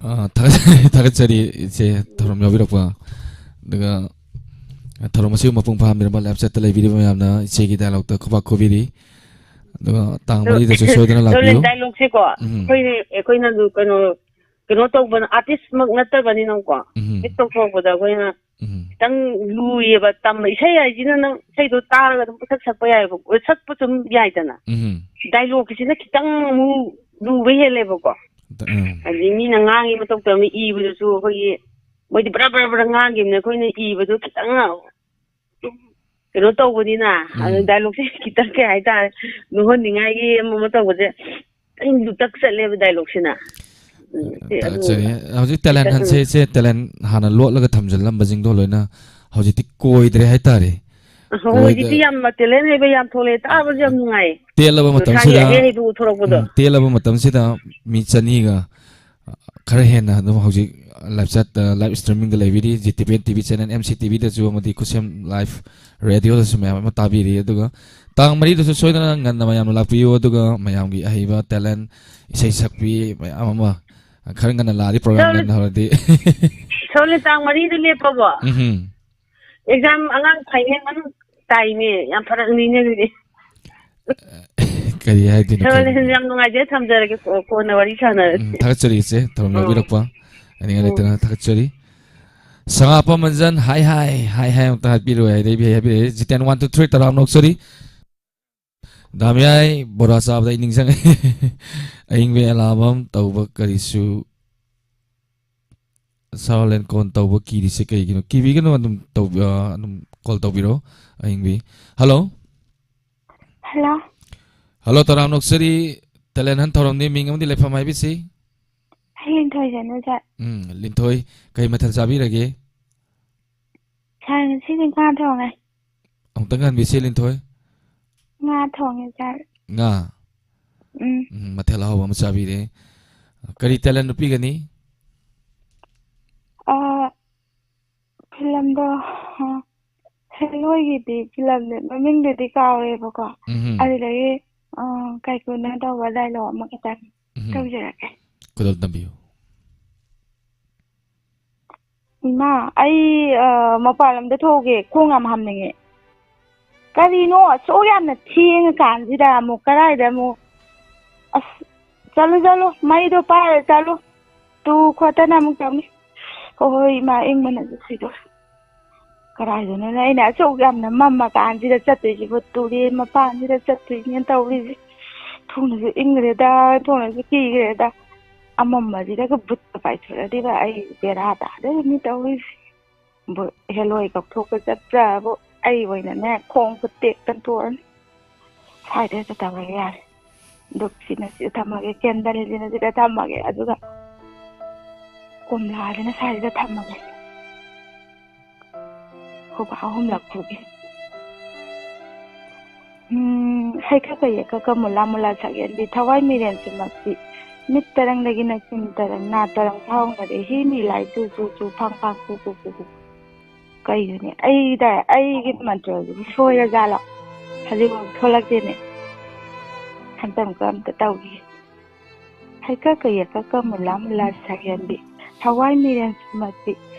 ꯑꯥ, ꯊꯥꯒꯠ-, ꯊꯥꯒꯠꯆꯔꯤ ꯏꯆꯦ, ꯊꯧꯔꯝ ꯌꯥꯎꯕꯤꯔꯛꯄ꯫ ꯑꯗꯨꯒ ꯊꯧꯔꯝ ꯑꯁꯤꯕꯨ ꯃꯄꯨꯡ ꯐꯥꯍꯟꯕꯤꯔꯝꯕ live chat ꯇ ꯂꯩꯕꯤꯔꯤꯕ ꯃꯌꯥꯝꯅ ꯏꯆꯦꯒꯤ dialogue ꯇ ꯈꯨꯕꯥꯛ ꯈꯨꯕꯤꯔꯤ꯫ ꯑꯗꯨꯒ ꯇꯥꯡ ꯃꯔꯤꯗꯁꯨ ꯁꯣꯏꯗꯅ ꯂꯥꯛꯄꯤꯌꯨ꯫ Dialogue ꯁꯦꯀꯣ, ꯎꯝ꯫ ꯑꯩꯈꯣꯏꯅ, ꯑꯩꯈꯣꯏꯅ ꯑꯗꯨ ꯀꯩꯅꯣ, ꯀꯩꯅꯣ ꯇꯧꯕ artist ꯃꯛ ꯅꯠꯇꯕꯅꯤꯅꯀꯣ, ꯎꯝ꯫ ꯍꯦꯛ ꯇꯧꯊꯣꯔꯛꯄꯗ ꯑꯩꯈꯣꯏꯅ ꯎꯝ꯫ ꯈꯤꯇꯪ ꯂꯨꯏꯌꯦꯕ ꯇꯝꯕ꯫ ꯏꯁꯩ ꯍꯥꯏꯁꯤꯅ ꯅꯪ ꯏꯁꯩꯗꯣ ꯇꯥꯔꯒ ꯑꯗꯨꯝ ꯄꯪꯁꯛ ꯁꯛꯄ ꯌꯥꯏꯑꯕ, ꯁꯛꯄ ꯁꯨꯝ ꯌꯥꯏꯗꯅ꯫ ꯎꯝ꯫ Dialogue ꯁꯤꯅ ꯈꯤꯇꯪ ꯑꯃꯨꯛ ꯂꯨꯕ ꯍꯦꯜꯂꯦꯕꯀꯣ꯫ ꯎꯝ꯫ ꯍꯥꯏꯗꯤ ꯃꯤꯅ ꯉꯥꯡꯉꯤ ꯃꯇꯧ ꯇꯧꯔꯒ ꯏꯕꯗꯁꯨ ꯑꯩꯈꯣꯏꯒꯤ ꯃꯣꯏꯗꯤ ꯕ꯭ꯔ ꯕ꯭ꯔ ꯕ꯭ꯔ ꯉꯥꯡꯈꯤꯕꯅꯦ, ꯑꯩꯈꯣꯏꯅ ꯏꯕꯗꯣ ꯈꯤꯇꯪ ꯁꯨꯝ ꯀꯩꯅꯣ ꯇꯧꯕꯅꯤꯅ, ꯎꯝ꯫ ꯑꯗꯨ dialogue ꯁꯦ ꯈꯤꯇꯪ ꯀꯩ ꯍꯥꯏꯇꯥꯔꯦ, ꯂꯨꯍꯟꯅꯤꯡꯉꯥꯏꯒꯤ ꯑꯃ ꯑꯃ ꯇꯧꯕꯁꯦ ꯈꯤꯇꯪ ꯂꯨꯇꯛ ꯆꯠꯂꯦꯕ dialogue ꯁꯤꯅ꯫ ꯎꯝ, ꯁꯤ ꯑꯗꯨ ꯊꯥꯒꯠꯆꯔꯤ꯫ ꯍꯧꯖꯤꯛ talent ꯈꯤꯇꯪ ꯍꯟꯁꯦ, ꯏꯆꯦ, talent ꯍꯥꯟꯅ ꯂꯣꯠꯂꯒ ꯊꯝꯖꯤꯜꯂꯝꯕꯁꯤꯡꯗꯣ ꯂꯣꯏꯅ ꯍꯧꯖꯤꯛꯇꯤ ꯀꯣꯏꯗ꯭ꯔꯦ ꯍꯥꯏꯇꯥꯔꯦ꯫ ꯍꯧꯖꯤꯛꯇꯤ ꯀꯣꯏꯗ-, ꯌꯥꯝ talent ꯍꯩꯕ ꯌꯥꯝ ꯊꯣꯛꯂꯛꯑꯦ, ꯇꯥꯕꯁꯨ ꯌꯥꯝ ꯅꯨꯡꯉꯥꯏ꯫ ꯇꯦꯜꯂꯕ ꯃꯁꯥꯒꯤ ꯃꯇꯝꯁꯤꯗ, ꯑꯍꯩ ꯍꯩꯕ ꯎꯊꯣꯔꯛꯄꯗꯣ꯫ ꯎꯝ, ꯇꯦꯜꯂꯕ ꯃꯇꯝꯁꯤꯗ ꯃꯤ ꯆꯅꯤꯒ ꯈꯔ ꯍꯦꯟꯅ ꯑꯗꯨꯝ ꯍꯧꯖꯤꯛ live chat, ꯑ, live streaming ꯗ ꯂꯩꯕꯤꯔꯤ꯫ G T V N T V channel, M C T V ꯗꯁꯨ ꯑꯃꯗꯤ ꯈꯨꯠꯁꯦꯝ live radio ꯗꯁꯨ ꯃꯌꯥꯝ ꯑꯃ ꯇꯥꯕꯤꯔꯤ꯫ ꯑꯗꯨꯒ ꯇꯥꯡ ꯃꯔꯤꯗꯁꯨ ꯁꯣꯏꯗꯅ ꯉꯟꯅ ꯃꯌꯥꯝ ꯂꯥꯛꯄꯤꯌꯨ꯫ ꯑꯗꯨꯒ ꯃꯌꯥꯝꯒꯤ ꯑꯍꯩꯕ talent, ꯏꯁꯩ ꯁꯛꯄꯤ ꯃꯌꯥꯝ ꯑꯃ, ꯈꯔ ꯉꯟꯅ ꯂꯥꯛꯑꯗꯤ program ꯁꯣꯝ-, ꯉꯟꯅ ꯍꯧꯔꯗꯤ꯫ ꯁꯣꯝꯅ ꯇꯥꯡ ꯃꯔꯤꯗ ꯂꯦꯞꯄꯕꯣ? ꯎꯝꯍꯨꯝ꯫ Exam ꯑꯉꯥꯡ final ꯃꯅꯨꯡ ꯇꯥꯏꯅꯦ꯫ ꯌꯥꯝ ꯐꯔꯛꯅꯤꯅꯦ ꯑꯗꯨꯗꯤ꯫ ꯀꯔꯤ ꯍꯥꯏꯗꯣꯏꯅꯣ ꯁꯣꯝꯅ ꯈꯪꯗꯦ꯫ ꯌꯥꯝ ꯅꯨꯡꯉꯥꯏꯖꯔꯦ, ꯊꯝꯖꯔꯒꯦ꯫ ꯀꯣ-, ꯀꯣꯟꯅ ꯋꯥꯔꯤ ꯁꯥꯟꯅꯔꯁꯤ꯫ ꯎꯝ, ꯊꯥꯒꯠꯆꯔꯤ ꯏꯆꯦ, ꯊꯧꯔꯝ ꯎꯝ꯫ ꯌꯥꯎꯕꯤꯔꯛꯄ꯫ ꯑꯅꯤꯡ ꯎꯝ꯫ ꯂꯩꯇꯅ ꯊꯥꯒꯠꯆꯔꯤ꯫ ꯁꯉꯥꯄꯝ ꯃꯟꯖꯟ, ꯍꯥꯏ ꯍꯥꯏ, ꯍꯥꯏ ꯍꯥꯏ ꯑꯃꯨꯛꯇ ꯍꯥꯏꯕꯤꯔꯣꯏ, ꯍꯥꯏꯗꯤ ꯍꯥꯏꯕꯤꯔꯛꯑꯦ꯫ ꯖꯤꯇꯦꯟ one two three ꯇꯔꯥꯝꯅ ꯑꯣꯛꯆꯔꯤ꯫ ꯗꯥꯝꯌꯥꯏ ꯕꯣꯔꯥ ꯆꯥꯕꯗ ꯑꯩ ꯅꯤꯡꯁꯤꯡꯉꯦ꯫ ꯑꯏꯪꯕ ꯑꯦꯂꯥꯕꯝ ꯇꯧꯕ ꯀꯔꯤꯁꯨ ꯁꯥꯎꯂꯦꯟ ꯀꯣꯟ ꯇꯧꯕ ꯀꯤꯔꯤꯁꯦ ꯀꯩꯒꯤꯅꯣ? ꯀꯤꯕꯤꯒꯅꯨ, ꯑꯗꯨꯝ ꯇꯧꯕꯤ-, ꯑ, ꯑꯗꯨꯝ ꯀꯣꯜ ꯇꯧꯕꯤꯔꯣ, ꯑꯍꯤꯡꯕꯤ꯫ ꯍꯜꯂꯣ꯫ ꯍꯜꯂꯣ꯫ ꯍꯜꯂꯣ, ꯇꯔꯥꯝ ꯅꯣꯛꯆꯔꯤ꯫ ꯇꯦꯂꯦꯟ ꯍꯟ ꯊꯧꯔꯝꯅꯤ, ꯃꯤꯡ ꯑꯃꯗꯤ ꯂꯩꯐꯝ ꯍꯥꯏꯕꯤꯁꯤ꯫ ꯑꯩ ꯂꯤꯟꯊꯣꯏ ꯖꯦꯅꯨ ꯁꯥꯔ꯫ ꯎꯝ, ꯂꯤꯟꯊꯣꯏ, ꯀꯩ ꯃꯊꯦꯜ ꯆꯥꯕꯤꯔꯒꯦ? ꯁꯥꯔ, ꯉꯁꯤꯗꯤ ꯉꯥ ꯊꯣꯡꯉꯦ꯫ ꯑꯃꯨꯛꯇꯪ ꯍꯟꯕꯤꯁꯦ, ꯂꯤꯟꯊꯣꯏ꯫ ꯉꯥ ꯊꯣꯡꯉꯦ ꯁꯥꯔ꯫ ꯉꯥ? ꯎꯝ꯫ ꯎꯝ, ꯃꯊꯦꯜ ꯑꯍꯥꯎꯕ ꯑꯃ ꯆꯥꯕꯤꯔꯦ꯫ ꯀꯔꯤ ꯇꯦꯂꯦꯟ ꯎꯠꯄꯤꯒꯅꯤ? ꯑ, ꯐꯤꯂꯝꯗꯣ, ꯑ, ꯍꯦꯂꯣꯏꯒꯤꯗꯤ ꯐꯤꯂꯝꯅꯦ, ꯃꯃꯤꯡꯗꯨꯗꯤ ꯀꯥꯎꯔꯦꯕꯀꯣ꯫ ꯎꯝ꯫ ꯑꯗꯨꯗꯒꯤ, ꯑ, ꯀꯥꯏꯀꯨꯅ ꯇꯧꯕ ꯗꯥꯏꯂꯣꯛ ꯑꯃꯈꯛꯇꯪ ꯎꯝ꯫ ꯇꯧꯖꯔꯛꯀꯦ꯫ ꯈꯨꯗꯣꯜ ꯇꯝꯕꯤꯌꯨ꯫ ꯏꯃꯥ, ꯑꯩ, ꯑ, ꯃꯄꯥꯟ ꯂꯝꯗ ꯊꯣꯛꯎꯒꯦ, ꯈꯣꯡ ꯌꯥꯝ ꯍꯥꯝꯅꯤꯡꯉꯦ꯫ ꯀꯔꯤꯅꯣ ꯑꯁꯨꯛ ꯌꯥꯝꯅ ꯊꯦꯡꯉꯀꯥꯟꯁꯤꯗ ꯑꯃꯨꯛ ꯀꯗꯥꯏꯗ ꯑꯃꯨꯛ, ꯑꯁ, ꯆꯠꯂꯨ, ꯆꯠꯂꯨ, ꯃꯩꯗꯣ ꯄꯥꯏꯔ ꯆꯠꯂꯨ, ꯇꯨ ꯈꯣꯠꯇꯅ ꯑꯃꯨꯛ ꯇꯧꯅꯤ꯫ ꯍꯣꯏ, ꯍꯣꯏ, ꯏꯃꯥ, ꯏꯪꯕꯅꯁꯨ ꯁꯤꯗꯣꯔꯦ꯫ ꯀꯗꯥꯏꯗꯅꯣꯅꯦ ꯑꯩꯅ ꯑꯁꯨꯛ ꯌꯥꯝꯅ ꯃꯝꯃ ꯀꯥꯟꯁꯤꯗ ꯆꯠꯇꯣꯏꯁꯤꯕꯨ? ꯇꯨꯔꯦꯟ ꯃꯄꯥꯟꯁꯤꯗ ꯆꯠꯇꯣꯏꯅꯦꯅ ꯇꯧꯔꯤꯁꯦ꯫ ꯊꯣꯡꯅꯁꯨ ꯏꯪꯈ꯭ꯔꯦꯗ, ꯊꯣꯡꯅꯁꯨ ꯀꯤꯈ꯭ꯔꯦꯗ꯫ ꯑꯃꯝꯕꯁꯤꯗꯒ ꯚꯨꯠꯀ ꯄꯥꯏꯊꯣꯔꯛꯑꯗꯤꯕ ꯑꯩ ꯕꯦꯔꯥ ꯇꯥꯗꯣꯏꯅꯤ ꯇꯧꯔꯤꯁꯦ꯫ ꯕꯨ-, ꯍꯦꯂꯣꯏ ꯀꯧꯊꯣꯛꯄ ꯆꯠꯄ꯭ꯔꯥꯕꯨ, ꯑꯩ ꯑꯣꯏꯅꯅꯦ ꯈꯣꯡ ꯈꯨꯠ ꯇꯦꯛꯇꯅ ꯇꯣꯛꯑꯅꯤ꯫ ꯁ꯭ꯋꯥꯏꯗ ꯍꯦꯛꯇ ꯇꯧꯔꯒꯦ ꯌꯥꯔꯦ꯫ ꯙꯨꯞꯁꯤꯅ ꯁꯤꯗ ꯊꯝꯃꯒꯦ, ꯀꯦꯟꯗꯜꯁꯤꯅ ꯁꯤꯗ ꯊꯝꯃꯒꯦ, ꯑꯗꯨꯒ ꯀꯣꯝꯂꯥꯁꯤꯅ ꯁ꯭ꯋꯥꯏꯁꯤꯗ ꯊꯝꯃꯒꯦ꯫ ꯈꯨꯕꯥꯛ ꯑꯍꯨꯝꯂꯛ ꯈꯨꯒꯦ꯫ ꯎꯝ, ꯍꯩꯀꯛ ꯀꯌꯦꯛꯀꯛꯀ ꯃꯨꯂꯥ ꯃꯨꯂꯥ ꯁꯛꯍꯦꯟꯕꯤ, ꯊꯋꯥꯏ ꯃꯤꯔꯦꯟ ꯆꯨꯝꯃꯛꯄꯤ, ꯃꯤꯠ ꯇꯔꯪꯗꯒꯤꯅ ꯆꯤꯟ ꯇꯔꯪ, ꯅꯥ ꯇꯔꯪ ꯐꯥꯎꯅꯔꯦ, ꯍꯤ ꯃꯤ ꯂꯥꯏ ꯆꯨ ꯆꯨ ꯆꯨ, ꯐꯥꯡ ꯐꯥꯡ ꯐꯨ ꯐꯨ ꯐꯨ ꯐꯨ꯫ ꯀꯩꯅꯣꯅꯦ, ꯑꯩꯗ, ꯑꯩꯒꯤ ꯃꯟꯇ꯭ꯔꯁꯤꯕꯨ ꯁꯣꯏꯔꯖꯥꯠꯂꯣ? ꯍꯧꯖꯤꯛꯐꯥꯎ ꯊꯣꯛꯂꯛꯇꯦꯅꯦ꯫ ꯍꯟꯗꯛ ꯑꯃꯨꯛꯀ ꯑꯝꯇ ꯇꯧꯈꯤꯒꯦ꯫ ꯍꯩꯀꯛ ꯀꯌꯦꯛꯀꯛꯀ ꯃꯨꯂꯥ ꯃꯨꯂꯥ ꯁꯛꯍꯦꯟꯕꯤ, ꯊꯋꯥꯏ ꯃꯤꯔꯦꯟ ꯁꯨꯝꯃꯠꯄꯤ,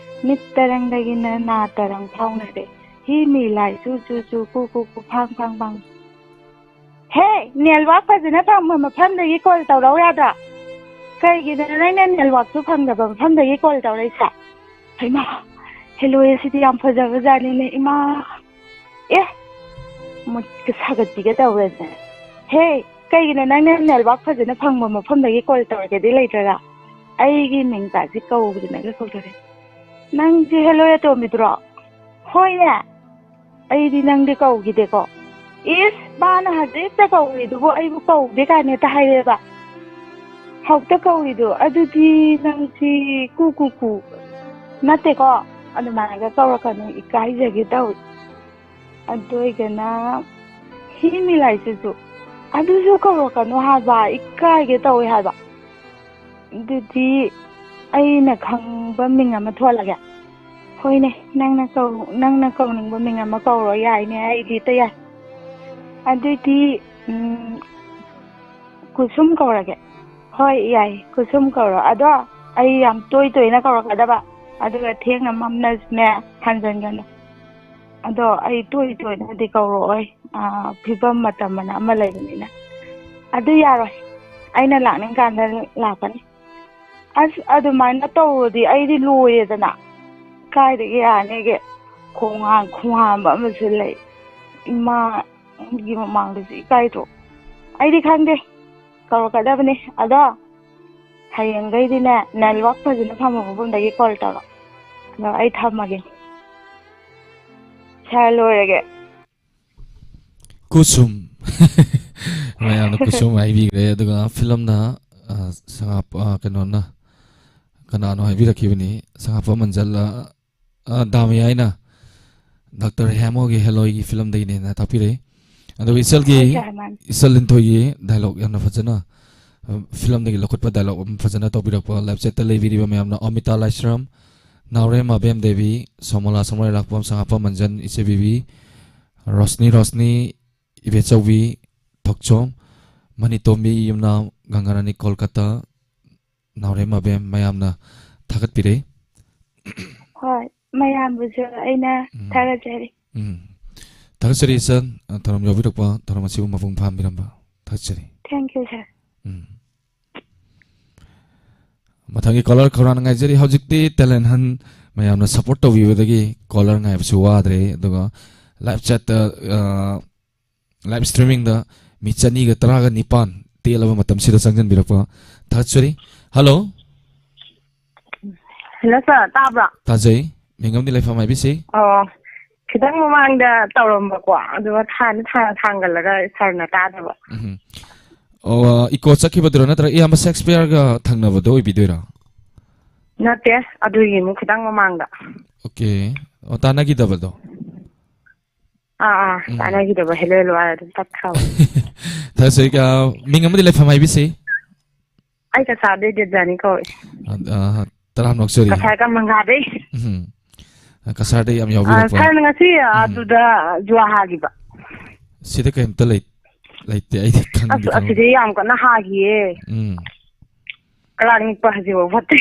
ꯃꯤꯠ ꯇꯔꯪꯗꯒꯤꯅ ꯅꯥ ꯇꯔꯪ ꯐꯥꯎꯅꯔꯦ, ꯍꯤ ꯃꯤ ꯂꯥꯏ ꯆꯨ ꯆꯨ ꯆꯨ, ꯀꯨ ꯀꯨ ꯀꯨ, ꯐꯥꯡ ꯐꯥꯡ ꯐꯥꯡ꯫ ꯍꯦ, ꯅꯦꯠꯋꯥꯛ ꯐꯖꯅ ꯐꯪꯕ ꯃꯐꯝꯗꯒꯤ ꯀꯣꯜ ꯇꯧꯔꯛꯎ ꯌꯥꯗ꯭ꯔꯥ? ꯀꯩꯒꯤꯅꯣ ꯅꯪꯅ ꯅꯦꯠꯋꯥꯛꯁꯨ ꯐꯪꯗꯕ ꯃꯐꯝꯗꯒꯤ ꯀꯣꯜ ꯇꯧꯔꯛꯏꯁꯦ? ꯍꯩꯃꯥ, ꯍꯦꯂꯣꯏ ꯑꯁꯤꯗꯤ ꯌꯥꯝ ꯐꯖꯕꯖꯥꯠꯅꯤꯅꯦ, ꯏꯃꯥ꯫ ꯑꯦ, ꯃꯨꯠꯀ ꯁꯥꯒꯠꯄꯤꯒ ꯇꯧꯔꯗꯅ꯫ ꯍꯦ, ꯀꯩꯒꯤꯅꯣ ꯅꯪꯅ ꯅꯦꯠꯋꯥꯛ ꯐꯖꯅ ꯐꯪꯕ ꯃꯐꯝꯗꯒꯤ ꯀꯣꯜ ꯇꯧꯔꯒꯦꯗꯤ ꯂꯩꯇ꯭ꯔꯒ? ꯑꯩꯒꯤ ꯃꯤꯡ ꯀꯥꯁꯦ ꯀꯧꯕꯗꯅꯒ ꯀꯧꯗꯣꯔꯦ꯫ "ꯅꯪꯁꯦ ꯍꯦꯂꯣꯏ ꯑꯇꯣꯝꯕꯤꯗꯨꯔꯣ?" "ꯍꯣꯏꯅꯦ꯫ ꯑꯩꯗꯤ ꯅꯪꯗꯤ ꯀꯧꯈꯤꯗꯦꯀꯣ?" "ꯏꯁ, ꯃꯥꯅ ꯍꯧꯖꯤꯛꯇ ꯀꯧꯔꯤꯗꯨꯕꯨ ꯑꯩꯕꯨ ꯀꯧꯗꯦ ꯀꯥꯏꯅ ꯍꯦꯛꯇ ꯍꯥꯏꯔꯛꯑꯦꯕ꯫ ꯍꯧꯖꯤꯛꯇ ꯀꯧꯔꯤꯗꯣ ꯑꯗꯨꯗꯤ ꯅꯪꯁꯤ ꯀꯨ ꯀꯨ ꯀꯨ ꯅꯠꯇꯦꯀꯣ?" ꯑꯗꯨꯃꯥꯏꯅꯒ ꯀꯧꯔꯛꯀꯅꯨ, ꯏꯀꯥꯏꯖꯒꯦ ꯇꯧꯏ꯫ ꯑꯗꯨ ꯑꯣꯏꯒꯅ ꯍꯤ ꯃꯤꯂꯥꯏꯁꯤꯁꯨ ꯑꯗꯨꯁꯨ ꯀꯧꯔꯛꯀꯅꯨ ꯍꯥꯏꯕ, ꯏꯀꯥꯏꯒꯦ ꯇꯧꯏ ꯍꯥꯏꯕ꯫ ꯑꯗꯨꯗꯤ ꯑꯩꯅ ꯈꯪꯕ ꯃꯤꯡ ꯑꯃ ꯊꯣꯜꯂꯒꯦ꯫ ꯍꯣꯏꯅꯦ, ꯅꯪꯅ ꯀꯧ-, ꯅꯪꯅ ꯀꯧꯅꯤꯡꯕ ꯃꯤꯡ ꯑꯃ ꯀꯧꯔꯣ, ꯌꯥꯏꯅꯦ, ꯑꯩꯗꯤ ꯍꯦꯛꯇ ꯌꯥꯏ꯫ ꯑꯗꯨꯏꯗꯤ, ꯎꯝ, ꯀꯨꯁꯨꯝ ꯀꯧꯔꯒꯦ꯫ ꯍꯣꯏ, ꯌꯥꯏ, ꯀꯨꯁꯨꯝ ꯀꯧꯔꯣ꯫ ꯑꯗꯣ ꯑꯩ ꯌꯥꯝ ꯇꯣꯏ ꯇꯣꯏꯅ ꯀꯧꯔꯛꯀꯗꯕ, ꯑꯗꯨꯒ ꯊꯦꯡꯅ ꯃꯝꯅꯁꯨꯅꯦ ꯍꯟꯖꯟꯒꯅꯨ꯫ ꯑꯗꯣ ꯑꯩ ꯇꯣꯏ ꯇꯣꯏꯅꯗꯤ ꯀꯧꯔꯛꯑꯣꯏ, ꯑꯥ, ꯐꯤꯕꯝ ꯃꯇꯝ ꯑꯅ ꯑꯃ ꯂꯩꯕꯅꯤꯅ꯫ ꯑꯗꯨ ꯌꯥꯔꯣꯏ, ꯑꯩꯅ ꯂꯥꯛꯅꯤꯡꯀꯥꯟꯗ ꯂꯥꯛꯀꯅꯤ꯫ ꯑꯁ, ꯑꯗꯨꯃꯥꯏꯅ ꯇꯧꯔꯗꯤ ꯑꯩꯗꯤ ꯂꯣꯏꯔꯦꯗꯅ꯫ ꯀꯥꯏꯗꯒꯤ ꯌꯥꯅꯤꯒꯦ? ꯈꯣꯡꯍꯥꯝ, ꯈꯣꯡꯍꯥꯝꯕ ꯑꯃꯁꯨ ꯂꯩ꯫ ꯏꯃꯥꯒꯤ ꯃꯃꯥꯡꯗꯁꯨ ꯏꯀꯥꯏꯗ꯭ꯔꯣ? ꯑꯩꯗꯤ ꯈꯪꯗꯦ, ꯀꯧꯔꯛꯀꯗꯕꯅꯤ꯫ ꯑꯗꯣ ꯍꯌꯦꯡꯈꯩꯗꯤꯅꯦ, network ꯐꯖꯅ ꯐꯪꯕ ꯃꯐꯝꯗꯒꯤ call ꯇꯧꯔꯣ꯫ ꯑꯗꯣ ꯑꯩ ꯊꯝꯃꯒꯦ꯫ ꯁꯥꯔ, ꯂꯣꯏꯔꯒꯦ꯫ ꯀꯨꯁꯨꯝ꯫ ꯃꯌꯥꯝꯅ ꯀꯨꯁꯨꯝ ꯍꯥꯏꯕꯤꯈ꯭ꯔꯦ꯫ ꯑꯗꯨꯒ ꯐꯤꯂꯝꯅ, ꯑ, ꯁꯉꯥꯞ-, ꯑ, ꯀꯩꯅꯣꯅ, ꯀꯅꯥꯅꯣ ꯍꯥꯏꯕꯤꯔꯛꯈꯤꯕꯅꯤ, ꯁꯉꯥꯞꯄ ꯃꯟꯖꯜ, ꯑ, ꯑ, ꯗꯥꯃꯤ ꯍꯥꯏꯅ ꯗꯥꯛꯇꯔ ꯍꯦꯃꯣꯒꯤ ꯍꯦꯂꯣꯏꯒꯤ ꯐꯤꯂꯝꯗꯒꯤꯅꯦꯅ ꯇꯥꯛꯄꯤꯔꯛꯏ꯫ ꯑꯗꯨꯒ ꯏꯆꯜꯒꯤ, ꯍꯣꯏ, ꯁꯥꯔ, ꯃꯥꯅꯤ꯫ ꯏꯆꯜ ꯂꯤꯟꯊꯣꯏꯒꯤ dialogue ꯌꯥꯝꯅ ꯐꯖꯅ, ꯑ, ꯐꯤꯂꯝꯗꯒꯤ ꯂꯧꯈꯠꯄ dialogue ꯑꯃ ꯐꯖꯅ ꯇꯧꯕꯤꯔꯛꯄ꯫ Live chat ꯇ ꯂꯩꯕꯤꯔꯤꯕ ꯃꯌꯥꯝꯅ ꯑꯃꯤꯇꯥ ꯂꯥꯏꯁ꯭ꯔꯝ, ꯅꯥꯎꯔꯦꯝ ꯃꯕꯦꯝ ꯗꯦꯕꯤ, ꯁꯣꯃꯣꯂꯥ ꯁꯝꯔꯥꯏ ꯂꯥꯛꯄꯝ, ꯁꯉꯥꯞꯄ ꯃꯟꯖꯟ, ꯏꯆꯦ ꯕꯤꯕꯤ, ꯔꯣꯁꯅꯤ, ꯔꯣꯁꯅꯤ, ꯏꯕꯦꯆꯧꯕꯤ, ꯊꯣꯛꯆꯣꯝ, ꯃꯅꯤꯇꯣꯝꯕꯤ, ꯌꯨꯝꯅꯥꯝ, ꯒꯪꯒꯥꯔꯥꯅꯤ, ꯀꯣꯜꯀꯇꯥ, ꯅꯥꯎꯔꯦꯝ ꯃꯕꯦꯝ, ꯃꯌꯥꯝꯅ ꯊꯥꯒꯠꯄꯤꯔꯛꯏ꯫ ꯍꯣꯏ, ꯃꯌꯥꯝꯕꯨꯁꯨ ꯑꯩꯅ ꯎꯝ꯫ ꯊꯥꯒꯠꯆꯔꯤ꯫ ꯎꯝ꯫ ꯊꯥꯒꯠꯆꯔꯤ ꯏꯆꯟ, ꯊꯧꯔꯝ ꯌꯥꯎꯕꯤꯔꯛꯄ, ꯊꯧꯔꯝ ꯑꯁꯤꯕꯨ ꯃꯄꯨꯡ ꯐꯥꯍꯟꯕꯤꯔꯝꯕ꯫ ꯊꯥꯒꯠꯆꯔꯤ꯫ Thank you, sir꯫ ꯎꯝ꯫ ꯃꯊꯪꯒꯤ caller ꯈꯧꯔꯥꯡꯅ ꯉꯥꯏꯖꯔꯤ꯫ ꯍꯧꯖꯤꯛꯇꯤ talent hunt ꯃꯌꯥꯝꯅ support ꯇꯧꯕꯤꯕꯗꯒꯤ caller ꯉꯥꯏꯕꯁꯨ ꯋꯥꯗ꯭ꯔꯦ꯫ ꯑꯗꯨꯒ live chat ꯇ, ꯑ, live streaming ꯗ ꯃꯤ ꯆꯅꯤꯒ ꯇꯔꯥꯒ ꯅꯤꯄꯥꯟ ꯇꯦꯜꯂꯕ ꯃꯇꯝꯁꯤꯗ ꯆꯪꯁꯤꯟꯕꯤꯔꯛꯄ ꯊꯥꯒꯠꯆꯔꯤ꯫ Hello꯫ ꯍꯜꯂꯣ ꯁꯥꯔ, ꯇꯥꯕ꯭ꯔꯣ? ꯇꯥꯖꯩ꯫ ꯃꯤꯡ ꯑꯃꯗꯤ ꯂꯩꯐꯝ ꯍꯥꯏꯕꯤꯁꯤ꯫ ꯑꯣ, ꯈꯤꯇꯪ ꯃꯃꯥꯡꯗ ꯇꯧꯔꯝꯕꯀꯣ, ꯑꯗꯨꯒ ꯊꯥꯅ ꯊꯥꯅ ꯊꯥꯡꯒꯜꯂꯒ ꯁꯥꯔꯅ ꯇꯥꯗꯕ꯫ ꯎꯝ꯫ ꯑꯣ, ꯏꯀꯣ ꯆꯠꯈꯤꯕꯗꯨꯔꯣ, ꯅꯠꯇ꯭ꯔꯒ ꯏꯌꯥꯝꯕ ꯁꯦꯛꯁꯄꯤꯌꯔꯒ ꯊꯪꯅꯕꯗꯣ ꯑꯣꯏꯕꯤꯗꯣꯏꯔꯣ? ꯅꯠꯇꯦ, ꯑꯗꯨꯒꯤ ꯑꯃꯨꯛ ꯈꯤꯇꯪ ꯃꯃꯥꯡꯗ꯫ ꯑꯣꯀꯦ꯫ ꯑꯣ, ꯇꯥꯟꯅꯈꯤꯗꯕꯗꯣ? ꯑꯥ, ꯑꯥ, ꯎꯝ꯫ ꯇꯥꯟꯅꯈꯤꯗꯕ, ꯍꯦꯜꯂꯣ, ꯍꯦꯜꯂꯣ ꯍꯥꯏꯔ ꯑꯗꯨꯝ ꯇꯠꯈ꯭ꯔꯕ꯫ ꯊꯥꯖꯩ, ꯑ, ꯃꯤꯡ ꯑꯃꯗꯤ ꯂꯩꯐꯝ ꯍꯥꯏꯕꯤꯁꯤ꯫ ꯑꯩ ꯀꯁꯥꯔꯗꯩ ꯗꯦꯕꯖꯥꯅꯤ ꯀꯧꯏ꯫ ꯑ, ꯑ, ꯇꯔꯥꯝꯅ ꯑꯣꯛꯆꯔꯤ꯫ ꯀꯁꯥꯔ ꯀꯃꯪꯒꯥꯗꯩ꯫ ꯎꯝ꯫ ꯑ, ꯀꯁꯥꯔꯗꯩ ꯌꯥꯝ ꯑ, ꯌꯥꯎꯕꯤꯔꯛꯄ꯫ ꯁꯥꯔꯅ ꯉꯁꯤ ꯎꯝ꯫ ꯑꯗꯨꯗ ꯖꯨꯋꯥ ꯍꯥꯈꯤꯕ꯫ ꯁꯤꯗ ꯀꯩꯝꯇ ꯂꯩ-, ꯂꯩꯇꯦ, ꯑꯩꯗꯤ ꯈꯪꯗꯤ ꯑꯁ, ꯈꯪꯍꯧꯗꯦ꯫ ꯑꯁꯤꯗꯩ ꯌꯥꯝ ꯀꯟꯅ ꯍꯥꯈꯤꯌꯦ꯫ ꯎꯝ꯫ ꯀꯂꯥꯡ ꯅꯤꯛꯄ ꯍꯧꯖꯤꯛꯐꯥꯎ ꯐꯠꯇꯦ꯫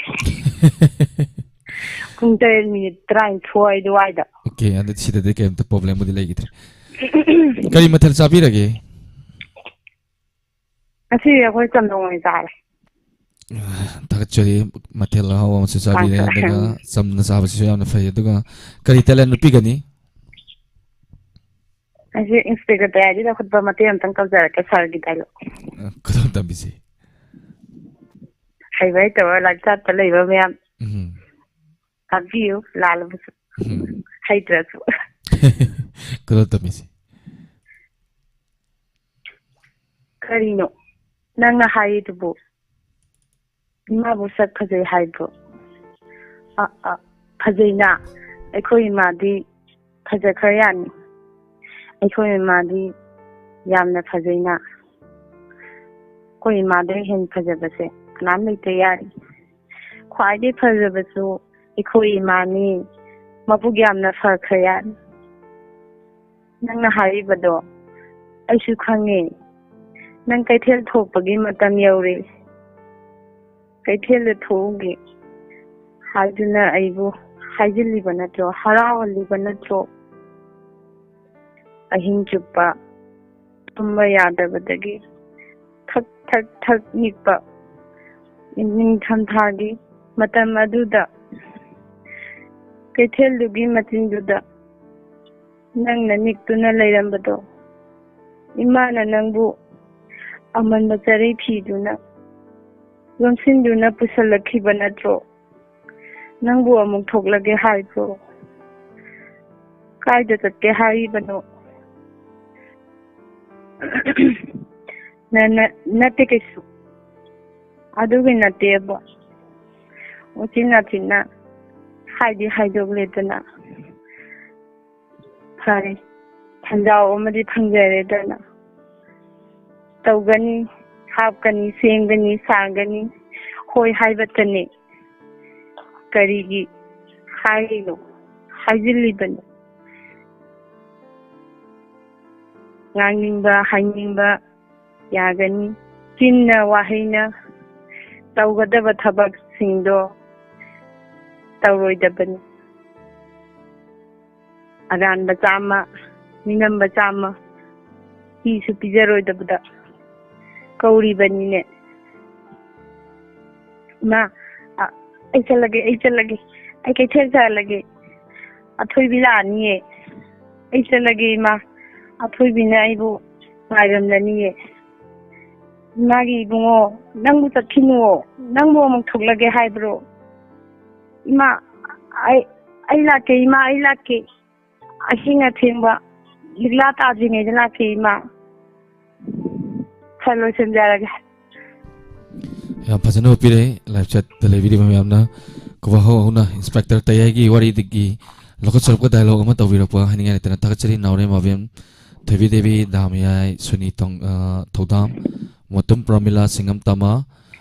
ꯄꯨꯡ ꯇꯔꯦꯠ ꯃꯤꯅꯤꯠ ꯇꯔꯥꯅꯤꯊꯣꯏ ꯑꯗꯨꯋꯥꯏꯗ꯫ ꯑꯣꯀꯦ, ꯑꯗꯨ ꯁꯤꯗꯗꯤ ꯀꯩꯝꯇ ꯄ꯭ꯔꯣꯕ꯭ꯂꯦꯝꯕꯨꯗꯤ ꯂꯩꯈꯤꯗ꯭ꯔꯦ꯫ ꯀꯔꯤ ꯃꯊꯦꯜ ꯆꯥꯕꯤꯔꯒꯦ? ꯉꯁꯤ ꯑꯩꯈꯣꯏ ꯆꯝꯊꯣꯡ ꯑꯣꯏꯅ ꯆꯥꯔꯦ꯫ ꯊꯥꯒꯠꯆꯔꯤ꯫ ꯃꯊꯦꯜ ꯑꯍꯥꯎꯕ ꯑꯃꯁꯨ ꯆꯥꯕꯤꯔꯦ, ꯀꯥꯡꯁꯣꯏ꯫ ꯑꯗꯨꯒ ꯆꯝꯅ ꯆꯥꯕꯁꯤꯁꯨ ꯌꯥꯝꯅ ꯐꯩ꯫ ꯑꯗꯨꯒ ꯀꯔꯤ ꯇꯦꯂꯦꯟ ꯎꯠꯄꯤꯒꯅꯤ? ꯑꯩꯁꯦ ꯏꯟꯁꯄꯦꯛꯇꯔ ꯇꯌꯥꯔꯤꯗ ꯈꯨꯠꯄ ꯃꯇꯦꯛ ꯑꯃꯇꯪ ꯇꯧꯖꯔꯛꯀꯦ, ꯁꯥꯔꯒꯤ ꯗꯥꯏꯂꯣꯛ꯫ ꯑ, ꯈꯨꯗꯣꯜ ꯇꯝꯕꯤꯁꯤ꯫ ꯍꯩꯕ ꯍꯩꯇꯕ ꯂꯥꯏꯔꯤꯛ ꯇꯝꯕ ꯂꯩꯕ ꯃꯌꯥꯝ ꯎꯝ꯫ ꯇꯥꯛꯄꯤꯌꯨ, ꯂꯥꯜꯂꯕꯁꯨ꯫ ꯎꯝ꯫ ꯍꯩꯇ꯭ꯔꯁꯨ꯫ ꯈꯨꯗꯣꯜ ꯇꯝꯕꯤꯁꯤ꯫ ꯀꯔꯤꯅꯣ ꯅꯪꯅ ꯍꯥꯏꯔꯤꯗꯨꯕꯨ? ꯏꯃꯥꯕꯨ ꯁꯛ ꯐꯖꯩ ꯍꯥꯏꯕ꯭ꯔꯣ? ꯑ, ꯑ, ꯐꯖꯩꯅ꯫ ꯑꯩꯈꯣꯏ ꯏꯃꯥꯗꯤ ꯐꯖꯈ꯭ꯔ ꯌꯥꯅꯤ꯫ ꯑꯩꯈꯣꯏ ꯏꯃꯥꯗꯤ ꯌꯥꯝꯅ ꯐꯖꯩꯅ꯫ ꯑꯩꯈꯣꯏ ꯏꯃꯥꯗꯩ ꯍꯦꯟꯅ ꯐꯖꯕꯁꯦ ꯀꯅꯥꯝ ꯂꯩꯇ ꯌꯥꯔꯤ꯫ ꯈ꯭ꯋꯥꯏꯗꯩ ꯐꯖꯕꯁꯨ ꯑꯩꯈꯣꯏ ꯏꯃꯥꯅꯤ꯫ ꯃꯕꯨꯛ ꯌꯥꯝꯅ ꯐꯈ꯭ꯔ ꯌꯥꯅꯤ꯫ ꯅꯪꯅ ꯍꯥꯏꯔꯤꯕꯗꯣ ꯑꯩꯁꯨ ꯈꯪꯉꯦ꯫ ꯅꯪ ꯀꯩꯊꯦꯜ ꯊꯣꯛꯄꯒꯤ ꯃꯇꯝ ꯌꯧꯔꯦ꯫ ꯀꯩꯊꯦꯜꯗ ꯊꯣꯛꯎꯒꯦ ꯍꯥꯏꯗꯨꯅ ꯑꯩꯕꯨ ꯍꯥꯏꯖꯤꯜꯂꯤꯕ ꯅꯠꯇ꯭ꯔꯣ? ꯍꯔꯥꯎꯍꯜꯂꯤꯕ ꯅꯠꯇ꯭ꯔꯣ? ꯑꯍꯤꯡ ꯆꯨꯞꯄ ꯇꯨꯝꯕ ꯌꯥꯗꯕꯗꯒꯤ ꯊꯛ ꯊꯛ ꯊꯛ ꯅꯤꯛꯄ ꯅꯤꯡꯊꯝꯊꯥꯒꯤ ꯃꯇꯝ ꯑꯗꯨꯗ ꯀꯩꯊꯦꯜꯗꯨꯒꯤ ꯃꯆꯤꯟꯗꯨꯗ ꯅꯪꯅ ꯅꯤꯛꯇꯨꯅ ꯂꯩꯔꯝꯕꯗꯣ, ꯏꯃꯥꯅ ꯅꯪꯕꯨ ꯑꯃꯟꯕ ꯆꯔꯩ ꯐꯤꯗꯨꯅ ꯌꯣꯝꯁꯤꯟꯗꯨꯅ ꯄꯨꯁꯜꯂꯛꯈꯤꯕ ꯅꯠꯇ꯭ꯔꯣ? ꯅꯪꯕꯨ ꯑꯃꯨꯛ ꯊꯣꯛꯂꯒꯦ ꯍꯥꯏꯕ꯭ꯔꯣ? ꯀꯥꯏꯗ ꯆꯠꯀꯦ ꯍꯥꯏꯔꯤꯕꯅꯣ? ꯅ-, ꯅ-, ꯅꯠꯇꯦ ꯀꯩꯁꯨ꯫ ꯑꯗꯨꯒꯤ ꯅꯠꯇꯦꯕ꯫ ꯎꯆꯤꯟ ꯅꯥꯆꯤꯟꯅ ꯍꯥꯏꯗꯤ ꯍꯥꯏꯗꯣꯛꯂꯦꯗꯅ꯫ ꯐꯔꯦ, ꯁꯦꯟꯖꯥꯎ ꯑꯃꯗꯤ ꯐꯪꯖꯔꯦꯗꯅ꯫ ꯇꯧꯒꯅꯤ, ꯍꯥꯞꯀꯅꯤ, ꯁꯦꯝꯒꯅꯤ, ꯁꯥꯒꯅꯤ, ꯍꯣꯏ ꯍꯥꯏꯕꯇꯅꯤ꯫ ꯀꯔꯤꯒꯤ ꯍꯥꯏꯔꯤꯅꯣ? ꯍꯥꯏꯖꯤꯜꯂꯤꯕꯅꯤ꯫ ꯉꯥꯡꯅꯤꯡꯕ, ꯍꯥꯏꯅꯤꯡꯕ ꯌꯥꯒꯅꯤ꯫ ꯆꯤꯟꯅ, ꯋꯥꯍꯩꯅ ꯇꯧꯒꯗꯕ ꯊꯕꯛꯁꯤꯡꯗꯣ ꯇꯧꯔꯣꯏꯗꯕꯅꯤ꯫ ꯑꯔꯥꯟꯕ ꯆꯥꯝꯃ, ꯃꯤꯅꯝꯕ ꯆꯥꯝꯃ ꯄꯤꯁꯨ ꯄꯤꯖꯔꯣꯏꯗꯕꯗ ꯀꯧꯔꯤꯕꯅꯤꯅꯦ꯫ ꯏꯃꯥ, ꯑ, ꯑꯩ ꯆꯠꯂꯒꯦ, ꯑꯩ ꯆꯠꯂꯒꯦ, ꯑꯩ ꯀꯩꯊꯦꯜ ꯆꯠꯂꯒꯦ꯫ ꯑꯊꯣꯏꯕꯤ ꯂꯥꯛꯑꯅꯤꯌꯦ꯫ ꯑꯩ ꯆꯠꯂꯒꯦ ꯏꯃꯥ, ꯑꯊꯣꯏꯕꯤꯅ ꯑꯩꯕꯨ ꯉꯥꯏꯔꯝꯂꯅꯤꯌꯦ꯫ ꯏꯃꯥꯒꯤ ꯏꯕꯨꯡꯉꯣ, ꯅꯪꯕꯨ ꯆꯠꯈꯤꯅꯨꯋꯣ, ꯅꯪꯕꯨ ꯑꯃꯨꯛ ꯊꯣꯛꯂꯒꯦ ꯍꯥꯏꯕ꯭ꯔꯣ? ꯏꯃꯥ, ꯑꯩ, ꯑꯩ ꯂꯥꯛꯀꯦ ꯏꯃꯥ, ꯑꯩ ꯂꯥꯛꯀꯦ꯫ ꯑꯍꯤꯡ ꯑꯊꯦꯡꯕ ꯂꯤꯛꯂꯥ ꯇꯥꯗ꯭ꯔꯤꯉꯩꯗ ꯂꯥꯛꯀꯦ ꯏꯃꯥ꯫ ꯁꯥꯔ, ꯂꯣꯏꯁꯤꯟꯖꯔꯒꯦ꯫ ꯌꯥꯝ ꯐꯖꯅ ꯎꯠꯄꯤꯔꯦ live chat ꯇ ꯂꯩꯕꯤꯔꯤꯕ ꯃꯌꯥꯝꯅ꯫ ꯀꯣꯕꯥꯍꯧ ꯍꯧꯅ Inspector ꯇꯌꯥꯏꯒꯤ ꯋꯥꯔꯤꯗꯒꯤ ꯂꯧꯈꯠꯆꯔꯛꯄ dialogue ꯑꯃ ꯇꯧꯕꯤꯔꯛꯄ ꯍꯥꯏꯅꯤꯡꯉꯥꯏ ꯂꯩꯇꯅ ꯊꯥꯒꯠꯆꯔꯤ꯫ ꯅꯥꯎꯔꯦꯝ ꯑꯕꯦꯝ, ꯊꯣꯏꯕꯤꯗꯦꯕꯤ, ꯗꯥꯃꯌꯥꯏ, ꯁꯨꯅꯤ ꯇꯣꯡ-, ꯑ, ꯊꯧꯗꯥꯝ, ꯃꯣꯇꯨꯝ ꯄ꯭ꯔꯃꯤꯂꯥ, ꯁꯤꯡꯉꯝ ꯇꯃꯥ,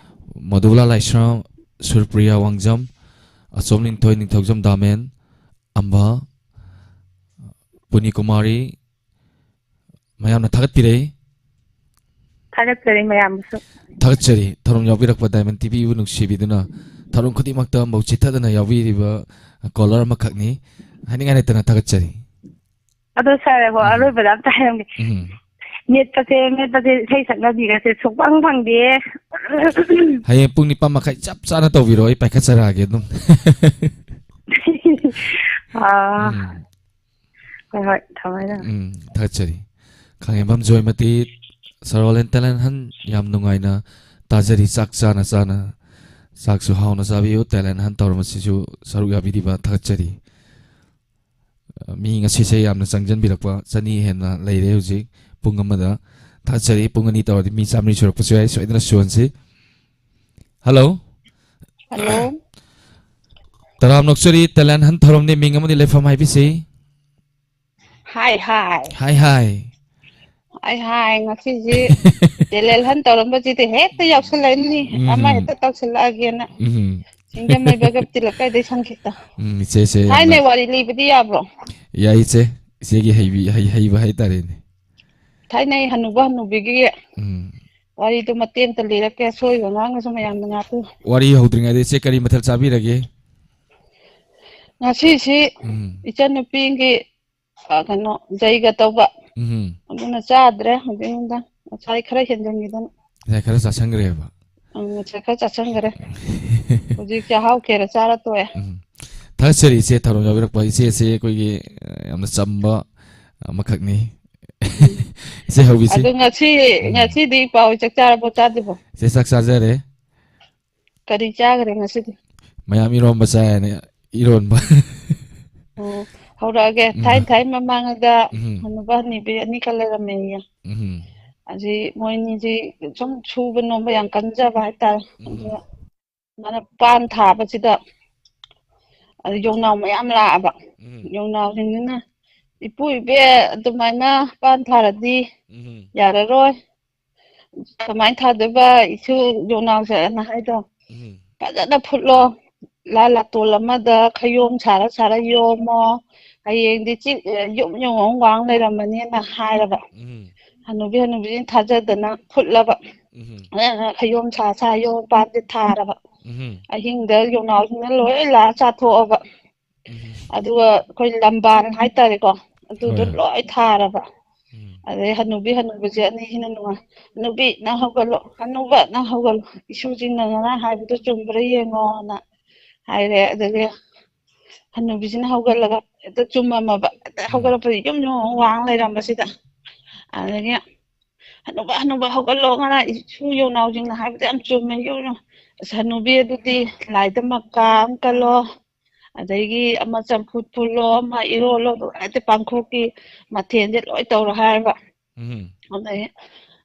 ꯃꯙꯨꯕꯂꯥ ꯂꯥꯏꯁ꯭ꯔꯝ, ꯁꯨꯔꯄ꯭ꯔꯤꯌꯥ ꯋꯥꯡꯖꯝ, ꯑꯆꯣꯝ ꯅꯤꯡꯊꯣꯏ, ꯅꯤꯡꯊꯧꯖꯝ ꯗꯥꯃꯦꯟ, ꯑꯝꯕ, ꯄꯨꯅꯤ ꯀꯨꯃꯥꯔꯤ, ꯃꯌꯥꯝꯅ ꯊꯥꯒꯠꯄꯤꯔꯛꯏ꯫ ꯊꯥꯒꯠꯆꯔꯤ ꯃꯌꯥꯝꯕꯨꯁꯨ꯫ ꯊꯥꯒꯠꯆꯔꯤ꯫ ꯊꯧꯔꯝ ꯌꯥꯎꯕꯤꯔꯛꯄ Diamond ꯇꯤꯚꯤ ꯏꯕꯨ ꯅꯨꯡꯁꯤꯕꯤꯗꯨꯅ ꯊꯧꯔꯝ ꯈꯨꯗꯤꯡꯃꯛꯇ ꯃꯧ ꯆꯤꯊꯗꯅ ꯌꯥꯎꯕꯤꯔꯤꯕ caller ꯑꯃꯈꯛꯅꯤ꯫ ꯍꯥꯏꯅꯤꯡꯉꯥꯏ ꯂꯩꯇꯅ ꯊꯥꯒꯠꯆꯔꯤ꯫ ꯑꯗꯣ ꯁꯥꯔ, ꯍꯣ, ꯎꯝ꯫ ꯑꯔꯣꯏꯕꯗ ꯑꯝꯇ ꯍꯥꯏꯔꯝꯒꯦ꯫ ꯎꯝ꯫ ꯃꯦꯠꯄꯁꯦ, ꯃꯦꯠꯄꯁꯦ ꯏꯁꯩ ꯁꯛꯅꯕꯤꯒꯁꯦ ꯁꯨꯛꯐꯪ ꯐꯪꯗꯦ꯫ ꯍꯌꯦꯡ ꯄꯨꯡ ꯅꯤꯄꯥꯟ ꯃꯈꯥꯏ ꯆꯞ ꯆꯥꯅ ꯇꯧꯕꯤꯔꯣ, ꯑꯩ ꯄꯥꯏꯈꯠꯆꯔꯛꯑꯒꯦ ꯑꯗꯨꯝ꯫ ꯑꯥ꯫ ꯎꯝ꯫ ꯍꯣꯏ, ꯍꯣꯏ, ꯊꯝꯃꯦ, ꯊꯝꯃꯦ꯫ ꯎꯝ, ꯊꯥꯒꯠꯆꯔꯤ꯫ ꯈꯥꯉꯦꯝꯕꯝ ꯖꯣꯏꯃꯇꯤ, ꯁꯔꯣꯂꯦꯟ ꯇꯦꯂꯦꯟ ꯍꯟ, ꯌꯥꯝ ꯅꯨꯡꯉꯥꯏꯅ ꯇꯥꯖꯔꯤ, ꯆꯥꯛ ꯆꯥꯅ ꯆꯥꯅ꯫ ꯆꯥꯛꯁꯨ ꯍꯥꯎꯅ ꯆꯥꯕꯤꯌꯨ꯫ ꯇꯦꯂꯦꯟ ꯍꯟ ꯊꯧꯔꯝ ꯑꯁꯤꯁꯨ ꯁꯔꯨꯛ ꯌꯥꯕꯤꯔꯤꯕ ꯊꯥꯒꯠꯆꯔꯤ꯫ ꯑ, ꯃꯤ ꯉꯁꯤꯁꯦ ꯌꯥꯝꯅ ꯆꯪꯁꯤꯟꯕꯤꯔꯛꯄ, ꯆꯅꯤ ꯍꯦꯟꯅ ꯂꯩꯔꯦ ꯍꯧꯖꯤꯛ ꯄꯨꯡ ꯑꯃꯗ꯫ ꯊꯥꯒꯠꯆꯔꯤ꯫ ꯄꯨꯡ ꯑꯅꯤ ꯇꯧꯔꯗꯤ ꯃꯤ ꯆꯥꯝꯃꯔꯤ ꯁꯨꯔꯛꯄꯁꯨ ꯌꯥꯏ, ꯁꯣꯏꯗꯅ ꯁꯨꯍꯟꯁꯤ꯫ ꯍꯜꯂꯣ꯫ ꯍꯜꯂꯣ꯫ ꯇꯔꯥꯝ ꯅꯣꯛꯆꯔꯤ, ꯇꯦꯂꯦꯟ ꯍꯟ ꯊꯧꯔꯝꯅꯤ, ꯃꯤꯡ ꯑꯃꯗꯤ ꯂꯩꯐꯝ ꯍꯥꯏꯕꯤꯁꯤ꯫ ꯍꯥꯏ, ꯍꯥꯏ꯫ ꯍꯥꯏ, ꯍꯥꯏ꯫ ꯍꯥꯏ, ꯍꯥꯏ, ꯉꯁꯤꯁꯤ ꯇꯦꯂꯦꯟ ꯍꯟ ꯇꯧꯔꯝꯕꯁꯤꯗꯤ ꯍꯦꯛꯇ ꯌꯥꯎꯁꯜꯂꯛꯏꯅꯤ, ꯎꯝ꯫ ꯑꯃ ꯍꯦꯛꯇ ꯇꯧꯁꯜꯂꯛꯑꯒꯦꯅ꯫ ꯎꯝ꯫ ꯁꯤꯡꯖꯃꯩ ꯕꯒꯞꯇꯤ ꯂꯩꯀꯥꯏꯗꯩ ꯁꯪꯈꯤꯠꯇ꯫ ꯎꯝ, ꯏꯆꯦꯁꯦ ꯊꯥꯏꯅ ꯌꯥꯝꯅ ꯋꯥꯔꯤ ꯂꯤꯕꯗꯤ ꯌꯥꯕ꯭ꯔꯣ? ꯌꯥꯏ, ꯏꯆꯦ꯫ ꯏꯆꯦꯒꯤ ꯍꯩꯕꯤ-, ꯍꯩ-, ꯍꯩꯕ ꯍꯥꯏꯇꯥꯔꯦꯅꯦ꯫ ꯊꯥꯏꯅꯩ ꯍꯅꯨꯕ ꯍꯅꯨꯕꯤꯒꯤ ꯎꯝ꯫ ꯋꯥꯔꯤꯗꯨ ꯃꯇꯦꯛ ꯑꯃꯇ ꯂꯤꯔꯛꯀꯦ, ꯑꯁꯣꯏꯕ ꯉꯥꯡꯉꯁꯨ ꯃꯌꯥꯝꯅ ꯉꯥꯛꯄꯤꯌꯨ꯫ ꯋꯥꯔꯤ ꯍꯧꯗ꯭ꯔꯤꯉꯩꯗ ꯏꯆꯦ ꯀꯔꯤ ꯃꯊꯦꯜ ꯆꯥꯕꯤꯔꯒꯦ? ꯉꯁꯤꯁꯤ ꯎꯝ꯫ ꯏꯆꯟꯅꯨꯄꯤꯒꯤ, ꯑ, ꯀꯩꯅꯣ, ꯖꯩꯒ ꯇꯧꯕ꯫ ꯎꯝ꯫ ꯑꯗꯨꯅ ꯆꯥꯗ꯭ꯔꯦ ꯍꯧꯖꯤꯛ ꯅꯨꯡꯗꯥꯡ꯫ ꯉꯁꯥꯏ ꯈꯔ ꯍꯦꯟꯖꯟꯈꯤꯗꯅ꯫ ꯉꯁꯥꯏ ꯈꯔ ꯆꯥꯁꯟꯈ꯭ꯔꯦꯕ? ꯎꯝ, ꯉꯁꯥꯏ ꯈꯔ ꯆꯥꯁꯟꯈ꯭ꯔꯦ꯫ ꯍꯧꯖꯤꯛ ꯆꯥꯛꯍꯥꯎ ꯈꯦꯔ ꯆꯥꯔ ꯇꯣꯛꯑꯦ꯫ ꯎꯝ꯫ ꯊꯥꯒꯠꯆꯔꯤ ꯏꯆꯦ ꯊꯧꯔꯝ ꯌꯥꯎꯕꯤꯔꯛꯄ꯫ ꯏꯆꯦꯁꯦ ꯑꯩꯈꯣꯏꯒꯤ, ꯑ, ꯌꯥꯝꯅ ꯆꯝꯕ ꯑꯃꯈꯛꯅꯤ꯫ ꯎꯝ꯫ ꯏꯆꯦ ꯍꯧꯕꯤꯁꯤ꯫ ꯑꯗꯨ ꯉꯁꯤ, ꯎꯝ꯫ ꯉꯁꯤꯗꯤ ꯏꯄꯥ ꯍꯣꯏ ꯆꯥꯛ ꯆꯥꯔꯕꯣ, ꯆꯥꯗ꯭ꯔꯤꯕꯣ? ꯏꯆꯦ ꯆꯥꯛ ꯆꯥꯖꯔꯦ꯫ ꯀꯔꯤ ꯆꯥꯈ꯭ꯔꯦ ꯉꯁꯤꯗꯤ? ꯃꯌꯥꯝ ꯏꯔꯣꯝꯕ ꯆꯥꯏꯅꯦ, ꯏꯔꯣꯟꯕ꯫ ꯑꯣ, ꯍꯧꯔꯛꯑꯒꯦ꯫ ꯎꯝ꯫ ꯊꯥꯏ ꯊꯥꯏ ꯃꯃꯥꯡꯗ ꯎꯝ꯫ ꯍꯅꯨꯕ ꯍꯅꯨꯕꯤ ꯑꯅꯤꯈꯛ ꯂꯩꯔꯝꯃꯦꯌꯦ꯫ ꯎꯝ꯫ ꯑꯁꯤ ꯃꯣꯏꯅꯤꯁꯤ ꯁꯨꯝ ꯁꯨꯕ ꯅꯣꯝꯕ ꯌꯥꯝ ꯀꯟꯖꯕ ꯍꯥꯏꯇꯥꯔꯦ꯫ ꯎꯝ꯫ ꯑꯗꯨꯒ ꯃꯥꯅ ꯄꯥꯟ ꯊꯥꯕꯁꯤꯗ ꯑꯗꯨ ꯌꯣꯡꯅꯥꯎ ꯃꯌꯥꯝ ꯂꯥꯛꯑꯕ꯫ ꯎꯝ꯫ ꯌꯣꯡꯅꯥꯎꯁꯤꯡꯗꯨꯅ, "ꯏꯄꯨ ꯏꯕꯦ, ꯑꯗꯨꯃꯥꯏꯅ ꯄꯥꯟ ꯊꯥꯔꯗꯤ ꯎꯝ꯫ ꯌꯥꯔꯔꯣꯏ꯫ ꯀꯃꯥꯏꯅ ꯊꯥꯗꯣꯏꯕ, ꯏꯁꯨ ꯌꯣꯡꯅꯥꯎꯁꯦꯅ ꯍꯥꯏꯗꯣ? ꯎꯝ꯫ ꯐꯖꯅ ꯐꯨꯠꯂꯣ꯫ ꯂꯥ ꯂꯥꯇꯣꯟ ꯑꯃꯗ ꯈꯌꯣꯝ ꯁꯥꯔ ꯁꯥꯔ ꯌꯣꯝꯃꯣ꯫ ꯍꯌꯦꯡꯗꯤ ꯆꯤꯛ-, ꯌꯨꯝ ꯌꯨꯝ ꯑꯃ ꯋꯥꯡ ꯂꯩꯔꯝꯃꯅꯤꯅ" ꯍꯥꯏꯔꯕ꯫ ꯎꯝ꯫ ꯍꯅꯨꯕꯤ ꯍꯅꯨꯕꯤꯁꯤꯡ ꯊꯥꯖꯗꯅ ꯐꯨꯠꯂꯕ꯫ ꯎꯝ꯫ ꯑꯗꯨꯅ ꯈꯌꯣꯝ ꯁꯥ ꯁꯥ ꯌꯣꯝ ꯄꯥꯟꯁꯦ ꯊꯥꯔꯕ꯫ ꯎꯝ꯫ ꯑꯍꯤꯡꯗ ꯌꯣꯡꯅꯥꯎꯁꯤꯡꯅ ꯂꯣꯏ ꯂꯥꯛꯑ ꯆꯥꯊꯣꯛꯑꯕ꯫ ꯎꯝ꯫ ꯑꯗꯨꯒ ꯑꯩꯈꯣꯏ ꯂꯝꯕꯥꯟ ꯍꯥꯏꯇꯥꯔꯦꯀꯣ, ꯑꯗꯨꯗꯣ ꯍꯣꯏ꯫ ꯂꯣꯏ ꯊꯥꯔꯕ꯫ ꯎꯝ꯫ ꯑꯗꯩ ꯍꯅꯨꯕꯤ ꯍꯅꯨꯕꯁꯦ ꯑꯅꯤꯁꯤꯅ ꯅꯨꯡꯉꯥꯏ꯫ "ꯍꯅꯨꯕꯤ, ꯅꯪ ꯍꯧꯒꯠꯂꯣ, ꯍꯅꯨꯕ, ꯅꯪ ꯍꯧꯒꯠꯂꯣ, ꯏꯁꯨꯁꯤꯡꯅ ꯉꯔꯥꯡ ꯍꯥꯏꯕꯗꯣ ꯆꯨꯝꯕ꯭ꯔꯥ ꯌꯦꯡꯉꯣꯅ" ꯍꯥꯏꯔꯦ꯫ ꯑꯗꯒꯤ ꯍꯅꯨꯕꯤꯁꯤꯅ ꯍꯧꯒꯠꯂꯒ ꯍꯦꯛꯇ ꯆꯨꯝꯃꯝꯃꯕ꯫ ꯍꯦꯛꯇ ꯎꯝ꯫ ꯍꯧꯒꯠꯂꯛꯄꯗ ꯌꯨꯝ ꯌꯨꯝ ꯑꯃ ꯋꯥꯡ ꯂꯩꯔꯝꯕꯁꯤꯗ꯫ ꯑꯗꯒꯤ "ꯍꯅꯨꯕ, ꯍꯅꯨꯕ, ꯍꯧꯒꯠꯂꯣ, ꯉꯔꯥꯡ ꯏꯁꯨ ꯌꯣꯡꯅꯥꯎꯁꯤꯡꯅ ꯍꯥꯏꯕꯗ ꯌꯥꯝ ꯆꯨꯝꯃꯦ, ꯌꯣꯡꯅꯥꯎ꯫ ꯑꯁ, ꯍꯅꯨꯕꯤ ꯑꯗꯨꯗꯤ ꯂꯥꯏꯗ ꯃꯀꯥ ꯑꯃ ꯀꯜꯂꯣ, ꯑꯗꯒꯤ ꯑꯃ ꯆꯝꯐꯨꯠ ꯐꯨꯜꯂꯣ, ꯑꯃ ꯏꯔꯣꯜꯂꯣ, ꯑꯗꯨ ꯍꯦꯛꯇ ꯄꯥꯡꯈꯣꯛꯀꯤ ꯃꯊꯦꯜꯁꯦ ꯂꯣꯏ ꯇꯧꯔꯣ" ꯍꯥꯏꯔꯕ꯫ ꯎꯝ꯫ ꯑꯗꯩ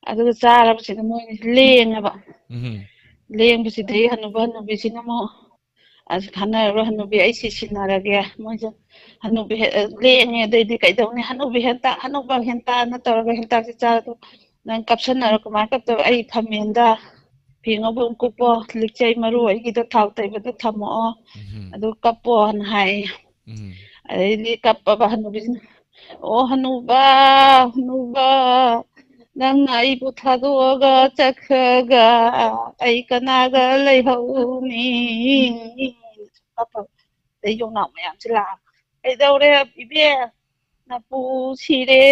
ꯑꯗꯨꯒ ꯆꯥꯔꯕꯁꯤꯗ ꯃꯣꯏ ꯂꯦꯡꯉꯕ꯫ ꯎꯝ꯫ ꯂꯦꯡꯕꯁꯤꯗꯩ ꯍꯅꯨꯕ ꯍꯅꯨꯕꯤꯁꯤꯅ ꯑꯃꯨꯛ, "ꯑꯁ, ꯀꯥꯟꯅꯔꯔꯣꯏ ꯍꯅꯨꯕꯤ, ꯑꯩ ꯁꯤ ꯁꯤꯟꯅꯔꯒꯦ꯫ ꯃꯣꯏꯁꯦ ꯍꯅꯨꯕꯤ ꯍꯦ-, ꯂꯦꯡꯉꯦ, ꯑꯗꯩꯗꯤ ꯀꯩꯗꯧꯅꯤ, ꯍꯅꯨꯕꯤ ꯍꯦꯟꯇꯥꯛ, ꯍꯅꯨꯕ ꯍꯦꯟꯇꯥꯛꯅ ꯇꯧꯔꯒ ꯍꯦꯟꯇꯥꯛꯁꯦ ꯆꯥꯔꯗꯣ, ꯅꯪ ꯀꯞꯁꯟꯅꯔꯣ, ꯀꯃꯥꯏꯅ ꯀꯞꯇꯧꯕ? ꯑꯩ ꯐꯝꯃꯦꯟꯗ ꯐꯤ ꯑꯉꯧꯕ ꯑꯃ ꯀꯨꯞꯄꯣ, ꯂꯤꯛꯆꯩ ꯃꯔꯨ ꯑꯩꯒꯤꯗꯣ ꯊꯥꯎ ꯇꯩꯕꯗ ꯊꯝꯃꯛꯑꯣ, ꯎꯝ꯫ ꯑꯗꯨ ꯀꯞꯄꯣꯅ" ꯍꯥꯏꯌꯦ꯫ ꯎꯝ꯫ ꯑꯗꯩꯗꯤ ꯀꯞꯄꯕ ꯍꯅꯨꯕꯤꯁꯤꯅ, "ꯑꯣ ꯍꯅꯨꯕ, ꯍꯅꯨꯕ, ꯅꯪꯅ ꯑꯩꯕꯨ ꯊꯥꯗꯣꯛꯑꯒ ꯆꯠꯈ꯭ꯔꯒ ꯑꯩ ꯀꯅꯥꯒ ꯂꯩꯍꯧꯅꯤ?" ꯀꯞꯄꯕ꯫ ꯑꯗꯩ ꯌꯣꯡꯅꯥꯎ ꯃꯌꯥꯝꯁꯦ ꯂꯥꯛꯑꯕ꯫ "ꯀꯩꯗꯧꯔꯦ ꯏꯕꯦ? ꯅꯄꯨ ꯁꯤꯔꯦ,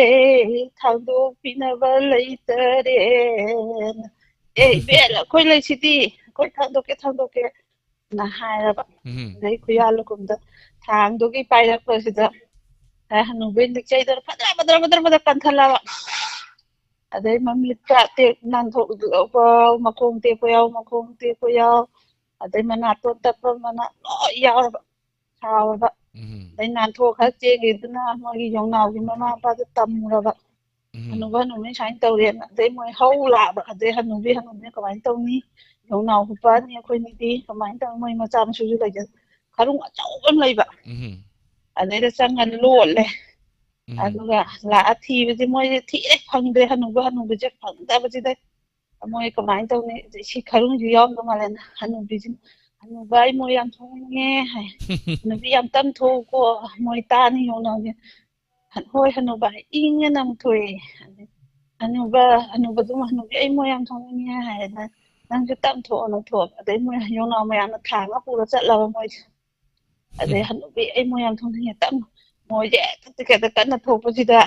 ꯊꯥꯡꯗꯣꯛꯄꯤꯅꯕ ꯂꯩꯇꯔꯦꯅ꯫ ꯑꯦ ꯏꯕꯦ, ꯑꯩꯈꯣꯏ ꯂꯩꯁꯤꯗꯤ, ꯑꯩꯈꯣꯏ ꯊꯥꯡꯗꯣꯛꯀꯦ, ꯊꯥꯡꯗꯣꯛꯀꯦ" ꯅ ꯍꯥꯏꯔꯕ꯫ ꯎꯝ꯫ ꯑꯗꯩ ꯈꯨꯌꯥ ꯂꯨꯈꯨꯝꯗ ꯊꯥꯡꯗꯨꯒꯤ ꯄꯥꯏꯔꯛꯄꯁꯤꯗ ꯉꯁꯥꯏ ꯍꯅꯨꯕꯤ ꯂꯤꯛꯆꯩꯗꯨꯅ ꯐꯗ꯭ꯔ ꯐꯗ꯭ꯔ ꯐꯗ꯭ꯔ ꯐꯗ꯭ꯔ ꯀꯟꯊꯠꯂꯕ꯫ ꯑꯗꯩ ꯃꯃꯤꯠꯀ ꯇꯦꯛ ꯅꯥꯟꯊꯣꯛꯄ ꯌꯥꯎ, ꯃꯈꯣꯡ ꯇꯦꯛꯄ ꯌꯥꯎ, ꯃꯈꯣꯡ ꯇꯦꯛꯄ ꯌꯥꯎ, ꯑꯗꯩ ꯃꯅꯥꯇꯣꯟ ꯇꯠꯄ ꯃꯅꯥ ꯂꯣꯏ ꯌꯥꯎꯔꯕ꯫ ꯁꯥꯎꯔꯕ꯫ ꯎꯝ꯫ ꯑꯗꯩ ꯅꯥꯟꯊꯣꯛ ꯈꯔ ꯆꯦꯟꯈꯤꯗꯨꯅ ꯃꯣꯏꯒꯤ ꯌꯣꯡꯅꯥꯎꯒꯤ ꯃꯃꯥ ꯃꯄꯥꯗ ꯇꯝꯃꯨꯔꯕ꯫ ꯎꯝ꯫ "ꯍꯅꯨꯕ ꯍꯅꯨꯕꯤ ꯁꯨꯃꯥꯏꯅ ꯇꯧꯔꯦꯅ", ꯑꯗꯩ ꯃꯣꯏ ꯍꯧ ꯂꯥꯛꯑꯕ꯫ ꯑꯗꯩ ꯍꯅꯨꯕꯤ ꯍꯅꯨꯕꯤꯅ ꯀꯃꯥꯏꯅ ꯇꯧꯅꯤ? ꯌꯣꯡꯅꯥꯎ ꯅꯨꯄꯥꯅꯤ ꯑꯩꯈꯣꯏꯅꯤꯗꯤ, ꯀꯃꯥꯏꯅ ꯇꯧꯅꯤ? ꯃꯣꯏ ꯃꯆꯥ ꯃꯁꯨꯁꯨ ꯂꯩꯖ-, ꯈꯔꯨꯡ ꯑꯆꯧꯕ ꯑꯃ ꯂꯩꯕ꯫ ꯎꯝ꯫ ꯑꯗꯩꯗ ꯆꯪꯉ ꯂꯣꯠꯂꯦ꯫ ꯎꯝ꯫ ꯑꯗꯨꯒ ꯂꯥꯛꯑ ꯊꯤꯕꯁꯦ ꯃꯣꯏꯁꯦ ꯊꯤꯔꯦ, ꯐꯪꯗ꯭ꯔꯦ꯫ ꯍꯅꯨꯕ ꯍꯅꯨꯕꯤꯁꯦ ꯐꯪꯗꯕꯁꯤꯗ ꯃꯣꯏ ꯀꯃꯥꯏꯅ ꯇꯧꯅꯤ? ꯁꯤ ꯈꯔꯨꯡꯁꯤ ꯌꯥꯎꯔꯝꯗꯧ ꯃꯥꯜꯂꯦꯅ ꯍꯅꯨꯕꯤꯁꯤꯅ, "ꯍꯅꯨꯕ, ꯑꯩ ꯃꯣꯏ ꯌꯥꯝ ꯊꯣꯛꯅꯤꯡꯉꯦ" ꯍꯥꯏ꯫ "ꯍꯅꯨꯕꯤ, ꯌꯥꯝ ꯇꯝ ꯊꯣꯛꯎꯀꯣ, ꯃꯣꯏ ꯇꯥꯅꯤ ꯌꯣꯡꯅꯥꯎꯁꯦ"꯫ "ꯍꯣꯏ ꯍꯅꯨꯕ" ꯍꯥꯏ, ꯏꯪꯉꯦꯅ ꯑꯃꯨꯛ ꯊꯣꯛꯑꯦ꯫ ꯑꯗꯩ, "ꯍꯅꯨꯕ, ꯍꯅꯨꯕꯗꯨ, ꯍꯅꯨꯕꯤ, ꯑꯩ ꯃꯣꯏ ꯌꯥꯝ ꯊꯣꯛꯅꯤꯡꯉꯦ" ꯍꯥꯏꯅ, "ꯅꯪꯁꯨ ꯇꯝ ꯊꯣꯛꯑꯣꯅ" ꯊꯣꯛꯑꯕ꯫ ꯑꯗꯩ ꯃꯣꯏ ꯌꯣꯡꯅꯥꯎ ꯃꯌꯥꯝꯅ ꯊꯥꯡꯉ ꯄꯨꯔ ꯆꯠꯂꯕ ꯃꯣꯏꯁꯦ꯫ ꯑꯗꯩ ꯍꯅꯨꯕꯤ, "ꯑꯩ ꯃꯣꯏ ꯌꯥꯝ ꯊꯣꯛꯅꯤꯡꯉꯦ, ꯇꯞꯅ ꯃꯣꯏꯁꯦ ꯍꯦꯛꯇ ꯀꯟꯅ ꯊꯣꯛꯄꯁꯤꯗ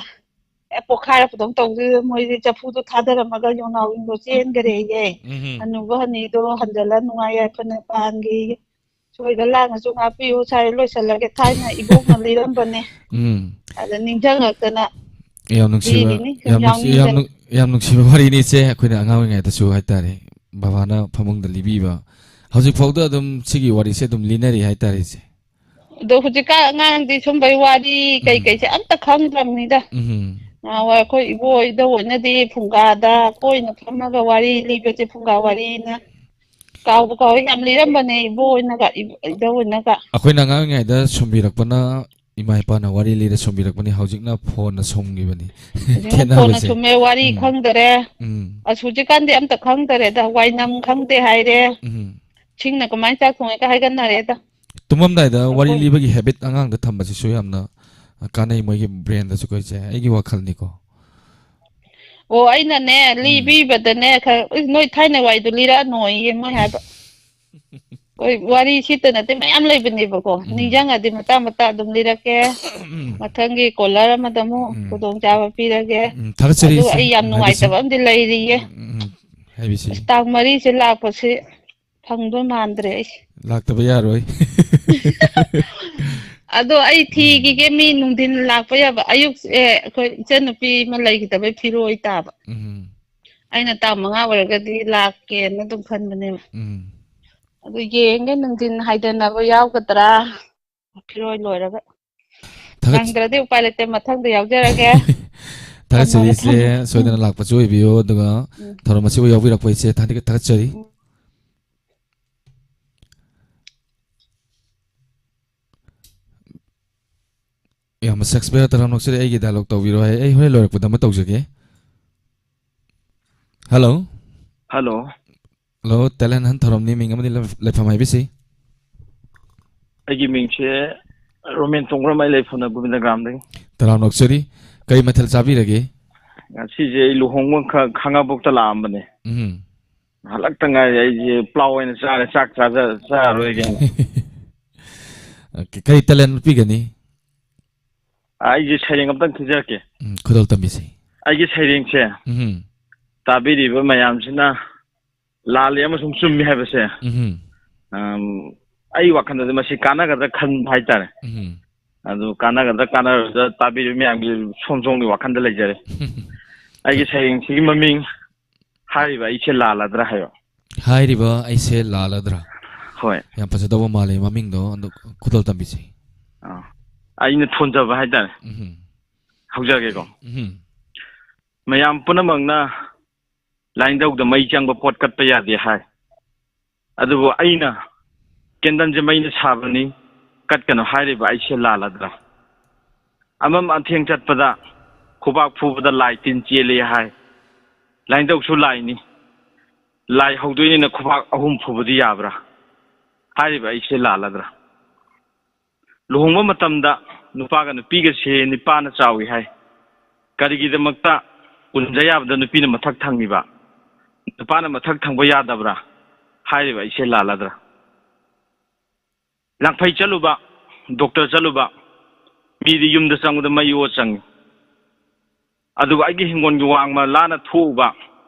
ꯍꯦꯛ ꯄꯣꯛꯈꯥꯏꯔꯛꯄꯗꯧ ꯇꯧꯗꯣꯏꯗ ꯃꯣꯏꯗꯤ ꯆꯐꯨꯗꯣ ꯊꯥꯗꯔꯝꯃꯒ ꯌꯣꯡꯅꯥꯎꯁꯤꯡꯗꯣ ꯆꯦꯟꯈꯔꯦꯌꯦ"꯫ ꯎꯝ꯫ ꯍꯅꯨꯕ ꯍꯅꯤꯗꯣ ꯍꯟꯖꯜꯂ ꯅꯨꯡꯉꯥꯏ ꯌꯥꯏꯐꯅ ꯄꯥꯟꯈꯤꯌꯦ꯫ "ꯁꯣꯏꯗ ꯂꯥꯡꯉꯁꯨ ꯉꯥꯛꯄꯤꯌꯨ, ꯁ꯭ꯋꯥꯏꯗ ꯂꯣꯏꯁꯤꯜꯂꯒꯦ, ꯊꯥꯏꯅ ꯏꯕꯣꯛꯅ ꯂꯤꯔꯝꯕꯅꯦ"꯫ ꯎꯝ꯫ ꯑꯗ ꯅꯤꯡꯁꯤꯡꯉꯛꯇꯅ ꯌꯥꯝ ꯅꯨꯡꯁꯤꯕ, ꯂꯤꯔꯤꯅꯤ, ꯁꯨꯝ ꯌꯥꯝ ꯅꯨꯡꯁꯤ-, ꯌꯥꯝ ꯌꯥꯎꯅꯤꯡꯗꯅ꯫ ꯅꯨꯡ-, ꯌꯥꯝ ꯅꯨꯡꯁꯤꯕ ꯋꯥꯔꯤꯅꯤ, ꯏꯆꯦ꯫ ꯑꯩꯈꯣꯏꯅ ꯑꯉꯥꯡ ꯑꯣꯏꯔꯤꯉꯩꯗꯁꯨ ꯍꯥꯏꯇꯥꯔꯦ, ꯕꯕꯥꯅ ꯐꯃꯨꯡꯗ ꯂꯤꯕꯤꯕ꯫ ꯍꯧꯖꯤꯛ ꯐꯥꯎꯗ ꯑꯗꯨꯝ ꯁꯤꯒꯤ ꯋꯥꯔꯤꯁꯦ ꯑꯗꯨꯝ ꯂꯤꯅꯔꯤ ꯍꯥꯏꯇꯥꯔꯦ, ꯏꯆꯦ꯫ ꯑꯗꯣ ꯍꯧꯖꯤꯛꯀꯥꯟ ꯑꯉꯥꯡꯗꯤ ꯁꯨꯝꯕꯩ ꯋꯥꯔꯤ ꯎꯝ꯫ ꯀꯩꯀꯩꯁꯦ ꯑꯝꯇ ꯈꯪꯗ꯭ꯔꯕꯅꯤꯗ꯫ ꯎꯝ꯫ ꯅꯍꯥꯟꯋꯥꯏ ꯑꯩꯈꯣꯏ ꯏꯕꯣ ꯏꯙꯧ ꯍꯣꯏꯅꯗꯤ ꯐꯨꯡꯒꯥꯗ ꯀꯣꯏꯅ ꯐꯝꯃꯒ ꯋꯥꯔꯤ ꯂꯤꯕꯁꯦ ꯐꯨꯡꯒꯥ ꯋꯥꯔꯤꯅ꯫ ꯀꯥꯎꯕꯨ ꯀꯥꯎꯋꯦ, ꯌꯥꯝ ꯂꯤꯔꯝꯕꯅꯦ ꯏꯕꯣ ꯍꯣꯏꯅꯒ, ꯏ-, ꯏꯙꯧ ꯍꯣꯏꯅꯒ꯫ ꯑꯩꯈꯣꯏꯅ ꯑꯉꯥꯡ ꯑꯣꯏꯔꯤꯉꯩꯗ ꯁꯨꯝꯕꯤꯔꯛꯄꯅ, ꯏꯃꯥ ꯏꯄꯥꯅ ꯋꯥꯔꯤ ꯂꯤꯔ ꯁꯨꯝꯕꯤꯔꯛꯄꯅꯤ, ꯍꯧꯖꯤꯛꯅ ꯐꯣꯟꯅ ꯁꯨꯝꯈꯤꯕꯅꯤ꯫ ꯍꯧꯖꯤꯛꯅ ꯐꯣꯟꯅ ꯈꯦꯠꯅꯕꯁꯦ꯫ ꯁꯨꯝꯃꯦ, ꯋꯥꯔꯤ ꯎꯝ꯫ ꯈꯪꯗꯔꯦ꯫ ꯎꯝ꯫ ꯑꯁ, ꯍꯧꯖꯤꯛꯀꯥꯟꯗꯤ ꯑꯝꯇ ꯈꯪꯗꯔꯦꯗ, ꯋꯥꯏꯅꯝ ꯈꯪꯗꯦ ꯍꯥꯏꯔꯦ꯫ ꯎꯝ꯫ ꯁꯤꯡꯅ ꯀꯃꯥꯏꯅ ꯆꯥꯛ ꯊꯣꯡꯉꯦꯒ ꯍꯥꯏꯒꯠꯅꯔꯦꯗ꯫ ꯇꯨꯝꯃꯝꯗꯥꯏꯗ ꯋꯥꯔꯤ ꯑꯩꯈꯣꯏ ꯂꯤꯕꯒꯤ ꯍꯦꯕꯤꯠ ꯑꯉꯥꯡꯗ ꯊꯝꯕꯁꯤꯁꯨ ꯌꯥꯝꯅ ꯀꯥꯟꯅꯩ ꯃꯣꯏꯒꯤ ꯕ꯭ꯔꯦꯟꯗꯁꯨ, ꯑꯩꯈꯣꯏꯁꯦ, ꯑꯩꯒꯤ ꯋꯥꯈꯜꯅꯤꯀꯣ꯫ ꯑꯣ, ꯑꯩꯅꯅꯦ, ꯎꯝ꯫ ꯂꯤꯕꯤꯕꯗꯅꯦ, ꯈꯔ, ꯏꯁ, ꯅꯣꯏ ꯊꯥꯏꯅ ꯋꯥꯏꯗꯣ ꯂꯤꯔꯛꯑꯅꯣꯌꯦ ꯃꯣꯏ ꯍꯥꯏꯕ꯫ ꯍꯣꯏ, ꯋꯥꯔꯤ ꯁꯤꯠꯇ ꯅꯠꯇꯦ, ꯃꯌꯥꯝ ꯂꯩꯕꯅꯦꯕꯀꯣ꯫ ꯎꯝ꯫ ꯅꯤꯡꯁꯤꯡꯉꯗꯤ ꯃꯆꯥ ꯃꯆꯥ ꯑꯗꯨꯝ ꯂꯤꯔꯛꯀꯦ꯫ ꯎꯝ꯫ ꯃꯊꯪꯒꯤ ꯀꯣꯂꯔ ꯑꯃꯗ ꯑꯃꯨꯛ ꯎꯝ꯫ ꯈꯨꯗꯣꯡꯆꯥꯕ ꯄꯤꯔꯒꯦ꯫ ꯎꯝ, ꯊꯥꯒꯠꯆꯔꯤ, ꯑꯗꯨꯒ ꯏꯆꯦ꯫ ꯑꯩ ꯌꯥꯝ ꯍꯥꯏꯕꯤꯁꯤ꯫ ꯅꯨꯡꯉꯥꯏꯇꯕ ꯑꯃꯗꯤ ꯂꯩꯔꯤꯌꯦ꯫ ꯎꯝ, ꯎꯝ, ꯍꯥꯏꯕꯤꯁꯤ꯫ ꯑꯁ, ꯇꯥꯡ ꯃꯔꯤꯁꯦ ꯂꯥꯛꯄꯁꯦ ꯐꯪꯗꯣꯏ ꯃꯥꯟꯗ꯭ꯔꯦ ꯑꯩꯁꯦ꯫ ꯂꯥꯛꯇꯕ ꯌꯥꯔꯣꯏ꯫ ꯑꯗꯣ ꯑꯩ ꯎꯝ꯫ ꯊꯤꯈꯤꯒꯦ, ꯃꯤ ꯅꯨꯡꯊꯤꯟ ꯂꯥꯛꯄ ꯌꯥꯕ꯫ ꯑꯌꯨꯛ, ꯑꯦ, ꯑꯩꯈꯣꯏ ꯏꯆꯟꯅꯨꯄꯤ ꯑꯃ ꯂꯩꯈꯤꯗꯕꯩ ꯐꯤꯔꯣꯏ ꯇꯥꯕ꯫ ꯎꯝ꯫ ꯑꯩꯅ ꯇꯥꯡ ꯃꯉꯥ ꯑꯣꯏꯔꯒꯗꯤ ꯂꯥꯛꯀꯦꯅ ꯑꯗꯨꯝ ꯈꯟꯕꯅꯦꯕ꯫ ꯎꯝ꯫ ꯑꯗꯨ ꯌꯦꯡꯒꯦ, ꯅꯨꯡꯊꯤꯟ ꯍꯥꯏꯗꯅꯕ ꯌꯥꯎꯒꯗ꯭ꯔꯥ, ꯐꯤꯔꯣꯏ ꯂꯣꯏꯔꯒ꯫ ꯊꯥꯒꯠ-, ꯅꯪꯗ꯭ꯔꯗꯤ ꯎꯄꯥꯏ ꯂꯩꯇꯦ, ꯃꯊꯪꯗ ꯌꯥꯎꯖꯔꯒꯦ꯫ ꯊꯥꯒꯠꯆꯔꯤ, ꯊꯝꯃꯒꯦ, ꯏꯆꯦ꯫ ꯊꯝꯃꯒꯦ꯫ ꯁꯣꯏꯗꯅ ꯎꯝ꯫ ꯂꯥꯛꯄꯁꯨ ꯑꯣꯏꯕꯤꯌꯨ, ꯑꯗꯨꯒ ꯎꯝ꯫ ꯊꯧꯔꯝ ꯑꯁꯤꯕꯨ ꯌꯥꯎꯕꯤꯔꯛꯄ ꯏꯆꯦ ꯊꯥꯒꯠ-, ꯊꯥꯒꯠꯆꯔꯤ꯫ ꯎꯝ꯫ ꯌꯥꯝꯅ ꯁꯦꯛꯁꯄꯤꯌꯔ ꯇꯔꯥꯝꯅ ꯑꯣꯛꯆꯔꯤ, ꯑꯩꯒꯤ ꯗꯥꯏꯂꯣꯛ ꯇꯧꯕꯤꯔꯣ ꯍꯥꯏ꯫ ꯑꯩ ꯍꯣꯔꯦꯟ ꯂꯣꯏꯔꯛꯄꯗ ꯑꯃ ꯇꯧꯖꯒꯦ꯫ ꯍꯜꯂꯣ꯫ ꯍꯜꯂꯣ꯫ ꯍꯜꯂꯣ, ꯇꯦꯂꯦꯟ ꯍꯟ ꯊꯧꯔꯝꯅꯤ, ꯃꯤꯡ ꯑꯃꯗꯤ ꯂꯩꯐꯝ ꯍꯥꯏꯕꯤꯁꯤ꯫ ꯑꯩꯒꯤ ꯃꯤꯡꯁꯦ ꯔꯣꯃꯦꯟ ꯇꯣꯡꯕ꯭ꯔꯝ, ꯑꯩ ꯂꯩꯐꯝꯅ ꯒꯣꯕꯤꯟꯗ ꯒ꯭ꯔꯥꯝꯗꯒꯤ꯫ ꯇꯔꯥꯝꯅ ꯑꯣꯛꯆꯔꯤ꯫ ꯀꯔꯤ ꯃꯊꯦꯜ ꯆꯥꯕꯤꯔꯒꯦ? ꯉꯁꯤꯁꯦ ꯑꯩ ꯂꯨꯍꯣꯡꯕ ꯑꯃꯈꯛ ꯈꯥꯡꯉꯕꯣꯛꯇ ꯂꯥꯛꯑꯝꯕꯅꯦ꯫ ꯎꯝ꯫ ꯍꯜꯂꯛꯇ ꯉꯥꯏꯔꯤ꯫ ꯑꯩꯁꯦ ꯄ꯭ꯂꯥꯎ ꯑꯣꯏꯅ ꯆꯥꯔꯦ, ꯆꯥꯛ ꯆꯥꯖ-, ꯆꯥꯔꯔꯣꯏꯒꯦꯅ꯫ ꯑꯣꯀꯦ, ꯀꯔꯤ ꯇꯦꯂꯦꯟ ꯎꯠꯄꯤꯒꯅꯤ? ꯑꯩꯁꯦ ꯁꯩꯔꯦꯡ ꯑꯝꯇꯪ ꯊꯤꯖꯔꯛꯀꯦ꯫ ꯎꯝ, ꯈꯨꯗꯣꯜ ꯇꯝꯕꯤꯁꯤ꯫ ꯑꯩꯒꯤ ꯁꯩꯔꯦꯡꯁꯦ ꯎꯝ꯫ ꯇꯥꯕꯤꯔꯤꯕ ꯃꯌꯥꯝꯁꯤꯅ ꯂꯥꯜꯂꯤ ꯑꯃꯁꯨꯡ ꯆꯨꯝꯃꯤ ꯍꯥꯏꯕꯁꯦ, ꯎꯝ꯫ ꯑꯝ, ꯑꯩ ꯋꯥꯈꯜꯗꯗꯤ ꯃꯁꯤ ꯀꯥꯟꯅꯒꯗ꯭ꯔꯥ ꯈꯟꯕ ꯍꯥꯏꯇꯥꯔꯦ꯫ ꯎꯝ꯫ ꯑꯗꯨ ꯀꯥꯟꯅꯒꯗ꯭ꯔꯥ ꯀꯥꯟꯅꯔꯣꯏꯗ꯭ꯔꯥ ꯇꯥꯕꯤꯔꯤꯕ ꯃꯌꯥꯝꯒꯤ ꯁꯣꯝ ꯁꯣꯝꯒꯤ ꯋꯥꯈꯜꯗ ꯂꯩꯖꯔꯦ꯫ ꯑꯩꯒꯤ ꯁꯩꯔꯦꯡꯁꯤꯒꯤ ꯃꯃꯤꯡ "ꯍꯥꯏꯔꯤꯕ ꯑꯩꯁꯦ ꯂꯥꯜꯂꯗ꯭ꯔꯥ" ꯍꯥꯏꯕ꯫ "ꯍꯥꯏꯔꯤꯕ ꯑꯩꯁꯦ ꯂꯥꯜꯂꯗ꯭ꯔꯥ"꯫ ꯍꯣꯏ꯫ ꯌꯥꯝ ꯐꯖꯗꯧꯕ ꯃꯥꯜꯂꯦ ꯃꯃꯤꯡꯗꯣ, ꯑꯗꯣ ꯈꯨꯗꯣꯜ ꯇꯝꯕꯤꯁꯦ꯫ ꯑꯥ꯫ ꯑꯩꯅ ꯊꯣꯟꯖꯕ ꯍꯥꯏꯇꯥꯔꯦ꯫ ꯎꯝ꯫ ꯍꯧꯖꯔꯒꯦꯀꯣ꯫ ꯎꯝ꯫ ꯃꯌꯥꯝ ꯄꯨꯝꯅꯃꯛꯅ ꯂꯥꯏꯅꯤꯡꯊꯧꯗ ꯃꯩ ꯆꯪꯕ ꯄꯣꯠ ꯀꯠꯄ ꯌꯥꯗꯦ ꯍꯥꯏ꯫ ꯑꯗꯨꯕꯨ ꯑꯩꯅ ꯀꯦꯟꯗꯜꯁꯦ ꯃꯩꯅ ꯁꯥꯕꯅꯤ, ꯀꯠꯀꯅꯨ ꯍꯥꯏꯔꯤꯕ ꯑꯩꯁꯦ ꯂꯥꯜꯂꯗ꯭ꯔꯥ? ꯑꯃꯝ ꯑꯊꯦꯡ ꯆꯠꯄꯗ ꯈꯨꯕꯥꯛ ꯐꯨꯕꯗ ꯂꯥꯏ ꯇꯤꯟ ꯆꯦꯜꯂꯤ ꯍꯥꯏ꯫ ꯂꯥꯏꯅꯤꯡꯊꯧꯁꯨ ꯂꯥꯏꯅꯤ꯫ ꯂꯥꯏ ꯍꯧꯗꯣꯏꯅꯤꯅ ꯈꯨꯕꯥꯛ ꯑꯍꯨꯝ ꯐꯨꯕꯗꯤ ꯌꯥꯕ꯭ꯔꯥ? ꯍꯥꯏꯔꯤꯕ ꯑꯩꯁꯦ ꯂꯥꯜꯂꯗ꯭ꯔꯥ? ꯂꯨꯍꯣꯡꯕ ꯃꯇꯝꯗ ꯅꯨꯄꯥꯒ ꯅꯨꯄꯤꯒꯁꯦ ꯅꯨꯄꯥꯅ ꯆꯥꯎꯏ ꯍꯥꯏ꯫ ꯀꯔꯤꯒꯤꯗꯃꯛꯇ ꯄꯨꯟꯖ ꯌꯥꯕꯗ ꯅꯨꯄꯤꯅ ꯃꯊꯛ ꯊꯪꯉꯤꯕ? ꯅꯨꯄꯥꯅ ꯃꯊꯛ ꯊꯪꯕ ꯌꯥꯗꯕ꯭ꯔꯥ? ꯍꯥꯏꯔꯤꯕ ꯑꯩꯁꯦ ꯂꯥꯜꯂꯗ꯭ꯔꯥ? ꯂꯥꯡꯐꯩ ꯆꯠꯂꯨꯕ, ꯗꯣꯛꯇꯔ ꯆꯠꯂꯨꯕ, ꯃꯤꯗꯤ ꯌꯨꯝꯗ ꯆꯪꯕꯗ ꯃꯩ ꯑꯣ ꯆꯪꯉꯤ꯫ ꯑꯗꯨꯒ ꯑꯩꯒꯤ ꯍꯤꯡꯒꯣꯜꯒꯤ ꯋꯥꯡꯃ ꯂꯥꯟꯅ ꯊꯣꯛꯎꯕ,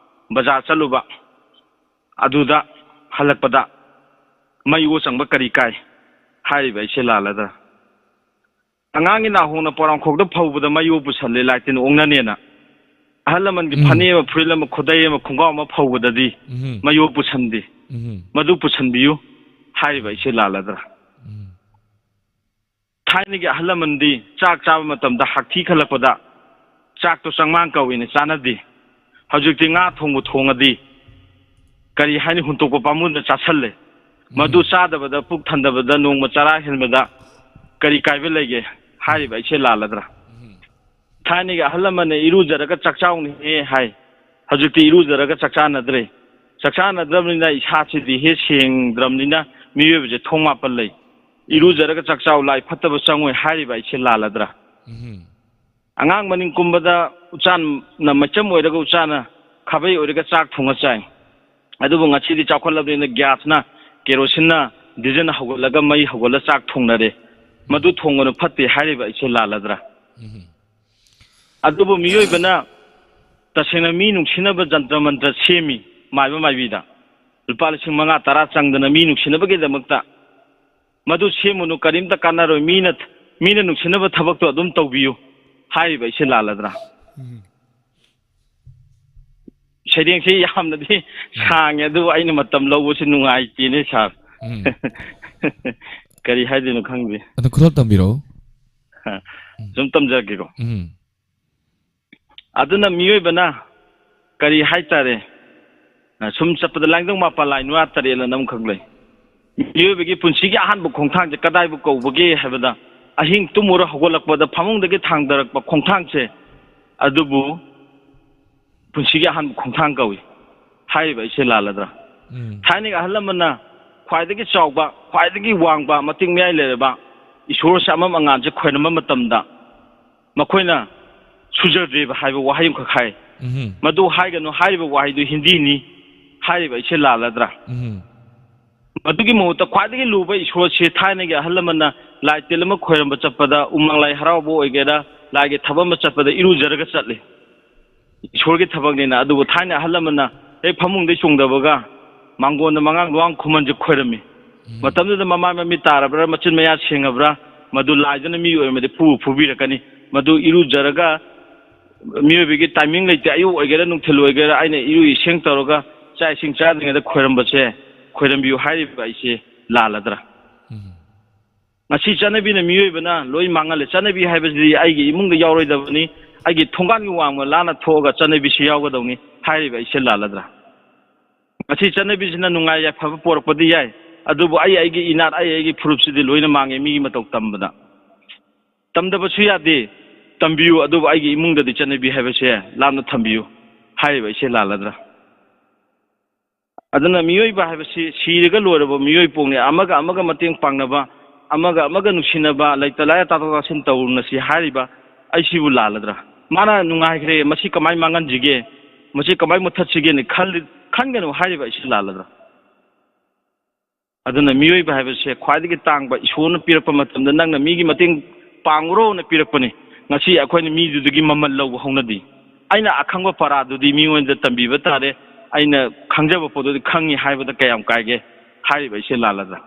ꯕꯖꯥꯔ ꯆꯠꯂꯨꯕ, ꯑꯗꯨꯗ ꯍꯜꯂꯛꯄꯗ ꯃꯩ ꯑꯣ ꯆꯪꯕ ꯀꯔꯤ ꯀꯥꯏ? ꯍꯥꯏꯔꯤꯕ ꯑꯩꯁꯦ ꯂꯥꯜꯂꯗ꯭ꯔꯥ? ꯑꯉꯥꯡꯒꯤ ꯅꯥꯍꯣꯡꯅ ꯄꯣꯂꯥꯡꯈꯣꯛꯇ ꯐꯧꯕꯗ ꯃꯩ ꯑꯣ ꯄꯨꯁꯜꯂꯦ, ꯂꯥꯏ ꯇꯤꯟ ꯑꯣꯛꯅꯅꯦꯅ꯫ ꯑꯍꯜ ꯂꯃꯟꯒꯤ ꯎꯝ꯫ ꯐꯅꯦꯛ ꯑꯃ, ꯐꯨꯔꯤꯠ ꯑꯃ, ꯈꯨꯗꯩ ꯑꯃ, ꯈꯣꯡꯒ꯭ꯔꯥꯎ ꯑꯃ ꯐꯧꯕꯗꯗꯤ ꯎꯝ꯫ ꯃꯩ ꯑꯣ ꯄꯨꯁꯟꯗꯦ꯫ ꯎꯝ꯫ ꯃꯗꯨ ꯄꯨꯁꯟꯕꯤꯌꯨ ꯍꯥꯏꯔꯤꯕ ꯑꯩꯁꯦ ꯂꯥꯜꯂꯗ꯭ꯔꯥ? ꯎꯝ꯫ ꯊꯥꯏꯅꯒꯤ ꯑꯍꯜ ꯂꯃꯟꯗꯤ ꯆꯥꯛ ꯆꯥꯕ ꯃꯇꯝꯗ ꯍꯥꯛꯊꯤ ꯈꯜꯂꯛꯄꯗ ꯆꯥꯛꯇꯣ ꯆꯪꯃꯥꯡ ꯀꯧꯏꯅ ꯆꯥꯅꯗꯦ꯫ ꯍꯧꯖꯤꯛꯇꯤ ꯉꯥ ꯊꯣꯡꯕ ꯊꯣꯡꯉꯗꯤ ꯀꯔꯤ ꯍꯥꯏꯅꯤ, ꯍꯨꯟꯇꯣꯛꯄ ꯄꯥꯝꯃꯨꯗ ꯆꯥꯁꯜꯂꯦ꯫ ꯃꯗꯨ ꯎꯝ꯫ ꯆꯥꯗꯕꯗ, ꯄꯨꯛ ꯊꯟꯗꯕꯗ, ꯅꯣꯡꯃ ꯆꯔꯥ ꯍꯦꯟꯕꯗ ꯀꯔꯤ ꯀꯥꯏꯕ ꯂꯩꯒꯦ? ꯍꯥꯏꯔꯤꯕ ꯑꯩꯁꯦ ꯂꯥꯜꯂꯗ꯭ꯔꯥ? ꯎꯝ꯫ ꯊꯥꯏꯅꯒꯤ ꯑꯍꯜ ꯂꯃꯟꯅ "ꯏꯔꯨꯖꯔꯒ ꯆꯥꯛ ꯆꯥꯎꯅꯦꯍꯦ" ꯍꯥꯏ꯫ ꯍꯧꯖꯤꯛꯇꯤ ꯏꯔꯨꯖꯔꯒ ꯆꯥꯛ ꯆꯥꯅꯗ꯭ꯔꯦ꯫ ꯆꯥꯛ ꯆꯥꯅꯗ꯭ꯔꯕꯅꯤꯅ ꯏꯁꯥꯁꯤꯗꯤ ꯍꯦꯛ ꯁꯦꯡꯗ꯭ꯔꯕꯅꯤꯅ ꯃꯤꯑꯣꯏꯕꯁꯦ ꯊꯣꯡ ꯃꯥꯄꯜ ꯂꯩ꯫ "ꯏꯔꯨꯖꯔꯒ ꯆꯥꯛ ꯆꯥꯎ, ꯂꯥꯏ ꯐꯠꯇꯕ ꯆꯪꯉꯣꯏ" ꯍꯥꯏꯔꯤꯕ ꯑꯩꯁꯦ ꯂꯥꯜꯂꯗ꯭ꯔꯥ? ꯎꯝ꯫ ꯑꯉꯥꯡ ꯃꯅꯤꯡ ꯀꯨꯝꯕꯗ ꯎꯆꯥꯟꯅ ꯃꯩꯆꯝ ꯑꯣꯏꯔꯒ ꯎꯆꯥꯟꯅ ꯈꯥꯕꯩ ꯑꯣꯏꯔꯒ ꯆꯥꯛ ꯊꯣꯡꯉ ꯆꯥꯏ꯫ ꯑꯗꯨꯕꯨ ꯉꯁꯤꯗꯤ ꯆꯥꯎꯈꯠꯂꯕꯅꯤꯅ ꯒ꯭ꯌꯥꯁꯅ, ꯀꯦꯔꯣꯁꯤꯟꯅ, ꯗꯤꯖꯜꯅ ꯍꯧꯒꯠꯂꯒ ꯃꯩ ꯍꯧꯒꯠꯂ ꯆꯥꯛ ꯊꯣꯡꯅꯔꯦ꯫ ꯃꯗꯨ ꯊꯣꯡꯒꯅꯨ ꯐꯠꯇꯦ ꯍꯥꯏꯔꯤꯕ ꯑꯩꯁꯦ ꯂꯥꯜꯂꯗ꯭ꯔꯥ? ꯎꯝ꯫ ꯑꯗꯨꯕꯨ ꯃꯤꯑꯣꯏꯕꯅ ꯇꯁꯦꯡꯅ ꯃꯤ ꯅꯨꯡꯁꯤꯅꯕ ꯖꯟꯇ꯭ꯔ ꯃꯟꯇ꯭ꯔ ꯁꯦꯝꯃꯤ, ꯃꯥꯏꯕ ꯃꯥꯏꯕꯤꯗ ꯂꯨꯄꯥ ꯂꯤꯁꯤꯡ ꯃꯉꯥ ꯇꯔꯥ ꯆꯪꯗꯅ ꯃꯤ ꯅꯨꯡꯁꯤꯅꯕꯒꯤꯗꯃꯛꯇ꯫ ꯃꯗꯨ ꯁꯦꯝꯃꯨꯅꯨ, ꯀꯔꯤꯝꯇ ꯀꯥꯟꯅꯔꯣꯏ꯫ ꯃꯤꯅ ꯃꯤꯅ ꯅꯨꯡꯁꯤꯅꯕ ꯊꯕꯛꯇꯣ ꯑꯗꯨꯝ ꯇꯧꯕꯤꯌꯨ ꯍꯥꯏꯔꯤꯕ ꯑꯩꯁꯦ ꯂꯥꯜꯂꯗ꯭ꯔꯥ? ꯎꯝ꯫ ꯁꯩꯔꯦꯡꯁꯤ ꯌꯥꯝꯅꯗꯤ ꯁꯥꯡꯉꯦ, ꯑꯗꯨꯕꯨ ꯑꯩꯅ ꯃꯇꯝ ꯂꯧꯕꯁꯤ ꯅꯨꯡꯉꯥꯏꯇꯦꯅꯦ ꯁꯥꯔ꯫ ꯎꯝ꯫ ꯀꯔꯤ ꯍꯥꯏꯗꯣꯏꯅꯣ ꯈꯪꯗꯦ꯫ ꯑꯗꯨ ꯈꯨꯗꯣꯜ ꯇꯝꯕꯤꯔꯛꯎ꯫ ꯁꯨꯝ ꯇꯝꯖꯔꯛꯀꯦꯀꯣ꯫ ꯎꯝ꯫ ꯑꯗꯨꯅ ꯃꯤꯑꯣꯏꯕꯅ ꯀꯔꯤ ꯍꯥꯏꯇꯥꯔꯦ, ꯁꯨꯝ ꯆꯠꯄꯗ ꯂꯥꯏꯅꯤꯡꯊꯧ ꯃꯄꯥ ꯂꯥꯏ ꯅꯨꯔꯥ ꯇꯔꯦꯠ ꯑꯅ ꯑꯃꯈꯛ ꯂꯩ꯫ ꯃꯤꯑꯣꯏꯕꯒꯤ ꯄꯨꯟꯁꯤꯒꯤ ꯑꯍꯥꯟꯕ ꯈꯣꯡꯊꯥꯡꯁꯦ ꯀꯗꯥꯏꯕꯨ ꯀꯧꯕꯒꯦ ꯍꯥꯏꯕꯗ, ꯑꯍꯤꯡ ꯇꯨꯝꯃꯨꯔ ꯍꯧꯒꯠꯂꯛꯄꯗ ꯐꯃꯨꯡꯗꯒꯤ ꯊꯥꯡꯗꯔꯛꯄ ꯈꯣꯡꯊꯥꯡꯁꯦ, ꯑꯗꯨꯕꯨ ꯄꯨꯟꯁꯤꯒꯤ ꯑꯍꯥꯟꯕ ꯈꯣꯡꯊꯥꯡ ꯀꯧꯏ꯫ ꯍꯥꯏꯔꯤꯕ ꯑꯩꯁꯦ ꯂꯥꯜꯂꯗ꯭ꯔꯥ? ꯎꯝ꯫ ꯊꯥꯏꯅꯒꯤ ꯑꯍꯜ ꯂꯃꯟꯅ ꯈ꯭ꯋꯥꯏꯗꯒꯤ ꯆꯥꯎꯕ, ꯈ꯭ꯋꯥꯏꯗꯒꯤ ꯋꯥꯡꯕ, ꯃꯇꯤꯛ ꯃꯌꯥꯏ ꯂꯩꯔꯕ ꯏꯁꯣꯔ ꯁꯥꯃꯝ ꯑꯉꯥꯟꯁꯦ ꯈꯣꯏꯔꯝꯕ ꯃꯇꯝꯗ, ꯃꯈꯣꯏꯅ "ꯁꯨꯖꯗ꯭ꯔꯦꯕ" ꯍꯥꯏꯕ ꯋꯥꯍꯩ ꯑꯃꯈꯛ ꯍꯥꯏ꯫ ꯎꯝ꯫ ꯃꯗꯨ ꯍꯥꯏꯒꯅꯨ ꯍꯥꯏꯔꯤꯕ ꯋꯥꯍꯩꯗꯨ ꯍꯤꯟꯗꯤꯅꯤ꯫ ꯍꯥꯏꯔꯤꯕ ꯑꯩꯁꯦ ꯂꯥꯜꯂꯗ꯭ꯔꯥ? ꯎꯝ꯫ ꯃꯗꯨꯒꯤ ꯃꯍꯨꯠꯇ ꯈ꯭ꯋꯥꯏꯗꯒꯤ ꯂꯨꯕ ꯏꯁꯣꯔꯁꯦ ꯊꯥꯏꯅꯒꯤ ꯑꯍꯜ ꯂꯃꯟꯅ ꯂꯥꯏ ꯇꯤꯟ ꯑꯃ ꯈꯣꯏꯔꯝꯕ ꯆꯠꯄꯗ, ꯎꯃꯪ ꯂꯥꯏ ꯍꯔꯥꯎꯕ ꯑꯣꯏꯒꯦꯔꯥ, ꯂꯥꯏꯒꯤ ꯊꯕꯛ ꯑꯃ ꯆꯠꯄꯗ ꯏꯔꯨꯖꯔꯒ ꯆꯠꯂꯤ꯫ ꯏꯁꯣꯔꯒꯤ ꯊꯕꯛꯅꯤꯅ꯫ ꯑꯗꯨꯕꯨ ꯊꯥꯏꯅ ꯑꯍꯜ ꯂꯃꯟꯅ ꯍꯦꯛ ꯐꯃꯨꯡꯗꯩ ꯆꯣꯡꯊꯕꯒ ꯃꯥꯡꯒꯣꯟꯗ ꯃꯉꯥꯡ ꯂꯨꯋꯥꯡ ꯈꯨꯃꯟꯁꯦ ꯈꯣꯏꯔꯝꯃꯤ꯫ ꯎꯝ꯫ ꯃꯇꯝꯗꯨꯗ ꯃꯃꯥꯏ ꯃꯃꯤꯠ ꯇꯥꯔꯕ꯭ꯔꯥ, ꯃꯆꯤꯟ ꯃꯌꯥ ꯁꯦꯡꯉꯕ꯭ꯔꯥ, ꯃꯗꯨ ꯂꯥꯏꯗꯨꯅ ꯃꯤ ꯑꯣꯏꯔꯝꯃꯗꯤ ꯐꯨꯕꯨ ꯐꯨꯕꯤꯔꯛꯀꯅꯤ꯫ ꯃꯗꯨ ꯏꯔꯨꯖꯔꯒ, ꯃꯤꯑꯣꯏꯕꯒꯤ timing ꯂꯩꯇꯦ, ꯑꯌꯨꯛ ꯑꯣꯏꯒꯦꯔꯥ ꯅꯨꯡꯊꯤꯜ ꯑꯣꯏꯒꯦꯔꯥ, ꯑꯩꯅ ꯏꯔꯨ ꯏꯁꯦꯡ ꯇꯧꯔꯒ ꯆꯥꯛ ꯏꯁꯤꯡ ꯆꯥꯗ꯭ꯔꯤꯉꯩꯗ ꯈꯣꯏꯔꯝꯕꯁꯦ, ꯈꯣꯏꯔꯝꯕꯤꯌꯨ ꯍꯥꯏꯔꯤꯕ ꯑꯩꯁꯦ ꯂꯥꯜꯂꯗ꯭ꯔꯥ? ꯎꯝ꯫ ꯉꯁꯤ ꯆꯠꯅꯕꯤꯅ ꯃꯤꯑꯣꯏꯕꯅ ꯂꯣꯏ ꯃꯥꯡꯍꯜꯂꯦ꯫ ꯆꯠꯅꯕꯤ ꯍꯥꯏꯕꯁꯤꯗꯤ ꯑꯩꯒꯤ ꯏꯃꯨꯡꯗ ꯌꯥꯎꯔꯣꯏꯗꯕꯅꯤ, ꯑꯩꯒꯤ ꯊꯣꯡꯒꯥꯟꯒꯤ ꯋꯥꯡꯃ ꯂꯥꯟꯅ ꯊꯣꯛꯑꯒ ꯆꯠꯅꯕꯤꯁꯤ ꯌꯥꯎꯒꯗꯧꯅꯤ ꯍꯥꯏꯔꯤꯕ ꯑꯩꯁꯦ ꯂꯥꯜꯂꯗ꯭ꯔꯥ? ꯉꯁꯤ ꯆꯠꯅꯕꯤꯁꯤꯅ ꯅꯨꯡꯉꯥꯏ ꯌꯥꯏꯐꯕ ꯄꯣꯔꯛꯄꯗꯤ ꯌꯥꯏ, ꯑꯗꯨꯕꯨ ꯑꯩ ꯑꯩꯒꯤ ꯏꯅꯥꯠ, ꯑꯩ ꯑꯩꯒꯤ ꯐꯨꯔꯨꯞꯁꯤꯗꯤ ꯂꯣꯏꯅ ꯃꯥꯡꯉꯦ ꯃꯤꯒꯤ ꯃꯇꯧ ꯇꯝꯕꯗ꯫ ꯇꯝꯗꯕꯁꯨ ꯌꯥꯗꯦ, ꯇꯝꯕꯤꯌꯨ, ꯑꯗꯨꯕꯨ ꯑꯩꯒꯤ ꯏꯃꯨꯡꯗꯗꯤ ꯆꯠꯅꯕꯤ ꯍꯥꯏꯕꯁꯦ ꯂꯥꯞꯅ ꯊꯝꯕꯤꯌꯨ ꯍꯥꯏꯔꯤꯕ ꯑꯩꯁꯦ ꯂꯥꯜꯂꯗ꯭ꯔꯥ? ꯑꯗꯨꯅ ꯃꯤꯑꯣꯏꯕ ꯍꯥꯏꯕꯁꯤ ꯁꯤꯔꯒ ꯂꯣꯏꯔꯕ ꯃꯤꯑꯣꯏ ꯄꯣꯛꯅꯤ꯫ ꯑꯃꯒ ꯑꯃꯒ ꯃꯇꯦꯡ ꯄꯥꯡꯅꯕ, ꯑꯃꯒ ꯑꯃꯒ ꯅꯨꯡꯁꯤꯅꯕ, ꯂꯩꯇ ꯂꯥꯏꯔ ꯇꯥꯊꯣꯛ ꯇꯥꯁꯤꯟ ꯇꯧꯅꯁꯤ ꯍꯥꯏꯔꯤꯕ ꯑꯩꯁꯤꯕꯨ ꯂꯥꯜꯂꯗ꯭ꯔꯥ? ꯃꯥꯅ ꯅꯨꯡꯉꯥꯏꯈ꯭ꯔꯦ, ꯃꯁꯤ ꯀꯃꯥꯏ ꯃꯥꯡꯍꯟꯁꯤꯒꯦ, ꯃꯁꯤ ꯀꯃꯥꯏ ꯃꯨꯠꯊꯠꯁꯤꯒꯦꯅ ꯈꯜꯂꯤ-, ꯈꯟꯒꯅꯨ ꯍꯥꯏꯔꯤꯕ ꯑꯩꯁꯤ ꯂꯥꯜꯂꯗ꯭ꯔꯥ? ꯑꯗꯨꯅ ꯃꯤꯑꯣꯏꯕ ꯍꯥꯏꯕꯁꯦ ꯈ꯭ꯋꯥꯏꯗꯒꯤ ꯇꯥꯡꯕ, ꯏꯁꯣꯔꯅ ꯄꯤꯔꯛꯄ ꯃꯇꯝꯗ ꯅꯪꯅ ꯃꯤꯒꯤ ꯃꯇꯦꯡ ꯄꯥꯡꯉꯨꯔꯣꯅ ꯄꯤꯔꯛꯄꯅꯤ꯫ ꯉꯁꯤ ꯑꯩꯈꯣꯏꯅ ꯃꯤꯗꯨꯗꯒꯤ ꯃꯃꯜ ꯂꯧꯕ ꯍꯧꯅꯗꯦ꯫ ꯑꯩꯅ ꯑꯈꯪꯕ ꯄꯔꯥꯗꯨꯗꯤ ꯃꯤꯉꯣꯟꯗ ꯇꯝꯕꯤꯕ ꯇꯥꯔꯦ, ꯑꯩꯅ ꯈꯪꯖꯕ ꯄꯣꯠꯇꯨꯗꯤ ꯈꯪꯉꯤ ꯍꯥꯏꯕꯗ ꯀꯌꯥꯝ ꯀꯥꯏꯒꯦ? ꯍꯥꯏꯔꯤꯕ ꯑꯩꯁꯦ ꯂꯥꯜꯂꯗ꯭ꯔꯥ?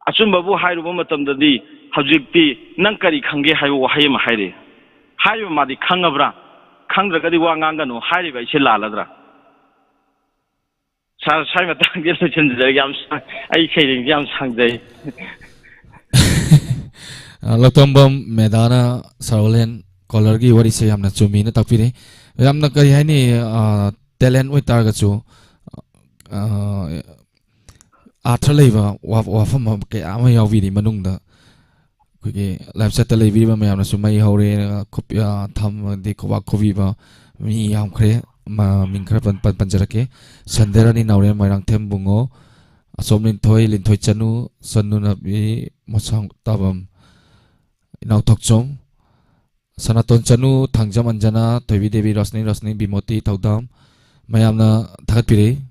ꯑꯆꯨꯝꯕꯕꯨ ꯍꯥꯏꯔꯨꯕ ꯃꯇꯝꯗꯗꯤ ꯍꯧꯖꯤꯛꯇꯤ ꯅꯪ ꯀꯔꯤ ꯈꯪꯒꯦ ꯍꯥꯏꯕ ꯋꯥꯍꯩ ꯑꯃ ꯍꯥꯏꯔꯛꯑꯦ꯫ ꯍꯥꯏꯔꯤꯕ ꯃꯥꯗꯤ ꯈꯪꯉꯕ꯭ꯔꯥ? ꯈꯪꯗ꯭ꯔꯒꯗꯤ ꯋꯥ ꯉꯥꯡꯒꯅꯨ ꯍꯥꯏꯔꯤꯕ ꯑꯩꯁꯦ ꯂꯥꯜꯂꯗ꯭ꯔꯥ? ꯁꯥꯔ, ꯁ꯭ꯋꯥꯏ ꯃꯇꯥꯡꯁꯦ ꯂꯣꯏꯁꯤꯟꯖꯔꯒꯦ꯫ ꯌꯥꯝ ꯁꯥꯡ-, ꯑꯩ ꯁꯩꯔꯦꯡꯁꯦ ꯌꯥꯝ ꯁꯥꯡꯖꯩ꯫ ꯑ, ꯂꯧꯇꯝꯕꯝ ꯃꯦꯗꯥꯅ ꯁꯥꯔ ꯋꯥꯂꯦꯟ ꯀꯣꯂꯔꯒꯤ ꯋꯥꯔꯤꯁꯦ ꯌꯥꯝꯅ ꯆꯨꯝꯃꯤꯅ ꯇꯥꯛꯄꯤꯔꯦ꯫ ꯌꯥꯝꯅ, ꯀꯔꯤ ꯍꯥꯏꯅꯤ, ꯑ, ꯇꯦꯂꯦꯟ ꯑꯣꯏꯇꯥꯔꯒꯁꯨ, ꯑ, ꯑꯥꯔꯊ ꯂꯩꯕ ꯋꯥ-, ꯋꯥꯐꯝ ꯑꯃ, ꯀꯌꯥ ꯑꯃ ꯌꯥꯎꯕꯤꯔꯤ ꯃꯅꯨꯡꯗ꯫ ꯑꯩꯈꯣꯏꯒꯤ ꯂꯥꯏꯐ ꯁꯥꯏꯠꯇ ꯂꯩꯕꯤꯔꯤꯕ ꯃꯌꯥꯝꯅꯁꯨ ꯃꯩ ꯍꯧꯔꯦ, ꯈꯣꯞ-, ꯑ, ꯊꯝ, ꯑꯗꯩ ꯈꯨꯕꯥꯛ ꯈꯨꯕꯤꯕ ꯃꯤ ꯌꯥꯝꯈ꯭ꯔꯦ꯫ ꯃ-, ꯃꯤꯡ ꯈꯔ ꯄꯟ-, ꯄꯟ-, ꯄꯟꯖꯔꯛꯀꯦ꯫ ꯁꯟꯗ꯭ꯌꯥꯔꯥꯅꯤ ꯅꯥꯎꯔꯦꯝ, ꯃꯣꯏꯔꯥꯡꯊꯦꯝ ꯕꯨꯡꯉꯣ, ꯑꯆꯣꯝ ꯂꯤꯟꯊꯣꯏ, ꯂꯤꯟꯊꯣꯏ ꯆꯅꯨ, ꯆꯅꯨ ꯅꯥꯄꯤ, ꯃꯣꯁꯥꯡ ꯇꯥꯕꯝ, ꯏꯅꯥꯎ ꯊꯣꯛꯆꯣꯝ, ꯁꯅꯥꯇꯣꯟ ꯆꯅꯨ, ꯊꯥꯡꯖꯝ ꯑꯟꯖꯅꯥ, ꯊꯣꯏꯕꯤ ꯗꯦꯕꯤ, ꯔꯣꯁꯅꯤ, ꯔꯣꯁꯅꯤ, ꯕꯤꯃꯣꯇꯤ, ꯊꯧꯗꯥꯝ, ꯃꯌꯥꯝꯅ ꯊꯥꯒꯠꯄꯤꯔꯛꯏ꯫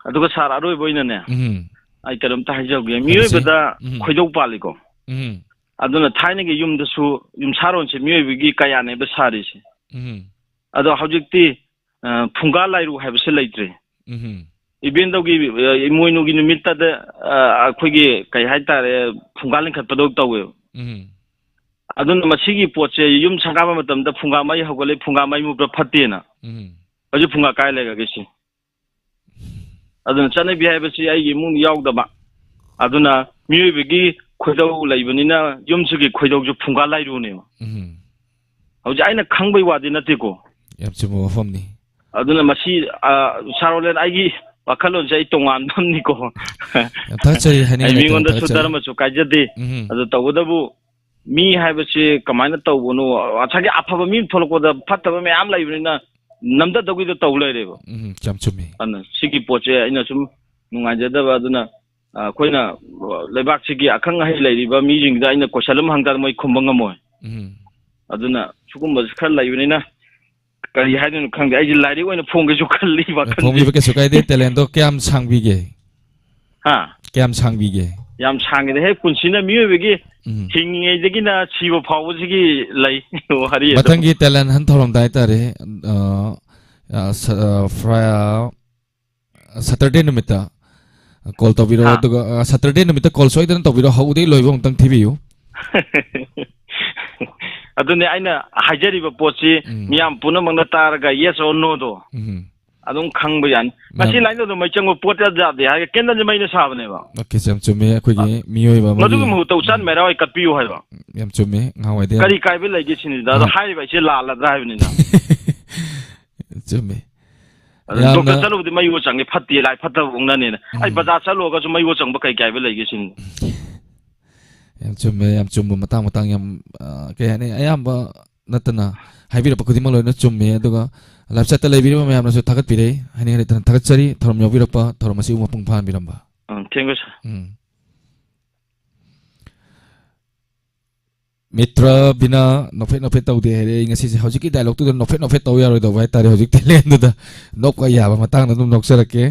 ꯑꯗꯨꯒ ꯁꯥꯔ, ꯑꯔꯣꯏꯕ ꯑꯣꯏꯅꯅꯦ, ꯎꯝ꯫ ꯑꯩ ꯀꯩꯅꯣꯝꯇ ꯍꯥꯏꯖꯍꯧꯒꯦ꯫ ꯍꯥꯏꯕꯤꯁꯤ꯫ ꯃꯤꯑꯣꯏꯕꯗ ꯎꯝ꯫ ꯈꯣꯏꯗꯧ ꯄꯥꯜꯂꯤꯀꯣ꯫ ꯎꯝ꯫ ꯑꯗꯨꯅ ꯊꯥꯏꯅꯒꯤ ꯌꯨꯝꯗꯁꯨ ꯌꯨꯝꯁꯥꯔꯣꯟꯁꯦ ꯃꯤꯑꯣꯏꯕꯒꯤ ꯀꯌꯥꯅꯦꯕ ꯁꯥꯔꯤꯁꯦ꯫ ꯎꯝ꯫ ꯑꯗꯣ ꯍꯧꯖꯤꯛꯇꯤ, ꯑ, ꯐꯨꯡꯒꯥ ꯂꯥꯏꯔꯨ ꯍꯥꯏꯕꯁꯦ ꯂꯩꯇ꯭ꯔꯦ꯫ ꯎꯝ꯫ ꯏꯕꯦꯟꯗꯧꯒꯤ, ꯑ, ꯏꯃꯣꯏꯅꯨꯒꯤ ꯅꯨꯃꯤꯠꯇꯗ, ꯑ, ꯑꯩꯈꯣꯏꯒꯤ ꯀꯩ ꯍꯥꯏꯇꯥꯔꯦ, ꯐꯨꯡꯒꯥ ꯂꯤꯡꯈꯠꯄꯗꯧ ꯇꯧꯋꯦꯕ꯫ ꯎꯝ꯫ ꯑꯗꯨꯅ ꯃꯁꯤꯒꯤ ꯄꯣꯠꯁꯦ ꯌꯨꯝ ꯁꯪꯒꯥꯕ ꯃꯇꯝꯗ ꯐꯨꯡꯒꯥ ꯃꯩ ꯍꯧꯒꯠꯂꯦ, ꯐꯨꯡꯒꯥ ꯃꯩ ꯃꯨꯠꯄ ꯐꯠꯇꯦꯅ꯫ ꯎꯝ꯫ ꯍꯧꯖꯤꯛ ꯐꯨꯡꯒꯥ ꯀꯥꯏ ꯂꯩꯈ꯭ꯔꯒꯦ ꯁꯤ? ꯑꯗꯨꯅ ꯆꯠꯅꯕꯤ ꯍꯥꯏꯕꯁꯤ ꯑꯩꯒꯤ ꯏꯃꯨꯡꯗ ꯌꯥꯎꯗꯕ꯫ ꯑꯗꯨꯅ ꯃꯤꯑꯣꯏꯕꯒꯤ ꯈꯣꯏꯗꯧ ꯂꯩꯕꯅꯤꯅ ꯌꯨꯝꯁꯤꯒꯤ ꯈꯣꯏꯗꯧꯁꯨ ꯐꯨꯡꯒꯥ ꯂꯥꯏꯔꯨꯅꯦꯕ꯫ ꯎꯝ꯫ ꯍꯧꯖꯤꯛ ꯑꯩꯅ ꯈꯪꯕꯩ ꯋꯥꯗꯤ ꯅꯠꯇꯦꯀꯣ꯫ ꯌꯥꯝ ꯆꯨꯝꯕ ꯋꯥꯐꯝꯅꯤ꯫ ꯑꯗꯨꯅ ꯃꯁꯤ, ꯑ, ꯁꯥꯔ ꯔꯣꯂꯦꯟ, ꯑꯩꯒꯤ ꯋꯥꯈꯜꯂꯣꯟꯁꯦ ꯑꯩ ꯇꯣꯉꯥꯟꯕ ꯑꯃꯅꯤꯀꯣ꯫ ꯌꯥꯝ ꯊꯥꯒꯠꯆꯔꯤ, ꯍꯥꯏꯅꯤꯡꯉꯥꯏ ꯑꯩ ꯂꯩꯇꯅ ꯃꯤꯉꯣꯟꯗꯁꯨ ꯊꯥꯒꯠꯆꯔꯤ꯫ ꯙꯔꯃꯁꯨ ꯀꯥꯏꯖꯗꯦ꯫ ꯎꯝ꯫ ꯑꯗꯨ ꯇꯧꯕꯇꯕꯨ ꯃꯤ ꯍꯥꯏꯕꯁꯤ ꯀꯃꯥꯏꯅ ꯇꯧꯕꯅꯣ? ꯉꯁꯥꯏꯒꯤ ꯑꯐꯕ ꯃꯤ ꯑꯃ ꯊꯣꯛꯂꯛꯄꯗ ꯐꯠꯇꯕ ꯃꯌꯥꯝ ꯂꯩꯕꯅꯤꯅ ꯅꯝꯊꯗꯧꯒꯤꯗ ꯇꯧ ꯂꯩꯔꯦꯕ꯫ ꯎꯝ, ꯌꯥꯝ ꯆꯨꯝꯃꯤ꯫ ꯑꯗꯨꯅ ꯁꯤꯒꯤ ꯄꯣꯠꯁꯦ ꯑꯩꯅ ꯁꯨꯝ ꯅꯨꯡꯉꯥꯏꯖꯗꯕ꯫ ꯑꯗꯨꯅ, ꯑ, ꯑꯩꯈꯣꯏꯅ ꯂꯩꯕꯥꯛꯁꯤꯒꯤ ꯑꯈꯪ ꯑꯍꯩ ꯂꯩꯔꯤꯕ ꯃꯤꯁꯤꯡꯗ ꯑꯩꯅ ꯀꯣꯏꯁꯟ ꯑꯃ ꯍꯪ ꯇꯥꯔꯗꯤ ꯃꯣꯏ ꯈꯨꯝꯕ ꯉꯝꯃꯣꯏ꯫ ꯎꯝ꯫ ꯑꯗꯨꯅ ꯁꯤꯒꯨꯝꯕꯁꯤ ꯈꯔ ꯂꯩꯕꯅꯤꯅ ꯀꯔꯤ ꯍꯥꯏꯗꯣꯏꯅꯣ ꯈꯪꯗꯦ꯫ ꯑꯩꯁꯦ ꯂꯥꯏꯔꯤꯛ ꯑꯣꯏꯅ ꯐꯣꯡꯒꯦꯁꯨ ꯈꯜꯂꯤ, ꯋꯥꯈꯜꯁꯦ꯫ ꯐꯣꯡꯕꯤꯕ ꯀꯩꯁꯨ ꯀꯥꯏꯗꯦ꯫ ꯇꯦꯂꯦꯟꯗꯣ ꯀꯌꯥꯝ ꯁꯥꯡꯕꯤꯒꯦ? ꯍꯥ? ꯀꯌꯥꯝ ꯁꯥꯡꯕꯤꯒꯦ? ꯌꯥꯝ ꯁꯥꯡꯉꯦꯗ꯫ ꯍꯦꯛ ꯄꯨꯟꯁꯤꯅ ꯃꯤꯑꯣꯏꯕꯒꯤ ꯎꯝ꯫ ꯍꯤꯡꯉꯤꯉꯩꯗꯒꯤ ꯁꯤꯕ ꯐꯥꯎꯕꯁꯤꯒꯤ ꯂꯩ ꯋꯥꯔꯤ ꯑꯗꯨꯝ꯫ ꯃꯊꯪꯒꯤ ꯇꯦꯂꯦꯟ ꯍꯟ ꯊꯧꯔꯝꯗ ꯍꯥꯏꯇꯥꯔꯦ, ꯑ, ꯑ, ꯁ-, ꯑ, ꯐ꯭ꯔꯥ-, ꯑ, ꯁꯇꯔꯗꯦ ꯅꯨꯃꯤꯠꯇ ꯀꯣꯜ ꯇꯧꯕꯤꯔꯛꯑꯣ, ꯍꯥ꯫ ꯑꯗꯨꯒ ꯁꯇꯔꯗꯦ ꯅꯨꯃꯤꯠꯇ ꯀꯣꯜ ꯁꯣꯏꯗꯅ ꯇꯧꯕꯤꯔꯛꯑꯣ, ꯍꯧꯕꯗꯒꯤ ꯂꯣꯏꯕ ꯑꯃꯨꯛꯇꯪ ꯊꯤꯕꯤꯌꯨ꯫ ꯑꯗꯨꯅꯦ ꯑꯩꯅ ꯍꯥꯏꯖꯔꯤꯕ ꯄꯣꯠꯁꯤ, ꯎꯝ꯫ ꯃꯤꯌꯥꯝ ꯄꯨꯝꯅꯃꯛꯅ ꯇꯥꯔꯒ yes or no ꯗꯣ ꯎꯝ꯫ ꯑꯗꯨꯝ ꯈꯪꯕ ꯌꯥꯅꯤ꯫ ꯉꯁꯤ ꯌꯥꯝ ꯂꯥꯏꯟꯗꯣ ꯑꯗꯨꯝ ꯃꯩ ꯆꯪꯕ ꯄꯣꯠ ꯌꯥꯗꯦ ꯍꯥꯏꯔꯒ ꯀꯦꯟꯗꯜꯁꯦ ꯃꯩꯅ ꯁꯥꯕꯅꯦꯕ꯫ ꯑꯣꯀꯦ, ꯌꯥꯝ ꯆꯨꯝꯃꯦ꯫ ꯑꯩꯈꯣꯏꯒꯤ ꯃꯤꯑꯣꯏꯕ ꯑꯃꯒꯤ ꯃꯗꯨꯒꯤ ꯃꯍꯨꯠꯇ ꯎꯆꯥꯟ ꯃꯩꯔꯥ ꯑꯣꯏ ꯀꯠꯄꯤꯌꯨ ꯍꯥꯏꯕ꯫ ꯌꯥꯝ ꯆꯨꯝꯃꯦ꯫ ꯉꯍꯥꯟꯋꯥꯏꯗꯤ ꯌꯥꯝ ꯀꯔꯤ ꯀꯥꯏꯕ ꯂꯩꯒꯦ ꯁꯤꯅꯤꯗ꯫ ꯑꯗꯣ ꯑꯥ꯫ ꯍꯥꯏꯔꯤꯕ ꯑꯩꯁꯦ ꯂꯥꯜꯂꯗ꯭ꯔꯥ ꯍꯥꯏꯕꯅꯤꯗ꯫ ꯆꯨꯝꯃꯦ꯫ ꯑꯗꯣ ꯌꯥꯝꯅ ꯗꯣꯛꯇꯔ ꯆꯠꯂꯨꯕꯗꯤ ꯃꯩ ꯆꯪꯉꯦ, ꯐꯠꯇꯦ, ꯂꯥꯏ ꯐꯠꯇꯕ ꯎꯪꯅꯅꯦꯅ꯫ ꯑꯩ ꯎꯝ꯫ ꯕꯖꯥꯔ ꯆꯠꯂꯨꯔꯒꯁꯨ ꯃꯩ ꯆꯪꯕ ꯀꯩ ꯀꯥꯏꯕ ꯂꯩꯒꯦ ꯁꯤꯅꯤ꯫ ꯌꯥꯝ ꯆꯨꯝꯃꯦ, ꯌꯥꯝ ꯆꯨꯝꯕ ꯃꯇꯥꯡ ꯃꯇꯥꯡ ꯌꯥꯝ, ꯑ, ꯀꯩ ꯍꯥꯏꯅꯤ, ꯑꯌꯥꯝꯕ ꯅꯠꯇꯅ ꯍꯥꯏꯕꯤꯔꯛꯄ ꯈꯨꯗꯤꯡꯃꯛ ꯂꯣꯏꯅ ꯆꯨꯝꯃꯦ꯫ ꯑꯗꯨꯒ live chat ꯇ ꯂꯩꯕꯤꯔꯤꯕ ꯃꯌꯥꯝꯅꯁꯨ ꯊꯥꯒꯠꯄꯤꯔꯦ, ꯍꯥꯏꯅꯤꯡꯍꯟ ꯂꯩꯇꯅ ꯊꯥꯒꯠꯆꯔꯤ꯫ ꯊꯧꯔꯝ ꯌꯥꯎꯕꯤꯔꯛꯄ, ꯊꯧꯔꯝ ꯑꯁꯤ ꯃꯄꯨꯡ ꯐꯥꯍꯟꯕꯤꯔꯝꯕ꯫ ꯎꯝ, thank you, sir꯫ Um. Metre ꯕꯤꯅꯥ ꯅꯣꯛꯐꯦꯠ ꯅꯣꯛꯐꯦꯠ ꯇꯧꯗꯦ ꯍꯥꯏꯔꯦ꯫ ꯑꯩ ꯉꯁꯤꯁꯦ ꯍꯧꯖꯤꯛꯀꯤ dialogue ꯇꯨꯗ ꯅꯣꯛꯐꯦꯠ ꯅꯣꯛꯐꯦꯠ ꯇꯧ ꯌꯥꯔꯣꯏꯗꯧꯕ ꯍꯥꯏꯇꯥꯔꯦ꯫ ꯍꯧꯖꯤꯛ talent ꯗꯨꯗ ꯅꯣꯛꯄ ꯌꯥꯕ ꯃꯇꯥꯡꯗ ꯑꯗꯨꯝ ꯅꯣꯛꯆꯔꯛꯀꯦ꯫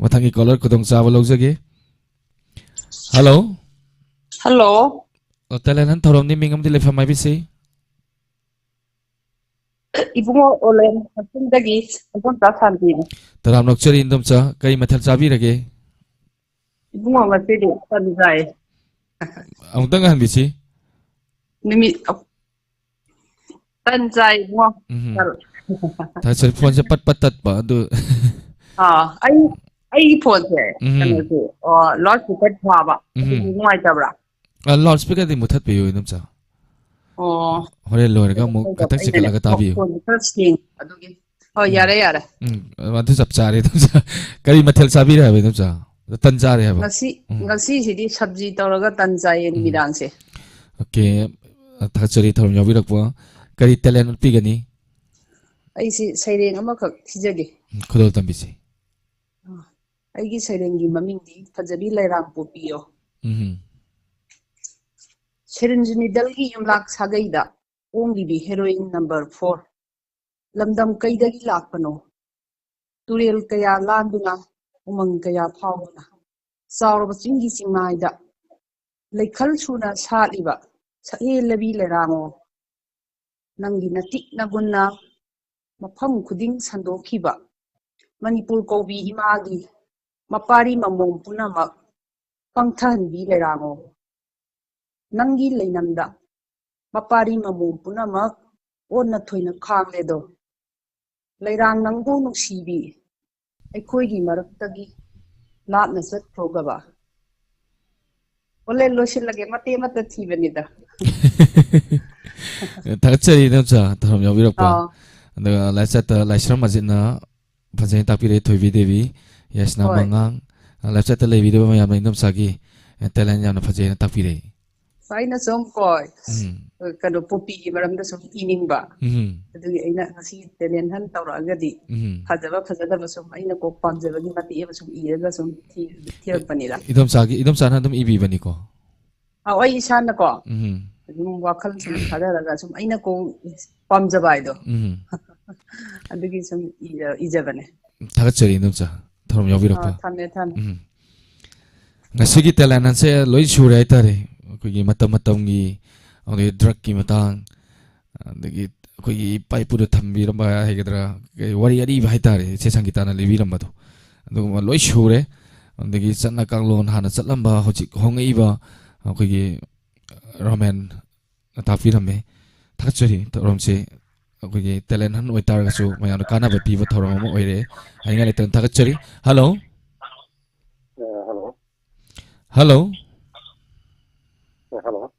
ꯃꯊꯪꯒꯤ caller ꯈꯨꯗꯣꯡꯆꯥꯕ ꯂꯧꯖꯒꯦ꯫ Hello꯫ Hello꯫ ꯑꯣ, talent hunt ꯊꯧꯔꯝꯅꯤ, ꯃꯤꯡ ꯑꯃꯗꯤ ꯂꯩꯐꯝ ꯍꯥꯏꯕꯤꯁꯤ꯫ ꯏꯕꯨꯡꯉꯣ ꯑꯣꯂꯦꯟ ꯀꯛꯆꯤꯡꯗꯒꯤ ꯏꯗꯣꯝꯆꯥ ꯁꯥꯟꯇꯤꯅꯤ꯫ ꯇꯔꯥꯝ ꯅꯣꯛꯆꯔꯤ ꯏꯟꯗꯣꯝꯆꯥ, ꯀꯔꯤ ꯃꯊꯦꯜ ꯆꯥꯕꯤꯔꯒꯦ? ꯏꯕꯨꯡꯉꯣ ꯉꯁꯤꯗꯤ ꯇꯟ ꯆꯥꯏ꯫ ꯑꯃꯨꯛꯇꯪ ꯍꯟꯕꯤꯁꯤ꯫ ꯅꯨꯃꯤꯠ ꯇꯟ ꯆꯥꯏ ꯏꯕꯨꯡꯉꯣ꯫ ꯎꯝ꯫ ꯇꯟ꯫ ꯊꯥꯖꯔꯦ, ꯐꯣꯟꯁꯦ ꯄꯠ ꯄꯠ ꯇꯠꯄ ꯑꯗꯨ꯫ ꯑꯥ, ꯑꯩ ꯑꯩꯒꯤ ꯐꯣꯟꯁꯦ ꯎꯝ꯫ ꯀꯩꯅꯣꯁꯦ, ꯑꯣ, loudspeaker ꯊꯥꯕ꯫ ꯎꯝ꯫ ꯑꯗꯨꯗꯤ ꯅꯨꯡꯉꯥꯏꯇꯕ꯭ꯔꯥ? ꯑ, loudspeaker ꯗꯤ ꯃꯨꯊꯠꯄꯤꯌꯨ ꯏꯟꯗꯣꯝꯆꯥ꯫ ꯑꯣ꯫ ꯍꯣꯔꯦꯟ ꯂꯣꯏꯔꯒ ꯑꯃꯨꯛ ꯑꯩꯅꯅꯦ ꯈꯇꯪ ꯆꯤꯡꯈꯠꯂꯒ ꯇꯥꯕꯤꯌꯨ꯫ ꯐꯣꯟꯁꯦ ꯈꯔ ꯁꯦꯡ ꯑꯗꯨꯒꯤ꯫ ꯍꯣꯏ, ꯎꯝ꯫ ꯌꯥꯔꯦ, ꯌꯥꯔꯦ꯫ ꯎꯝ, ꯑꯗꯨ ꯆꯞ ꯆꯥꯔꯦ ꯏꯟꯗꯣꯝꯆꯥ꯫ ꯀꯔꯤ ꯃꯊꯦꯜ ꯆꯥꯕꯤꯔꯦ ꯍꯥꯏꯕ ꯏꯟꯗꯣꯝꯆꯥ? ꯇꯟ ꯆꯥꯔꯦ ꯍꯥꯏꯕ? ꯉꯁꯤ, ꯎꯝ꯫ ꯉꯁꯤꯁꯤꯗꯤ ꯁꯕꯖꯤ ꯇꯧꯔꯒ ꯇꯟ ꯆꯥꯏꯌꯦ ꯎꯝ꯫ ꯅꯨꯃꯤꯗꯥꯡꯁꯦ꯫ ꯑꯣꯀꯦ, ꯊꯥꯒꯠꯆꯔꯤ ꯊꯧꯔꯝ ꯌꯥꯎꯕꯤꯔꯛꯄ꯫ ꯀꯔꯤ talent ꯎꯠꯄꯤꯒꯅꯤ? ꯑꯩꯁꯤ ꯁꯩꯔꯦꯡ ꯑꯃꯈꯛ ꯊꯤꯖꯒꯦ꯫ ꯎꯝ, ꯈꯨꯗꯣꯜ ꯇꯝꯕꯤꯁꯤ꯫ ꯑꯩꯒꯤ ꯁꯩꯔꯦꯡꯒꯤ ꯃꯃꯤꯡꯗꯤ ꯐꯖꯕꯤ ꯂꯩꯔꯥꯡ ꯄꯣꯛꯄꯤꯌꯣ꯫ ꯎꯝ꯫ ꯁꯦꯔꯤꯟꯖꯤꯅꯤꯗꯜꯒꯤ ꯌꯨꯝꯂꯥꯛ ꯁꯥꯒꯩꯗ ꯄꯣꯡꯂꯤꯕꯤ heroine number four꯫ ꯂꯝꯗꯝ ꯀꯩꯗꯒꯤ ꯂꯥꯛꯄꯅꯣ? ꯇꯨꯔꯦꯜ ꯀꯌꯥ ꯂꯥꯟꯗꯨꯅ, ꯎꯃꯪ ꯀꯌꯥ ꯐꯥꯎꯗꯨꯅ, ꯆꯥꯎꯔꯕ ꯆꯤꯡꯒꯤ ꯆꯤꯡꯃꯥꯏꯗ ꯂꯩꯈꯜ ꯁꯨꯅ ꯁꯥꯠꯂꯤꯕ ꯁꯛꯍꯦꯜꯂꯕꯤ ꯂꯩꯔꯥꯡꯉꯣ, ꯅꯪꯒꯤ ꯅꯇꯤꯛ ꯅꯒꯨꯟꯅ ꯃꯐꯝ ꯈꯨꯗꯤꯡ ꯁꯟꯗꯣꯛꯈꯤꯕ ꯃꯅꯤꯄꯨꯔ ꯀꯧꯕꯤ ꯏꯃꯥꯒꯤ ꯃꯄꯥꯔꯤ ꯃꯃꯣꯝ ꯄꯨꯝꯅꯃꯛ ꯄꯪꯊꯍꯟꯕꯤ ꯂꯩꯔꯥꯡꯉꯣ꯫ ꯅꯪꯒꯤ ꯂꯩꯅꯝꯗ ꯃꯄꯥꯔꯤ ꯃꯃꯣꯝ ꯄꯨꯝꯅꯃꯛ ꯑꯣꯟꯅ ꯊꯣꯏꯅ ꯈꯥꯡꯂꯦꯗꯣ꯫ ꯂꯩꯔꯥꯡ ꯅꯪꯕꯨ ꯅꯨꯡꯁꯤꯕꯤ ꯑꯩꯈꯣꯏꯒꯤ ꯃꯔꯛꯇꯒꯤ ꯂꯥꯞꯅ ꯆꯠꯈ꯭ꯔꯣꯒꯕ꯫ ꯍꯣꯔꯦꯟ ꯂꯣꯏꯁꯤꯜꯂꯒꯦ, ꯃꯇꯦꯛ ꯑꯃꯠꯇ ꯊꯤꯕꯅꯤꯗ꯫ ꯊꯥꯒꯠꯆꯔꯤ ꯏꯗꯣꯝꯆꯥ, ꯊꯧꯔꯝ ꯌꯥꯎꯕꯤꯔꯛꯄ꯫ ꯑꯥ꯫ ꯑꯗꯨꯒ ꯂꯥꯏꯆꯠꯇ ꯂꯥꯏꯁ꯭ꯔꯝ ꯑꯖꯤꯠꯅ ꯐꯖꯅ ꯇꯥꯛꯄꯤꯔꯦ, ꯊꯣꯏꯕꯤ ꯗꯦꯕꯤ, ꯌꯥꯏꯁꯅꯥ ꯍꯣꯏ꯫ ꯃꯉꯥꯡ, ꯂꯥꯏꯆꯠꯇ ꯂꯩꯕꯤꯗꯕ ꯃꯌꯥꯝꯅ ꯏꯗꯣꯝꯆꯥꯒꯤ talent ꯌꯥꯝꯅ ꯐꯖꯩꯅ ꯇꯥꯛꯄꯤꯔꯦ꯫ ꯑꯩꯅ ꯁꯨꯝ ꯀꯣ, ꯎꯝ꯫ ꯀꯩꯅꯣ, ꯄꯣꯄꯤꯒꯤ ꯃꯔꯝꯗ ꯁꯨꯝ ꯏꯅꯤꯡꯕ꯫ ꯎꯝ꯫ ꯑꯗꯨꯒꯤ ꯑꯩꯅ ꯉꯁꯤ talent hunt ꯇꯧꯔꯛꯑꯒꯗꯤ ꯎꯝ꯫ ꯐꯖꯕ ꯐꯖꯗꯕ ꯁꯨꯝ ꯑꯩꯅ ꯀꯣꯛ ꯄꯥꯝꯖꯕꯒꯤ ꯃꯇꯦꯛ ꯑꯃ ꯁꯨꯝ ꯏꯔꯒ ꯁꯨꯝ ꯊꯤ-, ꯊꯤꯔꯛꯄꯅꯤꯗ꯫ ꯏꯗꯣꯝꯆꯥꯒꯤ, ꯏꯗꯣꯝꯆꯥꯅ ꯑꯗꯨꯝ ꯏꯕꯤꯕꯅꯤꯀꯣ? ꯑꯧ, ꯑꯩ ꯏꯁꯥꯅꯀꯣ ꯎꯝ꯫ ꯑꯗꯨꯝ ꯋꯥꯈꯜ ꯁꯨꯝ ꯊꯥꯗꯔꯒ ꯁꯨꯝ ꯑꯩꯅ ꯀꯣꯛ ꯄꯥꯝꯖꯕ ꯍꯥꯏꯗꯣ ꯎꯝ꯫ ꯑꯗꯨꯒꯤ ꯁꯨꯝ ꯏꯖ-, ꯏꯖꯕꯅꯦ꯫ ꯊꯥꯒꯠꯆꯔꯤ ꯏꯗꯣꯝꯆꯥ, ꯊꯧꯔꯝ ꯌꯥꯎꯕꯤꯔꯛꯄ꯫ ꯑꯥ, ꯊꯝꯃꯦ, ꯊꯝꯃꯦ꯫ ꯎꯝ꯫ ꯉꯁꯤꯒꯤ talent huntꯁꯦ ꯂꯣꯏ ꯁꯨꯔꯦ ꯍꯥꯏꯇꯥꯔꯦ꯫ ꯑꯩꯈꯣꯏꯒꯤ ꯃꯇꯝ ꯃꯇꯝꯒꯤ, ꯑꯗꯒꯤ drugꯀꯤ ꯃꯇꯥꯡ, ꯑꯗꯒꯤ ꯑꯩꯈꯣꯏꯒꯤ ꯏꯄꯥ ꯏꯄꯨꯅ ꯊꯝꯕꯤꯔꯝꯕ ꯍꯥꯏꯒꯗ꯭ꯔꯥ, ꯀꯩ ꯋꯥꯔꯤ ꯑꯔꯤꯕ ꯍꯥꯏꯇꯥꯔꯦ, ꯏꯆꯦ ꯁꯪꯒꯤꯇꯥꯅ ꯂꯤꯕꯤꯔꯝꯕꯗꯣ, ꯑꯗꯨꯒꯨꯝꯕ ꯂꯣꯏ ꯁꯨꯔꯦ꯫ ꯑꯗꯒꯤ ꯆꯠꯅ ꯀꯥꯡꯂꯣꯟ, ꯍꯥꯟꯅ ꯆꯠꯂꯝꯕ, ꯍꯧꯖꯤꯛ ꯍꯣꯡꯉꯛꯏꯕ ꯑꯩꯈꯣꯏꯒꯤ ꯔꯣꯃꯦꯟꯅ ꯇꯥꯛꯄꯤꯔꯝꯃꯦ꯫ ꯊꯥꯒꯠꯆꯔꯤ꯫ ꯊꯧꯔꯝꯁꯦ ꯑꯩꯈꯣꯏꯒꯤ talent hunt ꯑꯣꯏꯇꯥꯔꯒꯁꯨ ꯃꯌꯥꯝꯗ ꯀꯥꯟꯅꯕ ꯄꯤꯕ ꯊꯧꯔꯝ ꯑꯃ ꯑꯣꯏꯔꯦ ꯍꯥꯏꯅꯤꯡꯉꯥꯏ ꯂꯩꯇꯅ ꯊꯥꯒꯠꯆꯔꯤ꯫ Hello꯫ ꯑ, hello꯫ Hello꯫ ꯑ, hello꯫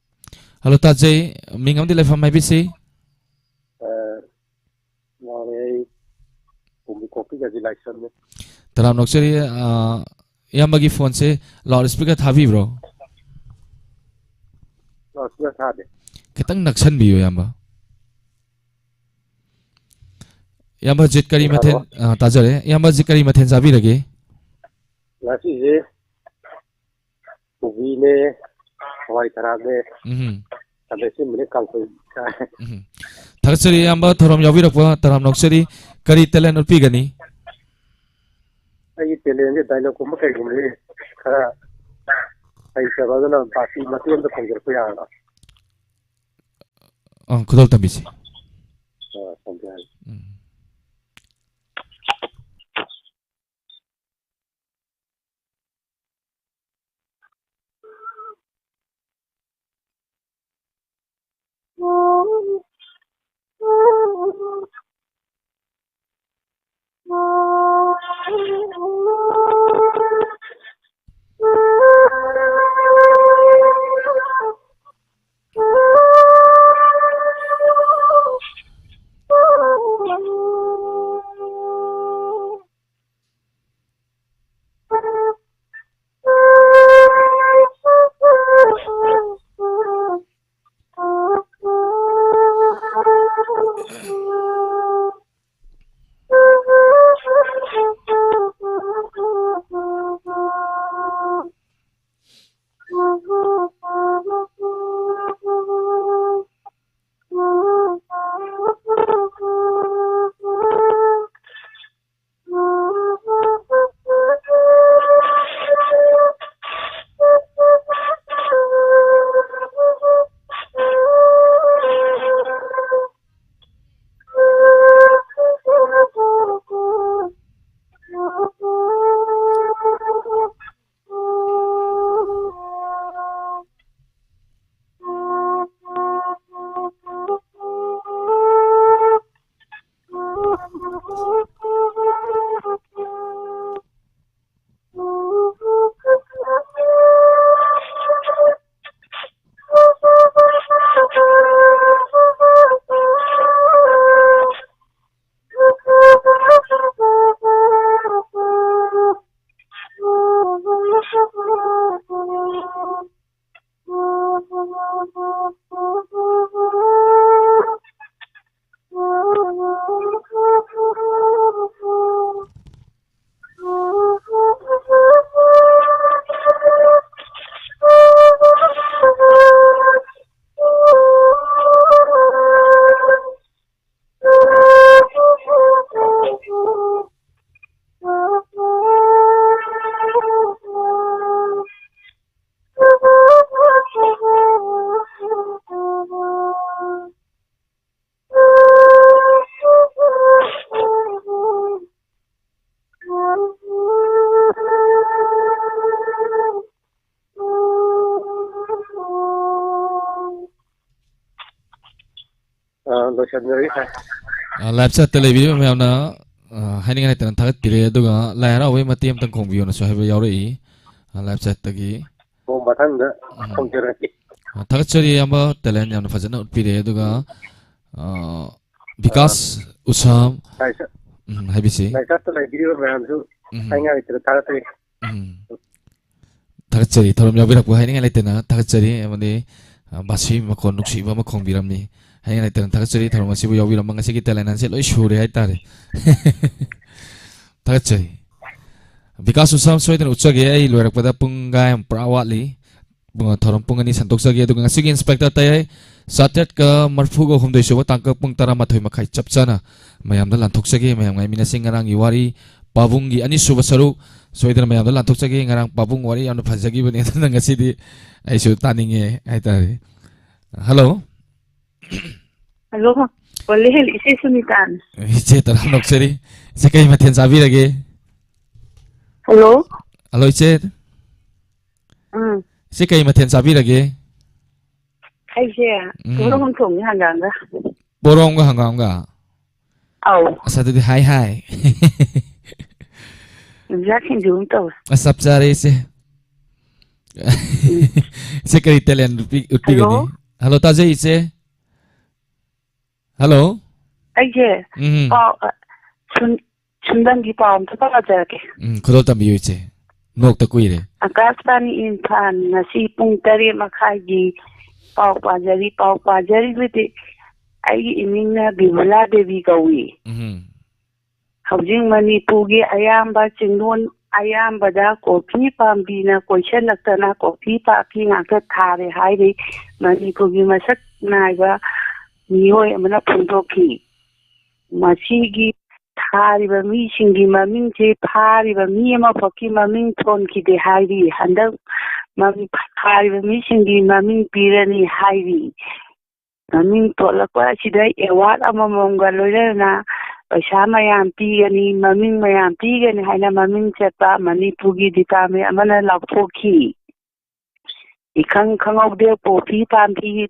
Hello, ꯇꯥꯖꯩ꯫ ꯃꯤꯡ ꯑꯃꯗꯤ ꯂꯩꯐꯝ ꯍꯥꯏꯕꯤꯁꯤ꯫ ꯑ, ꯃꯥꯅꯦ, ꯑꯩ ꯀꯨꯝꯕꯤ ꯀꯣꯛꯄꯤꯒꯗꯤ ꯂꯥꯏꯁ꯭ꯔꯝꯅꯦ꯫ ꯇꯔꯥꯝꯅ ꯑꯣꯛꯆꯔꯤ꯫ ꯑ, ꯏꯌꯥꯝꯕꯒꯤ phoneꯁꯦ loud speaker ꯊꯥꯕꯤꯕ꯭ꯔꯣ? Loud speaker ꯊꯥꯗꯦ꯫ ꯈꯤꯇꯪ ꯅꯛꯁꯟꯕꯤꯌꯨ, ꯏꯌꯥꯝꯕ꯫ ꯏꯌꯥꯝꯕ ꯍꯧꯖꯤꯛ ꯀꯔꯤ Hello꯫ ꯃꯊꯦꯜ, ꯑ, ꯇꯥꯖꯔꯦ꯫ ꯏꯌꯥꯝꯕ ꯍꯧꯖꯤꯛ ꯀꯔꯤ ꯃꯊꯦꯜ ꯆꯥꯕꯤꯔꯒꯦ? ꯉꯁꯤꯁꯦ ꯀꯣꯕꯤꯅꯦ, ꯍꯋꯥꯏ ꯊꯔꯥꯛꯅꯦ, ꯎꯝ꯫ ꯈꯥꯃꯦꯟ ꯑꯁꯤꯟꯕꯅꯦ, ꯀꯥꯡꯁꯣꯏ ꯆꯥꯏ꯫ ꯎꯝ꯫ ꯊꯥꯒꯠꯆꯔꯤ ꯏꯌꯥꯝꯕ, ꯊꯧꯔꯝ ꯌꯥꯎꯕꯤꯔꯛꯄ ꯇꯔꯥꯝꯅ ꯑꯣꯛꯆꯔꯤ꯫ ꯀꯔꯤ talent ꯎꯠꯄꯤꯒꯅꯤ? ꯑꯩꯒꯤ talentꯁꯦ dialogueꯀꯨꯝꯕ ꯀꯩꯒꯨꯝꯕꯗꯤ ꯈꯔ ꯍꯩꯇꯕ, ꯑꯗꯨꯅ ꯄꯥꯔꯇꯤ ꯃꯇꯦꯛ ꯑꯃꯗ ꯈꯣꯡꯖꯔꯛꯄ ꯌꯥꯒꯗ꯭ꯔꯥ? ꯑ, ꯈꯨꯗꯣꯜ ꯇꯝꯕꯤꯁꯤ꯫ ꯑ, ꯇꯝꯖꯔꯒꯦ꯫ ꯎꯝ꯫ ꯁꯟꯖꯣꯏ ꯁꯥꯏ꯫ ꯑ, live chat ꯇ ꯂꯩꯕꯤꯔꯤꯕ ꯃꯌꯥꯝꯅ, ꯑ, ꯍꯥꯏꯅꯤꯡꯉꯥꯏ ꯂꯩꯇꯅ ꯊꯥꯒꯠꯄꯤꯔꯦ꯫ ꯑꯗꯨꯒ ꯂꯥꯏ ꯍꯔꯥꯎꯕꯒꯤ ꯃꯇꯦꯛ ꯑꯃꯇꯪ ꯈꯣꯡꯕꯤꯌꯣꯅꯁꯨ ꯍꯥꯏꯕ ꯌꯥꯎꯔꯛꯏ, ꯑ, live chat ꯇꯒꯤ꯫ ꯑꯣ, ꯃꯊꯪꯗ ꯎꯝ꯫ ꯈꯣꯡꯖꯔꯛꯀꯦ꯫ ꯑ, ꯊꯥꯒꯠꯆꯔꯤ, ꯑꯌꯥꯝꯕ talent ꯌꯥꯝꯅ ꯐꯖꯅ ꯎꯠꯄꯤꯔꯦ꯫ ꯑꯗꯨꯒ, ꯑ, ꯕꯤꯀꯥꯁ ꯎꯁꯥꯝ, ꯂꯥꯏ ꯆꯠ-, ꯎꯝ, ꯍꯥꯏꯕꯤꯁꯤ꯫ ꯂꯥꯏ ꯆꯠꯇ ꯂꯩꯕꯤꯔꯤꯕ ꯃꯌꯥꯝꯁꯨ ꯎꯝ꯫ ꯍꯥꯏꯅꯤꯡꯉꯥꯏ ꯂꯩꯇꯅ ꯊꯥꯒꯠꯆꯔꯤ꯫ ꯎꯝ꯫ ꯊꯥꯒꯠꯆꯔꯤ꯫ ꯊꯧꯔꯝ ꯌꯥꯎꯕꯤꯔꯛꯄ ꯍꯥꯏꯅꯤꯡꯉꯥꯏ ꯂꯩꯇꯅ ꯊꯥꯒꯠꯆꯔꯤ꯫ ꯑꯃꯗꯤ, ꯑ, ꯕꯥꯁꯤ ꯃꯈꯣꯟ ꯅꯨꯡꯁꯤꯕ ꯑꯃ ꯈꯣꯡꯕꯤꯔꯝꯃꯤ꯫ ꯍꯥꯏꯅꯤꯡꯉꯥꯏ ꯂꯩꯇꯅ ꯊꯥꯒꯠꯆꯔꯤ꯫ ꯊꯧꯔꯝ ꯑꯁꯤꯕꯨ ꯌꯥꯎꯕꯤꯔꯝꯕ ꯉꯁꯤꯒꯤ talent ꯁꯦ ꯂꯣꯏ ꯁꯨꯔꯦ ꯍꯥꯏꯇꯥꯔꯦ꯫ ꯊꯥꯒꯠꯆꯔꯤ꯫ ꯕꯤꯀꯥꯁ ꯎꯁꯥꯝ ꯁꯣꯏꯗꯅ ꯎꯠꯆꯒꯦ꯫ ꯑꯩ ꯂꯣꯏꯔꯛꯄꯗ ꯄꯨꯡ ꯈꯥꯏ ꯑꯃ ꯄꯨꯔꯥ ꯋꯥꯠꯂꯤ꯫ ꯄꯨꯡ, ꯊꯧꯔꯝ ꯄꯨꯡ ꯑꯅꯤ ꯁꯟꯗꯣꯛꯆꯒꯦ꯫ ꯑꯗꯨꯒ ꯉꯁꯤꯒꯤ Inspector ꯇꯌꯥꯏ ꯆꯥꯇ꯭ꯔꯦꯠꯀ ꯃꯔꯤꯐꯨꯒ ꯍꯨꯝꯗꯣꯏ ꯁꯨꯕ ꯇꯥꯡꯀꯛ ꯄꯨꯡ ꯇꯔꯥꯃꯥꯊꯣꯏ ꯃꯈꯥꯏ ꯆꯞ ꯆꯥꯅ ꯃꯌꯥꯝꯗ ꯂꯥꯟꯊꯣꯛꯆꯒꯦ꯫ ꯃꯌꯥꯝ ꯉꯥꯏꯃꯤꯟꯅꯁꯤ꯫ ꯉꯔꯥꯡꯒꯤ ꯋꯥꯔꯤ ꯄꯥꯕꯨꯡꯒꯤ ꯑꯅꯤꯁꯨꯕ ꯁꯔꯨꯛ ꯁꯣꯏꯗꯅ ꯃꯌꯥꯝꯗ ꯂꯥꯟꯊꯣꯛꯆꯒꯦ꯫ ꯉꯔꯥꯡ ꯄꯥꯕꯨꯡ ꯋꯥꯔꯤ ꯌꯥꯝꯅ ꯐꯖꯈꯤꯕꯅꯦ, ꯑꯗꯨꯅ ꯉꯁꯤꯗꯤ ꯑꯩꯁꯨ ꯇꯥꯅꯤꯡꯉꯦ ꯍꯥꯏꯇꯥꯔꯦ꯫ ꯍꯜꯂꯣ꯫ ꯍꯜꯂꯣ, ꯄꯣꯜꯂꯤꯍꯦꯜ ꯏꯆꯦ ꯁꯨꯅꯤꯇꯥꯅꯤ꯫ ꯏꯆꯦ ꯇꯔꯥꯝ ꯅꯣꯛꯆꯔꯤ꯫ ꯏꯆꯦ ꯀꯩ ꯃꯊꯦꯜ ꯆꯥꯕꯤꯔꯒꯦ? ꯍꯜꯂꯣ꯫ ꯍꯜꯂꯣ, ꯏꯆꯦ꯫ ꯎꯝ꯫ ꯏꯆꯦ ꯀꯩ ꯃꯊꯦꯜ ꯆꯥꯕꯤꯔꯒꯦ? ꯑꯩꯁꯦ ꯎꯝ꯫ ꯄꯣꯔꯣꯝ ꯊꯣꯡꯉꯦ ꯍꯪꯒꯥꯝꯒ꯫ ꯄꯣꯔꯣꯝꯒ ꯍꯪꯒꯥꯝꯒ? ꯑꯧ꯫ ꯑꯁ, ꯑꯗꯨꯗꯤ ꯍꯥꯏ ꯍꯥꯏ꯫ ꯌꯣꯡꯆꯥꯛ ꯁꯤꯡꯖꯨ ꯑꯃ ꯇꯧꯔꯦ꯫ ꯑꯁ, ꯆꯞ ꯆꯥꯔꯦ, ꯏꯆꯦ꯫ ꯎꯝ꯫ ꯏꯆꯦ ꯀꯔꯤ talent ꯎꯠꯄꯤ-, ꯎꯠꯄꯤꯒꯅꯤ? ꯍꯜꯂꯣ꯫ ꯍꯜꯂꯣ, ꯇꯥꯖꯩ, ꯏꯆꯦ꯫ ꯍꯜꯂꯣ꯫ ꯑꯩꯁꯦ ꯎꯝ꯫ ꯄꯥꯎ, ꯑ, ꯁꯨꯝ ꯁꯨꯝꯗꯪꯒꯤ ꯄꯥꯎ ꯑꯝꯇ ꯄꯥꯖꯔꯛꯀꯦ꯫ ꯎꯝ, ꯈꯨꯗꯣꯜ ꯇꯝꯕꯤꯌꯨ, ꯏꯆꯦ꯫ ꯅꯣꯛꯇ ꯀꯨꯏꯔꯦ꯫ ꯑꯀꯥꯁꯕꯥꯅꯤ ꯏꯝꯐꯥꯜ, ꯉꯁꯤ ꯄꯨꯡ ꯇꯔꯦꯠ ꯃꯈꯥꯏꯒꯤ ꯄꯥꯎ ꯄꯥꯖꯔꯤ꯫ ꯄꯥꯎ ꯄꯥꯖꯔꯤꯕꯗꯤ ꯑꯩꯒꯤ ꯏꯃꯤꯡꯅ ꯕꯤꯃꯂꯥ ꯗꯦꯕꯤ ꯀꯧꯏ꯫ ꯎꯝ꯫ ꯍꯧꯖꯤꯛ ꯃꯅꯤꯄꯨꯔꯒꯤ ꯑꯌꯥꯝꯕ ꯆꯤꯡꯂꯣꯟ ꯑꯌꯥꯝꯕꯗ ꯀꯣꯐꯤ ꯄꯥꯝꯕꯤꯅ ꯀꯣꯏꯁꯤꯜꯂꯛꯇꯅ ꯀꯣꯐꯤ ꯄꯥꯝꯕꯤ ꯉꯥꯛꯇ ꯊꯥꯔꯦ ꯍꯥꯏꯔꯤ꯫ ꯃꯅꯤꯄꯨꯔꯒꯤ ꯃꯁꯛ ꯅꯥꯏꯕ ꯃꯤꯑꯣꯏ ꯑꯃꯅ ꯐꯣꯡꯗꯣꯛꯈꯤ꯫ ꯃꯁꯤꯒꯤ ꯊꯥꯔꯤꯕ ꯃꯤꯁꯤꯡꯒꯤ ꯃꯃꯤꯡꯁꯦ ꯐꯥꯔꯤꯕ ꯃꯤ ꯑꯃꯐꯥꯎꯀꯤ ꯃꯃꯤꯡ ꯊꯣꯟꯈꯤꯗꯦ ꯍꯥꯏꯔꯤ꯫ ꯍꯟꯗꯛ ꯃꯃꯤꯡ ꯊꯥꯔꯤꯕ ꯃꯤꯁꯤꯡꯒꯤ ꯃꯃꯤꯡ ꯄꯤꯔꯅꯤ ꯍꯥꯏꯔꯤ꯫ ꯃꯃꯤꯡ ꯊꯣꯜꯂꯛꯄ ꯑꯁꯤꯗ award ꯑꯃꯃꯝꯒ ꯂꯣꯏꯅꯅ ꯄꯩꯁꯥ ꯃꯌꯥꯝ ꯄꯤꯒꯅꯤ, ꯃꯃꯤꯡ ꯃꯌꯥꯝ ꯄꯤꯒꯅꯤ ꯍꯥꯏꯅ ꯃꯃꯤꯡ ꯆꯠꯄ ꯃꯅꯤꯄꯨꯔꯒꯤ department ꯑꯃꯅ ꯂꯥꯎꯊꯣꯛꯈꯤ꯫ ꯏꯈꯪ ꯈꯪꯍꯧꯗꯦ ꯄꯣꯄꯤ ꯄꯥꯝꯕꯤ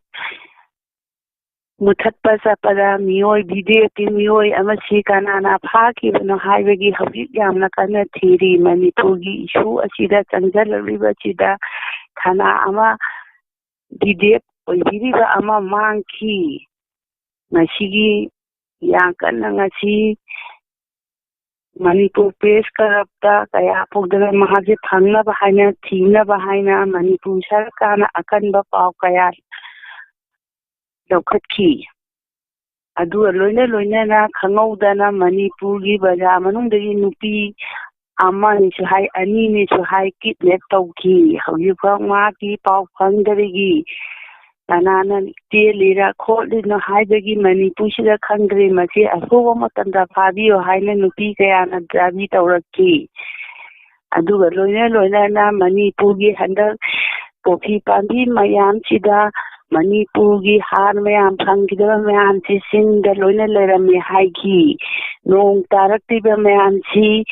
ꯃꯨꯊꯠꯄ ꯆꯠꯄꯗ ꯃꯤꯑꯣꯏ, ꯚꯤꯗꯦꯠꯀꯤ ꯃꯤꯑꯣꯏ ꯑꯃꯁꯤ ꯀꯅꯥꯅ ꯐꯥꯈꯤꯕꯅꯣ ꯍꯥꯏꯕꯒꯤ ꯍꯧꯖꯤꯛ ꯌꯥꯝꯅ ꯀꯟꯅ ꯊꯤꯔꯤ꯫ ꯃꯅꯤꯄꯨꯔꯒꯤ ꯏꯁꯨ ꯑꯁꯤꯗ ꯆꯪꯁꯤꯜꯂꯛꯂꯤꯕꯁꯤꯗ ꯊꯥꯅ ꯑꯃ ꯚꯤꯗꯦꯠ ꯑꯣꯏꯕꯤꯔꯤꯕ ꯑꯃ ꯃꯥꯡꯈꯤ꯫ ꯃꯁꯤꯒꯤ ꯌꯥꯝ ꯀꯟꯅ ꯉꯁꯤ ꯃꯅꯤꯄꯨꯔ ꯄ꯭ꯔꯦꯁ ꯀ꯭ꯂꯕꯇ ꯀꯌꯥ ꯐꯥꯎꯗꯅ ꯃꯍꯥꯛꯁꯦ ꯐꯪꯅꯕ ꯍꯥꯏꯅ, ꯊꯤꯅꯕ ꯍꯥꯏꯅ ꯃꯅꯤꯄꯨꯔ ꯁꯔꯀꯥꯔꯅ ꯑꯀꯟꯕ ꯄꯥꯎ ꯀꯌꯥ ꯂꯧꯈꯠꯈꯤ꯫ ꯑꯗꯨꯒ ꯂꯣꯏꯅ ꯂꯣꯏꯅꯅ ꯈꯪꯍꯧꯗꯅ ꯃꯅꯤꯄꯨꯔꯒꯤ ꯕꯖꯥꯔ ꯃꯅꯨꯡꯗꯒꯤ ꯅꯨꯄꯤ ꯑꯃꯅꯤꯁꯨ ꯍꯥꯏ, ꯑꯅꯤꯅꯤꯁꯨ ꯍꯥꯏ, ꯀꯤꯗꯅꯦꯞ ꯇꯧꯈꯤ꯫ ꯍꯧꯖꯤꯛꯐꯥꯎ ꯃꯥꯒꯤ ꯄꯥꯎ ꯐꯪꯗꯔꯤꯒꯤ꯫ ꯀꯅꯥꯅ ꯆꯦꯜꯂꯤꯔ ꯈꯣꯠꯂꯤꯅꯣ ꯍꯥꯏꯕꯒꯤ ꯃꯅꯤꯄꯨꯔꯁꯤꯗ ꯈꯪꯗ꯭ꯔꯦ꯫ ꯃꯁꯤ ꯑꯊꯨꯕ ꯃꯇꯝꯗ ꯐꯥꯕꯤꯌꯨ ꯍꯥꯏꯅ ꯅꯨꯄꯤ ꯀꯌꯥꯅ ꯗꯥꯕꯤ ꯇꯧꯔꯛꯈꯤ꯫ ꯑꯗꯨꯒ ꯂꯣꯏꯅ ꯂꯣꯏꯅꯅ ꯃꯅꯤꯄꯨꯔꯒꯤ ꯍꯟꯗꯛ ꯀꯣꯐꯤ ꯄꯥꯝꯕꯤ ꯃꯌꯥꯝꯁꯤꯗ ꯃꯅꯤꯄꯨꯔꯒꯤ ꯍꯥꯔ ꯃꯌꯥꯝ ꯐꯪꯈꯤꯗꯕ ꯃꯌꯥꯝꯁꯤ ꯆꯤꯡꯗ ꯂꯣꯏꯅ ꯂꯩꯔꯝꯃꯦ ꯍꯥꯏꯈꯤ꯫ ꯅꯣꯡ ꯇꯥꯔꯛꯇ꯭ꯔꯤꯕ ꯃꯌꯥꯝꯁꯤ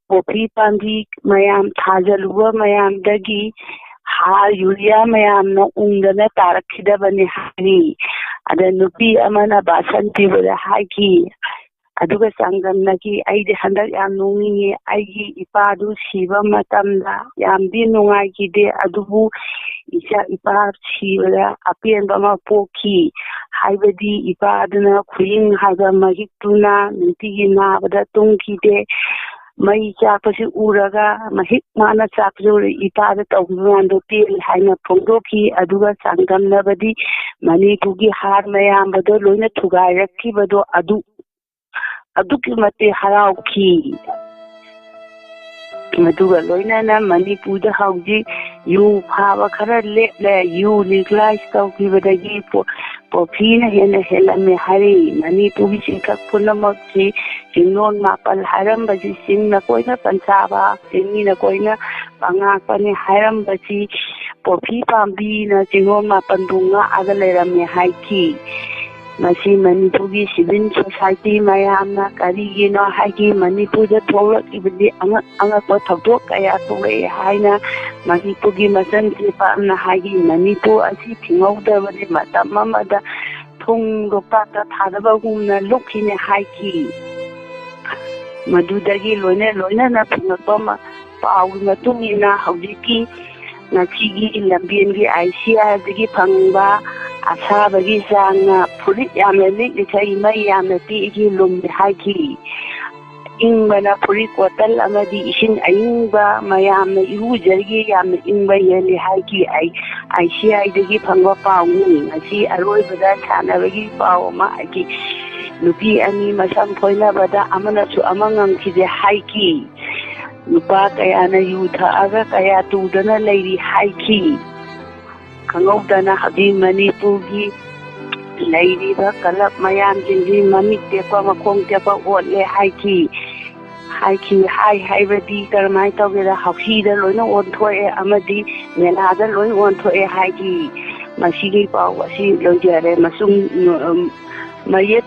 ꯀꯣꯐꯤ ꯄꯥꯝꯕꯤ ꯃꯌꯥꯝ ꯊꯥꯖꯜꯂꯨꯕ ꯃꯌꯥꯝꯗꯒꯤ ꯍꯥꯔ, ꯌꯨꯔꯤꯌꯥ ꯃꯌꯥꯝꯅ ꯎꯪꯗꯅ ꯇꯥꯔꯛꯈꯤꯗꯕꯅꯤ ꯍꯥꯏꯔꯤ꯫ ꯑꯗ ꯅꯨꯄꯤ ꯑꯃꯅ ꯚꯥꯁꯟ ꯄꯤꯕꯗ ꯍꯥꯏꯈꯤ, ꯑꯗꯨꯒ ꯆꯥꯡꯗꯝꯅꯈꯤ, "ꯑꯩꯗꯤ ꯍꯟꯗꯛ ꯌꯥꯝ ꯅꯣꯛꯅꯤꯡꯉꯤ꯫ ꯑꯩꯒꯤ ꯏꯄꯥꯗꯨ ꯁꯤꯕ ꯃꯇꯝꯗ ꯌꯥꯝꯗꯤ ꯅꯨꯡꯉꯥꯏꯈꯤꯗꯦ, ꯑꯗꯨꯕꯨ ꯏꯆꯥ, ꯏꯄꯥ ꯁꯤꯕꯗ ꯑꯄꯦꯟꯕ ꯑꯃ ꯄꯣꯛꯈꯤ꯫ ꯍꯥꯏꯕꯗꯤ ꯏꯄꯥꯗꯨꯅ ꯈꯨꯌꯤꯡ ꯍꯥꯏꯕ ꯃꯍꯤꯛꯇꯨꯅ ꯅꯨꯡꯇꯤꯒꯤ ꯅꯥꯕꯗ ꯇꯨꯝꯈꯤꯗꯦ꯫ ꯃꯩ ꯆꯥꯛꯄꯁꯤ ꯎꯔꯒ, ꯃꯍꯤꯛ ꯃꯥꯅ ꯆꯥꯛꯄꯁꯤ ꯎꯔꯒ ꯏꯄꯥꯗ ꯇꯧꯈꯤꯕ ꯃꯌꯥꯝꯗꯣ ꯄꯦꯜꯂꯦ" ꯍꯥꯏꯅ ꯐꯣꯡꯗꯣꯛꯈꯤ꯫ ꯑꯗꯨꯒ ꯆꯥꯡꯗꯝꯅꯕꯗꯤ ꯃꯅꯤꯄꯨꯔꯒꯤ ꯍꯥꯔ ꯃꯌꯥꯝꯕꯗꯣ ꯂꯣꯏꯅ ꯊꯨꯒꯥꯏꯔꯛꯈꯤꯕꯗꯣ ꯑꯗꯨ ꯑꯗꯨꯛꯀꯤ ꯃꯇꯤꯛ ꯍꯔꯥꯎꯈꯤ꯫ ꯑꯗꯨꯒ ꯂꯣꯏꯅꯅ ꯃꯅꯤꯄꯨꯔꯗ ꯍꯧꯖꯤꯛ ꯌꯨ ꯐꯥꯕ ꯈꯔ ꯂꯦꯞꯂꯦ꯫ ꯌꯨ ꯂꯤꯒꯂꯥꯏꯖ ꯇꯧꯈꯤꯕꯗꯒꯤ ꯄꯣ-, ꯄꯣꯐꯤꯅ ꯍꯦꯟꯅ ꯍꯦꯜꯂꯝꯃꯦ ꯍꯥꯏꯔꯤ꯫ ꯃꯅꯤꯄꯨꯔꯒꯤ ꯆꯤꯡꯊꯛ ꯄꯨꯝꯅꯃꯛꯁꯤ ꯆꯤꯡꯂꯣꯟ ꯃꯥꯄꯜ ꯍꯥꯏꯔꯝꯕꯁꯤ ꯆꯤꯡꯅ ꯀꯣꯏꯅ ꯄꯟꯆꯥꯕ, ꯆꯤꯡꯃꯤꯅ ꯀꯣꯏꯅ ꯄꯉꯥꯛꯄꯅꯤ ꯍꯥꯏꯔꯝꯕꯁꯤ ꯄꯣꯐꯤ ꯄꯥꯝꯕꯤꯅ ꯆꯤꯡꯂꯣꯟ ꯃꯥꯄꯜꯕꯨ ꯉꯥꯛꯑꯒ ꯂꯩꯔꯝꯃꯦ ꯍꯥꯏꯈꯤ꯫ ꯃꯁꯤ ꯃꯅꯤꯄꯨꯔꯒꯤ ꯁꯤꯚꯤꯜ ꯁꯣꯁꯥꯏꯇꯤ ꯃꯌꯥꯝꯅ ꯀꯔꯤꯒꯤꯅꯣ ꯍꯥꯏꯗꯤ ꯃꯅꯤꯄꯨꯔꯗ ꯊꯣꯛꯂꯛꯂꯤꯕꯗꯤ ꯑꯉꯛ ꯑꯉꯛꯄ ꯊꯧꯗꯣꯛ ꯀꯌꯥ ꯊꯣꯛꯂꯛꯑꯦ ꯍꯥꯏꯅ ꯃꯅꯤꯄꯨꯔꯒꯤ ꯃꯆꯟ ꯆꯦ ꯄꯥꯛꯅ ꯍꯥꯏꯈꯤ꯫ ꯃꯅꯤꯄꯨꯔ ꯑꯁꯤ ꯊꯤꯡꯍꯧꯗꯕꯗꯤ ꯃꯇꯝ ꯑꯃꯗ ꯊꯣꯡ ꯂꯣꯛꯇꯥꯛꯇ ꯊꯥꯗꯕꯒꯨꯝꯅ ꯂꯨꯞꯈꯤꯅꯤ ꯍꯥꯏꯈꯤ꯫ ꯃꯗꯨꯗꯒꯤ ꯂꯣꯏꯅ ꯂꯣꯏꯅꯅ ꯐꯪꯂꯛꯄ ꯃ-, ꯄꯥꯎꯒꯤ ꯃꯇꯨꯡ ꯏꯟꯅ ꯍꯧꯖꯤꯛꯀꯤ ꯉꯁꯤꯒꯤ ꯂꯝꯕꯦꯟꯒꯤ ꯑꯥꯏ ꯁꯤ ꯑꯥꯏꯗꯒꯤ ꯐꯪꯕ ꯑꯁꯥꯕꯒꯤ ꯆꯥꯡꯅ ꯐꯨꯔꯤꯠ ꯌꯥꯝꯅ ꯂꯤꯠꯂꯤꯈꯩ ꯃꯩ ꯌꯥꯝꯅ ꯇꯦꯛꯏ, ꯂꯨꯝꯃꯤ ꯍꯥꯏꯈꯤ꯫ ꯏꯪꯕꯅ ꯐꯨꯔꯤꯠ ꯀꯣꯇꯟ ꯑꯃꯗꯤ ꯏꯁꯤꯡ ꯑꯏꯪꯕ ꯃꯌꯥꯝꯅ ꯏꯔꯨꯖꯔꯤꯒꯦ, ꯌꯥꯝꯅ ꯏꯪꯕ ꯍꯦꯜꯂꯤ ꯍꯥꯏꯈꯤ꯫ ꯑꯩ ꯑꯥꯏ ꯁꯤ ꯑꯥꯏꯗꯒꯤ ꯐꯪꯕ ꯄꯥꯎꯅꯤ꯫ ꯉꯁꯤ ꯑꯔꯣꯏꯕꯗ ꯁꯥꯟꯅꯕꯒꯤ ꯄꯥꯎ ꯑꯃ ꯍꯥꯏꯈꯤ꯫ ꯅꯨꯄꯤ ꯑꯅꯤ ꯃꯁꯝ ꯐꯣꯏꯅꯕꯗ ꯑꯃꯅꯁꯨ ꯑꯃ ꯉꯝꯈꯤꯗꯦ ꯍꯥꯏꯈꯤ꯫ ꯅꯨꯄꯥ ꯀꯌꯥꯅ ꯌꯨ ꯊꯛꯑꯒ ꯀꯌꯥ ꯇꯨꯗꯅ ꯂꯩꯔꯤ ꯍꯥꯏꯈꯤ꯫ ꯈꯪꯍꯧꯗꯅ ꯍꯧꯖꯤꯛ ꯃꯅꯤꯄꯨꯔꯒꯤ ꯂꯩꯔꯤꯕ ꯀꯂꯕ ꯃꯌꯥꯝꯁꯤꯡꯁꯤ ꯃꯃꯤꯠ ꯇꯦꯛꯄ, ꯃꯈꯣꯡ ꯇꯦꯛꯄ ꯑꯣꯠꯂꯦ ꯍꯥꯏꯈꯤ꯫ ꯍꯥꯏꯈꯤ, ꯍꯥꯏ ꯍꯥꯏꯕꯗꯤ ꯀꯔꯝꯍꯥꯏꯅ ꯇꯧꯒꯦꯗ, ꯍꯥꯎꯁꯤꯗ ꯂꯣꯏꯅ ꯑꯣꯟꯊꯣꯛꯑꯦ ꯑꯃꯗꯤ ꯃꯦꯂꯥꯗ ꯂꯣꯏ ꯑꯣꯟꯊꯣꯛꯑꯦ ꯍꯥꯏꯈꯤ꯫ ꯃꯁꯤꯒꯤ ꯄꯥꯎ ꯑꯁꯤ ꯂꯣꯏꯖꯔꯦ꯫ ꯃꯁꯨꯝ, ꯎꯝ, ꯃꯌꯦꯛ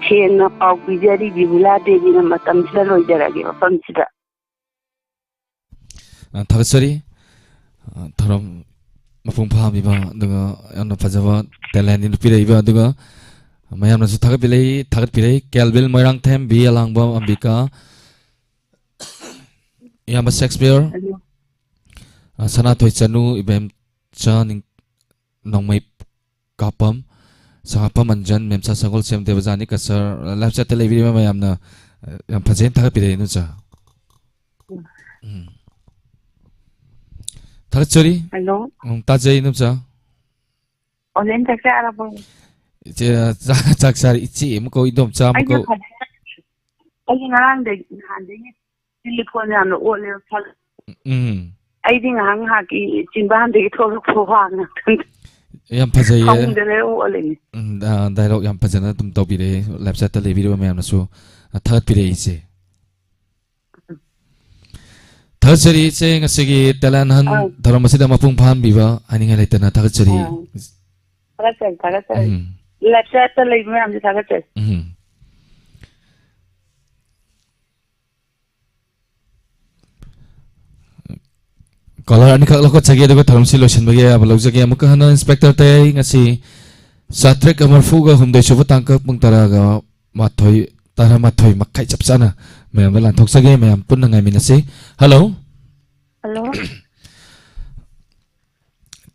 ꯁꯦꯡꯅ ꯄꯥꯎ ꯄꯤꯖꯔꯤ ꯕꯤꯕꯨꯂꯥ ꯗꯦꯕꯤꯅ꯫ ꯃꯇꯝꯁꯤꯗ ꯂꯣꯏꯖꯔꯒꯦ ꯃꯐꯝꯁꯤꯗ꯫ ꯑ, ꯊꯥꯒꯠꯆꯔꯤ꯫ ꯑ, ꯊꯧꯔꯝ ꯃꯄꯨꯡ ꯐꯥꯍꯟꯕꯤꯕ, ꯑꯗꯨꯒ ꯌꯥꯝꯅ ꯐꯖꯕ talentꯅꯤ ꯅꯨꯄꯤꯔꯛꯏꯕ, ꯑꯗꯨꯒ ꯃꯌꯥꯝꯅꯁꯨ ꯊꯥꯒꯠꯄꯤꯔꯛꯏ, ꯊꯥꯒꯠꯄꯤꯔꯛꯏ꯫ ꯀꯦꯜꯕꯤꯜ ꯃꯣꯏꯔꯥꯡꯊꯦꯝ, ꯕꯤ ꯑꯦꯂꯥꯡꯕꯝ, ꯑꯝꯕꯤꯀꯥ, ꯏꯌꯥꯝꯕ ꯁꯦꯛꯁꯄꯤꯌꯔ, ꯍꯜꯂꯣ꯫ ꯑ, ꯁꯅꯥꯊꯣꯏ ꯆꯅꯨ, ꯏꯕꯦꯝꯆꯥ ꯅꯤꯡ-, ꯅꯣꯡꯃꯩ ꯀꯥꯞꯄꯝ, ꯁꯉꯥꯐꯝ ꯑꯟꯖꯟ, ꯃꯦꯝꯆꯥ ꯁꯒꯣꯜꯁꯦꯝ, ꯗꯦꯕꯖꯥꯅꯤ ꯀꯁꯔ, live chatꯇ ꯂꯩꯕꯤꯔꯤꯕ ꯃꯌꯥꯝꯅ, ꯑ, ꯌꯥꯝ ꯐꯖꯩꯅ ꯊꯥꯒꯠꯄꯤꯔꯛꯑꯦ, ꯏꯅꯣꯆꯥ꯫ ꯎꯝ꯫ ꯊꯥꯒꯠꯆꯔꯤ꯫ ꯍꯜꯂꯣ꯫ ꯎꯝ, ꯇꯥꯖꯩ, ꯏꯅꯣꯆꯥ꯫ ꯑꯣꯂꯦꯟ ꯆꯥꯛ ꯆꯥꯔꯕꯣ? ꯏꯆꯦ, ꯆꯥ-, ꯆꯥꯛ ꯆꯥꯔꯦ꯫ ꯏꯆꯦ ꯑꯃ ꯀꯧ, ꯏꯗꯣꯝꯆꯥ ꯑꯃ ꯑꯩꯁꯨ ꯀꯧ꯫ ꯐꯖꯅ, ꯑꯩꯗꯤ ꯉꯔꯥꯡꯗꯒꯤ, ꯅꯍꯥꯟꯗꯒꯤ telephone ꯌꯥꯝꯅ ꯑꯣꯠꯂꯦꯕ꯫ ꯐ-, ꯎꯝ꯫ ꯑꯩꯗꯤ ꯉꯥꯏꯍꯥꯛ ꯉꯥꯏꯍꯥꯛꯀꯤ ꯆꯤꯟꯕꯥꯟꯗꯒꯤ ꯊꯣꯛꯂꯛꯄ ꯋꯥ ꯉꯥꯛꯇꯅꯤ꯫ ꯌꯥꯝ ꯐꯖꯩꯌꯦ꯫ ꯐꯃꯨꯡꯗ ꯂꯩꯔ ꯑꯣꯠꯂꯤꯅꯤ꯫ ꯎꯝ, ꯑ, dialogue ꯌꯥꯝ ꯐꯖꯅ ꯑꯗꯨꯝ ꯇꯧꯕꯤꯔꯛꯑꯦ꯫ Live chatꯇ ꯂꯩꯕꯤꯔꯤꯕ ꯃꯌꯥꯝꯅꯁꯨ, ꯑ, ꯊꯥꯒꯠꯄꯤꯔꯛꯏ ꯏꯆꯦ꯫ ꯊꯥꯒꯠꯆꯔꯤ ꯏꯆꯦ, ꯉꯁꯤꯒꯤ talent hunt ꯑꯥ꯫ ꯊꯧꯔꯝ ꯑꯁꯤꯗ ꯃꯄꯨꯡ ꯐꯥꯍꯟꯕꯤꯕ ꯍꯥꯏꯅꯤꯡꯉꯥꯏ ꯂꯩꯇꯅ ꯊꯥꯒꯠꯆꯔꯤ꯫ ꯑꯥ꯫ ꯊꯥꯒꯠꯆꯔꯤ, ꯊꯥꯒꯠꯆꯔꯤ꯫ ꯎꯝ꯫ Live chatꯇ ꯂꯩꯕ ꯃꯌꯥꯝꯁꯦ ꯊꯥꯒꯠꯆꯔꯤ꯫ ꯎꯝ꯫ Caller ꯑꯅꯤꯈꯛ ꯂꯧꯈꯠꯆꯒꯦ, ꯑꯗꯨꯒ ꯊꯧꯔꯝꯁꯤ ꯂꯣꯏꯁꯤꯟꯕꯒꯤ ꯑꯌꯥꯕ ꯂꯧꯖꯒꯦ꯫ ꯑꯃꯨꯛꯀ ꯍꯟꯅ Inspector ꯇꯌꯥꯏ, ꯉꯁꯤ ꯆꯥꯇ꯭ꯔꯦꯠꯀ ꯃꯔꯤꯐꯨꯒ ꯍꯨꯝꯗꯣꯏ ꯁꯨꯕ ꯇꯥꯡꯀꯛ ꯄꯨꯡ ꯇꯔꯥꯒ ꯃꯥꯊꯣꯏ, ꯇꯔꯥꯃꯥꯊꯣꯏ ꯃꯈꯥꯏ ꯆꯞ ꯆꯥꯅ ꯃꯌꯥꯝꯗ ꯂꯥꯟꯊꯣꯛꯆꯒꯦ꯫ ꯃꯌꯥꯝ ꯄꯨꯟꯅ ꯉꯥꯏꯃꯤꯟꯅꯁꯤ꯫ ꯍꯜꯂꯣ꯫ ꯍꯜꯂꯣ꯫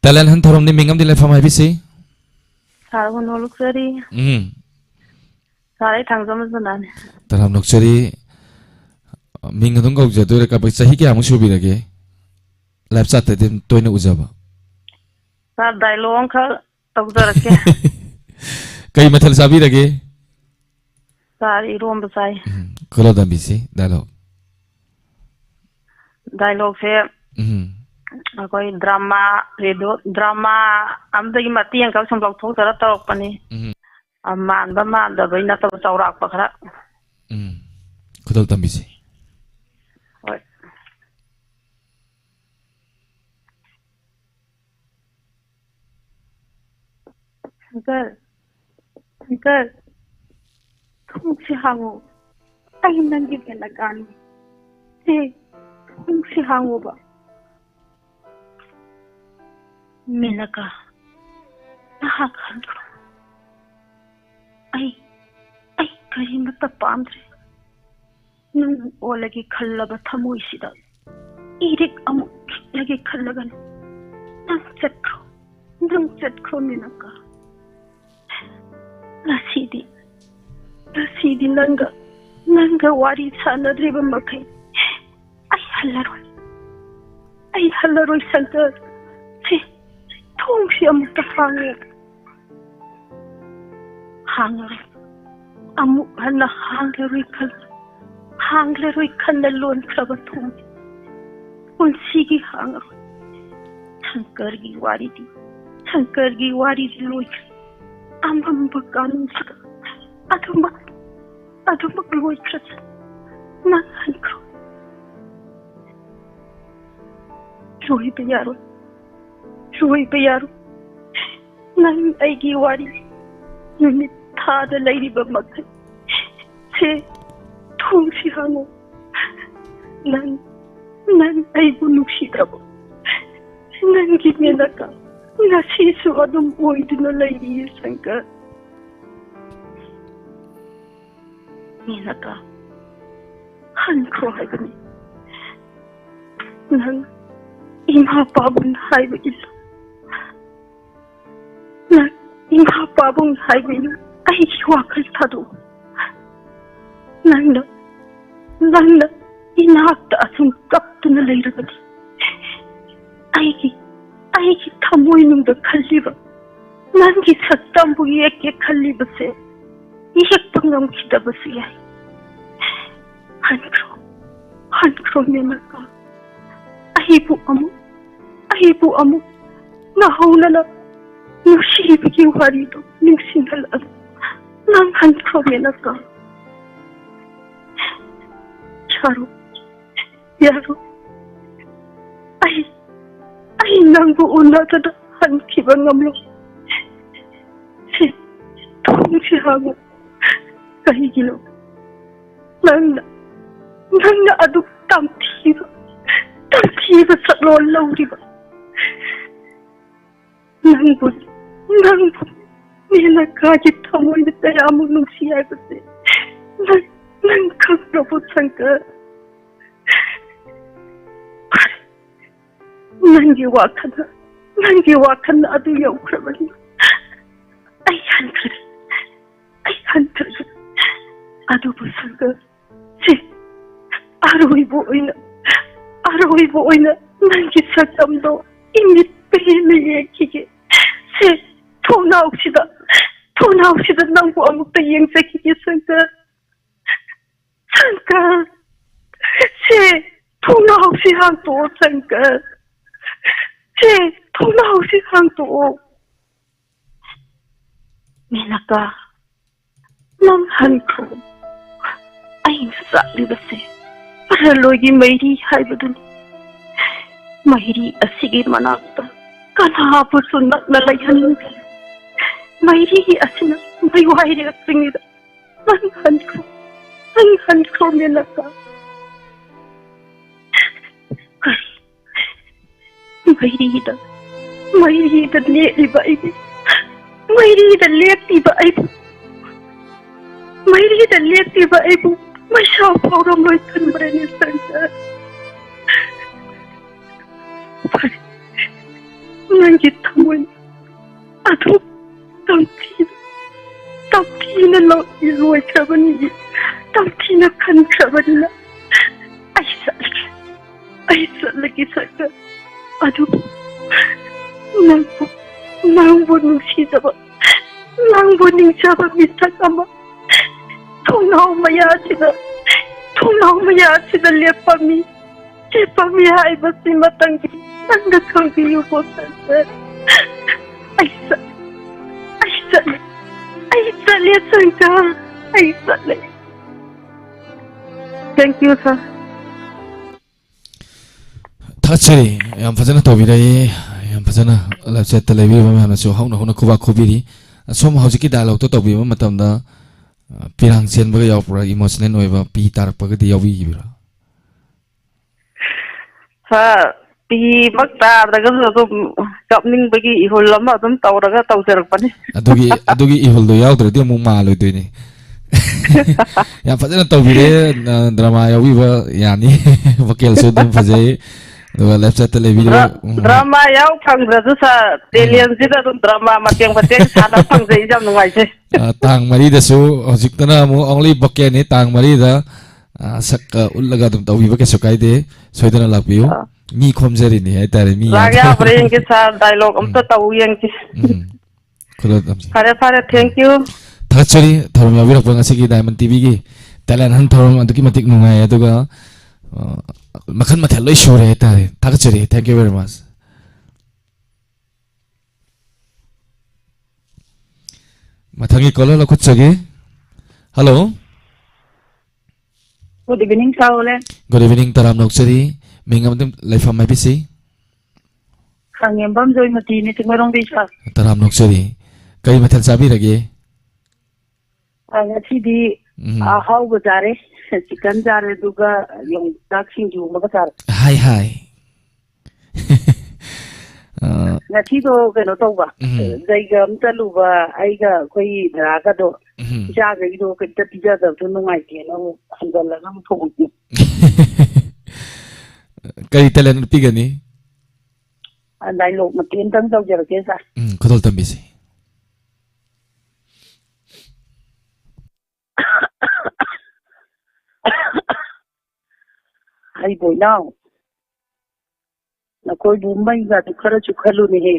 ꯇꯦꯂꯦꯟ ꯍꯟ ꯊꯧꯔꯝꯅꯤ, ꯃꯤꯡ ꯑꯃꯗꯤ ꯂꯩꯐꯝ ꯍꯥꯏꯕꯤꯁꯤ꯫ ꯁꯥꯔ ꯍꯨꯅꯣ ꯂꯨꯛꯆꯔꯤ꯫ ꯎꯝ꯫ ꯁꯥꯔ, ꯑꯩ ꯊꯥꯡꯖꯝ ꯃꯟꯖꯨꯅꯥꯅꯤ꯫ ꯇꯔꯥꯝ ꯅꯣꯛꯆꯔꯤ꯫ ꯃꯤꯡ ꯑꯗꯨꯝ ꯀꯧꯖꯗꯣꯏꯔꯥ? ꯀꯕ-, ꯆꯍꯤ ꯀꯌꯥꯃꯨꯛ ꯁꯨꯕꯤꯔꯒꯦ? ꯂꯥꯏꯞ ꯆꯥꯠꯇꯗꯤ ꯑꯗꯨꯝ ꯇꯣꯏꯅ ꯎꯖꯕ꯫ ꯁꯥꯔ, ꯗꯥꯏꯂꯣꯒ ꯑꯃꯈꯛ ꯇꯧꯖꯔꯛꯀꯦ꯫ ꯀꯩ ꯃꯊꯦꯜ ꯆꯥꯕꯤꯔꯒꯦ? ꯁꯥꯔ, ꯏꯔꯣꯝꯕ ꯆꯥꯏ꯫ ꯎꯝ, ꯈꯨꯂꯣ ꯇꯝꯕꯤꯁꯤ, ꯗꯥꯏꯂꯣꯒ꯫ ꯗꯥꯏꯂꯣꯒꯁꯦ ꯎꯝ꯫ ꯑꯩꯈꯣꯏ ꯗ꯭ꯔꯃꯥ, ꯔꯦꯗꯤꯑꯣ ꯗ꯭ꯔꯃꯥ ꯑꯝꯗꯒꯤ ꯃꯇꯦꯛ ꯑꯃꯈꯛ ꯁꯨꯝ ꯂꯧꯊꯣꯛꯆꯔ ꯇꯧꯔꯛꯄꯅꯤ꯫ ꯎꯝ꯫ ꯑ, ꯃꯥꯟꯕ ꯃꯥꯟꯗꯕꯩ ꯅꯠꯇꯕ, ꯆꯥꯎꯔꯥꯛꯄ ꯈꯔ꯫ ꯎꯝ꯫ ꯈꯨꯗꯣꯜ ꯇꯝꯕꯤꯁꯤ꯫ ꯍꯣꯏ꯫ ꯁꯪꯀꯔ, ꯁꯪꯀꯔ, ꯊꯣꯡꯁꯤ ꯍꯥꯡꯉꯣ꯫ ꯑꯩ ꯅꯪꯒꯤ ꯃꯦꯅꯀꯥꯅꯤ꯫ ꯁꯦ, ꯊꯣꯡꯁꯤ ꯍꯥꯡꯉꯣꯕ꯫ ꯃꯦꯅꯀꯥ, ꯅꯍꯥꯛ ꯍꯟꯈ꯭ꯔꯣ꯫ ꯑꯩ, ꯑꯩ ꯀꯔꯤꯃꯠꯇ ꯄꯥꯝꯗ꯭ꯔꯦ꯫ ꯅꯪ ꯑꯣꯜꯂꯒꯦ ꯈꯜꯂꯕ ꯊꯃꯣꯏꯁꯤꯗ ꯏꯔꯤꯛ ꯑꯃꯨꯛ ꯈꯤꯛꯂꯒꯦ ꯈꯜꯂꯒꯅꯨ꯫ ꯅꯪ ꯆꯠꯈ꯭ꯔꯣ, ꯅꯪ ꯆꯠꯈ꯭ꯔꯣ ꯃꯦꯅꯀꯥ꯫ ꯉꯁꯤꯗꯤ, ꯉꯁꯤꯗꯤ ꯅꯪꯒ, ꯅꯪꯒ ꯋꯥꯔꯤ ꯁꯥꯟꯅꯗ꯭ꯔꯤꯕ ꯃꯈꯩ ꯑꯩ ꯍꯜꯂꯔꯣꯏ, ꯑꯩ ꯍꯜꯂꯔꯣꯏ ꯁꯪꯀꯔ꯫ ꯁꯤ ꯊꯣꯡꯁꯤ ꯑꯃꯨꯛꯇ ꯍꯥꯡꯉꯦ꯫ ꯍꯥꯡꯉꯔꯣꯏ꯫ ꯑꯃꯨꯛ ꯍꯟꯅ ꯍꯥꯡꯂꯔꯣꯏ ꯈꯜ-, ꯍꯥꯡꯂꯔꯣꯏ ꯈꯟꯅ ꯂꯣꯟꯈ꯭ꯔꯕ ꯊꯣꯡ ꯄꯨꯟꯁꯤꯒꯤ ꯍꯥꯡꯉꯔꯣꯏ꯫ ꯁꯪꯀꯔꯒꯤ ꯋꯥꯔꯤꯗꯤ, ꯁꯪꯀꯔꯒꯤ ꯋꯥꯔꯤꯗꯤ ꯂꯣꯏꯈ꯭ꯔꯦ꯫ ꯑꯃꯝꯕ ꯀꯥꯅꯨꯡꯁꯤꯗ ꯑꯗꯨꯃꯛ, ꯑꯗꯨꯃꯛ ꯂꯣꯏꯈ꯭ꯔꯁꯅꯨ꯫ ꯅꯪ ꯍꯟꯈ꯭ꯔꯣ꯫ ꯂꯣꯏꯕ ꯌꯥꯔꯣꯏ꯫ ꯂꯣꯏꯕ ꯌꯥꯔꯣꯏ꯫ ꯅꯪ ꯑꯩꯒꯤ ꯋꯥꯔꯤ ꯅꯨꯃꯤꯠ ꯊꯥꯗ ꯂꯩꯔꯤꯕ ꯃꯈꯩ ꯁꯦ ꯊꯣꯡꯁꯤ ꯍꯥꯡꯉꯣ꯫ ꯅꯪ, ꯅꯪ ꯑꯩꯕꯨ ꯅꯨꯡꯁꯤꯗ꯭ꯔꯕꯣ? ꯅꯪꯒꯤ ꯃꯦꯅꯀꯥ, ꯉꯁꯤꯁꯨ ꯑꯗꯨꯝ ꯑꯣꯏꯗꯨꯅ ꯂꯩꯔꯤꯌꯦ ꯁꯪꯀꯔ꯫ ꯃꯦꯅꯀꯥ, ꯍꯟꯈ꯭ꯔꯣ ꯍꯥꯏꯕꯅꯤ꯫ ꯅꯪ ꯏꯃꯥ ꯄꯥꯕꯨꯡꯅ ꯍꯥꯏꯕ ꯏꯜꯂꯨ꯫ ꯅꯪ ꯏꯃꯥ ꯄꯥꯕꯨꯡꯅ ꯍꯥꯏꯕ ꯏꯜꯂꯨ꯫ ꯑꯩꯒꯤ ꯋꯥꯈꯜ ꯊꯥꯗꯣꯛꯎ꯫ ꯅꯪꯅ, ꯅꯪꯅ ꯏꯅꯥꯛꯇ ꯑꯁꯨꯝ ꯀꯞꯇꯨꯅ ꯂꯩꯔꯕꯗꯤ ꯑꯩꯒꯤ, ꯑꯩꯒꯤ ꯊꯃꯣꯏꯅꯨꯡꯗ ꯈꯜꯂꯤꯕ ꯅꯪꯒꯤ ꯁꯛꯇꯝꯕꯨ ꯌꯦꯛꯀꯦ ꯈꯜꯂꯤꯕꯁꯦ ꯌꯦꯛꯄ ꯉꯝꯈꯤꯗꯕꯁꯨ ꯌꯥꯏ꯫ ꯍꯟꯈ꯭ꯔꯣ, ꯍꯟꯈ꯭ꯔꯣ ꯃꯦꯅꯀꯥ꯫ ꯑꯩꯕꯨ ꯑꯃꯨꯛ, ꯑꯩꯕꯨ ꯑꯃꯨꯛ ꯅꯧꯍꯧꯅꯅ ꯅꯨꯡꯁꯤꯕꯒꯤ ꯋꯥꯔꯤꯗꯨ ꯅꯤꯡꯁꯤꯡꯍꯜꯂꯛꯑꯅꯨ꯫ ꯅꯪ ꯍꯟꯈ꯭ꯔꯣ ꯃꯦꯅꯀꯥ꯫ ꯌꯥꯔꯣ, ꯌꯥꯔꯣ꯫ ꯑꯩ, ꯑꯩ ꯅꯪꯕꯨ ꯎꯅꯗꯅ ꯍꯟꯈꯤꯕ ꯉꯝꯂꯣꯏ꯫ ꯁꯤ ꯊꯣꯡꯁꯤ ꯍꯥꯡꯉꯨ꯫ ꯀꯔꯤꯒꯤꯅꯣ ꯅꯪꯅ, ꯅꯪꯅ ꯑꯗꯨ ꯇꯝꯊꯤꯕ, ꯇꯝꯊꯤꯕ ꯁꯛꯂꯣꯟ ꯂꯧꯔꯤꯕ? ꯅꯪꯕꯨ, ꯅꯪꯕꯨ ꯃꯦꯅꯀꯥꯒꯤ ꯊꯃꯣꯏꯅ ꯀꯌꯥꯃꯨꯛ ꯅꯨꯡꯁꯤ ꯍꯥꯏꯕꯁꯦ ꯅꯪ, ꯅꯪ ꯈꯪꯗ꯭ꯔꯕꯣ ꯁꯪꯀꯔ? ꯅꯪꯒꯤ ꯋꯥꯈꯜꯗ, ꯅꯪꯒꯤ ꯋꯥꯈꯜꯗ ꯑꯗꯨ ꯌꯧꯈ꯭ꯔꯕꯅꯤ꯫ ꯑꯩ ꯍꯟꯈ꯭ꯔꯦ, ꯑꯩ ꯍꯟꯈ꯭ꯔꯦ꯫ ꯑꯗꯨꯕꯨ ꯁꯪꯀꯔ, ꯁꯤ ꯑꯔꯣꯏꯕ ꯑꯣꯏꯅ, ꯑꯔꯣꯏꯕ ꯑꯣꯏꯅ ꯅꯪꯒꯤ ꯁꯛꯇꯝꯗꯣ ꯏꯃꯤꯠ ꯄꯦꯟꯅ ꯌꯦꯡꯈꯤꯒꯦ꯫ ꯁꯤ ꯊꯣꯡꯅꯥꯎꯁꯤꯗ, ꯊꯣꯡꯅꯥꯎꯁꯤꯗ ꯅꯪꯕꯨ ꯑꯃꯨꯛꯇ ꯌꯦꯡꯖꯈꯤꯒꯦ ꯁꯪꯀꯔ꯫ ꯁꯪꯀꯔ, ꯁꯦ, ꯊꯣꯡꯅꯥꯎꯁꯤ ꯍꯥꯡꯇꯣꯛꯑꯣ ꯁꯪꯀꯔ꯫ ꯁꯦ, ꯊꯣꯡꯅꯥꯎꯁꯤ ꯍꯥꯡꯇꯣꯛꯑꯣ꯫ ꯃꯦꯅꯀꯥ, ꯅꯪ ꯍꯟꯈ꯭ꯔꯣ꯫ ꯑꯩꯅ ꯆꯥꯛꯂꯤꯕꯁꯦ ꯄꯔꯂꯣꯏꯒꯤ ꯃꯩꯔꯤ ꯍꯥꯏꯕꯗꯨꯅꯤ꯫ ꯃꯩꯔꯤ ꯑꯁꯤꯒꯤ ꯃꯅꯥꯛꯇ ꯀꯅꯥꯕꯨꯁꯨ ꯅꯛꯅ ꯂꯩꯍꯟꯅꯤꯡꯗꯦ꯫ ꯃꯩꯔꯤ ꯑꯁꯤꯅ ꯃꯩꯋꯥꯏꯔꯦ ꯑꯁꯤꯡꯂꯤꯗ ꯅꯪ ꯍꯟꯈ꯭ꯔꯣ, ꯅꯪ ꯍꯟꯈ꯭ꯔꯣ ꯃꯦꯅꯀꯥ꯫ ꯀꯔꯤ? ꯃꯩꯔꯤꯗ ꯃꯩꯔꯤꯗ ꯂꯦꯞꯂꯤꯕ ꯑꯩꯕꯨ, ꯃꯩꯔꯤꯗ ꯂꯦꯞꯂꯤꯕ ꯑꯩꯕꯨ, ꯃꯩꯔꯤꯗ ꯂꯦꯞꯂꯤꯕ ꯑꯩꯕꯨ ꯃꯩꯁꯥ ꯐꯥꯎꯔꯝꯂꯣꯏ ꯈꯟꯕ꯭ꯔꯅꯦ ꯁꯪꯁꯥꯔ? ꯐꯔꯦ, ꯅꯪꯒꯤ ꯊꯃꯣꯏ ꯑꯗꯨ ꯇꯝꯊꯤ-, ꯇꯝꯊꯤꯅ ꯂꯧ-, ꯂꯣꯏꯈ꯭ꯔꯕꯅꯤ, ꯇꯝꯊꯤꯅ ꯈꯟꯈ꯭ꯔꯕꯅꯤꯅ ꯑꯩ ꯆꯠꯂꯒꯦ, ꯑꯩ ꯆꯠꯂꯒꯦ ꯁꯪꯁꯥꯔ꯫ ꯑꯗꯨꯕꯨ ꯅꯪꯕꯨ, ꯅꯪꯕꯨ ꯅꯨꯡꯁꯤꯖꯕ, ꯅꯪꯕꯨ ꯅꯤꯡꯖꯕ ꯃꯤꯁꯛ ꯑꯃ ꯊꯣꯡꯅꯥꯎ ꯃꯌꯥꯁꯤꯗ, ꯊꯣꯡꯅꯥꯎ ꯃꯌꯥꯁꯤꯗ ꯂꯦꯞꯄꯝꯃꯤ, ꯂꯦꯞꯄꯝꯃꯤ ꯍꯥꯏꯕꯁꯤꯃꯇꯪꯗꯤ ꯅꯪꯅ ꯈꯪꯕꯤꯌꯨꯀꯣ ꯁꯪꯁꯥꯔ꯫ ꯑꯩ ꯆꯠ-, ꯑꯩ ꯆꯠꯂꯦ, ꯑꯩ ꯆꯠꯂꯦ ꯁꯪꯁꯥꯔ, ꯑꯩ ꯆꯠꯂꯦ꯫ Thank you, sir. ꯊꯥꯒꯠꯆꯔꯤ꯫ ꯌꯥꯝ ꯐꯖꯅ ꯇꯧꯕꯤꯔꯛꯏ꯫ ꯌꯥꯝ ꯐꯖꯅ live chat ꯇ ꯂꯩꯕꯤꯔꯤꯕ ꯃꯌꯥꯝꯅꯁꯨ ꯍꯧꯅ ꯍꯧꯅ ꯈꯨꯕꯥꯛ ꯈꯨꯕꯤꯔꯤ꯫ ꯑꯁꯣꯝ ꯍꯧꯖꯤꯛꯀꯤ dialogue ꯇꯣ ꯇꯧꯕꯤꯕ ꯃꯇꯝꯗ, ꯑ, ꯄꯤꯔꯥꯡ ꯆꯦꯟꯕꯒ ꯌꯥꯎꯕ꯭ꯔꯥ? Emotional ꯑꯣꯏꯕ ꯄꯤ ꯇꯥꯔꯛꯄꯒꯗꯤ ꯌꯥꯎꯕꯤꯈꯤꯕ꯭ꯔꯥ? Sir, ꯄꯤꯃꯛ ꯇꯥꯗ꯭ꯔꯒꯁꯨ ꯑꯗꯨꯝ ꯀꯞꯅꯤꯡꯕꯒꯤ ꯏꯍꯨꯜ ꯑꯃ ꯑꯗꯨꯝ ꯇꯧꯔꯒ ꯇꯧꯖꯔꯛꯄꯅꯤ꯫ ꯑꯗꯨꯒꯤ, ꯑꯗꯨꯒꯤ ꯏꯍꯨꯜꯗꯣ ꯌꯥꯎꯗ꯭ꯔꯗꯤ ꯑꯃꯨꯛ ꯃꯥꯜꯂꯣꯏꯗꯣꯏꯅꯤ꯫ ꯌꯥꯝ ꯐꯖꯅ ꯇꯧꯕꯤꯔꯦ, ꯑ, drama ꯌꯥꯎꯕꯤꯕ ꯌꯥꯅꯤ꯫ Vocal ꯁꯨ ꯑꯗꯨꯝ ꯐꯖꯩ꯫ ꯑꯗꯨꯒ live chat ꯇ ꯂꯩꯕꯤꯔꯤꯕ, ꯗ꯭ꯔ-, ꯎꯝ꯫ Drama ꯌꯥꯎ ꯐꯪꯗ꯭ꯔꯁꯨ sir, ꯎꯝ꯫ Talent ꯁꯤꯗ ꯑꯗꯨꯝ drama ꯃꯇꯦꯛ ꯃꯇꯦꯛ ꯁꯥꯟꯅ ꯐꯪꯖꯩ, ꯌꯥꯝ ꯅꯨꯡꯉꯥꯏꯖꯩ꯫ ꯑ, ꯇꯥꯡ ꯃꯔꯤꯗꯁꯨ, ꯍꯧꯖꯤꯛꯇꯅ ꯑꯃꯨꯛ only vocal ꯅꯤ, ꯇꯥꯡ ꯃꯔꯤꯗ, ꯑ, ꯁꯛ, ꯑ, ꯎꯠꯂꯒ ꯑꯗꯨꯝ ꯇꯧꯕꯤꯕ ꯀꯩꯁꯨ ꯀꯥꯏꯗꯦ꯫ ꯁꯣꯏꯗꯅ ꯂꯥꯛꯄꯤꯌꯨ꯫ ꯑ꯫ ꯃꯤ ꯈꯣꯝꯖꯔꯤꯅꯤ ꯍꯥꯏꯇꯥꯔꯦ, ꯃꯤ ꯂꯥꯛ ꯌꯥꯝ ꯌꯥꯕ꯭ꯔꯥ ꯌꯦꯡꯒꯦ sir, dialogue ꯑꯝꯇ ꯎꯝ꯫ ꯇꯧ ꯌꯦꯡꯁꯤ꯫ ꯎꯝ꯫ ꯈꯨꯗꯣꯜ ꯇꯝꯖꯩ꯫ ꯐꯔꯦ, ꯐꯔꯦ, thank you꯫ ꯊꯥꯒꯠꯆꯔꯤ, ꯊꯧꯔꯝ ꯌꯥꯎꯕꯤꯔꯛꯄ ꯉꯁꯤꯒꯤ Diamond ꯇꯤꯚꯤꯒꯤ talent hunt ꯊꯧꯔꯝ ꯑꯗꯨꯛꯀꯤ ꯃꯇꯤꯛ ꯅꯨꯡꯉꯥꯏ, ꯑꯗꯨꯒ, ꯑ, ꯃꯈꯜ ꯃꯊꯦꯜ ꯂꯣꯏ ꯁꯨꯔꯦ ꯍꯥꯏꯇꯥꯔꯦ꯫ ꯊꯥꯒꯠꯆꯔꯤ, thank you very much꯫ ꯃꯊꯪꯒꯤ caller ꯂꯧꯈꯠꯆꯒꯦ꯫ Hello꯫ Good evening, sir. Good evening, ꯇꯔꯥꯝꯅ ꯑꯣꯛꯆꯔꯤ꯫ ꯃꯤꯡ ꯑꯃꯗꯤ ꯂꯩꯐꯝ ꯍꯥꯏꯕꯤꯁꯤ꯫ ꯈꯥꯉꯦꯝꯕꯝ ꯖꯣꯏꯃꯇꯤꯅꯤ, ꯆꯤꯡꯃꯩꯔꯣꯡꯗꯩ, sir꯫ ꯇꯔꯥꯝꯅ ꯑꯣꯛꯆꯔꯤ꯫ ꯀꯔꯤ ꯃꯊꯦꯜ ꯆꯥꯕꯤꯔꯒꯦ? ꯑ, ꯉꯁꯤꯗꯤ ꯎꯝ꯫ ꯑꯍꯥꯎꯕ ꯆꯥꯔꯦ꯫ Chicken ꯆꯥꯔꯦ, ꯑꯗꯨꯒ ꯌꯣꯡꯆꯥꯛ ꯁꯤꯡꯖꯨ ꯑꯃꯒ ꯆꯥꯔꯦ꯫ ꯍꯥꯏ, ꯍꯥꯏ꯫ ꯑ, ꯉꯁꯤꯗꯣ ꯀꯩꯅꯣ ꯇꯧꯕ, ꯎꯝ꯫ ꯖꯩꯒ ꯑꯃ ꯆꯠꯂꯨꯕ, ꯑꯩꯒ ꯑꯩꯈꯣꯏ ꯗꯗꯥꯒꯗꯣ, ꯎꯝ꯫ ꯏꯆꯥꯈꯩꯗꯣ ꯀꯩꯝꯇ ꯄꯤꯖꯗꯕꯗꯣ ꯅꯨꯡꯉꯥꯏꯇꯦꯅ ꯑꯃꯨꯛ ꯍꯟꯖꯜꯂꯒ ꯑꯃꯨꯛ ꯊꯣꯛꯎꯁꯦ꯫ ꯀꯔꯤ talent ꯎꯠꯄꯤꯒꯅꯤ? ꯑ, dialogue ꯃꯇꯦꯛ ꯑꯃꯇꯪ ꯇꯧꯖꯔꯛꯀꯦ, ꯁꯥꯔ꯫ ꯎꯝ, ꯈꯨꯗꯣꯜ ꯇꯝꯕꯤꯁꯤ꯫ ꯍꯩꯕꯣꯏ ꯏꯅꯥꯎ, ꯅꯈꯣꯏꯕꯨ ꯃꯩꯒꯗꯨ ꯈꯔ ꯆꯨꯈꯠꯂꯨꯅꯦꯍꯦ꯫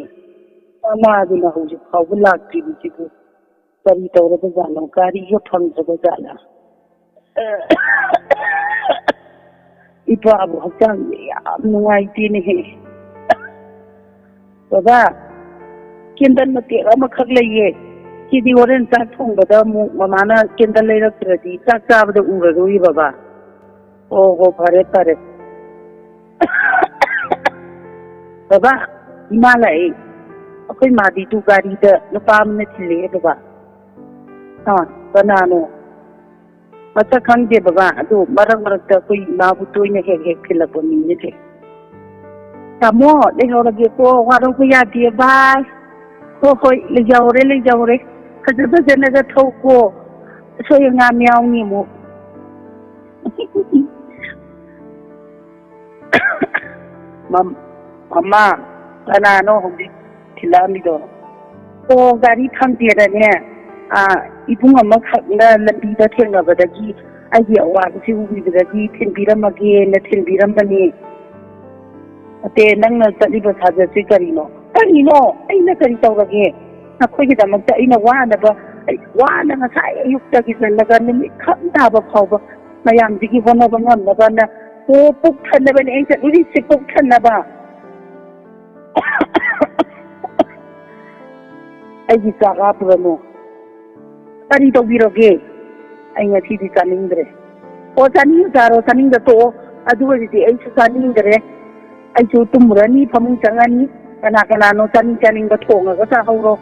ꯃꯃꯥꯗꯨꯅ ꯍꯧꯖꯤꯛ ꯐꯥꯎꯕ ꯂꯥꯛꯇ꯭ꯔꯤꯕꯁꯤꯕꯨ ꯀꯔꯤ ꯇꯧꯔꯕꯖꯥꯠꯅꯣ? ꯒꯥꯔꯤꯒ ꯐꯪꯗ꯭ꯔꯕꯖꯥꯠꯂ? ꯏꯄꯥꯕꯨ ꯍꯛꯆꯥꯡꯁꯦ ꯌꯥꯝ ꯅꯨꯡꯉꯥꯏꯇꯦꯅꯦꯍꯦ꯫ ꯕꯕꯥ, candle ꯃꯇꯦꯛ ꯑꯃꯈꯛ ꯂꯩꯌꯦ꯫ ꯁꯤꯗꯤ ꯍꯣꯔꯦꯟ ꯆꯥꯛ ꯊꯣꯡꯕꯗ ꯑꯃꯨꯛ ꯃꯃꯥꯅ candle ꯂꯩꯔꯛꯇ꯭ꯔꯗꯤ ꯆꯥꯛ ꯆꯥꯕꯗ ꯎꯔꯔꯣꯏꯌꯦ, ꯕꯕꯥ꯫ ꯑꯣ ꯍꯣ, ꯐꯔꯦ, ꯐꯔꯦ꯫ ꯕꯕꯥ, ꯏꯃꯥ ꯂꯥꯛꯑꯦ꯫ ꯑꯩꯈꯣꯏ ꯃꯥꯗꯤꯗꯨ ꯒꯥꯔꯤꯗ ꯅꯨꯄꯥ ꯑꯃꯅ ꯊꯤꯜꯂꯛꯑꯦ, ꯕꯕꯥ꯫ ꯑꯥ, ꯀꯅꯥꯅꯣ? ꯃꯁꯛ ꯈꯪꯗꯦ, ꯕꯕꯥ꯫ ꯑꯗꯨ ꯃꯔꯛ ꯃꯔꯛꯇ ꯑꯩꯈꯣꯏ ꯏꯃꯥꯕꯨ ꯇꯣꯏꯅ ꯍꯦꯛ ꯍꯦꯛ ꯊꯤꯜꯂꯛꯄ ꯃꯤꯅꯦ꯫ ꯇꯥꯃꯣ, ꯂꯩꯍꯧꯔꯒꯦꯀꯣ, ꯋꯥꯔꯧꯕ ꯌꯥꯗꯦ, ꯕꯥꯏ꯫ ꯍꯣ, ꯍꯣꯏ, ꯂꯩꯖꯍꯧꯔꯦ, ꯂꯩꯖꯍꯧꯔꯦ꯫ ꯐꯖ ꯐꯖꯅꯒ ꯊꯧꯀꯣ꯫ ꯑꯁꯣꯏ ꯑꯉꯥꯝ ꯌꯥꯎꯅꯤ ꯑꯃꯨꯛ꯫ ꯃꯝ-, ꯃꯃꯥ, ꯀꯅꯥꯅꯣ ꯍꯧꯖꯤꯛ ꯊꯤꯜꯂꯛꯑꯝꯃꯤꯗꯣ? ꯑꯣ, ꯒꯥꯔꯤ ꯐꯪꯗꯦꯅꯅꯦ, ꯑꯥ, ꯏꯕꯨꯡ ꯑꯃꯈꯛꯅ ꯂꯝꯕꯤꯗ ꯊꯦꯡꯅꯕꯗꯒꯤ ꯑꯩꯒꯤ ꯑꯋꯥꯕꯁꯤ ꯎꯕꯤꯕꯗꯒꯤ ꯊꯤꯟꯕꯤꯔꯝꯃꯒꯦꯅ ꯊꯤꯟꯕꯤꯔꯝꯕꯅꯤ꯫ ꯑꯇꯦ, ꯅꯪꯅ ꯆꯠꯂꯤꯕ ꯁꯥꯖꯠꯁꯤ ꯀꯔꯤꯅꯣ? ꯀꯔꯤꯅꯣ? ꯑꯩꯅ ꯀꯔꯤ ꯇꯧꯔꯒꯦ? ꯅꯈꯣꯏꯒꯤꯗꯃꯛꯇ ꯑꯩꯅ ꯋꯥꯅꯕ, ꯑꯩ ꯋꯥꯅ ꯉꯁꯥꯏ ꯑꯌꯨꯛꯇꯒꯤ ꯆꯠꯂꯒ ꯅꯨꯃꯤꯠ ꯈꯝ ꯇꯥꯕ ꯐꯥꯎꯕ ꯃꯌꯥꯝꯁꯤꯒꯤ ꯍꯣꯠꯅꯕ ꯉꯝꯅꯕꯅ, ꯑꯣ, ꯄꯨꯛ ꯊꯟꯅꯕꯅꯦ ꯑꯩ ꯆꯠꯂꯤꯁꯦ, ꯄꯨꯛ ꯊꯟꯅꯕ꯫ ꯑꯩꯒꯤ ꯆꯥꯛ ꯍꯥꯞꯄꯨꯔꯅꯨ꯫ ꯀꯔꯤ ꯇꯧꯕꯤꯔꯒꯦ? ꯑꯩ ꯉꯁꯤꯗꯤ ꯆꯥꯅꯤꯡꯗ꯭ꯔꯦ꯫ ꯑꯣ, ꯆꯥꯅꯤꯡ ꯆꯥꯔꯣ, ꯆꯥꯅꯤꯡꯗ ꯇꯣꯛꯑꯣ꯫ ꯑꯗꯨ ꯑꯣꯏꯔꯗꯤ ꯑꯩꯁꯨ ꯆꯥꯅꯤꯡꯗ꯭ꯔꯦ꯫ ꯑꯩꯁꯨ ꯇꯨꯝꯃꯨꯔꯅꯤ, ꯐꯃꯨꯡ ꯆꯪꯉꯅꯤ꯫ ꯀꯅꯥ ꯀꯅꯥꯅꯣ ꯆꯥꯅꯤꯡ ꯆꯥꯅꯤꯡꯕ ꯊꯣꯡꯉꯒ ꯆꯥꯍꯧꯔꯣ꯫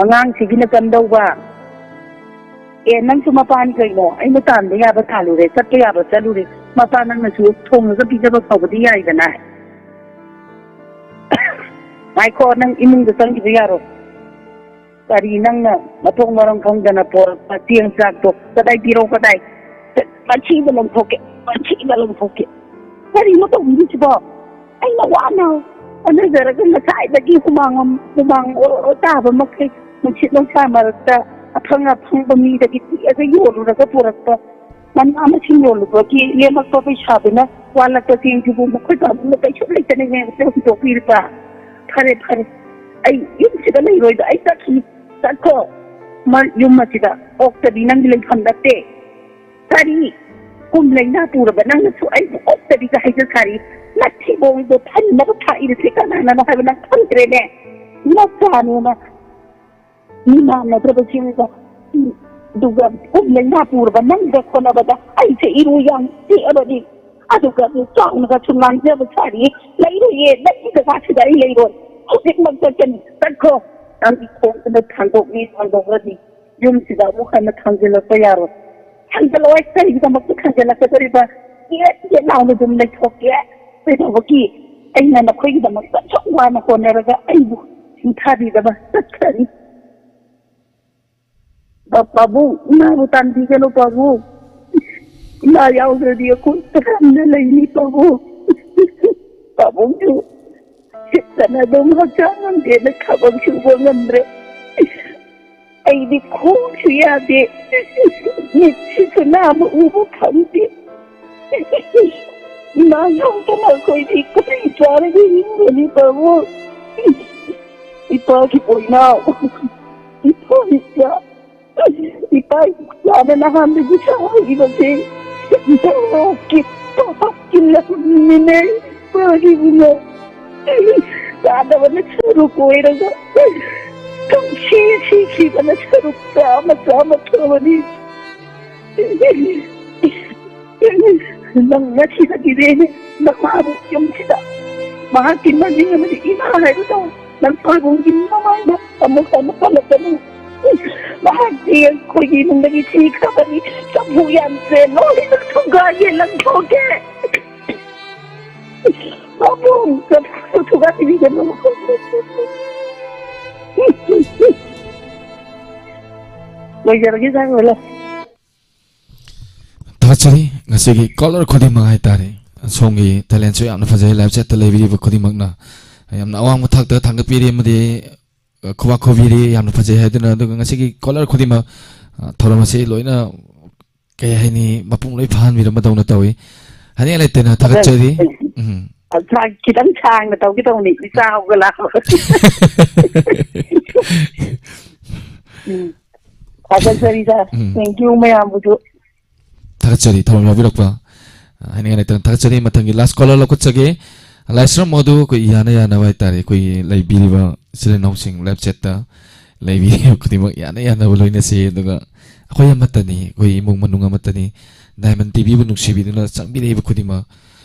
ꯑꯉꯥꯡꯁꯤꯒꯤꯅ ꯀꯝꯗꯧꯕ? ꯑꯦ, ꯅꯪꯁꯨ ꯃꯄꯥꯅꯤ ꯀꯩꯅꯣ? ꯑꯩꯅ ꯇꯥꯟꯕ ꯌꯥꯕ ꯇꯥꯜꯂꯨꯔꯦ, ꯆꯠꯄ ꯌꯥꯕ ꯆꯠꯂꯨꯔꯦ꯫ ꯃꯄꯥ ꯅꯪꯅꯁꯨ ꯊꯣꯡꯉꯒ ꯄꯤꯖꯕ ꯐꯥꯎꯕꯗꯤ ꯌꯥꯏꯗꯅ꯫ ꯉꯥꯏꯈꯣ, ꯅꯪ ꯏꯃꯨꯡꯗ ꯆꯪꯈꯤꯕ ꯌꯥꯔꯣꯏ꯫ ꯀꯔꯤ ꯅꯪꯅ ꯃꯊꯣꯡ ꯃꯔꯝ ꯈꯪꯗꯅ ꯄꯣꯔꯛꯄ ꯆꯦꯡ ꯆꯥꯛꯇꯣ? ꯀꯗꯥꯏ ꯄꯤꯔꯣ, ꯀꯗꯥꯏ? ꯃꯁꯤꯗ ꯂꯪꯊꯣꯛꯀꯦ, ꯃꯁꯤꯗ ꯂꯪꯊꯣꯛꯀꯦ꯫ ꯀꯔꯤꯅꯣ ꯇꯧꯕꯤꯔꯤꯁꯤꯕꯣ? ꯑꯩꯅ ꯋꯥꯅ ꯍꯣꯠꯅꯖꯔꯒ ꯉꯁꯥꯏꯗꯒꯤ ꯍꯨꯃꯥꯡ ꯑꯃ, ꯍꯨꯃꯥꯡ ꯑꯣꯔꯣ ꯑꯣꯔꯣ ꯇꯥꯕ ꯃꯈꯩ ꯅꯨꯡꯁꯤꯠ ꯅꯨꯡꯁꯥ ꯃꯔꯛꯇ ꯑꯐꯪ ꯑꯐꯪꯕ ꯃꯤꯗꯒꯤ ꯊꯤꯔꯒ ꯌꯣꯜꯂꯨꯔꯒ ꯄꯨꯔꯛꯄ ꯃꯅꯥ ꯃꯁꯤꯡ ꯌꯣꯜꯂꯨꯕꯒꯤ ꯂꯦꯝꯃꯛꯄ ꯄꯩꯁꯥꯗꯨꯅ ꯋꯥꯠꯂꯛꯄ ꯆꯦꯡꯁꯤꯕꯨ ꯃꯈꯣꯏ ꯄꯥꯕꯨꯡꯅ ꯀꯩꯁꯨ ꯂꯩꯇꯅ ꯍꯦꯛꯇ ꯍꯨꯟꯗꯣꯛꯄꯤꯔꯤꯕ? ꯐꯔꯦ, ꯐꯔꯦ, ꯑꯩ ꯌꯨꯝꯁꯤꯗ ꯂꯩꯔꯣꯏꯕ, ꯑꯩ ꯆꯠꯈꯤꯅꯤ꯫ ꯆꯠꯈꯣ꯫ ꯃ-, ꯌꯨꯝ ꯑꯁꯤꯗ ꯑꯣꯛꯇꯕꯤ ꯅꯪꯒꯤ ꯂꯩꯐꯝ ꯅꯠꯇꯦ꯫ ꯀꯔꯤ? ꯀꯨꯝ ꯂꯩꯅꯥ ꯄꯨꯔꯕ ꯅꯪꯅꯁꯨ ꯑꯩꯕꯨ ꯑꯣꯛꯇꯕꯤꯒ ꯍꯥꯏꯖ ꯁꯥꯔꯤ꯫ ꯅꯊꯤꯕꯣꯡꯗꯣ ꯊꯟꯅꯕ ꯊꯥꯛꯏꯕꯁꯤ ꯀꯅꯥꯅꯅꯣ ꯍꯥꯏꯕ ꯅꯪ ꯈꯪꯗ꯭ꯔꯦꯅꯦ꯫ ꯅꯆꯥꯅꯦꯅ ꯃꯤ ꯃꯥꯟꯅꯗ꯭ꯔꯕꯁꯤꯡꯒ ꯑꯗꯨꯒ ꯀꯨꯝ ꯂꯩꯅꯥ ꯄꯨꯔꯕ ꯅꯪꯒ ꯈꯣꯠꯅꯕꯗ ꯑꯩꯁꯦ ꯏꯔꯨ ꯌꯥꯝ ꯆꯤꯛꯑꯕꯅꯤ꯫ ꯑꯗꯨꯒ ꯆꯥꯎꯅꯒꯁꯨ ꯉꯥꯡꯖꯕ ꯁꯥꯔꯤ꯫ ꯂꯩꯔꯣꯏꯌꯦ, ꯅꯪꯒꯤ ꯖꯒꯥꯁꯤꯗ ꯑꯩ ꯂꯩꯔꯣꯏ꯫ ꯍꯧꯖꯤꯛꯃꯛ ꯆꯠꯀꯅꯤ꯫ ꯆꯠꯈ꯭ꯔꯣ꯫ ꯅꯪꯒꯤ ꯈꯣꯡꯗꯨꯅ ꯊꯥꯡꯗꯣꯛꯅꯤ, ꯊꯥꯡꯗꯣꯛꯂꯗꯤ ꯌꯨꯝꯁꯤꯗ ꯑꯃꯨꯛ ꯍꯟꯅ ꯊꯥꯡꯖꯤꯜꯂꯛꯄ ꯌꯥꯔꯣꯏ꯫ ꯊꯥꯡꯖꯤꯜꯂꯛꯑꯣꯏ꯫ ꯀꯔꯤꯒꯤꯗꯃꯛꯇ ꯊꯥꯡꯖꯤꯜꯂꯛꯀꯗꯧꯔꯤꯕ? ꯌꯦꯠ ꯌꯦꯠ ꯂꯥꯎꯅ ꯑꯗꯨꯝ ꯂꯩꯊꯣꯛꯀꯦ꯫ ꯀꯩꯗꯧꯕꯒꯤ? ꯑꯩꯅ ꯅꯈꯣꯏꯒꯤꯗꯃꯛꯇ ꯑꯁꯨꯛ ꯋꯥꯅ ꯍꯣꯠꯅꯔꯒ ꯑꯩꯕꯨ ꯁꯤꯡꯊꯥꯕꯤꯗꯕ ꯆꯠꯈ꯭ꯔꯅꯤ꯫ ꯄꯥ-, ꯄꯥꯕꯨꯡ, ꯏꯃꯥꯕꯨ ꯇꯥꯟꯕꯤꯒꯅꯨ, ꯄꯥꯕꯨꯡ꯫ ꯏꯃꯥ ꯌꯥꯎꯗ꯭ꯔꯗꯤ ꯑꯩꯈꯣꯏ ꯀꯔꯝꯅ ꯂꯩꯅꯤ, ꯄꯥꯕꯨꯡ? ꯄꯥꯕꯨꯡꯁꯨ ꯍꯤꯞꯇꯅ ꯑꯗꯨꯝ ꯍꯛꯆꯥꯡ ꯉꯝꯗꯦꯅ ꯊꯕꯛ ꯁꯨꯕ ꯉꯝꯗ꯭ꯔꯦ꯫ ꯑꯩꯗꯤ ꯈꯣꯡꯁꯨ ꯌꯥꯗꯦ, ꯃꯤꯠꯁꯤꯁꯨ ꯅꯥꯕ ꯎꯕ ꯐꯪꯗꯦ꯫ ꯏꯃꯥ ꯌꯥꯎꯗꯅ ꯑꯩꯈꯣꯏꯗꯤ ꯀꯔꯤ ꯆꯥꯔꯒ ꯍꯤꯡꯒꯅꯤ, ꯄꯥꯕꯨꯡ? ꯏꯄꯥꯒꯤ ꯄꯣꯏꯅꯥꯎ, ꯏꯄꯥ ꯏꯆꯥ, ꯏꯄꯥ ꯏꯆꯥꯅ ꯅꯍꯥꯟꯗꯒꯤ ꯁꯥꯎꯔꯤꯕꯁꯦ ꯏꯄꯥꯒꯤ ꯄꯥꯞꯀꯤ ꯂꯝꯅꯤꯅꯦ꯫ ꯏꯄꯥꯒꯤ ꯏꯕꯨꯡꯉꯣ, ꯆꯥꯗꯕꯅ ꯁꯔꯨꯛ ꯑꯣꯏꯔꯒ ꯀꯪꯁꯤ ꯁꯤꯈꯤꯕꯅ ꯁꯔꯨꯛ ꯆꯥꯝꯃ ꯆꯥꯝꯃ ꯊꯣꯛꯑꯅꯤ꯫ ꯅꯪ ꯉꯁꯤꯗꯒꯤꯗꯤ ꯅꯃꯥꯕꯨ ꯌꯨꯝꯁꯤꯗ ꯃꯍꯥꯛꯀꯤ ꯃꯃꯤꯡ ꯑꯃꯗꯤ ꯏꯃꯥ ꯍꯥꯏꯕꯗꯣ ꯅꯪ ꯄꯥꯕꯨꯡꯒꯤ ꯃꯃꯥꯡꯗ ꯑꯃꯨꯛ ꯍꯟꯅ ꯄꯜꯂꯛꯀꯅꯨ꯫ ꯃꯍꯥꯛꯇꯤ ꯑꯩꯈꯣꯏꯒꯤ ꯏꯃꯨꯡꯗꯒꯤ ꯁꯤꯈ꯭ꯔꯕꯅꯤ꯫ ꯆꯐꯨ ꯌꯥꯟꯁꯦ ꯂꯣꯏꯅ ꯊꯨꯒꯥꯏꯒꯦ, ꯂꯪꯊꯣꯛꯀꯦ꯫ ꯄꯥꯕꯨꯡ, ꯆꯐꯨ ꯂꯣꯏꯖꯔꯒꯦ, ꯁꯥꯔ ꯍꯣꯏ꯫ ꯊꯥꯒꯠꯆꯔꯤ ꯉꯁꯤꯒꯤ ꯀꯣꯂꯔ ꯈꯨꯗꯤꯡꯃꯛ ꯍꯥꯏꯇꯥꯔꯦ꯫ ꯁꯣꯝꯒꯤ ꯇꯦꯂꯦꯟꯁꯨ ꯌꯥꯝꯅ ꯐꯖꯩ, ꯂꯥꯏꯐ ꯆꯦꯠꯇ ꯂꯩꯕꯤꯔꯤꯕ ꯈꯨꯗꯤꯡꯃꯛꯅ ꯌꯥꯝꯅ ꯑꯋꯥꯡꯕ ꯊꯥꯛꯇ ꯊꯥꯡꯒꯠꯄꯤꯔꯤ ꯑꯃꯗꯤ, ꯑ, ꯈꯨꯕꯥꯛ ꯈꯨꯕꯤꯔꯤ, ꯌꯥꯝꯅ ꯐꯖꯩ ꯍꯥꯏꯗꯨꯅ꯫ ꯑꯗꯨꯒ ꯉꯁꯤꯒꯤ ꯀꯣꯂꯔ ꯈꯨꯗꯤꯡꯃꯛ, ꯑ, ꯊꯧꯔꯝ ꯑꯁꯤ ꯂꯣꯏꯅ, ꯀꯩ ꯍꯥꯏꯅꯤ, ꯃꯄꯨꯡ ꯂꯣꯏ ꯐꯥꯍꯟꯕꯤꯔꯝꯕꯗꯧꯅ ꯇꯧꯏ꯫ ꯍꯥꯏꯅꯤꯡꯉꯥꯏ ꯂꯩꯇꯅ ꯊꯥꯒꯠꯆꯔꯤ꯫ ꯎꯝ꯫ ꯑ, ꯁꯥꯔ, ꯈꯤꯇꯪ ꯁꯥꯡꯅ ꯇꯧꯒꯦ ꯇꯧꯕꯅꯤ, ꯏꯆꯥ ꯍꯧꯒꯠꯂꯛꯑꯕ꯫ ꯎꯝ꯫ ꯊꯥꯒꯠꯆꯔꯤ, ꯁꯥꯔ꯫ ꯎꯝ꯫ Thank you ꯃꯌꯥꯝꯕꯨꯁꯨ꯫ ꯊꯥꯒꯠꯆꯔꯤ ꯊꯧꯔꯝ ꯌꯥꯎꯕꯤꯔꯛꯄ꯫ ꯑ, ꯍꯥꯏꯅꯤꯡꯉꯥꯏ ꯂꯩꯇꯅ ꯊꯥꯒꯠꯆꯔꯤ꯫ ꯃꯊꯪꯒꯤ ꯂꯥꯁ ꯀꯣꯂꯔ ꯂꯧꯈꯠꯆꯒꯦ꯫ ꯂꯥꯏꯁ꯭ꯔꯝ ꯃꯣꯗꯨ ꯑꯩꯈꯣꯏ ꯌꯥꯅ ꯌꯥꯅꯕ ꯍꯥꯏꯇꯥꯔꯦ, ꯑꯩꯈꯣꯏꯒꯤ ꯂꯩꯕꯤꯔꯤꯕ ꯏꯆꯤꯜ ꯏꯅꯥꯎꯁꯤꯡ ꯂꯥꯏꯐ ꯆꯦꯠꯇ ꯂꯩꯕꯤꯔꯤꯕ ꯈꯨꯗꯤꯡꯃꯛ ꯌꯥꯅ ꯌꯥꯅꯕ ꯂꯣꯏꯅꯁꯤ꯫ ꯑꯗꯨꯒ ꯑꯩꯈꯣꯏ ꯑꯃꯠꯇꯅꯤ, ꯑꯩꯈꯣꯏ ꯏꯃꯨꯡ ꯃꯅꯨꯡ ꯑꯃꯠꯇꯅꯤ꯫ ꯗꯥꯏꯃꯟ ꯇꯤꯚꯤꯕꯨ ꯅꯨꯡꯁꯤꯕꯤꯗꯨꯅ ꯆꯪꯕꯤꯔꯛꯏꯕ ꯈꯨꯗꯤꯡꯃꯛ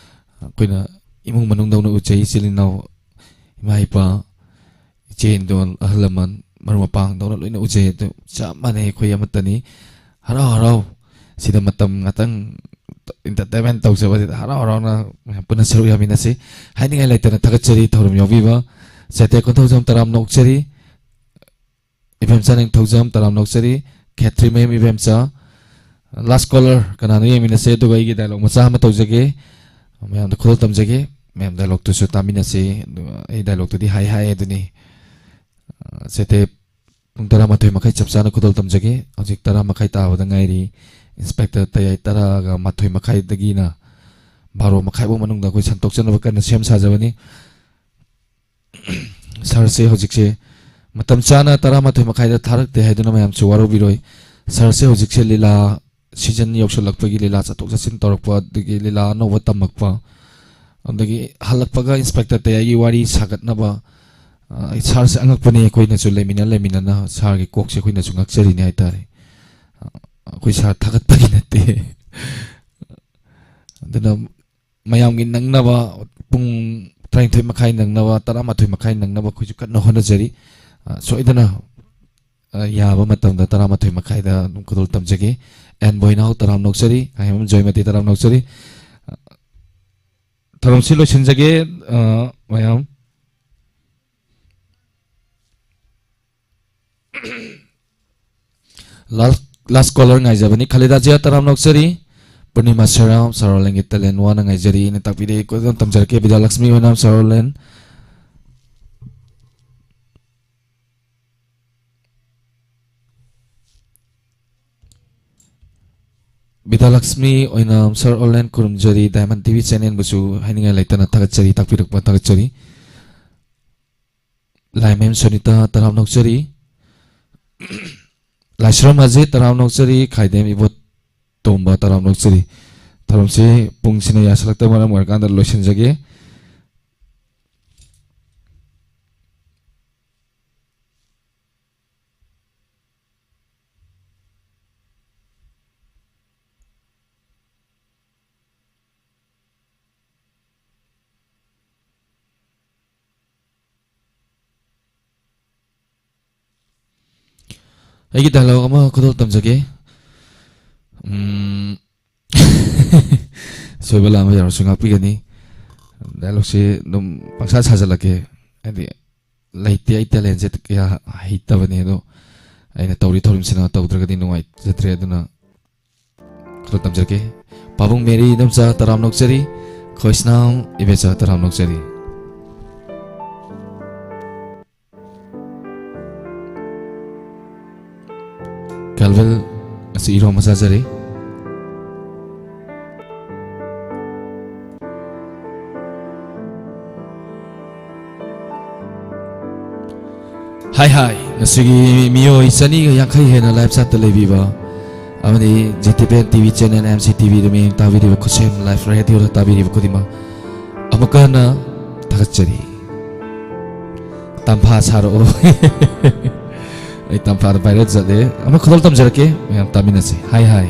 ꯑꯩꯈꯣꯏꯅ ꯏꯃꯨꯡ ꯃꯅꯨꯡꯗꯧꯅ ꯎꯖꯩ꯫ ꯏꯆꯤꯜ ꯏꯅꯥꯎ, ꯏꯃꯥ ꯏꯄꯥ, ꯏꯆꯦ ꯏꯟꯗꯣꯜ, ꯑꯍꯜ ꯂꯃꯟ, ꯃꯔꯨꯞ ꯃꯄꯥꯡꯗꯧꯅ ꯂꯣꯏꯅ ꯎꯖꯩ꯫ ꯑꯗꯨ ꯆꯞ ꯃꯥꯟꯅꯩ, ꯑꯩꯈꯣꯏ ꯑꯃꯠꯇꯅꯤ꯫ ꯍꯔꯥꯎ ꯍꯔꯥꯎ ꯁꯤꯗ ꯃꯇꯝ ꯉꯥꯛꯇꯪ ꯏꯟꯇꯔꯇꯦꯟꯃꯦꯟ ꯇꯧꯖꯕꯁꯤꯗ ꯍꯔꯥꯎ ꯍꯔꯥꯎꯅ ꯃꯌꯥꯝ ꯄꯨꯟꯅ ꯁꯔꯨꯛ ꯌꯥꯃꯤꯟꯅꯁꯤ꯫ ꯍꯥꯏꯅꯤꯡꯉꯥꯏ ꯂꯩꯇꯅ ꯊꯥꯒꯠꯆꯔꯤ ꯊꯧꯔꯝ ꯌꯥꯎꯕꯤꯕ ꯆꯩꯇꯦ ꯀꯣꯟꯊꯧꯖꯝ ꯇꯔꯥꯝꯅ ꯑꯣꯛꯆꯔꯤ꯫ ꯏꯕꯦꯝꯆꯥ ꯅꯤꯡꯊꯧꯖꯝ ꯇꯔꯥꯝꯅ ꯑꯣꯛꯆꯔꯤ꯫ ꯈꯦꯇ꯭ꯔꯤꯃꯌꯨꯝ ꯏꯕꯦꯝꯆꯥ꯫ ꯂꯥꯁ ꯀꯣꯂꯔ ꯀꯅꯥꯅꯣ ꯌꯦꯡꯃꯤꯟꯅꯁꯦ, ꯑꯗꯨꯒ ꯑꯩꯒꯤ ꯗꯥꯏꯂꯣꯛ ꯃꯆꯥ ꯑꯃ ꯇꯧꯖꯒꯦ, ꯃꯌꯥꯝꯗ ꯈꯨꯗꯣꯜ ꯇꯝꯖꯒꯦ꯫ ꯃꯌꯥꯝ ꯗꯥꯏꯂꯣꯛꯇꯨꯁꯨ ꯇꯥꯃꯤꯟꯅꯁꯤ꯫ ꯑꯗꯨꯒ ꯑꯩ ꯗꯥꯏꯂꯣꯛꯇꯨꯗꯤ ꯍꯥꯏ ꯍꯥꯏ ꯑꯗꯨꯅꯤ꯫ ꯑ, ꯆꯩꯇꯦ ꯄꯨꯡ ꯇꯔꯥꯃꯥꯊꯣꯏ ꯃꯈꯥꯏ ꯆꯞ ꯆꯥꯅ ꯈꯨꯗꯣꯜ ꯇꯝꯖꯒꯦ꯫ ꯍꯧꯖꯤꯛ ꯇꯔꯥ ꯃꯈꯥꯏ ꯇꯥꯕꯗ ꯉꯥꯏꯔꯤ꯫ ꯏꯟꯁꯄꯦꯛꯇꯔ ꯇꯌꯥꯏ ꯇꯔꯥꯒ ꯃꯥꯊꯣꯏ ꯃꯈꯥꯏꯗꯒꯤꯅ ꯕꯥꯔꯣ ꯃꯈꯥꯏ ꯐꯥꯎ ꯃꯅꯨꯡꯗ ꯑꯩꯈꯣꯏ ꯁꯟꯗꯣꯛꯆꯅꯕ ꯀꯟꯅ ꯁꯦꯝ ꯁꯥꯖꯕꯅꯤ꯫ ꯁꯥꯔꯁꯦ ꯍꯧꯖꯤꯛꯁꯦ ꯃꯇꯝ ꯆꯥꯅ ꯇꯔꯥꯃꯥꯊꯣꯏ ꯃꯈꯥꯏꯗ ꯊꯥꯔꯛꯇꯦ ꯍꯥꯏꯗꯨꯅ ꯃꯌꯥꯝꯁꯨ ꯋꯥꯔꯧꯕꯤꯔꯣꯏ꯫ ꯁꯥꯔꯁꯦ ꯍꯧꯖꯤꯛꯁꯦ ꯂꯤꯂꯥ ꯁꯤꯖꯟ ꯌꯧꯁꯜꯂꯛꯄꯒꯤ ꯂꯤꯂꯥ ꯆꯠꯊꯣꯛ ꯆꯠꯁꯤꯟ ꯇꯧꯔꯛꯄ, ꯑꯗꯒꯤ ꯂꯤꯂꯥ ꯑꯅꯧꯕ ꯇꯝꯃꯛꯄ, ꯑꯗꯒꯤ ꯍꯜꯂꯛꯄꯒ ꯏꯟꯁꯄꯦꯛꯇꯔ ꯇꯌꯥꯏꯒꯤ ꯋꯥꯔꯤ ꯁꯥꯒꯠꯅꯕ, ꯑ, ꯑꯩ ꯁꯥꯔꯁꯦ ꯑꯉꯛꯄꯅꯦ꯫ ꯑꯩꯈꯣꯏꯅꯁꯨ ꯂꯩꯃꯤꯟꯅ ꯂꯩꯃꯤꯟꯅꯅ ꯁꯥꯔꯒꯤ ꯀꯣꯛꯁꯦ ꯑꯩꯈꯣꯏꯅꯁꯨ ꯉꯛꯆꯔꯤꯅꯦ ꯍꯥꯏꯇꯥꯔꯦ꯫ ꯑ, ꯑꯩꯈꯣꯏ ꯁꯥꯔ ꯊꯥꯒꯠꯄꯒꯤ ꯅꯠꯇꯦ꯫ ꯑꯗꯨꯅ ꯃꯌꯥꯝꯒꯤ ꯅꯪꯅꯕ ꯄꯨꯡ ꯇꯔꯥꯅꯤꯊꯣꯏ ꯃꯈꯥꯏ ꯅꯪꯅꯕ, ꯇꯔꯥꯃꯥꯊꯣꯏ ꯃꯈꯥꯏ ꯅꯪꯅꯕ ꯑꯩꯈꯣꯏꯁꯨ ꯀꯟꯅ ꯍꯣꯠꯅꯖꯔꯤ꯫ ꯑ, ꯁꯣꯏꯗꯅ, ꯑ, ꯌꯥꯕ ꯃꯇꯝꯗ ꯇꯔꯥꯃꯥꯊꯣꯏ ꯃꯈꯥꯏꯗ ꯑꯗꯨꯝ ꯈꯨꯗꯣꯜ ꯇꯝꯖꯒꯦ꯫ ꯑꯦꯟ ꯕꯣꯏꯅꯥꯎ ꯇꯔꯥꯝ ꯅꯣꯛꯆꯔꯤ, ꯑꯍꯦꯝꯕꯝ ꯖꯣꯏꯃꯇꯤ ꯇꯔꯥꯝ ꯅꯣꯛꯆꯔꯤ꯫ ꯑ, ꯊꯧꯔꯝꯁꯤ ꯂꯣꯏꯁꯤꯟꯖꯒꯦ, ꯑ, ꯃꯌꯥꯝ꯫ Last, last caller ꯉꯥꯏꯖꯕꯅꯤ꯫ ꯈꯂꯤꯗꯥ ꯖꯤꯌꯥ, ꯇꯔꯥꯝꯅ ꯑꯣꯛꯆꯔꯤ꯫ ꯄꯨꯔꯅꯤꯃꯥ ꯁꯦꯔꯥꯝ, ꯁꯥꯔꯣꯂꯦꯟꯒꯤ talent ꯋꯥꯅ ꯉꯥꯏꯖꯔꯤ꯫ ꯑꯩꯅ ꯇꯥꯛꯄꯤꯔꯛꯏ, ꯀꯣꯏꯗꯝ ꯇꯝꯖꯔꯛꯀꯦ꯫ ꯕꯤꯗ꯭ꯌꯥꯂꯛꯁꯃꯤ ꯑꯣꯏꯅꯥꯝ, ꯁꯥꯔꯣꯂꯦꯟ꯫ ꯕꯤꯗ꯭ꯌꯥꯂꯛꯁꯃꯤ ꯑꯣꯏꯅꯥꯝ, ꯁꯥꯔꯣꯂꯦꯟ ꯈꯨꯔꯨꯝꯖꯔꯤ꯫ Diamond TV channel ꯕꯨꯁꯨ ꯍꯥꯏꯅꯤꯡꯉꯥꯏ ꯂꯩꯇꯅ ꯊꯥꯒꯠꯆꯔꯤ, ꯇꯥꯛꯄꯤꯔꯛꯄ ꯊꯥꯒꯠꯆꯔꯤ꯫ ꯂꯥꯏꯃꯌꯨꯝ ꯁꯣꯅꯤꯇꯥ, ꯇꯔꯥꯝꯅ ꯑꯣꯛꯆꯔꯤ꯫ ꯂꯥꯏꯁ꯭ꯔꯝ ꯑꯖꯤꯠ, ꯇꯔꯥꯝꯅ ꯑꯣꯛꯆꯔꯤ꯫ ꯈꯥꯏꯗꯦꯝ ꯏꯕꯣꯇꯣꯝꯕ, ꯇꯔꯥꯝꯅ ꯑꯣꯛꯆꯔꯤ꯫ ꯊꯧꯔꯝꯁꯤ ꯄꯨꯡꯁꯤꯅ ꯌꯥꯁꯤꯜꯂꯛꯇꯕ ꯃꯔꯝ ꯑꯣꯏꯔꯀꯥꯟꯗ ꯂꯣꯏꯁꯤꯟꯖꯒꯦ꯫ ꯑꯩꯒꯤ dialogue ꯑꯃ ꯈꯨꯗꯣꯜ ꯇꯝꯖꯒꯦ꯫ ꯎꯝ, ꯁꯣꯏꯕ ꯂꯥꯟꯕ ꯌꯥꯎꯔꯁꯨ ꯉꯥꯛꯄꯤꯒꯅꯤ꯫ Dialogue ꯁꯤ ꯑꯗꯨꯝ ꯄꯪꯁꯥ ꯁꯥꯖꯜꯂꯛꯀꯦ꯫ ꯍꯥꯏꯗꯤ, ꯂꯩꯇꯦ, ꯑꯩ talent ꯁꯦ ꯀꯌꯥ ꯍꯩꯇꯕꯅꯦ, ꯑꯗꯣ ꯑꯩꯅ ꯇꯧꯔꯤ ꯊꯧꯔꯝꯁꯤꯅ ꯇꯧꯗ꯭ꯔꯒꯗꯤ ꯅꯨꯡꯉꯥꯏꯖꯗ꯭ꯔꯦ꯫ ꯑꯗꯨꯅ ꯈꯔ ꯇꯝꯖꯔꯛꯀꯦ꯫ ꯄꯥꯕꯨꯡ ꯃꯦꯔꯤ ꯏꯅꯝꯆꯥ, ꯇꯔꯥꯝꯅ ꯑꯣꯛꯆꯔꯤ꯫ ꯈꯣꯏꯁꯅꯥꯝ ꯏꯕꯦꯆꯥ, ꯇꯔꯥꯝꯅ ꯑꯣꯛꯆꯔꯤ꯫ ꯀꯦꯜꯚꯤꯟ, ꯉꯁꯤ ꯏꯔꯣꯝꯕ ꯆꯥꯖꯔꯤ꯫ ꯍꯥꯏ ꯍꯥꯏ, ꯉꯁꯤꯒꯤ ꯃꯤꯑꯣꯏ ꯆꯅꯤꯒ ꯌꯥꯡꯈꯩ ꯍꯦꯟꯅ live chat ꯇ ꯂꯩꯕꯤꯕ ꯑꯃꯗꯤ G T P N T V channel, M C T V ꯗ ꯃꯤꯠꯌꯦꯡ ꯇꯥꯕꯤꯔꯤꯕ, ꯈꯨꯠꯁꯦꯝ Live Radio ꯗ ꯇꯥꯕꯤꯔꯤꯕ ꯈꯨꯗꯤꯡꯃꯛ ꯑꯃꯨꯛꯀ ꯍꯟꯅ ꯊꯥꯒꯠꯆꯔꯤ꯫ ꯇꯝꯐꯥ ꯁꯥꯔꯛꯑꯣ꯫ ꯑꯩ ꯇꯝꯐꯥꯗ viral ꯆꯠꯂꯦ꯫ ꯑꯃ ꯈꯨꯗꯣꯜ ꯇꯝꯖꯔꯛꯀꯦ, ꯃꯌꯥꯝ ꯇꯥꯃꯤꯟꯅꯁꯤ꯫ ꯍꯥꯏ ꯍꯥꯏ꯫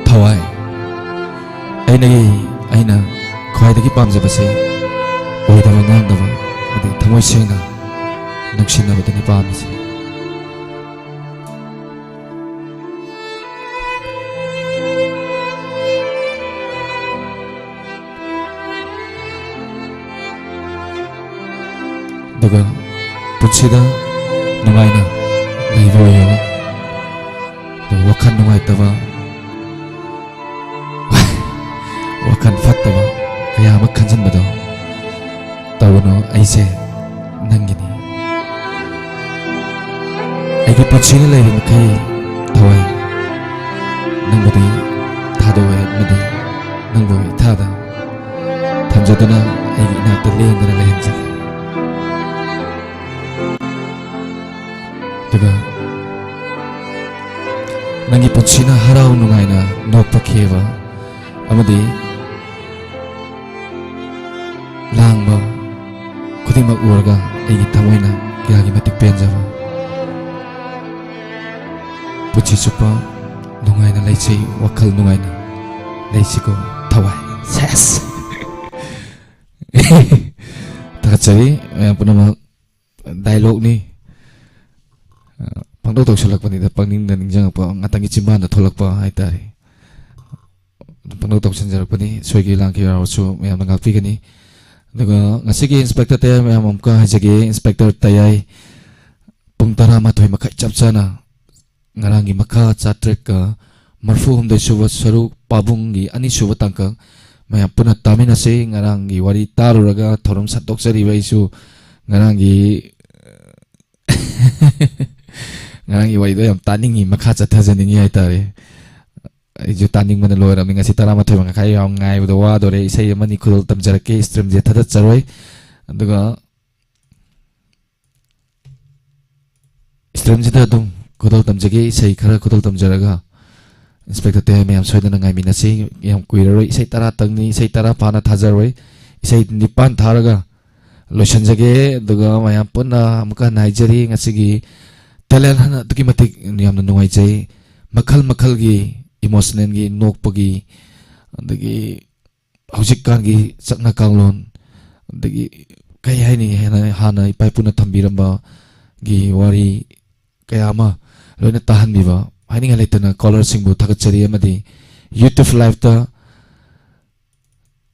ꯊꯋꯥꯏ, ꯑꯩꯅ, ꯑꯩꯅ ꯑꯩꯒꯤ ꯄꯥꯝꯖꯕꯁꯦ ꯑꯣꯏꯗꯕ ꯉꯥꯡꯗꯕ ꯑꯃꯗꯤ ꯊꯃꯣꯏ ꯁꯦꯡꯅ ꯅꯨꯡꯁꯤꯅꯕꯗꯨꯅꯤ ꯄꯥꯝꯃꯤꯁꯦ꯫ ꯑꯗꯨꯒ ꯄꯨꯟꯁꯤꯗ ꯅꯨꯡꯉꯥꯏꯅ ꯂꯩꯕ ꯑꯣꯏꯌꯣ꯫ ꯑꯗꯨꯒ ꯋꯥꯈꯜ ꯅꯨꯡꯉꯥꯏꯇꯕ, ꯋꯥꯈꯜ ꯐꯠꯇꯕ ꯀꯌꯥ ꯑꯃ ꯈꯟꯖꯤꯟꯕꯗꯣ ꯇꯧꯒꯅꯨ꯫ ꯑꯩꯁꯦ ꯅꯪꯒꯤꯅꯤ꯫ ꯑꯩꯒꯤ ꯄꯨꯟꯁꯤꯅ ꯂꯩꯔꯤ ꯃꯈꯩ ꯊꯋꯥꯏ ꯅꯪꯕꯨꯗꯤ ꯊꯥꯗꯣꯛꯑꯣꯏ ꯑꯃꯗꯤ ꯅꯪꯕꯨ ꯏꯊꯥꯗ ꯊꯝꯖꯗꯨꯅ ꯑꯩꯒꯤ ꯏꯅꯥꯛꯇ ꯂꯦꯡꯗꯅ ꯂꯩꯍꯟꯖꯒꯦ꯫ ꯑꯗꯨꯒ ꯅꯪꯒꯤ ꯄꯨꯟꯁꯤꯅ ꯍꯔꯥꯎ ꯅꯨꯡꯉꯥꯏꯅ ꯅꯣꯛꯄ ꯈꯦꯕ ꯑꯃꯗꯤ ꯂꯥꯡꯕ ꯈꯨꯗꯤꯡꯃꯛ ꯎꯔꯒ ꯑꯩꯒꯤ ꯊꯃꯣꯏꯅ ꯀꯌꯥꯒꯤ ꯃꯇꯤꯛ ꯄꯦꯟꯖꯕ꯫ ꯄꯨꯟꯁꯤ ꯆꯨꯞꯄ ꯅꯨꯡꯉꯥꯏꯅ ꯂꯩꯁꯤ, ꯋꯥꯈꯜ ꯅꯨꯡꯉꯥꯏꯅ ꯂꯩꯁꯤꯀꯣ ꯊꯋꯥꯏ꯫ ꯁꯦꯁ! ꯊꯥꯒꯠꯆꯔꯤ ꯃꯌꯥꯝ ꯄꯨꯝꯅꯃꯛ꯫ ꯗꯥꯏꯂꯣꯒꯅꯤ꯫ ꯑ, ꯄꯪꯇꯧ ꯇꯧꯁꯜꯂꯛꯄꯅꯤꯗ, ꯄꯪꯅꯤꯡꯗ ꯅꯤꯡꯁꯤꯡꯉꯛꯄ, ꯉꯥꯛꯇꯪꯒꯤ ꯆꯤꯝꯕꯥꯟꯗ ꯊꯣꯛꯂꯛꯄ ꯍꯥꯏꯇꯥꯔꯦ꯫ ꯄꯪꯇꯧ ꯇꯧꯁꯟꯖꯔꯛꯄꯅꯤ, ꯁꯣꯏꯈꯤ ꯂꯥꯟꯈꯤ ꯌꯥꯎꯔꯁꯨ ꯃꯌꯥꯝꯅ ꯉꯥꯛꯄꯤꯒꯅꯤ꯫ ꯑꯗꯨꯒ ꯉꯁꯤꯒꯤ ꯏꯟꯁꯄꯦꯛꯇꯔ ꯇꯌꯥꯏ ꯃꯌꯥꯝ ꯑꯃꯨꯛꯀ ꯍꯥꯏꯖꯒꯦ, ꯏꯟꯁꯄꯦꯛꯇꯔ ꯇꯌꯥꯏ ꯄꯨꯡ ꯇꯔꯥꯃꯥꯊꯣꯏ ꯃꯈꯥꯏ ꯆꯞ ꯆꯥꯅ ꯉꯔꯥꯡꯒꯤ ꯃꯈꯥ ꯆꯥꯇ꯭ꯔꯦꯠꯀ ꯃꯔꯤꯐꯨ ꯍꯨꯝꯗꯣꯏ ꯁꯨꯕ ꯁꯔꯨꯛ ꯄꯥꯕꯨꯡꯒꯤ ꯑꯅꯤꯁꯨꯕ ꯇꯥꯡꯀꯛ ꯃꯌꯥꯝ ꯄꯨꯟꯅ ꯇꯥꯃꯤꯟꯅꯁꯤ꯫ ꯉꯔꯥꯡꯒꯤ ꯋꯥꯔꯤ ꯇꯥꯔꯨꯔꯒ ꯊꯧꯔꯝ ꯁꯟꯗꯣꯛꯆꯔꯤꯕ ꯑꯩꯁꯨ ꯉꯔꯥꯡꯒꯤ ꯉꯔꯥꯡꯒꯤ ꯋꯥꯔꯤꯗꯣ ꯌꯥꯝ ꯇꯥꯅꯤꯡꯉꯤ, ꯃꯈꯥ ꯆꯠꯊꯖꯅꯤꯡꯉꯤ ꯍꯥꯏꯇꯥꯔꯦ꯫ ꯑꯩꯁꯨ ꯇꯥꯅꯤꯡꯕꯅ ꯂꯣꯏꯔꯕꯅꯤ꯫ ꯉꯁꯤ ꯇꯔꯥꯃꯥꯊꯣꯏ ꯃꯈꯥꯏ ꯌꯥꯝ ꯉꯥꯏꯕꯗ ꯋꯥꯗꯣꯔꯦ꯫ ꯏꯁꯩ ꯑꯃꯅꯤ ꯈꯨꯗꯣꯜ ꯇꯝꯖꯔꯛꯀꯦ, ꯁ꯭ꯇ꯭ꯔꯤꯝꯁꯦ ꯊꯥꯗꯠꯆꯔꯣꯏ꯫ ꯑꯗꯨꯒ ꯁ꯭ꯇ꯭ꯔꯤꯝꯁꯤꯗ ꯑꯗꯨꯝ ꯈꯨꯗꯣꯜ ꯇꯝꯖꯒꯦ, ꯏꯁꯩ ꯈꯔ ꯈꯨꯗꯣꯜ ꯇꯝꯖꯔꯒ꯫ ꯏꯟꯁꯄꯦꯛꯇꯔ ꯇꯌꯥꯏ ꯃꯌꯥꯝ ꯁꯣꯏꯗꯅ ꯉꯥꯏꯃꯤꯟꯅꯁꯤ꯫ ꯌꯥꯝ ꯀꯨꯏꯔꯔꯣꯏ, ꯏꯁꯩ ꯇꯔꯥꯇꯪꯅꯤ, ꯏꯁꯩ ꯇꯔꯥ ꯐꯥꯅ ꯊꯥꯖꯔꯣꯏ꯫ ꯏꯁꯩ ꯅꯤꯄꯥꯟ ꯊꯥꯔꯒ ꯂꯣꯏꯁꯤꯟꯖꯒꯦ꯫ ꯑꯗꯨꯒ ꯃꯌꯥꯝ ꯄꯨꯟꯅ ꯑꯃꯨꯛꯀ ꯍꯟꯅ ꯍꯥꯏꯖꯔꯤ, ꯉꯁꯤꯒꯤ ꯇꯦꯂꯦꯟ ꯍꯟ ꯑꯗꯨꯛꯀꯤ ꯃꯇꯤꯛ ꯌꯥꯝꯅ ꯅꯨꯡꯉꯥꯏꯖꯩ꯫ ꯃꯈꯜ ꯃꯈꯜꯒꯤ ꯏꯃꯣꯁꯅꯦꯜꯒꯤ, ꯅꯣꯛꯄꯒꯤ, ꯑꯗꯒꯤ ꯍꯧꯖꯤꯛꯀꯥꯟꯒꯤ ꯆꯠꯅ ꯀꯥꯡꯂꯣꯟ, ꯑꯗꯒꯤ ꯀꯩ ꯍꯥꯏꯅꯤ, ꯍꯦꯟꯅ ꯍꯥꯟꯅ ꯏꯄꯥ ꯏꯄꯨꯅ ꯊꯝꯕꯤꯔꯝꯕꯒꯤ ꯋꯥꯔꯤ ꯀꯌꯥ ꯑꯃ ꯂꯣꯏꯅ ꯇꯥꯍꯟꯕꯤꯕ, ꯍꯥꯏꯅꯤꯡꯉꯥꯏ ꯂꯩꯇꯅ ꯀꯣꯂꯔꯁꯤꯡꯕꯨ ꯊꯥꯒꯠꯆꯔꯤ꯫ ꯑꯃꯗꯤ YouTube liveꯇ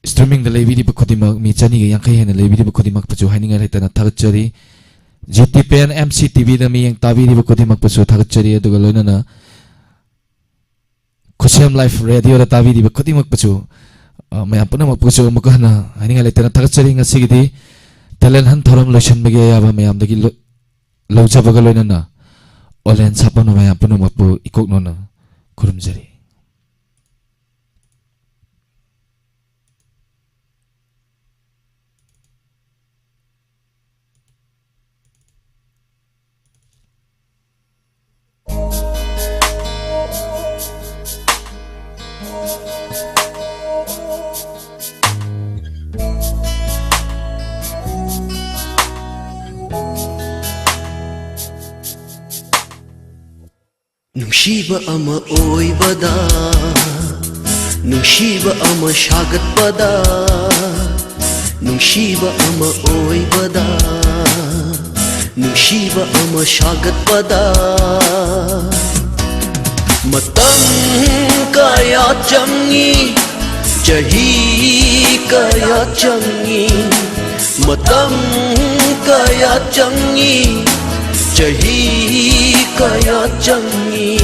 streamingꯗ ꯂꯩꯕꯤꯔꯤꯕ ꯈꯨꯗꯤꯡꯃꯛ, ꯃꯤ ꯆꯅꯤꯒ ꯌꯥꯡꯈꯩ ꯍꯦꯟꯅ ꯂꯩꯕꯤꯔꯤꯕ ꯈꯨꯗꯤꯡꯃꯛꯄꯨꯁꯨ ꯍꯥꯏꯅꯤꯡꯉꯥꯏ ꯂꯩꯇꯅ ꯊꯥꯒꯠꯆꯔꯤ꯫ ꯖꯤ ꯇꯤ ꯄꯦꯟ ꯑꯦꯝ ꯁꯤ ꯇꯤ ꯚꯤꯗ ꯃꯤꯠꯌꯦꯡ ꯇꯥꯕꯤꯔꯤꯕ ꯈꯨꯗꯤꯡꯃꯛꯄꯨꯁꯨ ꯊꯥꯒꯠꯆꯔꯤ꯫ ꯑꯗꯨꯒ ꯂꯣꯏꯅꯅ ꯈꯨꯠꯁꯦꯝ ꯂꯥꯏꯐ ꯔꯦꯗꯤꯑꯣꯗ ꯇꯥꯕꯤꯔꯤꯕ ꯈꯨꯗꯤꯡꯃꯛꯄꯨꯁꯨ, ꯑ, ꯃꯌꯥꯝ ꯄꯨꯝꯅꯃꯛꯄꯨꯁꯨ ꯑꯃꯨꯛꯀ ꯍꯟꯅ ꯍꯥꯏꯅꯤꯡꯉꯥꯏ ꯂꯩꯇꯅ ꯊꯥꯒꯠꯆꯔꯤ꯫ ꯉꯁꯤꯒꯤꯗꯤ talent hunt ꯊꯧꯔꯝ ꯂꯣꯏꯁꯤꯟꯕꯒꯤ ꯑꯌꯥꯕ ꯃꯌꯥꯝꯗꯒꯤ ꯂꯣ-, ꯂꯧꯖꯕꯒ ꯂꯣꯏꯅꯅ ꯑꯣꯂꯦꯟ ꯁꯥꯄꯝꯕ ꯃꯌꯥꯝ ꯄꯨꯝꯅꯃꯛꯄꯨ ꯏꯀꯣꯛ ꯅꯧꯅ ꯈꯨꯔꯨꯝꯖꯔꯤ꯫ ꯅꯨꯡꯁꯤꯕ ꯑꯃ ꯑꯣꯏꯕꯗ, ꯅꯨꯡꯁꯤꯕ ꯑꯃ ꯁꯥꯒꯠꯄꯗ, ꯅꯨꯡꯁꯤꯕ ꯑꯃ ꯑꯣꯏꯕꯗ, ꯅꯨꯡꯁꯤꯕ ꯑꯃ ꯁꯥꯒꯠꯄꯗ ꯃꯇꯝ ꯀꯌꯥ ꯆꯪꯏ, ꯆꯍꯤ ꯀꯌꯥ ꯆꯪꯏ, ꯃꯇꯝ ꯀꯌꯥ ꯆꯪꯏ, ꯆꯍꯤ ꯀꯌꯥ ꯆꯪꯏ꯫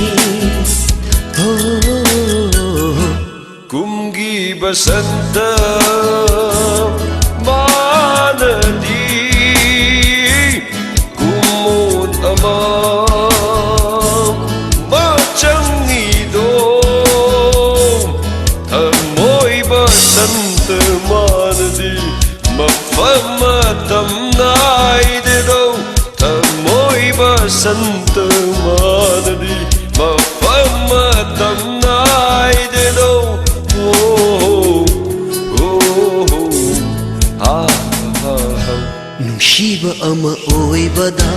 ꯍꯣ꯫ ꯀꯨꯝꯒꯤ ꯕꯁꯟꯇ ꯃꯥꯅꯗꯤ ꯀꯨꯝꯑꯣꯟ ꯑꯃ ꯃꯆꯪꯏꯗꯣ, ꯊꯃꯣꯏ ꯕꯁꯟꯇ ꯃꯥꯅꯗꯤ ꯃꯐꯝ ꯃꯇꯝ ꯅꯥꯏꯗꯦꯗꯣ, ꯊꯃꯣꯏ ꯕꯁꯟꯇ ꯃꯥꯅꯗꯤ ꯃꯐꯝ ꯃꯇꯝ ꯅꯥꯏꯗꯦꯗꯣ꯫ ꯑꯣ, ꯑꯣ, ꯑꯣ, ꯑꯥ, ꯑꯥ, ꯑꯥ꯫ ꯅꯨꯡꯁꯤꯕ ꯑꯃ ꯑꯣꯏꯕꯗ,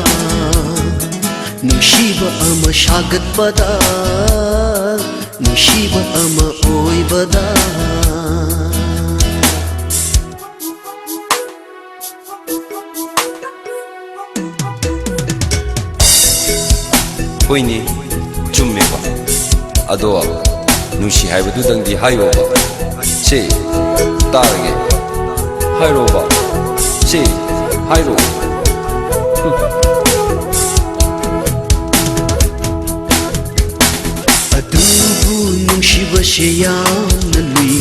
ꯅꯨꯡꯁꯤꯕ ꯑꯃ ꯁꯥꯒꯠꯄꯗ, ꯅꯨꯡꯁꯤꯕ ꯑꯃ ꯑꯣꯏꯕꯗ ꯍꯣꯏꯅꯦ, ꯆꯨꯝꯃꯦꯕ꯫ ꯑꯗꯣ ꯅꯨꯡꯁꯤ ꯍꯥꯏꯕꯗꯨꯗꯪꯗꯤ ꯍꯥꯏꯌꯣꯕ꯫ ꯁꯦ, ꯇꯥꯔꯒꯦ꯫ ꯍꯥꯏꯔꯣꯕ꯫ ꯁꯦ, ꯍꯥꯏꯔꯣ꯫ ꯑꯗꯨꯕꯨ ꯅꯨꯡꯁꯤꯕꯁꯦ ꯌꯥꯝꯅ ꯂꯨꯏ,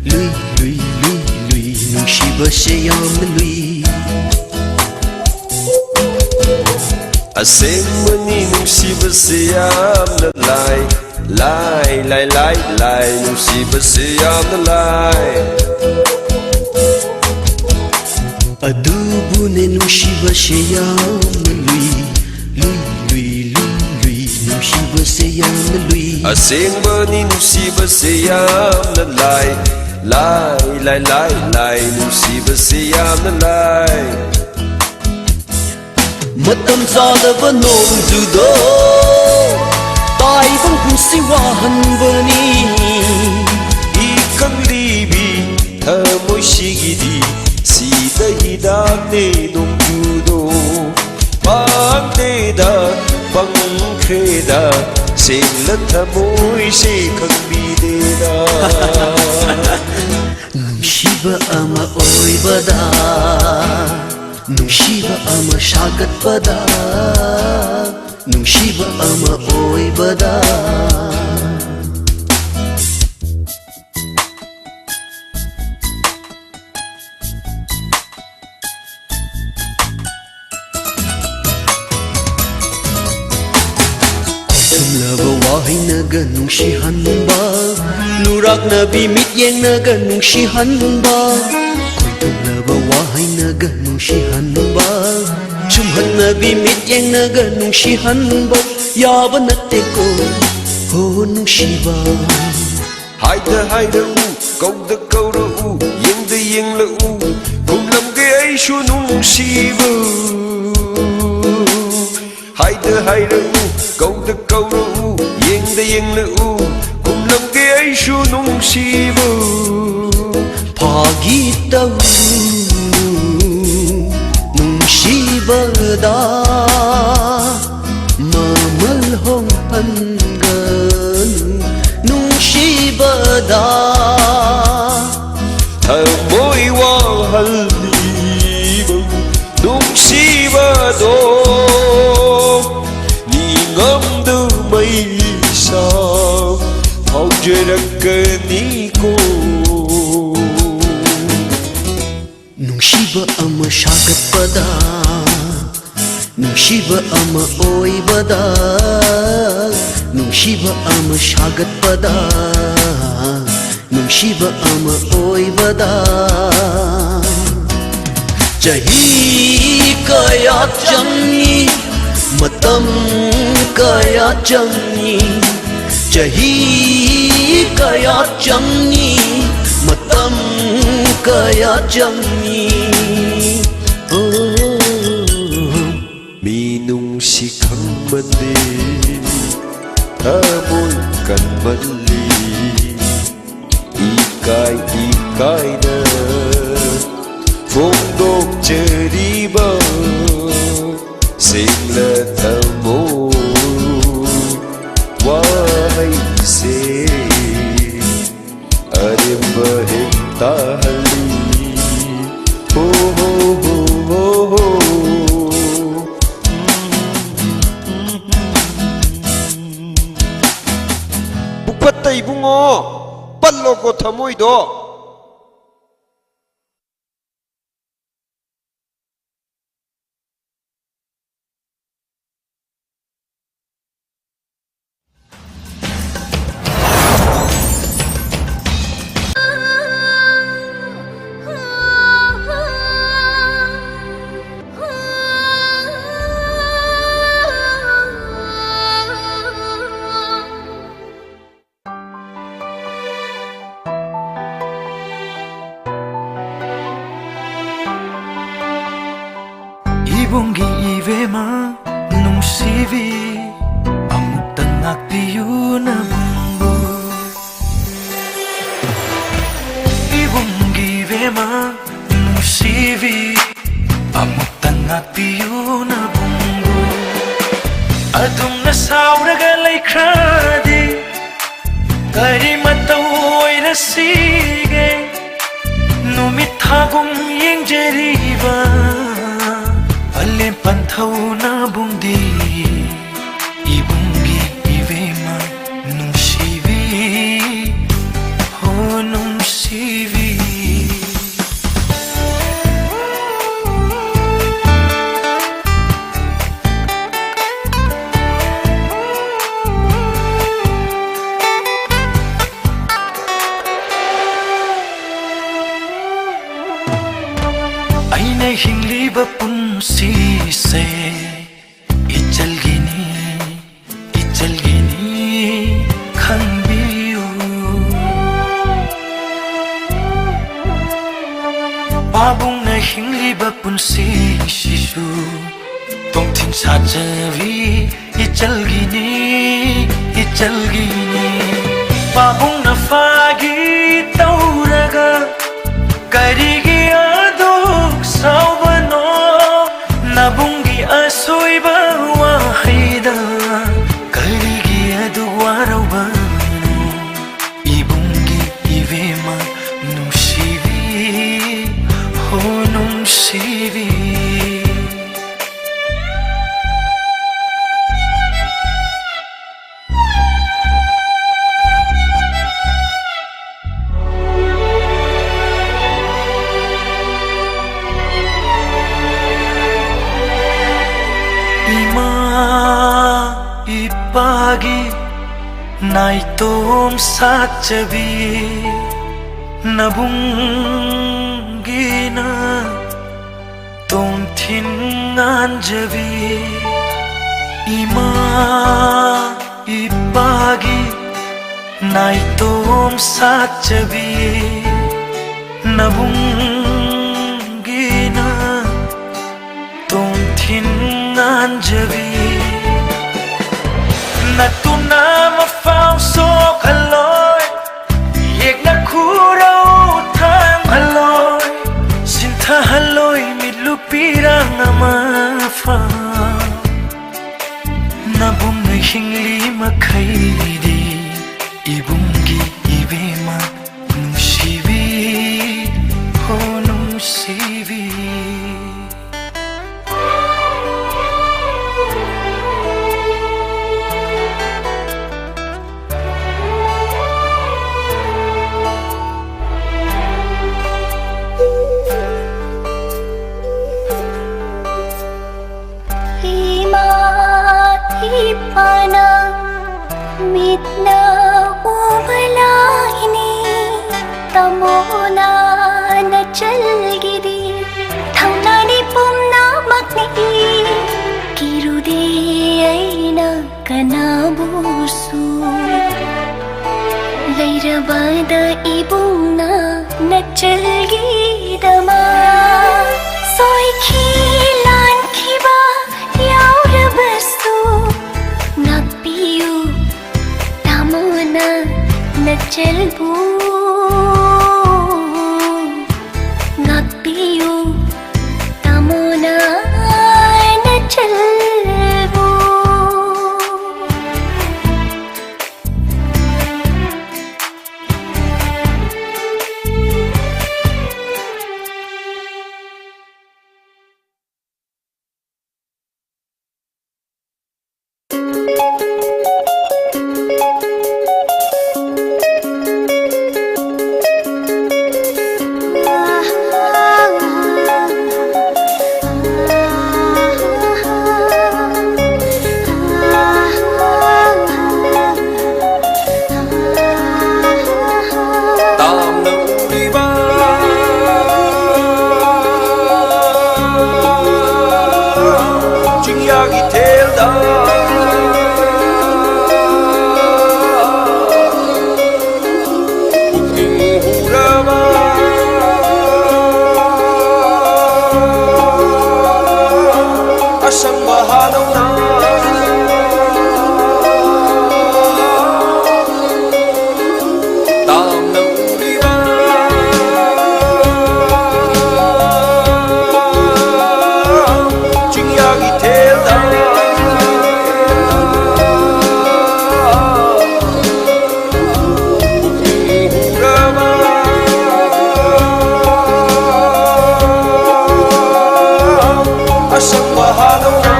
ꯂꯨꯏ, ꯂꯨꯏ, ꯂꯨꯏ, ꯂꯨꯏ, ꯅꯨꯡꯁꯤꯕꯁꯦ ꯌꯥꯝꯅ ꯂꯨꯏ꯫ ꯑꯁꯦꯡꯕꯅꯤ ꯅꯨꯡꯁꯤꯕꯁꯦ ꯌꯥꯝꯅ ꯂꯥꯏ, ꯂꯥꯏ, ꯂꯥꯏ, ꯂꯥꯏ, ꯂꯥꯏ, ꯅꯨꯡꯁꯤꯕꯁꯦ ꯌꯥꯝꯅ ꯂꯥꯏ꯫ ꯑꯗꯨꯕꯨꯅꯦ ꯅꯨꯡꯁꯤꯕꯁꯦ ꯌꯥꯝꯅ ꯂꯨꯏ, ꯂꯨꯏ, ꯂꯨꯏ, ꯂꯨꯏ, ꯂꯨꯏ, ꯅꯨꯡꯁꯤꯕꯁꯦ ꯌꯥꯝꯅ ꯂꯨꯏ꯫ ꯑꯁꯦꯡꯕꯅꯤ ꯅꯨꯡꯁꯤꯕꯁꯦ ꯌꯥꯝꯅ ꯂꯥꯏ, ꯂꯥꯏ, ꯂꯥꯏ, ꯂꯥꯏ, ꯂꯥꯏ, ꯅꯨꯡꯁꯤꯕꯁꯦ ꯌꯥꯝꯅ ꯂꯥꯏ꯫ ꯃꯇꯝ ꯆꯥꯗꯕ ꯅꯣꯡꯖꯨꯗꯣ ꯇꯥꯏꯕꯪ ꯄꯨꯝꯁꯤ ꯋꯥꯍꯟꯕꯅꯤ꯫ ꯏꯀꯪꯂꯤꯕꯤ ꯊꯃꯣꯏꯁꯤꯒꯤꯗꯤ ꯁꯤꯗ ꯍꯤꯗꯥꯛꯅꯦ ꯅꯣꯡꯖꯨꯗꯣ꯫ ꯄꯥꯡꯗꯦꯗ, ꯄꯪꯈ꯭ꯔꯦꯗ, ꯁꯦꯡꯂ ꯊꯃꯣꯏꯁꯦ ꯈꯪꯕꯤꯗꯦꯗ꯫ ꯅꯨꯡꯁꯤꯕ ꯑꯃ ꯑꯣꯏꯕꯗ, ꯅꯨꯡꯁꯤꯕ ꯑꯃ ꯁꯥꯒꯠꯄꯗ, ꯅꯨꯡꯁꯤꯕ ꯑꯃ ꯑꯣꯏꯕꯗ꯫ ꯈꯣꯏꯊꯨꯝꯂꯕ ꯋꯥꯍꯩꯅꯒ ꯅꯨꯡꯁꯤꯍꯟꯕ, ꯅꯨꯔꯥꯛꯅꯕꯤ ꯃꯤꯠꯌꯦꯡꯅꯒ ꯅꯨꯡꯁꯤꯍꯟꯕ꯫ ꯈꯣꯏꯊꯨꯝꯂꯕ ꯋꯥꯍꯩꯅꯒ ꯅꯨꯡꯁꯤꯍꯟꯕ, ꯁꯨꯝꯍꯠꯅꯕꯤ ꯃꯤꯠꯌꯦꯡꯅꯒ ꯅꯨꯡꯁꯤꯍꯟꯕ ꯌꯥꯕ ꯅꯠꯇꯦꯀꯣ, ꯍꯣ ꯅꯨꯡꯁꯤꯕ꯫ ꯍꯥꯏꯗ ꯍꯥꯏꯔꯛꯎ, ꯀꯧꯗ ꯀꯧꯔꯛꯎ, ꯌꯦꯡꯗ ꯌꯦꯡꯂꯛꯎ, ꯈꯨꯝꯂꯝꯒꯦ ꯑꯩꯁꯨ ꯅꯨꯡꯁꯤꯕ꯫ ꯍꯥꯏꯗ ꯍꯥꯏꯔꯛꯎ, ꯀꯧꯗ ꯀꯧꯔꯛꯎ, ꯌꯦꯡꯗ ꯌꯦꯡꯂꯛꯎ, ꯈꯨꯝꯂꯝꯒꯦ ꯑꯩꯁꯨ ꯅꯨꯡꯁꯤꯕ꯫ ꯐꯥꯒꯤ ꯇꯧꯅꯨ ꯅꯨꯡꯁꯤꯕꯗ, ꯃꯃꯜ ꯆꯣꯏꯔꯛꯀꯅꯤꯀꯣ꯫ ꯅꯨꯡꯁꯤꯕ ꯑꯃ ꯁꯥꯒꯠꯄꯗ, ꯅꯨꯡꯁꯤꯕ ꯑꯃ ꯑꯣꯏꯕꯗ, ꯅꯨꯡꯁꯤꯕ ꯑꯃ ꯁꯥꯒꯠꯄꯗ, ꯅꯨꯡꯁꯤꯕ ꯑꯃ ꯑꯣꯏꯕꯗ꯫ ꯆꯍꯤ ꯀꯌꯥ ꯆꯪꯏ, ꯃꯇꯝ ꯀꯌꯥ ꯆꯪꯏ, ꯆꯍꯤ ꯀꯌꯥ ꯆꯪꯏ, ꯃꯇꯝ ꯀꯌꯥ ꯆꯪꯏ꯫ ꯑꯣ, ꯃꯤꯅꯨꯡꯁꯤ ꯈꯪꯃꯜꯂꯤ, ꯊꯃꯣꯏ ꯀꯟꯃꯜꯂꯤ꯫ ꯏꯀꯥꯏ ꯏꯀꯥꯏꯅ ꯐꯣꯡꯗꯣꯛꯆꯔꯤꯕ ꯁꯦꯡꯂ ꯊꯃꯣꯏ ꯋꯥꯍꯩꯁꯦ ꯑꯔꯦꯝꯕ ꯍꯦꯛ ꯇꯥꯍꯜꯂꯤ꯫ ꯍꯣ, ꯍꯣ, ꯍꯣ, ꯍꯣ, ꯍꯣ꯫ ꯄꯨꯛꯐꯠꯇ ꯏꯕꯨꯡꯉꯣ, ꯄꯜꯂꯣꯀꯣ ꯊꯃꯣꯏꯗꯣ꯫ ꯏꯕꯨꯡꯒꯤ ꯏꯕꯦꯝꯃ ꯅꯨꯡꯁꯤꯕꯤ, ꯑꯃꯨꯛꯇ ꯉꯥꯛꯄꯤꯌꯨ ꯅꯕꯨꯡꯕꯨ꯫ ꯏꯕꯨꯡꯒꯤ ꯏꯕꯦꯝꯃ ꯅꯨꯡꯁꯤꯕꯤ, ꯑꯃꯨꯛꯇ ꯉꯥꯛꯄꯤꯌꯨ ꯅꯕꯨꯡꯕꯨ꯫ ꯑꯗꯨꯝꯅ ꯁꯥꯎꯔꯒ ꯂꯩꯈ꯭ꯔꯗꯤ ꯀꯔꯤ ꯃꯇꯧ ꯑꯣꯏꯔꯁꯤꯒꯦ? ꯅꯨꯃꯤꯠ ꯊꯥꯒꯨꯝ ꯌꯦꯡꯖꯔꯤꯕ ꯑꯂꯦꯝ ꯄꯟꯊꯧ ꯅꯕꯨꯡꯗꯤ, ꯏꯕꯨꯡꯒꯤ ꯏꯕꯦꯝꯃ ꯅꯨꯡꯁꯤꯕꯤ꯫ ꯇꯣꯝꯊꯤꯟ ꯁꯥꯠꯆꯕꯤ ꯏꯆꯜꯒꯤꯅꯤ, ꯏꯆꯜꯒꯤꯅꯤ꯫ ꯄꯥꯕꯨꯡꯅ ꯐꯥꯒꯤ ꯇꯧꯔꯒ ꯀꯔꯤꯒꯤ ꯑꯗꯨꯛ ꯁꯥꯎꯕꯅꯣ? ꯅꯕꯨꯡꯒꯤ ꯑꯁꯣꯏꯕ ꯋꯥꯍꯩꯗ ꯀꯔꯤꯒꯤ ꯑꯗꯨꯛ ꯋꯥꯔꯧꯕꯅꯣ? ꯏꯕꯨꯡꯒꯤ ꯏꯕꯦꯝꯃ ꯅꯨꯡꯁꯤꯕꯤ, ꯍꯣ ꯅꯨꯡꯁꯤꯕꯤ꯫ ꯏꯃꯥ ꯏꯄꯥꯒꯤ ꯅꯥꯏꯇꯣꯝ ꯁꯥꯠꯆꯕꯤ, ꯅꯕꯨꯡꯒꯤꯅ ꯇꯣꯝꯊꯤꯟ ꯉꯥꯟꯖꯕꯤ꯫ ꯏꯃꯥ ꯏꯄꯥꯒꯤ ꯅꯥꯏꯇꯣꯝ ꯁꯥꯠꯆꯕꯤ, ꯅꯕꯨꯡꯒꯤꯅ ꯇꯣꯝꯊꯤꯟ ꯉꯥꯟꯖꯕꯤ꯫ ꯅꯇꯨꯅ ꯑꯃꯐꯥꯎ ꯁꯣꯛꯍꯜꯂꯣꯏ, ꯌꯦꯛꯅ ꯈꯨꯔꯧ ꯊꯥꯡꯍꯜꯂꯣꯏ, ꯁꯤꯟꯊꯍꯜꯂꯣꯏ ꯃꯤꯠꯂꯨ ꯄꯤꯔꯥꯡ ꯑꯃꯐꯥꯎ꯫ ꯅꯕꯨꯡꯅ ꯍꯤꯡꯂꯤ ꯃꯈꯩꯗꯤ ꯏꯕꯨꯡꯒꯤ ꯏꯕꯦꯝꯃ ꯅꯨꯡꯁꯤꯕꯤ, ꯍꯣ ꯅꯨꯡꯁꯤꯕꯤ꯫ ꯏꯃꯥ ꯏꯄꯥꯅ ꯃꯤꯠꯅ ꯎꯕ ꯂꯥꯏꯅꯤ, ꯇꯥꯃꯣꯅ ꯅꯆꯜꯒꯤꯗꯤ ꯊꯧꯅꯥꯅꯤ ꯄꯨꯝꯅꯃꯛꯅꯤ꯫ ꯀꯤꯔꯨꯗꯦ ꯑꯩꯅ ꯀꯅꯥꯕꯨꯁꯨ, ꯂꯩꯔꯕꯗ ꯏꯕꯨꯡꯅ ꯅꯆꯜꯒꯤꯗꯃꯛ ꯁꯣꯏꯈꯤ ꯂꯥꯟ ꯆꯦꯜꯕꯨ ꯉꯥꯛꯄꯤꯌꯨ, ꯇꯥꯃꯣꯅ ꯑꯩꯅ ꯆꯦꯜꯕꯨ꯫ ꯇꯥꯝꯅ ꯎꯔꯤꯕ ꯆꯤꯡꯌꯥꯒꯤ ꯊꯦꯜꯗ ꯄꯨꯛꯅꯤꯡ ꯍꯨꯔꯕ ꯑꯁꯪꯕ ꯍꯥꯗꯧꯅ ꯇꯥꯝꯅ ꯎꯔꯤꯕ ꯆꯤꯡꯌꯥꯒꯤ ꯊꯦꯜꯗ ꯄꯨꯛꯅꯤꯡ ꯍꯨꯔꯕ ꯑꯁꯪꯕ ꯍꯥꯗꯧꯅ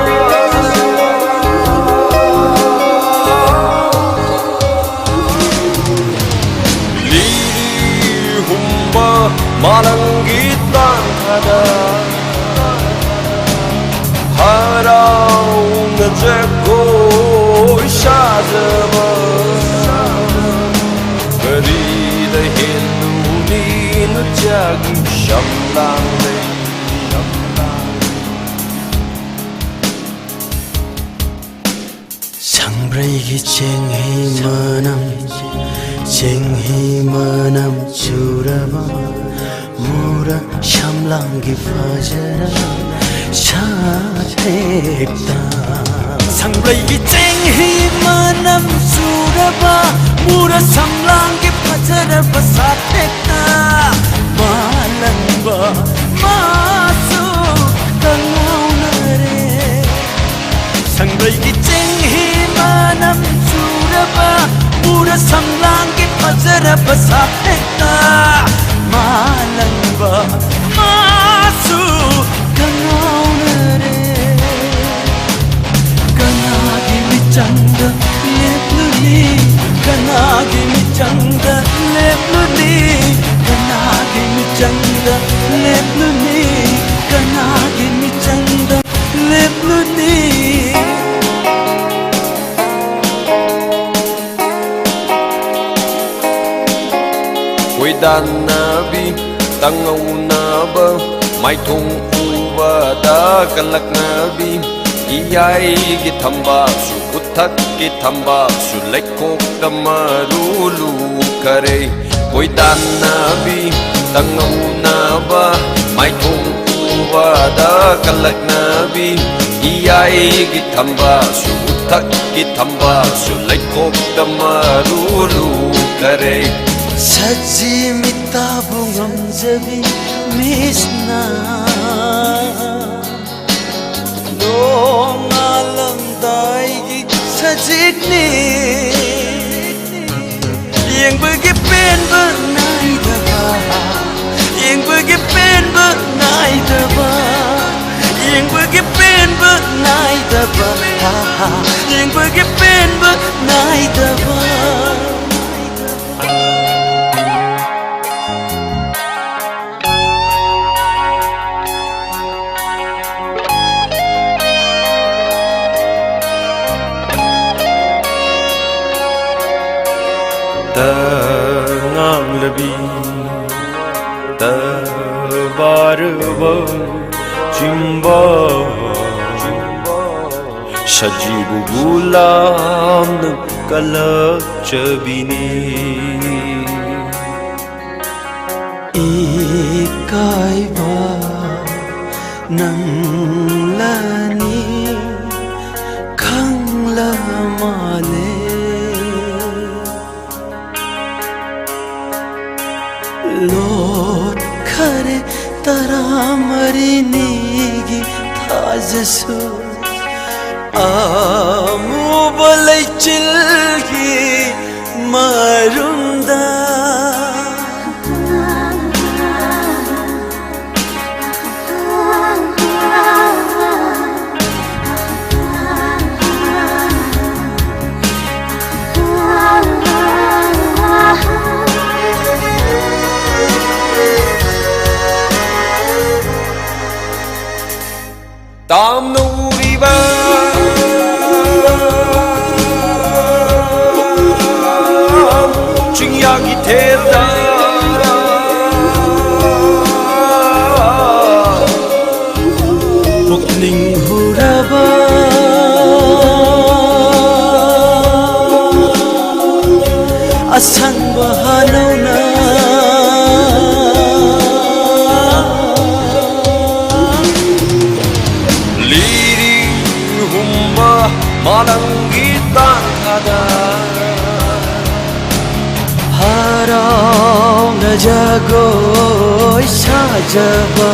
ꯂꯤꯔꯤ ꯍꯨꯝꯕ ꯃꯥꯂꯪꯒꯤ ꯇꯥꯟꯊꯥꯗ ꯍꯔꯥꯎꯅ ꯖꯒꯣꯏ ꯁꯥꯖꯕ ꯀꯔꯤꯗ ꯍꯦꯜꯂꯨꯅꯤ ꯅꯨꯆꯥꯒꯤ ꯁꯝꯂꯥꯡꯗꯩ꯫ ꯁꯪꯕ꯭ꯔꯩꯒꯤ ꯆꯦꯡꯍꯤ ꯃꯅꯝ, ꯆꯦꯡꯍꯤ ꯃꯅꯝ ꯆꯨꯔꯕ ꯃꯨꯔ ꯁꯝꯂꯥꯡꯒꯤ ꯐꯖꯔꯕ ꯁꯥꯊꯦꯛꯇ꯫ ꯁꯪꯕ꯭ꯔꯩꯒꯤ ꯆꯦꯡꯍꯤ ꯃꯅꯝ ꯆꯨꯔꯕ, ꯃꯨꯔ ꯁꯝꯂꯥꯡꯒꯤ ꯐꯖꯔꯕ ꯁꯥꯊꯦꯛꯇ ꯃꯥꯂꯪꯕ ꯃꯥꯁꯨ ꯀꯉꯥꯎꯅꯔꯦ꯫ ꯁꯪꯕ꯭ꯔꯩꯒꯤ ꯆꯦꯡꯍꯤ ꯃꯅꯝ ꯆꯨꯔꯕ, ꯃꯨꯔ ꯁꯝꯂꯥꯡꯒꯤ ꯐꯖꯔꯕ ꯁꯥꯊꯦꯛꯇ ꯃꯥꯂꯪꯕ ꯃꯥꯁꯨ ꯀꯉꯥꯎꯅꯔꯦ꯫ ꯀꯅꯥꯒꯤ ꯃꯤꯆꯪꯗ ꯂꯦꯞꯂꯨꯅꯤ? ꯀꯅꯥꯒꯤ ꯃꯤꯆꯪꯗ ꯂꯦꯞꯂꯨꯅꯤ? ꯀꯅꯥꯒꯤ ꯃꯤꯆꯪꯗ ꯂꯦꯞꯂꯨꯅꯤ? ꯀꯅꯥꯒꯤ ꯃꯤꯆꯪꯗ ꯂꯦꯞꯂꯨꯅꯤ? ꯀꯣꯏꯗꯥꯟꯅꯕꯤ ꯇꯉꯧꯅꯕ, ꯃꯥꯏꯊꯣꯡ ꯎꯕꯗ ꯀꯜꯂꯛꯅꯕꯤ, ꯏꯌꯥꯏꯒꯤ ꯊꯝꯕꯥꯛꯁꯨ ꯎꯊꯛꯀꯤ ꯊꯝꯕꯥꯛꯁꯨ ꯂꯩꯈꯣꯛꯇ ꯃꯔꯨ ꯂꯨꯈꯔꯦ꯫ ꯀꯣꯏꯗꯥꯟꯅꯕꯤ ꯇꯉꯧꯅꯕ, ꯃꯥꯏꯊꯣꯡ ꯎꯕꯗ ꯀꯜꯂꯛꯅꯕꯤ, ꯏꯌꯥꯏꯒꯤ ꯊꯝꯕꯥꯛꯁꯨ ꯎꯊꯛꯀꯤ ꯊꯝꯕꯥꯛꯁꯨ ꯂꯩꯈꯣꯛꯇ ꯃꯔꯨ ꯂꯨꯈꯔꯦ꯫ ꯁꯖꯤ ꯃꯤꯠꯇꯥꯕꯨ ꯉꯝꯖꯕꯤ ꯃꯤꯁꯅ ꯅꯣꯡꯉꯥꯜꯂꯝꯗꯥꯏꯒꯤ ꯁꯖꯤꯛꯅꯤ꯫ ꯌꯦꯡꯕꯒꯤ ꯄꯦꯟꯕ ꯅꯥꯏꯗꯕ, ꯌꯦꯡꯕꯒꯤ ꯄꯦꯟꯕ ꯅꯥꯏꯗꯕ, ꯌꯦꯡꯕꯒꯤ ꯄꯦꯟꯕ ꯅꯥꯏꯗꯕ, ꯍꯥ, ꯍꯥ, ꯌꯦꯡꯕꯒꯤ ꯄꯦꯟꯕ ꯅꯥꯏꯗꯕ꯫ ꯇ ꯉꯥꯡꯂꯕꯤ ꯇ ꯕꯥꯔꯕ ꯆꯤꯝꯕ ꯁꯖꯤꯕꯨ ꯒꯨꯂꯥꯝꯅ ꯀꯂꯛꯆꯕꯤꯅꯤ꯫ ꯏꯀꯥꯏꯕ ꯅꯪꯂꯅꯤ꯫ ꯑꯃꯨꯕ ꯂꯩꯆꯤꯜꯒꯤ ꯃꯔꯨꯝꯗ꯫ ꯇꯥꯝꯅ ꯎꯔꯤꯕ ꯆꯤꯡꯌꯥꯒꯤ ꯊꯦꯜꯗ ꯄꯨꯛꯅꯤꯡ ꯍꯨꯔꯕ ꯑꯁꯪꯕ ꯍꯅꯧꯅ ꯂꯤꯔꯤ ꯍꯨꯝꯕ ꯃꯥꯂꯪꯒꯤ ꯇꯥꯡꯒꯗ ꯍꯔꯥꯎꯅ ꯖꯒꯣꯏ ꯁꯥꯖꯕ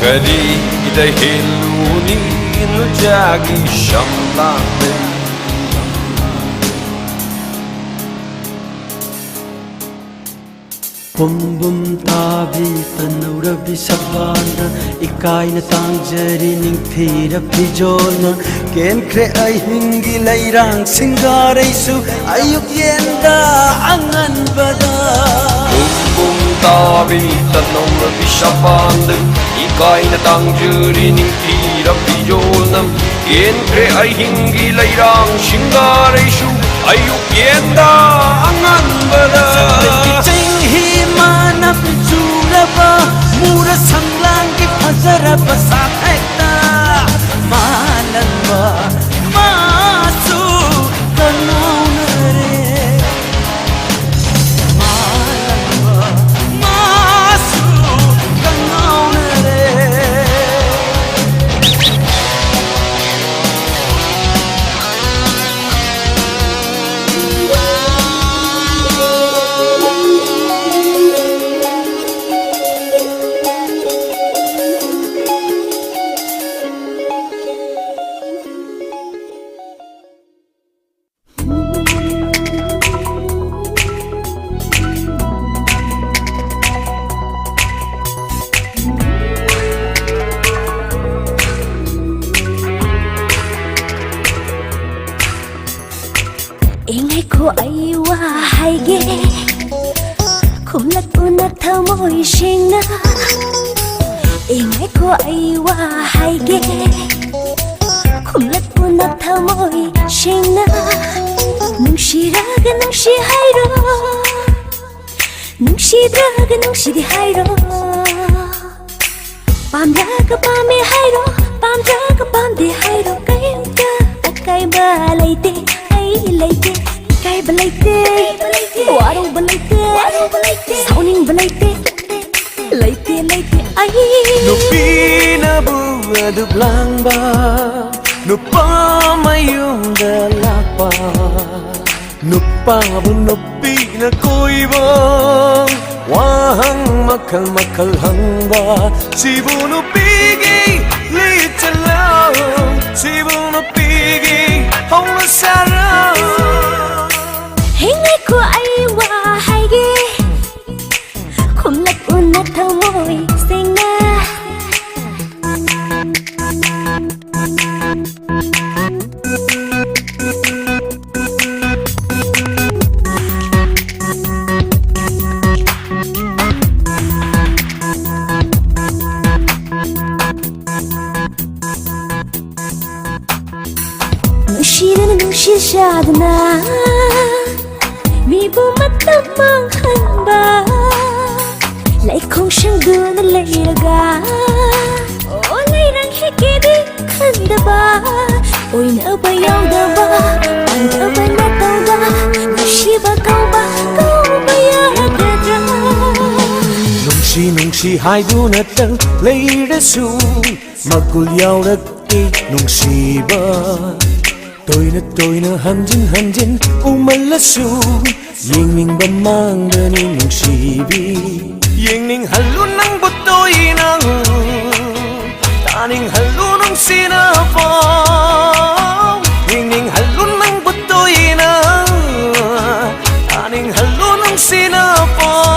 ꯀꯔꯤꯗ ꯍꯦꯜꯂꯨꯅꯤ ꯅꯨꯡꯖꯥꯒꯤ ꯁꯝꯂꯥꯡꯗ꯫ ꯄꯨꯝꯕꯨꯝ ꯇꯥꯕꯤ ꯇꯅꯧꯔꯕꯤ ꯁꯕꯥꯟꯗ ꯏꯀꯥꯏꯅ ꯇꯥꯡꯖꯔꯤ ꯅꯤꯡꯊꯤꯔꯕꯤ ꯖꯣꯜꯅ꯫ ꯀꯦꯟꯈ꯭ꯔꯦ ꯑꯍꯤꯡꯒꯤ ꯂꯩꯔꯥꯡ ꯁꯤꯡꯒꯥꯔꯩꯁꯨ ꯑꯌꯨꯛ ꯌꯦꯟꯗ ꯑꯉꯟꯕꯗ꯫ ꯄꯨꯝꯕꯨꯝ ꯇꯥꯕꯤ ꯇꯅꯧꯔꯕꯤ ꯁꯕꯥꯟꯗ ꯏꯀꯥꯏꯅ ꯇꯥꯡꯖꯔꯤ ꯅꯤꯡꯊꯤꯔꯕꯤ ꯖꯣꯜꯅ꯫ ꯀꯦꯟꯈ꯭ꯔꯦ ꯑꯍꯤꯡꯒꯤ ꯂꯩꯔꯥꯡ ꯁꯤꯡꯒꯥꯔꯩꯁꯨ ꯑꯌꯨꯛ ꯌꯦꯟꯗ ꯑꯉꯟꯕꯗ꯫ ꯆꯤꯡꯍꯤ ꯃꯥꯅ ꯄꯤꯆꯨꯔꯕ ꯃꯨꯔ ꯁꯪꯂꯥꯡꯒꯤ ꯐꯖꯔꯕ ꯁꯥꯊꯦꯛꯇ ꯃꯥꯂꯪꯕ ꯃꯥꯁꯨ ꯀꯅꯥꯎꯅꯔꯦ꯫ ꯃꯥꯂꯪꯕ ꯃꯥꯁꯨ ꯀꯅꯥꯎꯅꯔꯦ꯫ ꯑꯦ ꯉꯥꯏꯈꯣ ꯑꯩ ꯋꯥ ꯍꯥꯏꯒꯦ, ꯈꯨꯝꯂꯛꯎꯅ ꯊꯃꯣꯏ ꯁꯦꯡꯅ꯫ ꯑꯦ ꯉꯥꯏꯈꯣ ꯑꯩ ꯋꯥ ꯍꯥꯏꯒꯦ, ꯈꯨꯝꯂꯛꯎꯅ ꯊꯃꯣꯏ ꯁꯦꯡꯅ꯫ ꯅꯨꯡꯁꯤꯔꯒ ꯅꯨꯡꯁꯤ ꯍꯥꯏꯔꯣ, ꯅꯨꯡꯁꯤꯗ꯭ꯔꯒ ꯅꯨꯡꯁꯤꯗꯦ ꯍꯥꯏꯔꯣ꯫ ꯄꯥꯝꯗ꯭ꯔꯒ ꯄꯥꯝꯃꯦ ꯍꯥꯏꯔꯣ, ꯄꯥꯝꯗ꯭ꯔꯒ ꯄꯥꯝꯗꯦ ꯍꯥꯏꯔꯣ, ꯀꯔꯤꯝꯇ ꯑꯀꯥꯏꯕ ꯂꯩꯇꯦ꯫ ꯑꯩ ꯂꯩꯇꯦ, ꯏꯀꯥꯏꯕ ꯂꯩꯇꯦ, ꯋꯥꯔꯧꯕ ꯂꯩꯇꯦ, ꯁꯥꯎꯅꯤꯡꯕ ꯂꯩꯇꯦ, ꯂꯩꯇꯦ, ꯂꯩꯇꯦ ꯑꯩ꯫ ꯅꯨꯄꯤꯅꯕꯨ ꯑꯗꯨꯛ ꯂꯥꯡꯕ, ꯅꯨꯄꯥ ꯃꯌꯨꯝꯗ ꯂꯥꯛꯄ, ꯅꯨꯄꯥꯕꯨ ꯅꯨꯄꯤꯅ ꯀꯣꯏꯕ, ꯋꯥꯍꯪ ꯃꯈꯜ ꯃꯈꯜ ꯍꯪꯕ, ꯁꯤꯕꯨ ꯅꯨꯄꯤꯒꯤ ꯂꯤꯆꯠꯂꯣ, ꯁꯤꯕꯨ ꯅꯨꯄꯤꯒꯤ ꯍꯧꯅꯁꯥꯔꯣ꯫ ꯍꯦ ꯉꯥꯏꯈꯣ ꯑꯩ ꯋꯥ ꯍꯥꯏꯒꯦ, ꯈꯨꯝꯂꯛꯎꯅ ꯊꯃꯣꯏ ꯁꯦꯡꯅ꯫ ꯅꯨꯡꯁꯤꯅꯅ ꯅꯨꯡꯁꯤ ꯁꯥꯗꯅ, ꯃꯤꯕꯨ ꯃꯇꯝ ꯃꯥꯡꯍꯟꯕ, ꯂꯩꯈꯣꯡ ꯁꯪꯗꯨꯅ ꯂꯩꯔꯒ, ꯑꯣ ꯂꯩꯔꯪ ꯍꯦꯛꯀꯦꯗꯤ ꯈꯟꯗꯕ, ꯑꯣꯏꯅꯕ ꯌꯥꯎꯗꯕ, ꯄꯥꯝꯗꯕ ꯅꯠꯇꯧꯕ, ꯅꯨꯡꯁꯤꯕ ꯀꯧꯕ, ꯀꯧꯕ ꯌꯥꯒꯗ꯭ꯔꯥ? ꯅꯨꯡꯁꯤ ꯅꯨꯡꯁꯤ ꯍꯥꯏꯗꯨꯅꯇꯪ ꯂꯩꯔꯁꯨ, ꯃꯒꯨꯜ ꯌꯥꯎꯔꯛꯇꯦ ꯅꯨꯡꯁꯤꯕ꯫ ꯇꯣꯏꯅ ꯇꯣꯏꯅ ꯍꯟꯖꯤꯟ ꯍꯟꯖꯤꯟ ꯎꯃꯜꯂꯁꯨ, ꯌꯦꯡꯅꯤꯡꯕ ꯃꯥꯡꯕꯅꯤ ꯅꯨꯡꯁꯤꯕꯤ꯫ ꯌꯦꯡꯅꯤꯡꯍꯜꯂꯨ ꯅꯪꯕꯨ ꯇꯣꯏꯅ, ꯇꯥꯅꯤꯡꯍꯜꯂꯨ ꯅꯨꯡꯁꯤꯅ ꯄꯥꯎ꯫ ꯌꯦꯡꯅꯤꯡꯍꯜꯂꯨ ꯅꯪꯕꯨ ꯇꯣꯏꯅ, ꯇꯥꯅꯤꯡꯍꯜꯂꯨ ꯅꯨꯡꯁꯤꯅ ꯄꯥꯎ꯫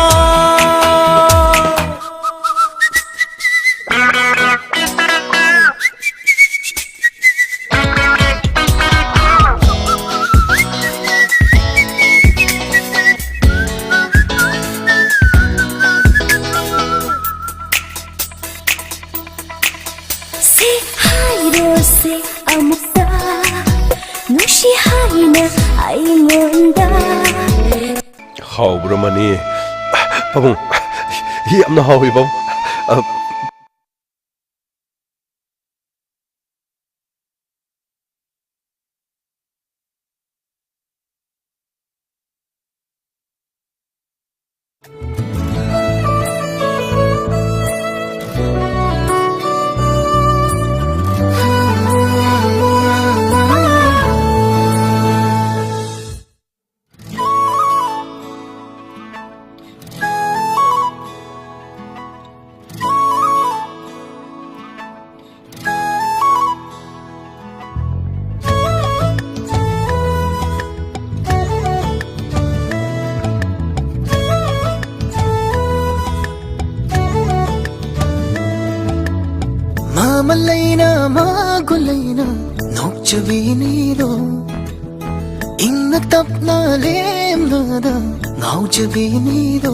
ꯑꯃꯨꯛꯇ ꯅꯨꯡꯁꯤ ꯍꯥꯏꯅ ꯑꯩꯉꯣꯟꯗ꯫ ꯍꯥꯎꯕ꯭ꯔꯣ ꯃꯅꯤ? ꯄꯥꯕꯨꯡ, ꯌꯥꯝꯅ ꯍꯥꯎꯋꯤ ꯄꯥꯕꯨꯡ꯫ ꯑ, ꯃꯥꯃ ꯂꯩꯅ ꯃꯥꯒꯨ ꯂꯩꯅ ꯅꯣꯛꯆꯕꯤꯅꯤꯗꯣ, ꯏꯪꯅ ꯇꯞꯅ ꯂꯦꯝꯅꯗ ꯉꯥꯎꯖꯕꯤꯅꯤꯗꯣ꯫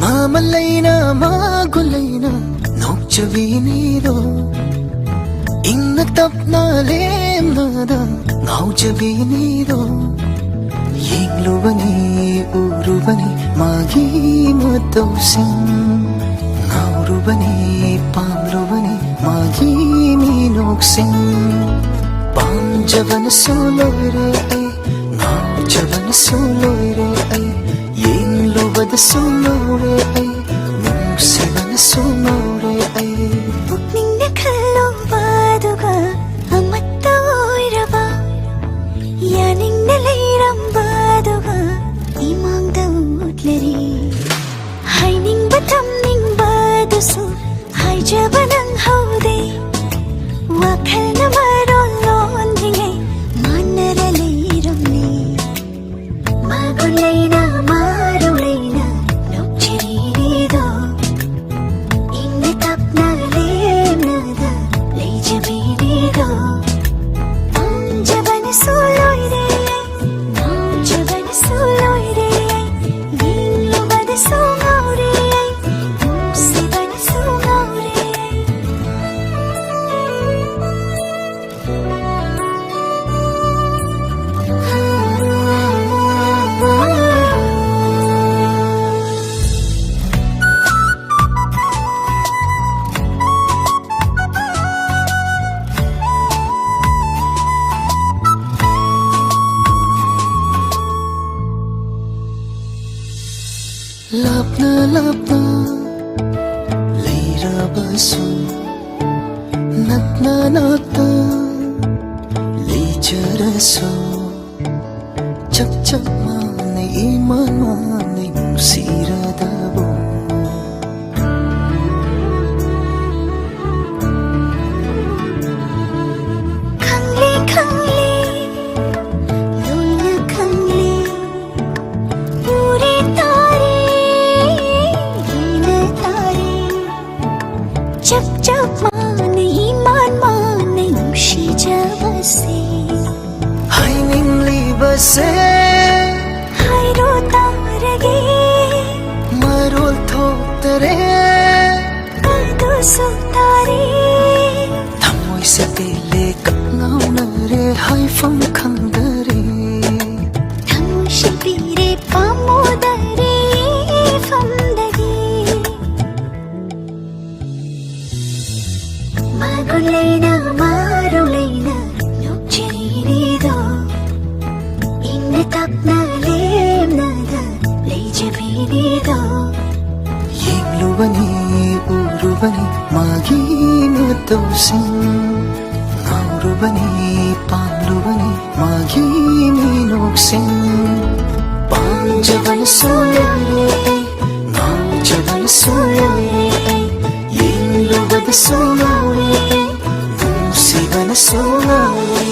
ꯃꯥꯃ ꯂꯩꯅ ꯃꯥꯒꯨ ꯂꯩꯅ ꯅꯣꯛꯆꯕꯤꯅꯤꯗꯣ, ꯏꯪꯅ ꯇꯞꯅ ꯂꯦꯝꯅꯗ ꯉꯥꯎꯖꯕꯤꯅꯤꯗꯣ꯫ ꯌꯦꯡꯂꯨꯕꯅꯤ, ꯎꯔꯨꯕꯅꯤ ꯃꯥꯒꯤ ꯃꯇꯧꯁꯤꯡ, ꯉꯥꯎꯔꯨꯕꯅꯤ, ꯄꯥꯝꯂꯨꯕꯅꯤ ꯃꯥꯒꯤ ꯃꯤꯅꯣꯛꯁꯤꯡ꯫ ꯄꯥꯝꯖꯕꯅꯁꯨ ꯂꯣꯏꯔꯦ ꯑꯩ, ꯉꯥꯎꯖꯕꯅꯁꯨ ꯂꯣꯏꯔꯦ ꯑꯩ, ꯌꯦꯡꯂꯨꯕꯗꯁꯨ ꯉꯥꯎꯔꯦ ꯑꯩ, ꯅꯨꯡꯁꯤꯕꯅꯁꯨ ꯉꯥꯎꯔꯦ ꯑꯩ꯫ ꯄꯨꯛꯅꯤꯡꯗ ꯈꯜꯂꯨꯕꯗꯨꯒ ꯑꯃꯠꯇ ꯑꯣꯏꯔꯕ, ꯌꯥꯅꯤꯡꯅ ꯂꯩꯔꯝꯕꯗꯨꯒ ꯏꯃꯥꯡꯗ ꯎꯠꯂꯔꯤ꯫ ꯍꯥꯏꯅꯤꯡꯕ ꯊꯝꯅꯤꯡꯕꯗꯨꯁꯨ ꯍꯥꯏꯖꯕ ꯅꯪꯍꯧꯗꯦ꯫ ꯋꯥꯈꯜꯅ ꯃꯔꯣꯜ ꯂꯣꯟꯗ꯭ꯔꯤꯉꯩ ꯃꯥꯟꯅꯔ ꯂꯩꯔꯝꯂꯦ꯫ ꯃꯥꯒꯨ ꯂꯩꯅ ꯃꯥꯔꯧ ꯂꯩꯅ ꯅꯣꯛꯆꯔꯤꯗꯣ, ꯏꯪꯅ ꯇꯞꯅ ꯂꯦꯝꯅꯗ ꯂꯩꯖꯕꯤꯔꯤꯗꯣ꯫ ꯄꯥꯝꯖꯕꯅꯁꯨ ꯂꯣꯏꯔꯦ, ꯉꯥꯎꯖꯕꯅꯁꯨ ꯂꯣꯏꯔꯦ, ꯌꯦꯡꯂꯨꯕꯗꯁꯨ ꯉꯥꯎꯔꯦ꯫ ꯂꯩꯔꯕꯁꯨ ꯅꯛꯅ ꯅꯛꯇ ꯂꯩꯖꯔꯁꯨ, ꯆꯞ ꯆꯞ ꯃꯥꯟꯅꯩ, ꯏꯃꯥꯟ ꯃꯥꯟꯅꯩ ꯅꯨꯡꯁꯤꯔꯗꯕ꯫ ꯈꯪꯂꯦ, ꯈꯪꯂꯦ, ꯂꯣꯏꯅ ꯈꯪꯂꯦ, ꯎꯔꯦ ꯇꯥꯔꯦ, ꯌꯦꯡꯂꯦ ꯇꯥꯔꯦ, ꯆꯞ ꯆꯞ ꯃꯥꯟꯅꯩ, ꯏꯃꯥꯟ ꯃꯥꯟꯅꯩ ꯅꯨꯡꯁꯤꯖꯕꯁꯦ꯫ ꯍꯥꯏꯅꯤꯡꯂꯤꯕꯁꯦ ꯍꯥꯏꯔꯣ ꯇꯥꯔꯒꯦ, ꯃꯔꯣꯜ ꯊꯣꯛꯇꯔꯦ, ꯑꯗꯨꯁꯨ ꯇꯥꯔꯦ꯫ ꯊꯃꯣꯏꯁꯦ ꯄꯦꯜꯂꯦ, ꯀꯞ ꯉꯥꯎꯅꯔꯦ, ꯍꯥꯏꯐꯝ ꯈꯪꯗꯔꯦ꯫ ꯊꯃꯣꯏꯁꯦ ꯄꯤꯔꯦ, ꯄꯥꯝꯃꯨꯗꯔꯦ, ꯏꯐꯝꯗꯒꯤ꯫ ꯃꯒꯨꯟ ꯂꯩꯅ, ꯃꯔꯧ ꯂꯩꯅ ꯅꯣꯛꯆꯔꯤꯅꯤꯗꯣ, ꯏꯪꯅ ꯇꯞꯅ ꯂꯦꯝꯅꯗ ꯂꯩꯖꯕꯤꯅꯤꯗꯣ꯫ ꯌꯦꯡꯂꯨꯕꯅꯤ, ꯎꯔꯨꯕꯅꯤ ꯃꯥꯒꯤ ꯃꯇꯧꯁꯤꯡ, ꯉꯥꯎꯔꯨꯕꯅꯤ, ꯄꯥꯝꯂꯨꯕꯅꯤ ꯃꯥꯒꯤ ꯃꯤꯅꯣꯛꯁꯤꯡ꯫ ꯄꯥꯝꯖꯕꯅꯁꯨ ꯂꯣꯏꯔꯦ, ꯉꯥꯎꯖꯕꯅꯁꯨ ꯂꯣꯏꯔꯦ, ꯌꯦꯡꯂꯨꯕꯗꯁꯨ ꯉꯥꯎꯔꯦ, ꯅꯨꯡꯁꯤꯕꯅꯁꯨ ꯉꯥꯎꯔꯦ꯫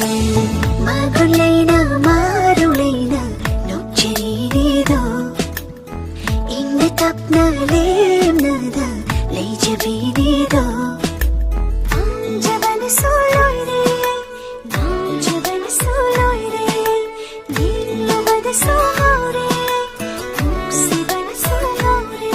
ꯃꯒꯨꯟ ꯂꯩꯅ, ꯃꯔꯧ ꯂꯩꯅ ꯅꯣꯛꯆꯔꯤꯅꯤꯗꯣ, ꯏꯪꯅ ꯇꯞꯅ ꯂꯦꯝꯅꯗ ꯂꯩꯖꯕꯤꯅꯤꯗꯣ꯫ ꯄꯥꯝꯖꯕꯅꯁꯨ ꯂꯣꯏꯔꯦ, ꯉꯥꯎꯖꯕꯅꯁꯨ ꯂꯣꯏꯔꯦ, ꯌꯦꯡꯂꯨꯕꯗꯁꯨ ꯉꯥꯎꯔꯦ, ꯅꯨꯡꯁꯤꯕꯅꯁꯨ ꯉꯥꯎꯔꯦ꯫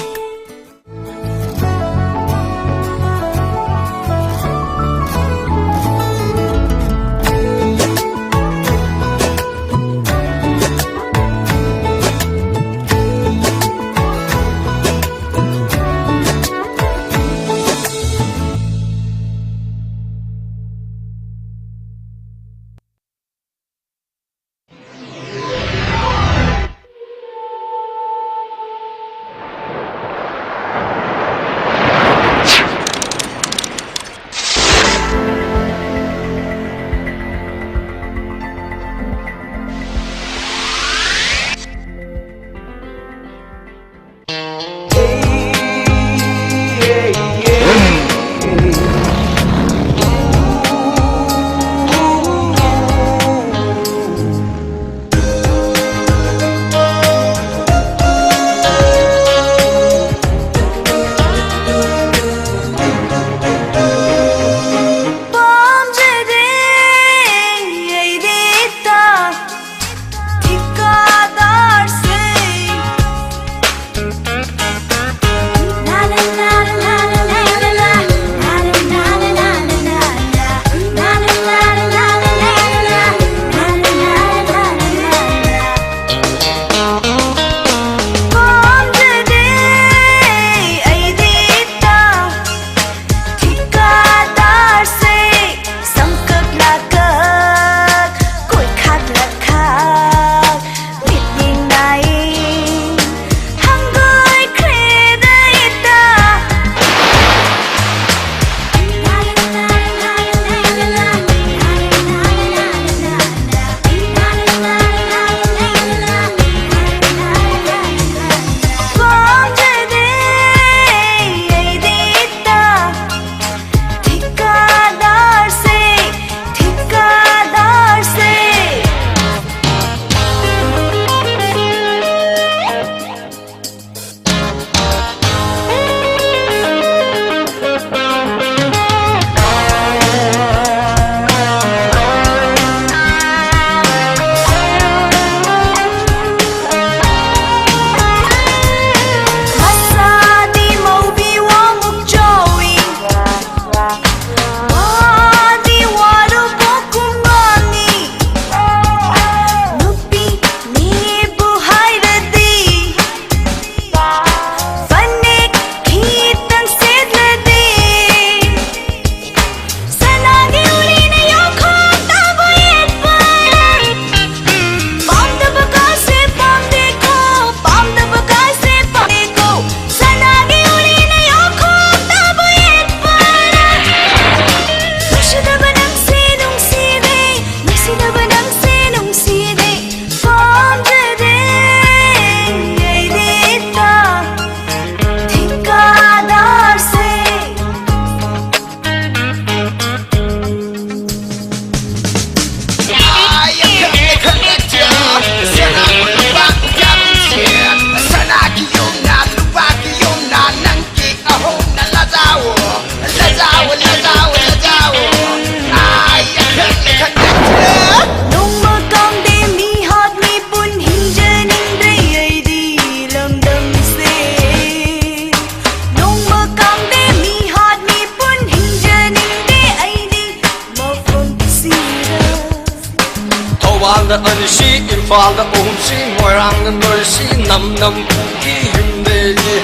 ꯑꯅꯤꯁꯤ ꯏꯝꯐꯥꯜꯗ, ꯑꯍꯨꯝꯁꯤ ꯃꯣꯏꯔꯥꯡꯗ, ꯃꯔꯤꯁꯤ ꯅꯝ ꯅꯝ ꯄꯨꯈꯤ ꯌꯨꯝꯗꯒꯤ,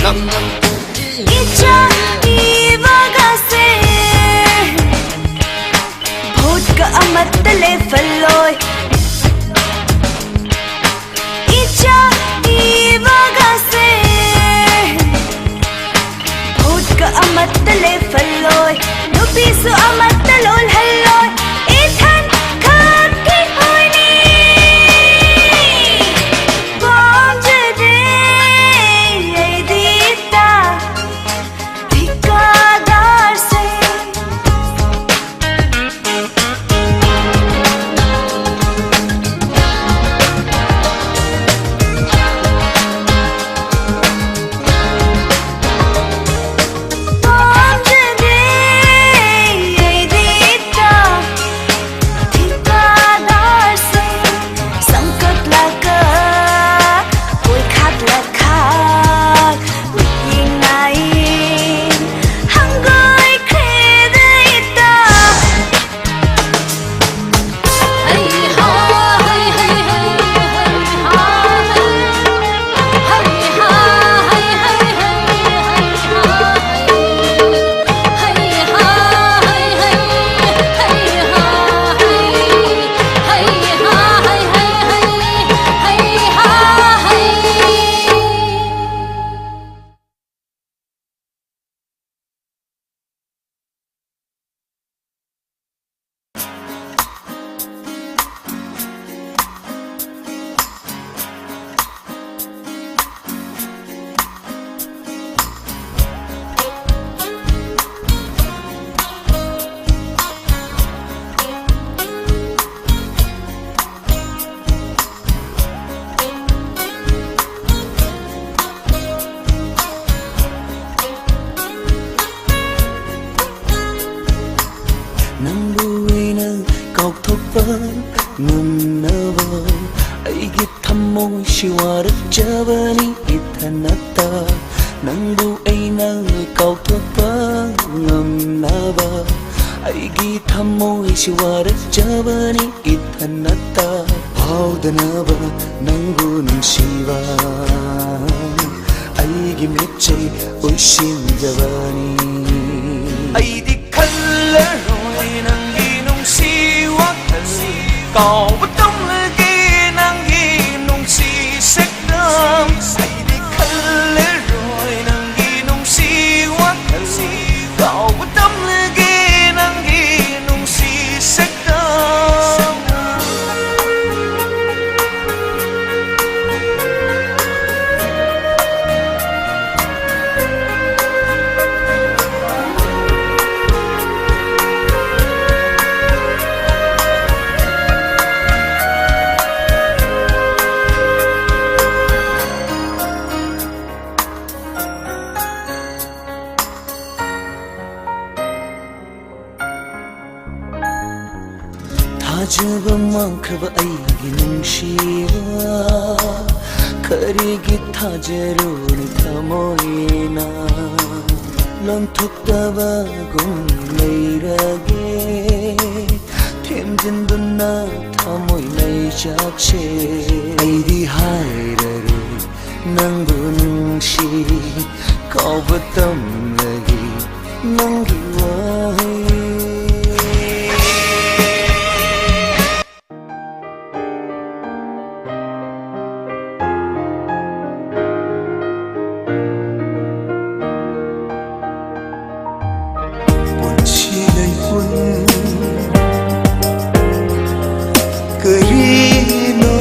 ꯅꯝ ꯅꯝ ꯄꯨꯈꯤ ꯏꯆꯥ ꯏꯕꯒꯁꯦ ꯚꯣꯠꯀ ꯑꯃꯠꯇ ꯂꯦꯞꯍꯜꯂꯣꯏ꯫ ꯏꯆꯥ ꯏꯕꯒꯁꯦ ꯚꯣꯠꯀ ꯑꯃꯠꯇ ꯂꯦꯞꯍꯜꯂꯣꯏ꯫ ꯅꯨꯄꯤꯁꯨ ꯑꯃꯠꯇ ꯂꯣꯜꯍꯜꯂꯣꯏ꯫ ꯏꯊꯟ ꯈꯛꯀꯤ ꯑꯣꯏꯅꯤ ꯄꯥꯝꯖꯗꯦ ꯑꯩꯗꯤ ꯏꯇꯥ ꯊꯤꯀꯥꯗꯥꯔꯁꯦ꯫ ꯄꯥꯝꯖꯗꯦ ꯑꯩꯗꯤ ꯏꯇꯥ ꯊꯤꯀꯥꯗꯥꯔꯁꯦ꯫ ꯁꯝꯀꯛ ꯂꯥꯀꯛ, ꯀꯣꯏꯈꯥꯛ ꯂꯥꯛꯈꯥꯛ, ꯃꯤꯠꯌꯦꯡ ꯅꯥꯌꯦꯡ ꯍꯪꯒꯣꯏꯈ꯭ꯔꯦꯗ ꯏꯇꯥ꯫ ꯅꯪꯕꯨ ꯑꯩꯅ ꯀꯥꯎꯊꯣꯛꯄ ꯉꯝꯅꯕ ꯑꯩꯒꯤ ꯊꯃꯣꯏꯁꯤ ꯋꯥꯔꯛꯆꯕꯅꯤ ꯏꯊꯟꯇ꯫ ꯅꯪꯕꯨ ꯑꯩꯅ ꯀꯥꯎꯊꯣꯛꯄ ꯉꯝꯅꯕ ꯑꯩꯒꯤ ꯊꯃꯣꯏꯁꯤ ꯋꯥꯔꯛꯆꯕꯅꯤ ꯏꯊꯟꯅꯇ꯫ ꯐꯥꯎꯗꯅꯕ ꯅꯪꯕꯨ ꯅꯨꯡꯁꯤꯕ ꯑꯩꯒꯤ ꯃꯤꯠꯁꯦ ꯎꯏꯁꯤꯟꯖꯕꯅꯤ꯫ ꯑꯩꯗꯤ ꯈꯜꯂꯔꯣꯏ ꯅꯪꯒꯤ ꯅꯨꯡꯁꯤ ꯋꯥꯈꯜ, ꯀꯥꯎꯕ ꯇꯝꯂꯒꯦ ꯅꯪꯒꯤ ꯅꯨꯡꯁꯤ ꯁꯛꯇꯝ꯫ ꯑꯩꯗꯤ ꯈꯜꯂꯔꯣꯏ ꯅꯪꯒꯤ ꯅꯨꯡꯁꯤ ꯋꯥꯈꯜ, ꯀꯥꯎꯕ ꯇꯝꯂꯒꯦ ꯅꯪꯒꯤ ꯅꯨꯡꯁꯤ ꯁꯛꯇꯝ꯫ ꯊꯥꯖꯕ ꯃꯥꯡꯈ꯭ꯔꯕ ꯑꯩꯒꯤ ꯅꯨꯡꯁꯤꯕ, ꯀꯔꯤꯒꯤ ꯊꯥꯖꯔꯨꯅꯤ ꯊꯃꯣꯏꯅ? ꯂꯣꯟꯊꯣꯛꯇꯕꯒꯨꯝ ꯂꯩꯔꯒꯦ, ꯊꯦꯝꯖꯤꯟꯗꯨꯅ ꯊꯃꯣꯏ ꯃꯩꯆꯥꯛꯁꯦ꯫ ꯑꯩꯗꯤ ꯍꯥꯏꯔꯔꯣꯏ ꯅꯪꯕꯨ ꯅꯨꯡꯁꯤ, ꯀꯥꯎꯕ ꯇꯝꯂꯒꯦ ꯅꯪꯒꯤ ꯋꯥꯍꯩ꯫ ꯄꯨꯟꯁꯤ ꯂꯩꯄꯨꯟ ꯀꯔꯤꯅꯣ?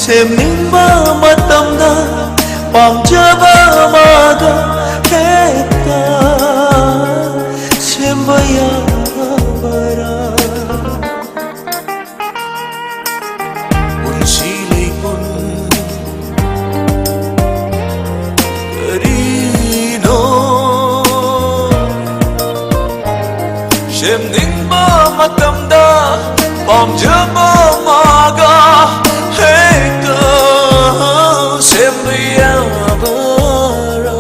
ꯁꯦꯝꯅꯤꯡꯕ ꯃꯇꯝꯗ ꯄꯥꯝꯖꯕ ꯑꯃꯒ ꯍꯦꯛꯇ ꯁꯦꯝꯕ ꯌꯥꯕꯔꯥ? ꯄꯨꯟꯁꯤ ꯂꯩꯄꯨꯟ ꯀꯔꯤꯅꯣ? ꯁꯦꯝꯅꯤꯡꯕ ꯃꯇꯝꯗ ꯄꯥꯝꯖꯕ ꯑꯃꯒ ꯍꯦꯛꯇ ꯁꯦꯝꯕ ꯌꯥꯕꯔꯥ?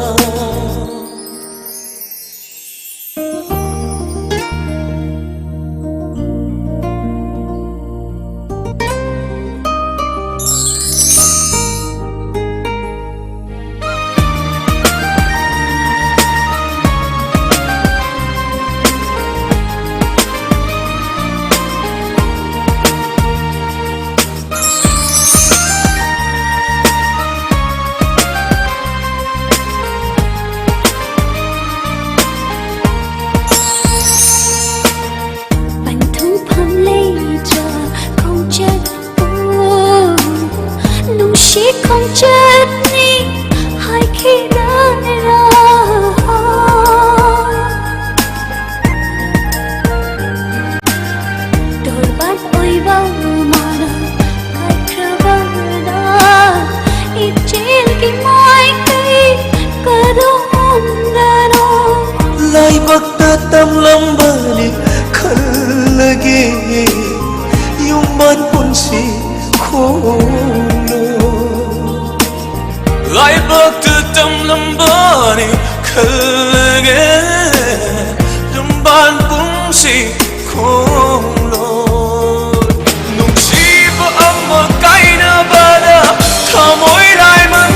ꯈꯣꯡꯆꯠꯅꯤ ꯍꯥꯏꯈꯤꯗꯅꯔꯥ? ꯇꯣꯔꯕꯥꯟ ꯑꯣꯏꯕ ꯃꯥꯅ ꯍꯥꯏꯈ꯭ꯔꯕꯗ ꯏꯆꯦꯜꯒꯤ ꯃꯥꯏꯀꯩ ꯀꯗꯣꯝꯗꯅꯣ? ꯂꯥꯏꯕꯛꯇ ꯇꯝꯂꯝꯕꯅꯤ ꯈꯜꯂꯒꯦ ꯌꯨꯝꯕꯥꯟ ꯄꯨꯟꯁꯤ ꯈꯣꯡꯂꯣ꯫ ꯂꯥꯏꯕꯛꯇ ꯇꯝꯂꯝꯕꯅꯤ ꯈꯜꯂꯒꯦ ꯌꯨꯝꯕꯥꯟ ꯄꯨꯟꯁꯤ ꯈꯣꯡꯂꯣ꯫ ꯅꯨꯡꯁꯤꯕ ꯑꯃ ꯀꯥꯏꯅꯕꯗ ꯊꯃꯣꯏ ꯂꯥꯏꯃꯟ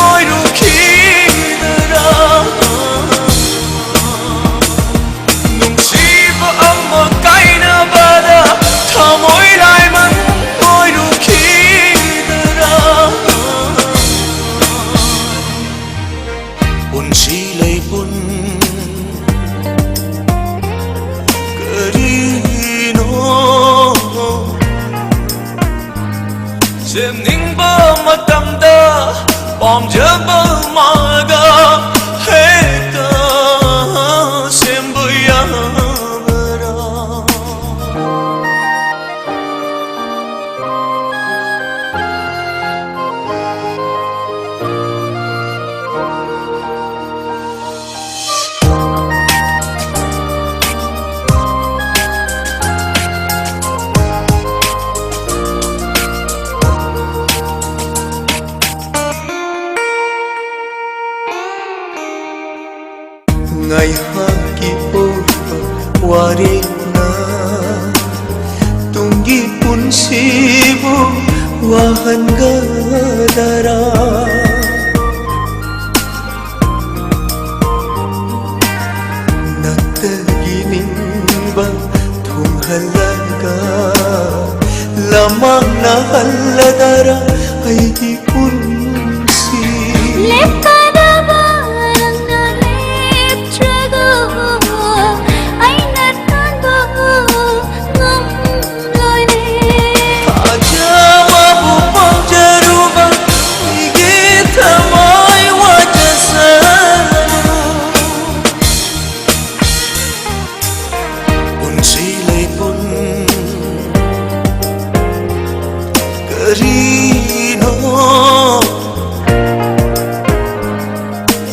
ꯑꯣꯏꯔꯨꯈꯤꯗ꯭ꯔꯥ? ꯅꯨꯡꯁꯤꯕ ꯑꯃ ꯀꯥꯏꯅꯕꯗ ꯊꯃꯣꯏ ꯂꯥꯏꯃꯟ ꯑꯣꯏꯔꯨꯈꯤꯗ꯭ꯔꯥ? ꯄꯨꯟꯁꯤ ꯂꯩꯄꯨꯟ ꯀꯔꯤꯅꯣ? ꯁꯦꯝꯅꯤꯡꯕ ꯃꯇꯝꯗ ꯄꯥꯝꯖꯕ ꯃꯥꯒ ꯍꯦꯛꯇ ꯁꯦꯝꯕ ꯌꯥꯕ꯭ꯔꯥ? ꯉꯥꯏꯍꯥꯛꯀꯤ ꯑꯣꯏꯕ ꯋꯥꯔꯦꯞꯅ ꯇꯨꯡꯒꯤ ꯄꯨꯟꯁꯤꯕꯨ ꯋꯥꯍꯟꯒꯗꯔꯥ? ꯅꯛꯇꯒꯤ ꯅꯤꯡꯕ ꯊꯨꯡꯍꯜꯂꯒ ꯂꯃꯥꯡꯅ ꯍꯜꯂꯗꯔꯥ ꯑꯩꯒꯤ ꯄꯨꯟꯁꯤ? ꯂꯦꯞꯀꯗꯕ ꯅꯪꯅ ꯂꯦꯞꯇ꯭ꯔꯒ ꯑꯩꯅ ꯇꯥꯟꯕ ꯉꯝꯂꯣꯏꯅꯦ꯫ ꯊꯥꯖꯕꯕꯨ ꯄꯥꯝꯖꯔꯨꯕ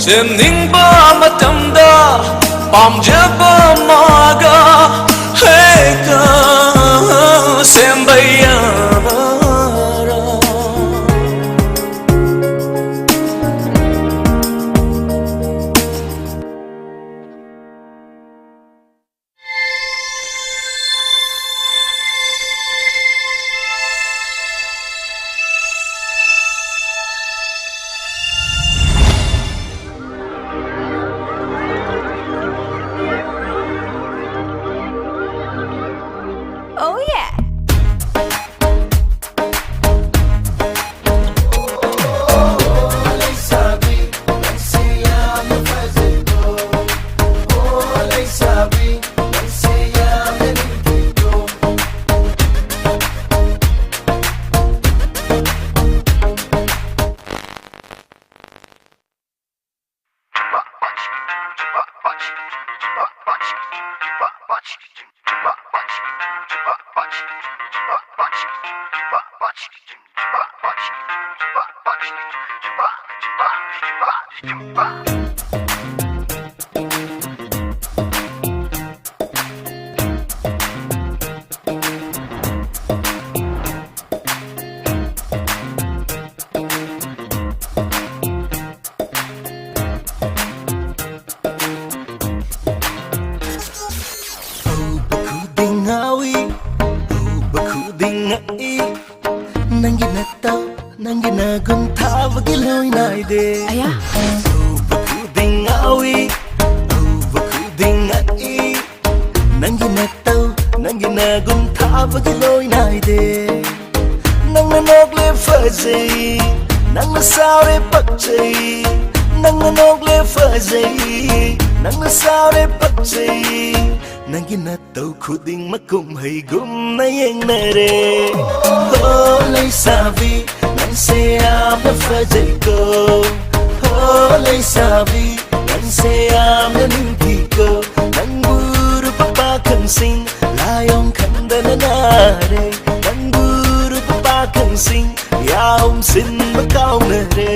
ꯁꯦꯝꯅꯤꯡꯕ ꯃꯇꯝꯗ ꯄꯥꯝꯖꯕ ꯑꯃꯒ ꯍꯦꯛꯇ ꯁꯦꯝꯕ ꯌꯥꯕꯔꯣ? Oh yeah. ꯎꯕ ꯈꯨꯗꯤꯡ ꯉꯥꯎꯏ, ꯎꯕ ꯈꯨꯗꯤꯡ ꯉꯛꯏ, ꯅꯪꯒꯤ ꯅꯠꯇꯧ, ꯅꯪꯒꯤ ꯅꯒꯨꯟ ꯊꯥꯕꯒꯤ ꯂꯣꯏ ꯅꯥꯏꯗꯦ꯫ ꯑꯌꯥ꯫ ꯎꯕ ꯈꯨꯗꯤꯡ ꯉꯥꯎꯏ, ꯎꯕ ꯈꯨꯗꯤꯡ ꯉꯛꯏ, ꯅꯪꯒꯤ ꯅꯠꯇꯧ, ꯅꯪꯒꯤ ꯅꯒꯨꯟ ꯊꯥꯕꯒꯤ ꯂꯣꯏ ꯅꯥꯏꯗꯦ꯫ ꯅꯪꯅ ꯅꯣꯛꯂꯦ ꯐꯖꯩ, ꯅꯪꯅ ꯁꯥꯎꯔꯦ ꯄꯛꯆꯩ, ꯅꯪꯅ ꯅꯣꯛꯂꯦ ꯐꯖꯩ, ꯅꯪꯅ ꯁꯥꯎꯔꯦ ꯄꯛꯆꯩ, ꯅꯪꯒꯤ ꯅꯠꯇꯧ ꯈꯨꯗꯤꯡꯃꯛ ꯀꯨꯝꯍꯩꯒꯨꯝꯅ ꯌꯦꯡꯅꯔꯦ꯫ ꯍꯣ ꯂꯩꯁꯥꯕꯤ, ꯅꯪꯁꯦ ꯌꯥꯝꯅ ꯐꯖꯩꯀꯣ꯫ ꯍꯣ ꯂꯩꯁꯥꯕꯤ, ꯅꯪꯁꯦ ꯌꯥꯝꯅ ꯅꯤꯡꯊꯤꯀꯣ꯫ ꯅꯪꯕꯨ ꯎꯔꯨꯕ ꯄꯥꯈꯪꯁꯤꯡ ꯂꯥꯏꯑꯣꯡ ꯈꯪꯗꯅ ꯅꯥꯔꯦ꯫ ꯅꯪꯕꯨ ꯎꯔꯨꯕ ꯄꯥꯈꯪꯁꯤꯡ ꯌꯥꯎꯝ ꯁꯤꯟꯕ ꯀꯥꯎꯅꯔꯦ꯫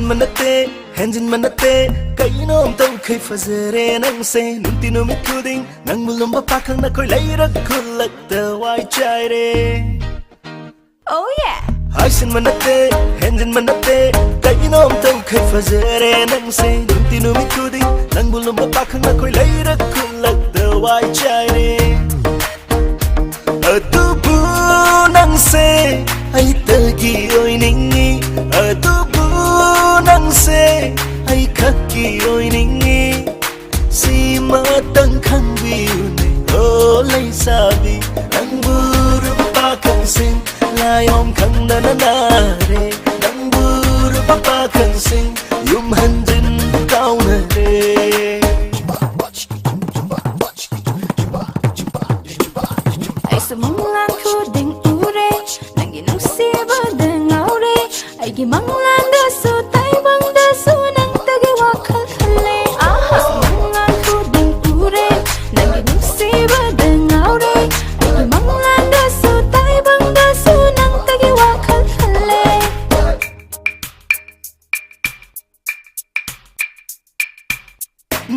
ꯃꯅꯠꯇꯦ, ꯍꯦꯟꯖꯤꯟꯕ ꯅꯠꯇꯦ, ꯀꯩꯅꯣꯝ ꯇꯧꯈꯩ ꯐꯖꯔꯦ ꯅꯪꯁꯦ꯫ ꯅꯨꯡꯇꯤ ꯅꯨꯃꯤꯠ ꯈꯨꯗꯤꯡ ꯅꯪꯕꯨ ꯂꯨꯝꯕ ꯄꯥꯈꯪꯅ ꯑꯩꯈꯣꯏ ꯂꯩꯔꯛ ꯈꯨꯜꯂꯛꯇ ꯋꯥꯏ ꯆꯥꯏꯔꯦ꯫ Oh yeah! ꯍꯥꯏꯁꯤꯟꯕ ꯅꯠꯇꯦ, ꯍꯦꯟꯖꯤꯟꯕ ꯅꯠꯇꯦ, ꯀꯩꯅꯣꯝ ꯇꯧꯈꯩ ꯐꯖꯔꯦ ꯅꯪꯁꯦ꯫ ꯅꯨꯡꯇꯤ ꯅꯨꯃꯤꯠ ꯈꯨꯗꯤꯡ ꯅꯪꯕꯨ ꯂꯨꯝꯕ ꯄꯥꯈꯪꯅ ꯑꯩꯈꯣꯏ ꯂꯩꯔꯛ ꯈꯨꯜꯂꯛꯇ ꯋꯥꯏ ꯆꯥꯏꯔꯦ꯫ ꯑꯗꯨꯕꯨ ꯅꯪꯁꯦ ꯑꯩꯇꯒꯤ ꯑꯣꯏꯅꯤꯡꯉꯤ, ꯑꯗꯨꯕꯨ ꯅꯪꯁꯦ ꯑꯩꯈꯛꯀꯤ ꯑꯣꯏꯅꯤꯡꯉꯤ꯫ ꯁꯤꯃꯇꯪ ꯈꯪꯕꯤꯌꯨꯅꯦ, ꯑꯣ ꯂꯩꯁꯥꯕꯤ, ꯅꯪꯕꯨ ꯎꯔꯨꯕ ꯄꯥꯈꯪꯁꯤꯡ ꯂꯥꯏꯑꯣꯡ ꯈꯪꯗꯅ ꯅꯥꯔꯦ, ꯅꯪꯕꯨ ꯎꯔꯨꯕ ꯄꯥꯈꯪꯁꯤꯡ ꯌꯨꯝ ꯍꯟꯖꯤꯟꯕ ꯀꯥꯎꯅꯔꯦ꯫ ꯑꯩꯁꯨ ꯃꯪꯂꯥꯟ ꯈꯨꯗꯤꯡ ꯎꯔꯦ, ꯅꯪꯒꯤ ꯅꯨꯡꯁꯤꯕꯗ ꯉꯥꯎꯔꯦ꯫ ꯑꯩꯒꯤ ꯃꯪꯂꯥꯟꯗꯁꯨ ꯇꯥꯏꯕꯪꯗꯁꯨ ꯅꯪꯇꯒꯤ ꯋꯥꯈꯜ ꯈꯜꯂꯦ꯫ ꯑꯩꯁꯨ ꯃꯪꯂꯥꯟ ꯈꯨꯗꯤꯡ ꯎꯔꯦ, ꯅꯪꯒꯤ ꯅꯨꯡꯁꯤꯕꯗ ꯉꯥꯎꯔꯦ꯫ ꯑꯩꯒꯤ ꯃꯪꯂꯥꯟꯗꯁꯨ ꯇꯥꯏꯕꯪꯗꯁꯨ ꯅꯪꯇꯒꯤ ꯋꯥꯈꯜ ꯈꯜꯂꯦ꯫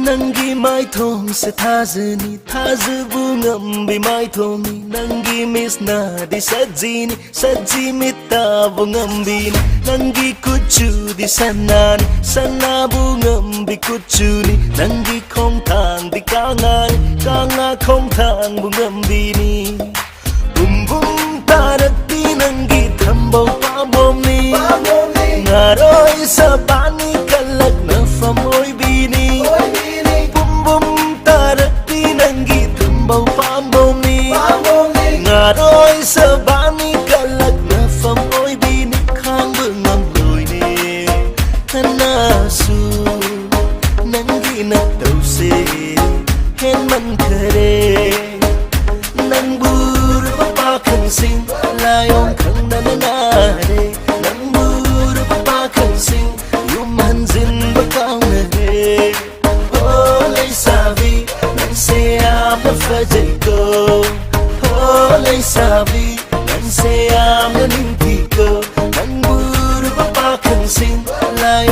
ꯅꯪꯒꯤ ꯃꯥꯏꯊꯣꯡꯁꯦ ꯊꯥꯖꯅꯤ, ꯊꯥꯖꯕ ꯉꯝꯕꯤ ꯃꯥꯏꯊꯣꯡꯅꯤ꯫ ꯅꯪꯒꯤ ꯃꯤꯠꯁꯅꯗꯤ ꯁꯖꯤꯅꯤ, ꯁꯖꯤ ꯃꯤꯠ ꯇꯥꯕ ꯉꯝꯕꯤꯅꯤ꯫ ꯅꯪꯒꯤ ꯀꯨꯆꯨꯗꯤ ꯁꯅꯥꯅꯤ, ꯁꯅꯥꯕꯨ ꯉꯝꯕꯤ ꯀꯨꯆꯨꯅꯤ꯫ ꯅꯪꯒꯤ ꯈꯣꯡꯊꯥꯡꯗꯤ ꯀꯪꯂꯥꯅꯤ, ꯀꯪꯂꯥ ꯈꯣꯡꯊꯥꯡꯕꯨ ꯉꯝꯕꯤꯅꯤ꯫ ꯄꯨꯝ ꯄꯨꯝ ꯇꯥꯔꯛꯄꯤ ꯅꯪꯒꯤ ꯊꯝꯕꯧ ꯄꯥꯝꯕꯣꯝꯅꯤ꯫ ꯄꯥꯝꯕꯣꯝꯅꯤ꯫ ꯉꯥꯔꯣꯏ ꯁꯕꯥꯅꯤ ꯀꯜꯂꯛꯅꯐꯝ ꯑꯣꯏꯕꯤꯅꯤ꯫ ꯑꯣꯏꯕꯤꯅꯤ꯫ ꯄꯨꯝ ꯄꯨꯝ ꯇꯥꯔꯛꯄꯤ ꯅꯪꯒꯤ ꯊꯝꯕꯧ ꯄꯥꯝꯕꯣꯝꯅꯤ꯫ ꯄꯥꯝꯕꯣꯝꯅꯤ꯫ ꯉꯥꯔꯣꯏ ꯁꯕꯥꯅꯤ ꯀꯜꯂꯛꯅꯐꯝ ꯑꯣꯏꯕꯤꯅꯤ꯫ ꯈꯥꯡꯕ ꯉꯝꯂꯣꯏꯅꯦ ꯀꯅꯥꯁꯨ ꯅꯪꯒꯤ ꯅꯇꯧꯁꯦ ꯍꯦꯟꯃꯟꯈꯔꯦ꯫ ꯅꯪꯕꯨ ꯎꯔꯨꯕ ꯄꯥꯈꯪꯁꯤꯡ ꯂꯥꯏꯑꯣꯡ ꯈꯪꯗꯅ ꯅꯥꯔꯦ꯫ ꯅꯪꯕꯨ ꯎꯔꯨꯕ ꯄꯥꯈꯪꯁꯤꯡ ꯌꯨꯝ ꯍꯟꯖꯤꯟꯕ ꯀꯥꯎꯅꯔꯦ꯫ ꯑꯣ ꯂꯩꯁꯥꯕꯤ, ꯅꯪꯁꯦ ꯌꯥꯝꯅ ꯐꯖꯩꯀꯣ꯫ ꯑꯣ ꯂꯩꯁꯥꯕꯤ, ꯅꯪꯁꯦ ꯌꯥꯝꯅ ꯅꯤꯡꯊꯤꯀꯣ꯫ ꯅꯪꯕꯨ ꯎꯔꯨꯕ ꯄꯥꯈꯪꯁꯤꯡ ꯂꯥꯏ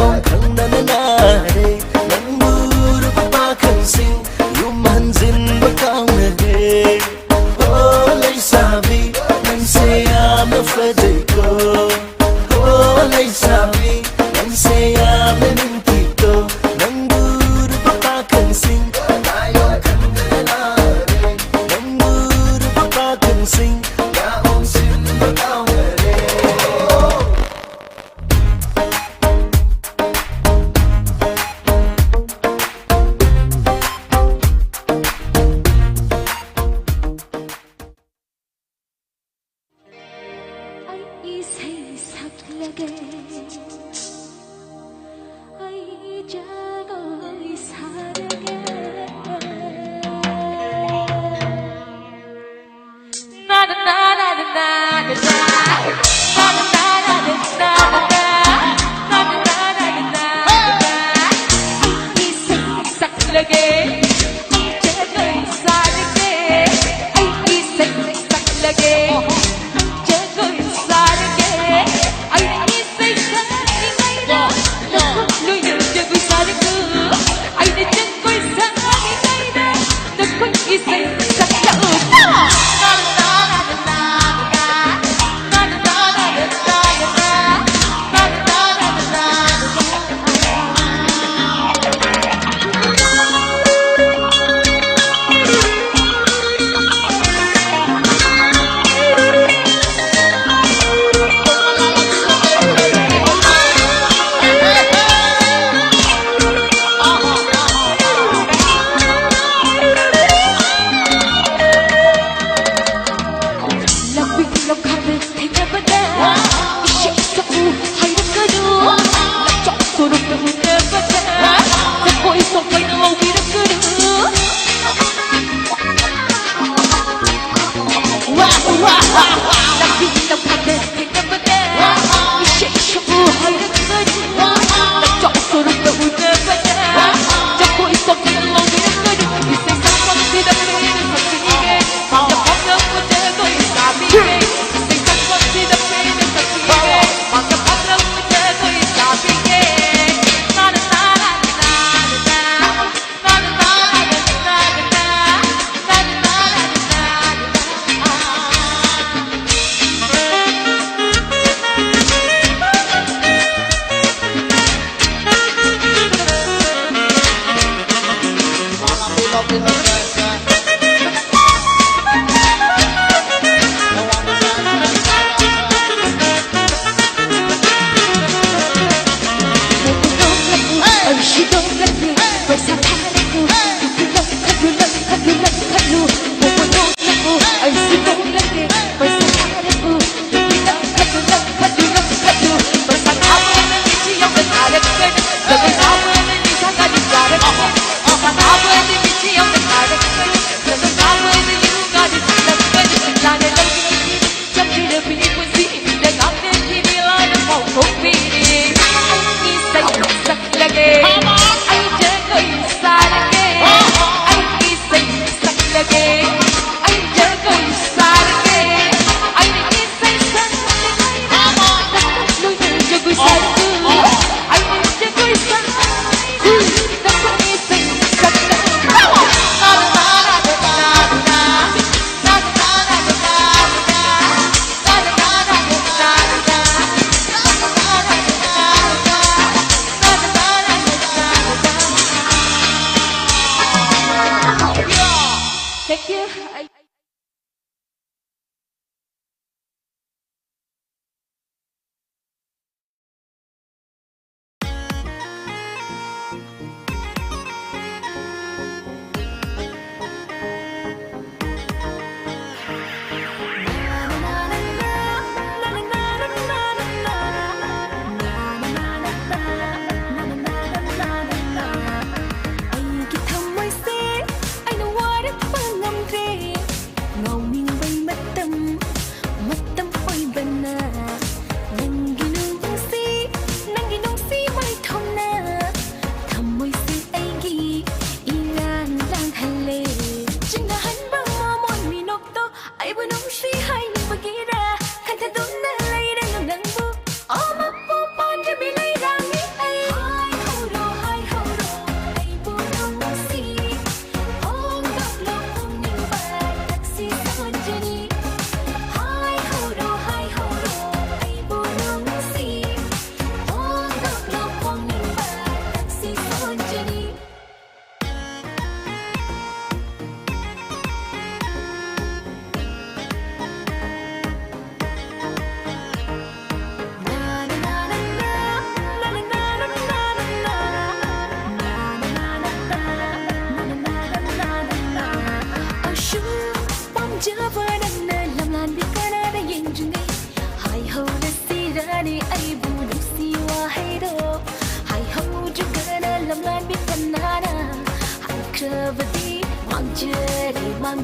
ꯑꯩ ꯖꯒꯣꯏ ꯁꯥꯔꯒꯦ꯫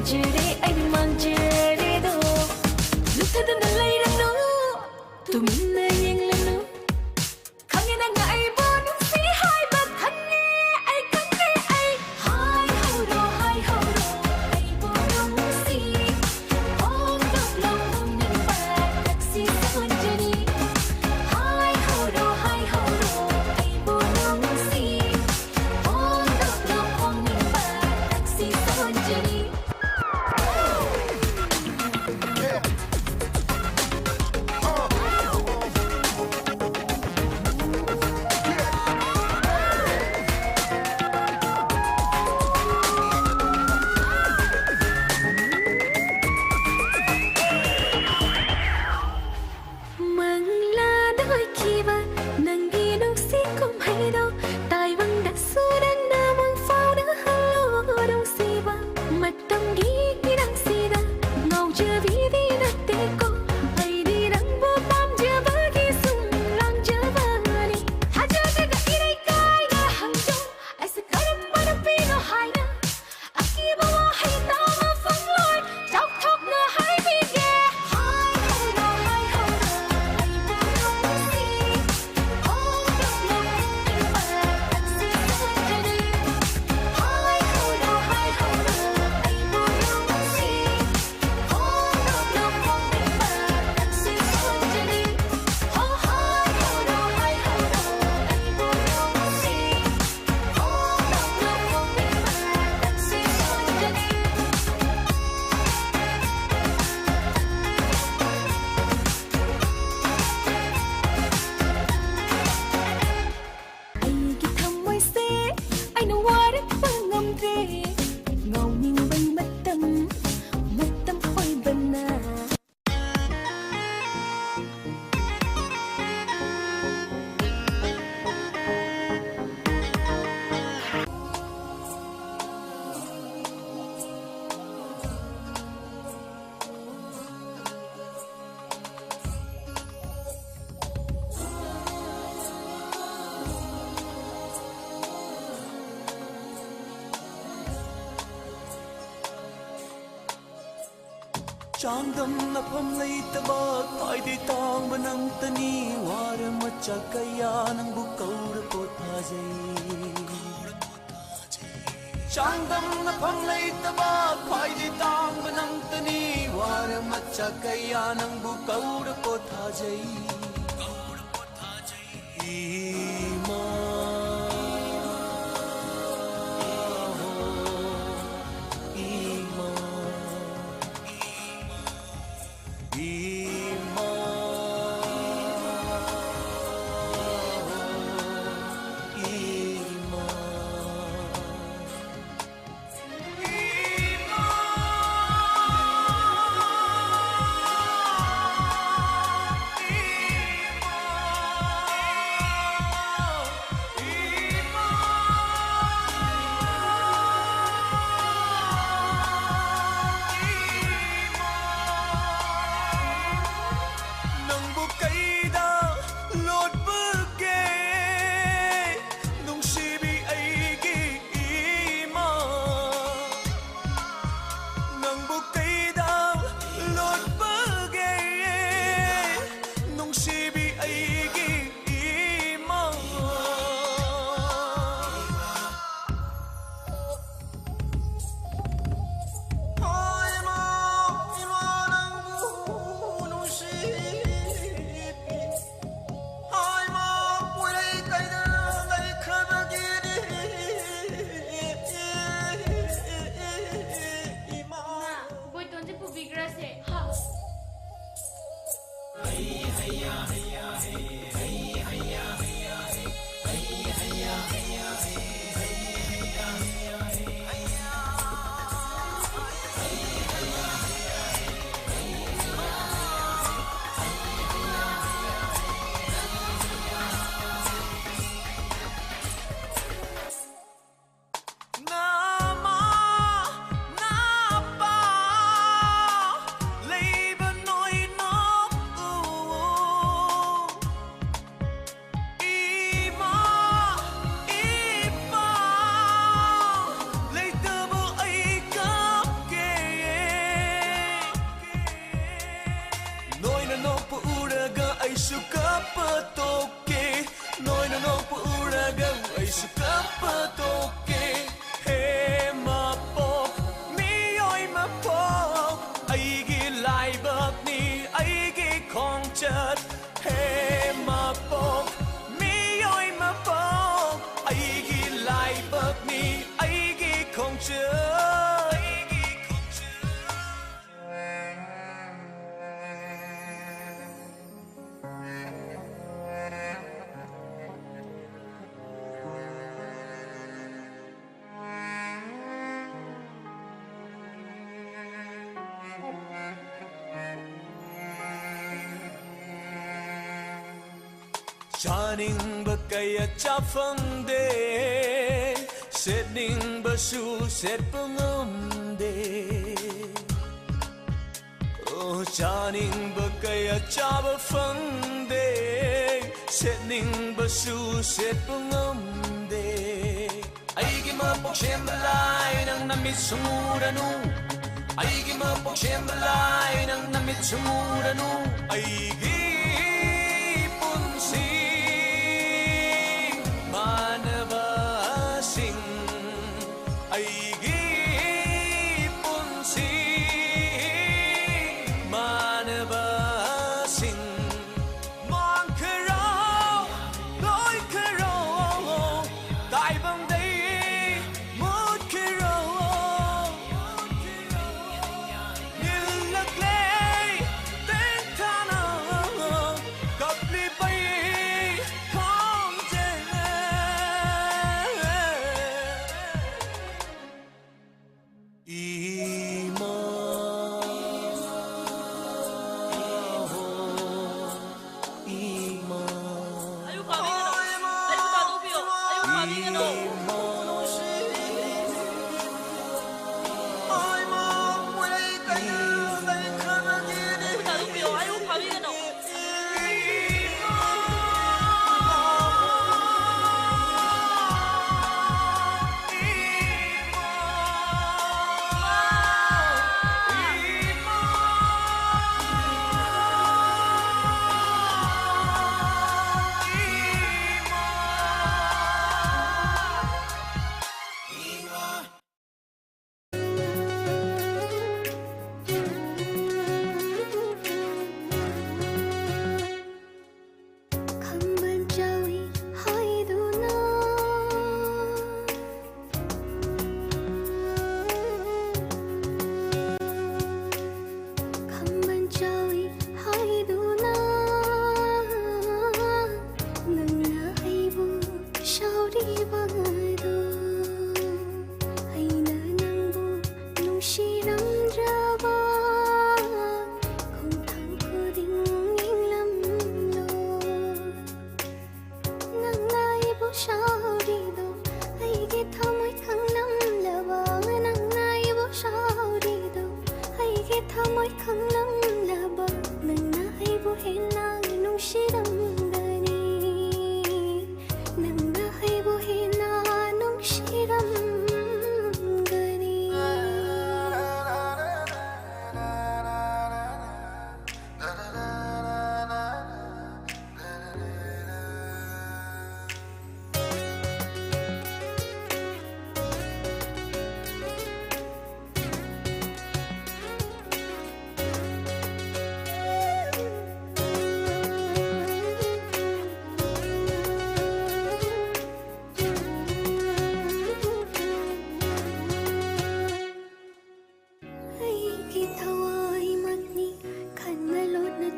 ꯆꯦꯔꯦ ꯑꯩ ꯃꯥꯡꯖꯔꯦꯗꯣ, ꯂꯨꯞꯊꯗꯨꯅ ꯂꯩꯔꯅꯨ, ꯇꯨꯃꯤꯟꯅ ꯌꯦꯡꯂꯅꯨ꯫ ꯈꯪꯉꯦ ꯅꯪꯅ ꯑꯩꯕꯨ ꯅꯨꯡꯁꯤ ꯍꯥꯏꯕ ꯈꯪꯉꯦ, ꯑꯩ ꯈꯪꯉꯦ ꯑꯩ꯫ ꯍꯥꯏꯍꯧꯔꯣ, ꯍꯥꯏꯍꯧꯔꯣ, ꯑꯩꯕꯨ ꯅꯨꯡꯁꯤ꯫ ꯐꯣꯡꯗꯣꯛꯂꯣ ꯐꯣꯡꯅꯤꯡꯕ ꯊꯛꯁꯤ ꯁꯣꯟꯖꯔꯤ꯫ ꯍꯥꯏꯍꯧꯔꯣ, ꯍꯥꯏꯍꯧꯔꯣ, ꯑꯩꯕꯨ ꯅꯨꯡꯁꯤ꯫ ꯐꯣꯡꯗꯣꯛꯂꯣ ꯐꯣꯡꯅꯤꯡꯕ ꯊꯛꯁꯤ ꯁꯣꯟꯖꯔꯤ꯫ ꯆꯥꯡꯗꯝꯅꯐꯝ ꯂꯩꯇꯕ ꯈ꯭ꯋꯥꯏꯗꯩ ꯇꯥꯡꯕ ꯅꯪꯇꯅꯤ꯫ ꯋꯥꯔ ꯃꯆꯥ ꯀꯌꯥ ꯅꯪꯕꯨ ꯀꯧꯔ ꯄꯣꯊꯥꯖꯩ꯫ ꯆꯥꯡꯗꯝꯅꯐꯝ ꯂꯩꯇꯕ ꯈ꯭ꯋꯥꯏꯗꯩ ꯇꯥꯡꯕ ꯅꯪꯇꯅꯤ꯫ ꯋꯥꯔ ꯃꯆꯥ ꯀꯌꯥ ꯅꯪꯕꯨ ꯀꯧꯔ ꯄꯣꯊꯥꯖꯩ꯫ ꯏꯃꯥ, ꯏꯃꯥ, ꯏꯃꯥ, ꯏꯃꯥ꯫ ꯅꯪꯕꯨ ꯀꯩꯗ ꯂꯣꯠꯄꯒꯦ? ꯅꯨꯡꯁꯤꯕꯤ ꯑꯩꯒꯤ ꯏꯃꯥ, ꯅꯪꯕꯨ ꯀꯩꯗ ꯂꯣꯠꯄꯒꯦ? ꯅꯨꯡꯁꯤꯕꯤ ꯑꯩꯒꯤ ꯏꯃꯥ꯫ ꯍꯣ ꯏꯃꯥ, ꯏꯃꯥ ꯅꯪꯕꯨ ꯅꯨꯡꯁꯤ꯫ ꯍꯣ ꯏꯃꯥ, ꯎꯔꯩ ꯀꯩꯗ ꯂꯩꯈ꯭ꯔꯕꯒꯤꯅꯤ꯫ ꯏꯃꯥ꯫ ꯏꯃꯥ, ꯕꯣꯏꯇꯣꯟꯁꯦ ꯄꯨꯕꯤꯈ꯭ꯔꯁꯦ꯫ ꯍꯥ꯫ ꯅꯃꯥ, ꯅꯄꯥ ꯂꯩꯕ ꯅꯣꯏ ꯅꯣꯛꯎ꯫ ꯑꯩꯁꯨ ꯀꯞꯄ ꯇꯣꯛꯀꯦ, ꯅꯣꯏꯅ ꯅꯣꯛꯄ ꯎꯔꯒ ꯑꯩꯁꯨ ꯀꯞꯄ ꯇꯣꯛꯀꯦ꯫ ꯍꯦ ꯃꯄꯣꯛ, ꯃꯤꯑꯣꯏ ꯃꯄꯣꯛ, ꯑꯩꯒꯤ ꯂꯥꯏꯕꯛꯅꯤ, ꯑꯩꯒꯤ ꯈꯣꯡꯆꯠ꯫ ꯍꯦ ꯃꯄꯣꯛ, ꯃꯤꯑꯣꯏ ꯃꯄꯣꯛ, ꯑꯩꯒꯤ ꯂꯥꯏꯕꯛꯅꯤ, ꯑꯩꯒꯤ ꯈꯣꯡꯆꯠ꯫ ꯆꯥꯅꯤꯡꯕ ꯀꯌꯥ ꯆꯥ ꯐꯪꯗꯦ, ꯁꯦꯠꯅꯤꯡꯕꯁꯨ ꯁꯦꯠꯄ ꯉꯝꯗꯦ꯫ ꯑꯣ, ꯆꯥꯅꯤꯡꯕ ꯀꯌꯥ ꯆꯥꯕ ꯐꯪꯗꯦ, ꯁꯦꯠꯅꯤꯡꯕꯁꯨ ꯁꯦꯠꯄ ꯉꯝꯗꯦ꯫ ꯑꯩꯒꯤ ꯃꯄꯣꯛ ꯁꯦꯝꯕ ꯂꯥꯏ, ꯅꯪꯅ ꯃꯤꯠ ꯁꯨꯡꯎꯔꯅꯨ꯫ ꯑꯩꯒꯤ ꯃꯄꯣꯛ ꯁꯦꯝꯕ ꯂꯥꯏ, ꯅꯪꯅ ꯃꯤꯠ ꯁꯨꯡꯎꯔꯅꯨ꯫ ꯑꯩꯒꯤ ꯄꯨꯟꯁꯤ ꯃꯥꯟꯅꯕꯁꯤꯡ, ꯑꯩꯒꯤ ꯄꯨꯟꯁꯤ ꯃꯥꯟꯅꯕꯁꯤꯡ꯫ ꯃꯥꯡꯈ꯭ꯔꯣ, ꯂꯣꯏꯈ꯭ꯔꯣ, ꯇꯥꯏꯕꯪꯗꯩ ꯃꯨꯠꯈ꯭ꯔꯣ꯫ ꯅꯤꯜꯂꯛꯂꯦ ꯇꯦꯟꯊꯥꯅ,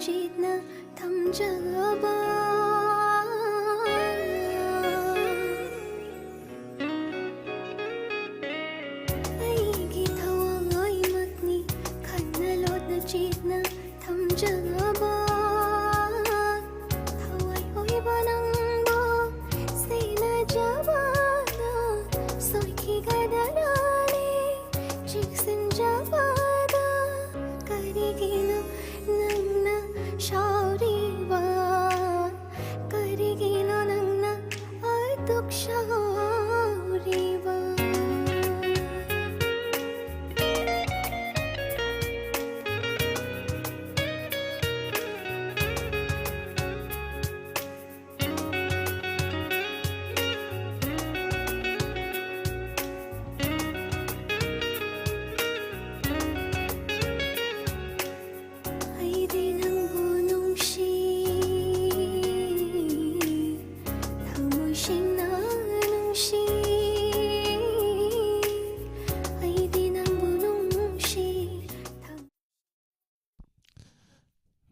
ꯆꯦꯠꯅ ꯊꯝꯖꯕ꯫ ꯑꯩꯒꯤ ꯊꯋꯥꯏꯃꯛꯅꯤ ꯈꯟꯅ ꯂꯣꯠꯅ ꯆꯦꯠꯅ ꯊꯝꯖꯕ꯫ ꯊꯋꯥꯏ ꯑꯣꯏꯕ ꯅꯪꯕꯨ ꯁꯦꯟꯅꯖꯕꯗ ꯁꯣꯏꯈꯤꯒꯗ꯭ꯔꯥꯅꯦ ꯆꯦꯛꯁꯤꯟꯖꯕꯗ꯫ ꯀꯔꯤꯒꯤꯅꯣ ꯅꯪꯅ ꯁꯥꯎꯔꯤꯕ? ꯀꯔꯤꯒꯤꯅꯣ ꯅꯪꯅ ꯑꯗꯨꯛ ꯁꯥꯎꯔꯤꯕ? ꯑꯩꯗꯤ ꯅꯪꯕꯨ ꯅꯨꯡꯁꯤ, ꯊꯃꯣꯏ ꯁꯦꯡꯅ ꯅꯨꯡꯁꯤ꯫ ꯑꯩꯗꯤ ꯅꯪꯕꯨ ꯅꯨꯡꯁꯤ, ꯊꯝ-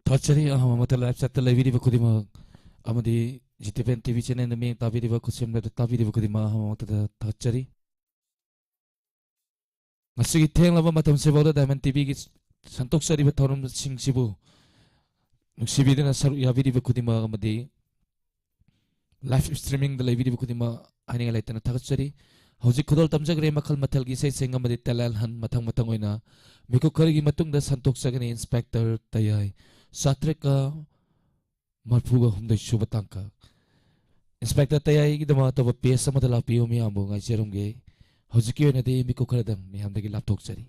ꯊꯥꯒꯠꯆꯔꯤ ꯑꯍꯥꯟꯕ ꯃꯛꯇ live chat ꯇ ꯂꯩꯕꯤꯔꯤꯕ ꯈꯨꯗꯤꯡꯃꯛ ꯑꯃꯗꯤ G T V N T V channel ꯗ ꯃꯤꯠꯌꯦꯡ ꯇꯥꯕꯤꯔꯤꯕ, ꯈꯨꯠꯁꯦꯝꯂꯗ ꯇꯥꯕꯤꯔꯤꯕ ꯈꯨꯗꯤꯡꯃꯛ ꯑꯍꯥꯟꯕ ꯃꯛꯇꯗ ꯊꯥꯒꯠꯆꯔꯤ꯫ ꯉꯁꯤꯒꯤ ꯊꯦꯡꯂꯕ ꯃꯇꯝꯁꯤꯐꯥꯎꯗ Diamond ꯇꯤ ꯚꯤ ꯒꯤ ꯁꯟꯗꯣꯛꯆꯔꯤꯕ ꯊꯧꯔꯝꯁꯤꯡꯁꯤꯕꯨ ꯅꯨꯡꯁꯤꯕꯤꯗꯨꯅ ꯁꯔꯨꯛ ꯌꯥꯕꯤꯔꯤꯕ ꯈꯨꯗꯤꯡꯃꯛ ꯑꯃꯗꯤ live streaming ꯗ ꯂꯩꯕꯤꯔꯤꯕ ꯈꯨꯗꯤꯡꯃꯛ ꯍꯥꯏꯅꯤꯡꯉꯥꯏ ꯂꯩꯇꯅ ꯊꯥꯒꯠꯆꯔꯤ꯫ ꯍꯧꯖꯤꯛ ꯈꯨꯗꯣꯜ ꯇꯝꯖꯈ꯭ꯔꯦ ꯃꯈꯜ ꯃꯊꯦꯜꯒꯤ ꯏꯁꯩꯁꯤꯡ ꯑꯃꯗꯤ talent hunt ꯃꯊꯪ ꯃꯊꯪ ꯑꯣꯏꯅ ꯃꯤꯀꯨꯞ ꯈꯔꯒꯤ ꯃꯇꯨꯡꯗ ꯁꯟꯗꯣꯛꯆꯒꯅꯤ꯫ Inspector ꯇꯌꯥꯏ, ꯆꯥꯇ꯭ꯔꯦꯠꯀ ꯃꯔꯐꯨꯒ ꯍꯨꯝꯗꯣꯏ ꯁꯨꯕ ꯇꯥꯡꯀꯛ꯫ Inspector ꯇꯌꯥꯏꯒꯤꯗꯃꯛ ꯑꯇꯣꯞꯄ page ꯑꯃꯗ ꯂꯥꯛꯄꯤꯌꯨ, ꯃꯤꯌꯥꯝꯕꯨ ꯉꯥꯏꯖꯔꯝꯒꯦ꯫ ꯍꯧꯖꯤꯛꯀꯤ ꯑꯣꯏꯅꯗꯤ ꯃꯤꯀꯨꯞ ꯈꯔꯗꯪ ꯃꯤꯌꯥꯝꯗꯒꯤ ꯂꯥꯞꯊꯣꯛꯆꯔꯤ꯫